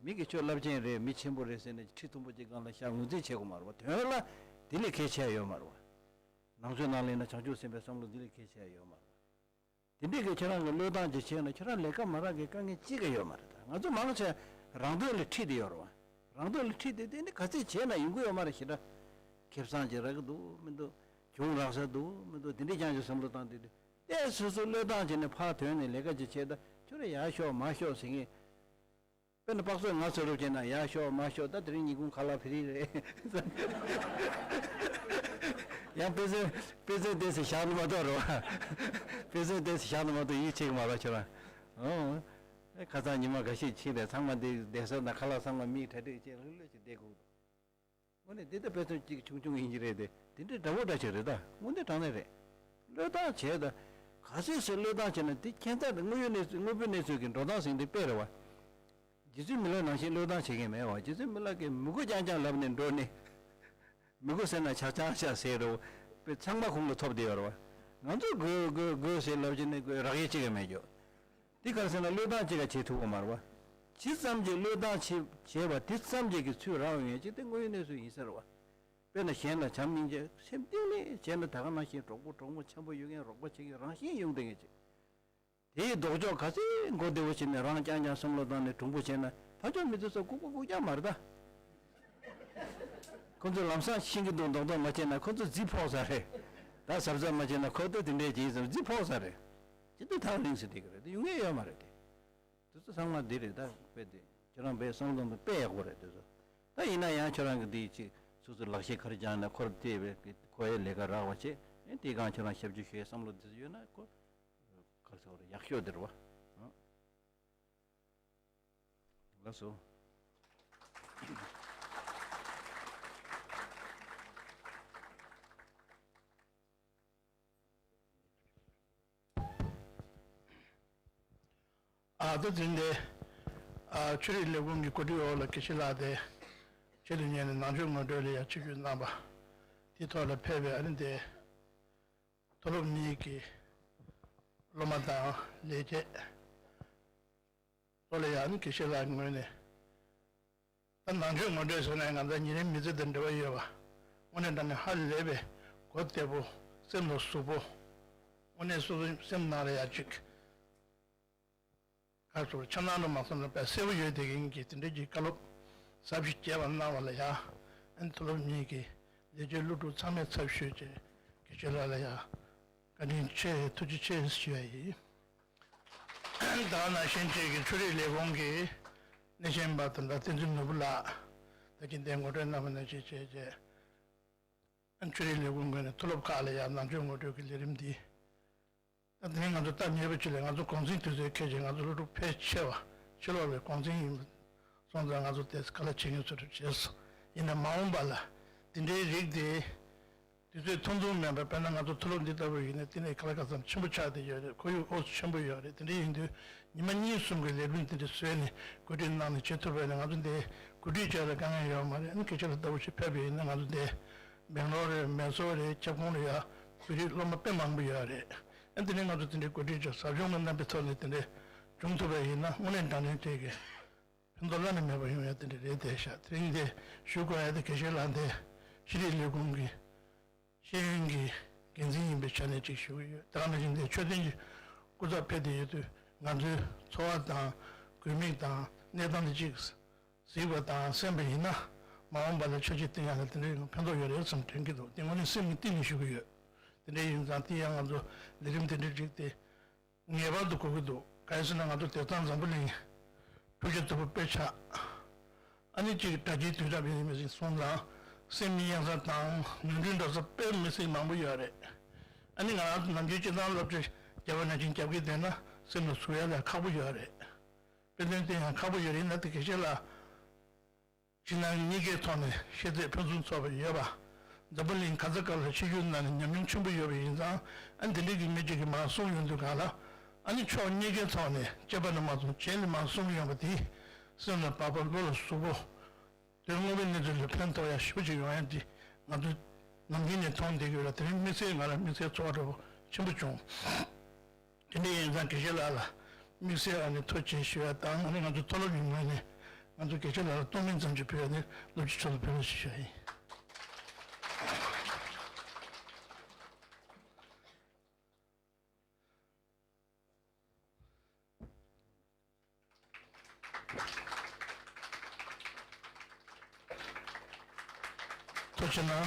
མི་གིས་ཁྱོད་རླབས་ཆེན་རེད། མི་ཆེན་པོ་རེད་ཟེར་ནས་ཁྲི་མཐོན་པོ་གཅིག་སྒང་ལ་བཞག་ངོས་འཛིན་བྱེད་དགོས་མ་རེད་བ། དོན་ལ་དེ་ལས་གལ་ཆེ་ཡོད་མ་རེད་བ། ནང་ཆོས་ནང་ལ་ཡིན་ན་བྱང་ཆུབ་སེམས་དཔའི་བསམ་བློ་དེ་ལས་གལ་ཆེ་ཡོད་མ་རེད་བ། དེ་འདྲས་ཀྱི་ཁྱེད་རང་གི་བློས་བཏང་ཅིག་བྱས་ན། ཁྱེད་རང་ལས་ཀ་མ་རག་གི་དཀའ་ངལ་ཅི་ག་ཡོད་མ་རེད། ད་ང་ཚོ་མང་ཆེ་རང་དོན་ལ་ཁྲིད་དེ་ཡོད་རེད་བ། རང་དོན་ལ་ཁྲིད་དེ། དེ་ནི་ག་ཚོད་བྱས་ན་ཡོང་གི་ཡོད་མ་རེད། ཞེ་དྲག་ཁེ་བཟང་ཅིག་རག་གི་འདུག་མི་འདུག་གྱོང་རག་ས་འདུག་མི་འདུག་དེ་འདྲས་རྐྱང་ཅིག་བསམ་བློ་བཏང་དེ་དུས། ཏོག་ཙམ་སོ་སོ་བློས་བཏང་བྱས་ནས་ཕར་དོན་ནས་ལས་ཀ་ཅིག་བྱས། ད་ཁྱོད་རང་ཡར་ཤོག་མར་ཤོག་ཟེར་མཁན། དཔེར་ན་སྤགས་ཚོས་ང་ཚོ་རུབ་བྱས་ན། ཡར་ཤོག་མར་ཤོག་ད་དེ་རིང་ཉིན་གུང་ཁ་ལག་ཕི་རི་རེད། ཡང་དཔེ་མཚོན། དཔེ་མཚོན་ཏོག་ཙམ་བཞག་ན་མ་གཏོགས་རེད་བ། དཔེ་མཚོན་ཏོག་ཙམ་བཞག་ན་མ་གཏོགས་ཡིད་ཆེས་ཀྱི་མ་རེད་ཁྱོད་རང་། ཨོ། ཨེ། ཁ་སང་ཉི་མ་འགའ་ཤས་ཕྱིན་རེད། ཚང་མ་འདི་བསྡད་ས་དང་ཁ་ལག་ཚང་མ་མིག་གྲ་སྒྲིག་བྱས་ལྷོད་ལྷོད་ཅིག་བསྡད་དགོས་འདུག་དངོས་གནས་འདི་ལྟ་དཔེ་མཚོན་གཅིག་ཆུང་ཆུང་ཡིན་གྱི་རེད་དེ། དེ་འདྲའི་འདྲ་བོ་འདྲ་ཞིག་རེད། ད་དངོས་གནས་དྲང་གནས་རེད། བློས་བཏང་བྱས། ད་ག་ཚོད་ཟེར་བློས་བཏང་བྱས་ན། དེ་ཁྱད་མཚར་དང་དངོས་ཡོད་གནས་ཚུལ། དངོས་པོའི་གནས་ཚུལ་གྱི་འགྲོ་སྟངས་ཟེར་འདི་དཔེ་རེད་བ། རྗེ་བཙུན་མི་ལ་ནང་བཞིན་བློས་བཏང་བྱེད་མཁན་མེད་བ། རྗེ་བཙུན་མི་ལ་གིས་མི་གོ་རྐྱང་རྐྱང་ལབ་ནས་འགྲོ་ནས། མི་གོ་ཟེར་ན་ཆག་ཆག་ཤ་ཟེར་རོ། དཔེ་ཚང་མ་ཁོང་ལ་ཐོབ་བསྡད་ཡོད་རེད་བ། ང་ཚོ་དགོས་དགོས་དགོས་ཟེར་ལབ་བྱས་ནས་དགོས་རག་ཡས་གཅིག་ཀྱང་མེད་རྒྱུ། འདི་ག་རེ་ཟེར་ན། བློས་བཏང་གཅིག་ཀྱང་བྱེད་ཐུབ་ཀྱི་མ་རེད་བ། ཇི་ཙམ་གྱིས་བློས་བཏང་བྱེད་བྱས་པ་དེ་ཙམ་གྱིས་ཀྱི་ཚུར་རག་ཡོང་ཡས་ཅིག་དེ་དངོས་ཡོད་གནས་ཚུལ་ཡིན་ས་རེད་བ། དཔེར་ན་གཞན་ལ་བྱམས་སྙིང་རྗེ་སེམས་གཏིང་ནས་བྱས་ན། ད་ག་ནང་བཞིན་གྲོགས་པོ་གྲོགས་མོ་འཆམ་པོ་ཡོད་མཁན། རོགས་པ་བྱེད་མཁན་རང་བཞིན་ཡོང་བསྡད་མཁན་ཅིག་དེའི་ལྡོག་ཕྱོགས་ག་ཚོད་མགོ་བདེ་བོ་བྱས་ནས་རང་རྐྱང་རྐྱང་བསམ་བློ་བཏང་ནས་གྲུང་པོ་བྱས་ན། ཕར་ཕྱོགས་མི་ཚོ་ཚོ་ལྐུགས་པ་ལྐུགས་རྐྱང་མ་རེད་ད། ཁོ་ཚོ་ལམ་སང་ཤེས་ཀྱི་འདུག་མདོག་མདོག་མ་བྱས་ན་ཁོ་ཚོ་རྫི་ཕོག་ས་རེད། ད་གཟབ་གཟབ་མ་བྱས་ན་ཁོ་ཚོ་དེ་འདྲས་བྱས་ཙང་རྫི་ཕོག་ས་རེད། ཅི་སྟེ་ཐག་རིང་ཟེར་བསྡད་ཀྱི་རེད། དེ་ཡོང་ཡས་ཡོད་མ་རེད་དེ། དེ་ཚོ་ཚང་མ་འདི་རེད། ད་དཔེ་དེ་ཁྱེད་རང་དཔེ་བསམ་བློ་དཔེ་ཡག་པོ་རེད་དེ་ཚོ། ད་ཡིན་ན་ཡང་ཁྱོད་རང་གི་འདི་ཅིག་སོ་སོ་ལག་ཤེས་ག་རེ་སྦྱངས་ན་ཁོ་ར་དེ་བས་ཁོ་ཡའི་ལས་ཀ་རག་པ་བྱེད། ཨེ། དེའི་སྒང་ཁྱོད་རང་ཞབས་ཕྱི་ཞུ་ཡའི་བསམ་བློ་དེ་ཚོ་ཡོད་ན་ཁོ། ག་རེ་ཟེར་བ་རེད། ཡག་ཤོས་དེ་རེད་བ། ཨ། ལགས་སོ། ཨ། ད་དེ་རིང་འདི། ཨ། ཆོས་རིག་ལས་ཁུངས་ཀྱི་གོ་སྒྲིག་འོག་ལ་དགེ་བཤེས་ལགས་དེ་ཆེད་དུ་གཉེར་ནས་ནང་ཆོས་ངོ་སྤྲོད་ལ་ཡང་ཆིབས་བསྒྱུར་གནང་བ། དེའི་ཐོག་ལ་ཕེབས་པའི་ཨ་ནི་དེ། མཐོ་སློབ་གཉིས་ཀྱི་སློབ་མ་དང་ལས་བྱེད། གཙོ་ལ་ཡང་ནི་དགེ་བཤེས་ལགས་ཀྱི་ངོས་ནས། ད་ནང་ཆོས་ངོ་སྤྲོད་ཟེར་ནས་ང་ཚོ་ཉིན་རེའི་མི་ཚེ་དང་འབྲེལ་བ་ཡོད་པ། དངོས་གནས་དྲང་གནས་ཧ་ལས་པའི་གོ་བདེ་པོ། སེམས་ལ་ཟུག་པོ། དངོས་གནས་སོ་སོའི་སེམས་ནང་ལ་ཡང་ཅིག་ག་རེ་ཟེར། ཆབ་ནང་དུ་མ་སོང་ན་དཔེ་གསལ་པོ་ཡོད་བསྡད་མཁན་གྱི་དེ་འདྲའི་གི་བཀའ་སློབ་ཟབ་ཞིག་རྒྱས་པ་གནང་བ་ལ་ཡང་། ཨ་ནི་མཐོ་སློབ་གཉིས་ཀྱི་ལས་བྱེད་ཀླུ་སྒྲུབ་ཚང་མས་ཚབ་ཞུས་བྱས་དགེ་བཤེས་ལགས་ལ་ཡང་བཀའ་དྲིན་ཆེ། ཐུགས་རྗེ་ཆེ་ཞུ་ཡ་ཡིན། ད་ག་ནང་བཞིན་བཅས་ཀྱི་ཆོས་རིག་ལས་ཁུངས་ཀྱི་སྣེ་ཤན་པ་དང་། ད་བསྟན་འཛིན་ནོར་བུ་ལགས་ད་གིན་དེ་ངོ་སྤྲོད་གནང་བ་ནང་བཞིན་བྱས་བྱས། ཨ། ཆོས་རིག་ལས་ཁུངས་ངོས་ནས་མཐོ་སློབ་ཁག་ལ་ཡང་ནང་ཆོས་ངོ་སྤྲོད་ཀྱི་ལས་རིམ་འདི། ད་དེ་རིང་ང་ཚོ་སྟབས་ཉེས་པ་ཅིག་ལ་ང་ཚོ་གུང་སེང་དུས་ཚོད་འཁེལ་བྱས། ང་ཚོ་སློབ་ཕྲུག་ཕལ་ཆེ་བ་ཕྱི་ལོགས་ལ་གུང་སེང་ཡིན་པ་སོང་ཙང་ང་ཚོ་དེ་ཁ་ལག་བྱེད་མཁན་ཚོ་གྲབས་བྱས་སོང་། ཡིན་ན་མ་འོངས་པ་ལ་དེ་འདྲའི་རིགས་དེ་དུས་ཚོད་ཐུང་ཐུང་མིན་པར། དཔེར་ན་ང་ཚོ་མཐོ་སློབ་འདི་ལྟ་བུ་ཡིན་ན་དེ་ནས་ཁ་ལག་ཁ་ཚ་ཆེན་པོ་ཆགས་བསྡད་ཡོད་རེད། ཁོར་ཡུག་ཨོ་ཚོད་ཆེན་པོ་ཡོད་རེད། དེ་འདྲ་ཡིན་དུས་ཉི་མ་གཉིས་གསུམ་གྱི་ལས་རིམ་དེ་འདྲ་བཟོས་ནས་གོ་སྒྲིག་གནང་ནས་བྱེད་ཐུབ་པ་ཡིན་ན་ང་ཚོ་འདི་གོ་སྒྲིག་བྱས་ལ་དཀའ་ངལ་ཡོད་མ་རེད། ཨ་ནི་སྐད་ཆ་ལ་ལྟ་བུ་ཞིག་ཕེབས་པ་ཡིན་ན་ང་ཚོ་འདི་སྦེང་ལོར་རེད། མེ་སོར་རེད། ཁྱབ་ཁོངས་ལ་ཡ་བོད་རིགས་སློབ་མ་དཔེ་མང་པོ་ཡོད་རེད། ཨ། དེ་ནས་ང་ཚོ་དེ་འདྲའི་གོ་སྒྲིག་བྱས་ཟབ་སྦྱོང་གི་རྣམ་པའི་ཐོག་ནས་དེ་འདྲ་བྱུང་ཐུབ་པ་ཡིན་ན་དངོས་གནས་དྲང་གནས་དེ་གི་ཕན་ཐོགས་བླ་ན་མེད་པ་ཡོང་ཡ་དེ་འདྲ་རེད་བསྡད་ཤག་དེ་རིང་འདི་ཞུ་དགོས་ཡ་དེ་དགེ་བཤེས་ལགས་འདི་ཤེས་རིག་ལས་ཁུངས་ཀྱི་ཤེས་ཡོན་གྱི་འགན་འཛིན་ཡིན་པའི་ཆ་ནས་ཅིག་ཞུ་གི་ཡོད། དེ་ག་ནང་བཞིན་འདི་མཆོད་རྟེན་གྱི་སྐུ་ཚབ་ཕེབས་བསྡད་ཡོད་དུས་ང་ཚོའི་འཚོ་བ་དང་དགོས་དམིགས་དང་གནས་སྟངས་དེ་ཅིག་གཟིགས་པ་དང་གསན་པ་ཡིན་ན་ མ་འོངས་པ་ལ་ཆ་ཤས་བཏིང་ཡག་ལ་དེ་འདྲ་ཡོང་ཕན་ཐོགས་ཡོད་རེད་བསམ་དྲན་གྱི་འདུག་དེ་དངོས་གནས་སེམས་ནས་གཏིང་ནས་ཞུ་གི་ཡོད། དེ་འདྲ་ཡིན་ཙང་དེ་ཡང་ང་ཚོ་ལས་རིམ་དེ་འདྲ་བསྒྲིགས་ཏེ། ངེས་པར་དུ་དགོས་ཀྱི་འདུག་གང་ཡིན་ཟེར་ན་ང་ཚོ་དེང་སང་འཛམ་བུ་གླིང་འཕྲུལ་ཆས་མཐོ་པོ་དཔེ་ཆགས། ཨ་ནི་གཅིག་སྒྲ་སྐྱེལ་དུས་རབས་ཡིན་མི་ཟིན་སོང་ཙང་སེམས་ཉིད་གཡེང་ས་དང་ནོར་འཁྲུལ་འགྲོ་ས་དཔེ་མི་སྲིད་མང་པོ་ཡོད་རེད། ཨ་ནི་ང་རང་ཚོ་ནམ་རྒྱུན་སྤྱིར་བཏང་སློབ་ཁྲིད་བརྒྱབ་པ་ནང་བཞིན་རྒྱབ་ཀྱི་བསྡད་ན་སེམས་ལ་ཟུག་ཡ་ལས་ཁག་པོ་ཡོད་རེད། དཔེ་མཚོན་དེ་ཡང་ཁག་པོ་ཡོད་རེད་ན་དེ་དགེ་བཤེས་ལགས། ཕྱི་ནང་གཉིས་ཀའི་ཐོག་ནས་ཤེས་ཚད་ཕུན་སུམ་ཚོགས་པ་ཡོད་པ། འཛམ་བུ་གླིང་ག་ས་ག་ལ་ཆེ་རྒྱུ་ནང་ནས་ཉམས་མྱོང་ཆེན་པོ་ཡོད་པ་ཡིན་ཙང་ཨ་འདི་འདྲའི་གི་མི་གཅིག་གིས་མར་གསུངས་ཡོང་དུས་གང་ལ་ཨ་ནི་ཕྱོགས་གཉིས་ཀའི་ཐོག་ནས་སྤྱོད་པ་ནས་མ་བཟུང་བྱས་ནས་མར་གསུངས་ཡོང་པ་དེ་སེམས་ལ་བབས་པ་བློ་ལ་ཟུག་པོ། དོན་དངོས་པོའི་གནས་ཚུལ་ལ་ཕན་ཐོགས་ཡ་ཞེ་པོ་ཅིག་ཡོང་ཡ་འདི་ང་ཚོ་ནམ་རྒྱུན་ནས་མཐོང་བསྡད་ཀྱི་ཡོད་ལ་དེ་རིང་དམིགས་བསལ་ང་ལ་དམིགས་བསལ་ཚོར་བ་འདྲ་པོ་ཆེན་པོ་བྱུང་། དེ་འདྲ་ཡིན་ཙང་དགེ་བཤེས་ལགས་ལ་དམིགས་བསལ་ཨ་ནི་ཐུགས་རྗེ་ཆེ་ཞུ་ཡ་དང་ཨ་ནི་ང་ཚོ་མཐོ་སློབ་ཀྱི་ངོས་ནས་ང་ཚོ་དགེ་བཤེས་ལགས་ལ་གཏོང་ལེན་ཙམ་ཅིག་ཕུལ་ཡ་ནི་སློབ་སྤྱི་མཆོག་ལ་ཕུལ་རོགས་ཞེས་ཞུ་ཡ་ཡིན། ཐུགས་རྗེ་གནང་།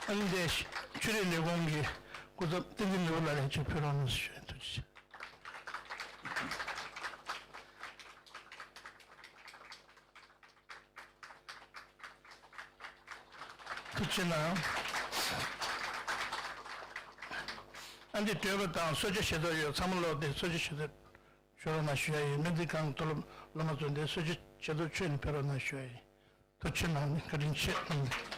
ཨ་ནི་འདི་ཆོས་རིག་ལས་ཁུངས་ཀྱི་སྐུ་ཚབ་བསྟན་འཛིན་ནོར་བུ་ལགས་ལ་ཅིག་ཕུལ་རོགས་གནང་ཞུ་ཡ་ཐུགས་རྗེ་ཆེ། ཐུགས་རྗེ་གནང་། ཨ་འདི་སྤྲོད་པ་དང་གསོལ་ཇ་བཞེས་ཐབས་ཡོད་ཚང་མ་ལོག་སྟེ་གསོལ་ཇ་བཞེས་ཐབས་ཞུ་རོགས་གནང་ཞུ་ཡ་ཡིན། སྨན་རྩིས་ཁང་མཐོ་སློབ་སློབ་མ་ཚོ་འདི་གསོལ་ཇ་བཞེས་ཐབས་མཆོད་ནས་ཕེབས་རོགས་གནང་ཞུ་ཡ་ཡིན། ཐུགས་རྗེ་གནང་ནས་བཀའ་དྲིན་ཆེ།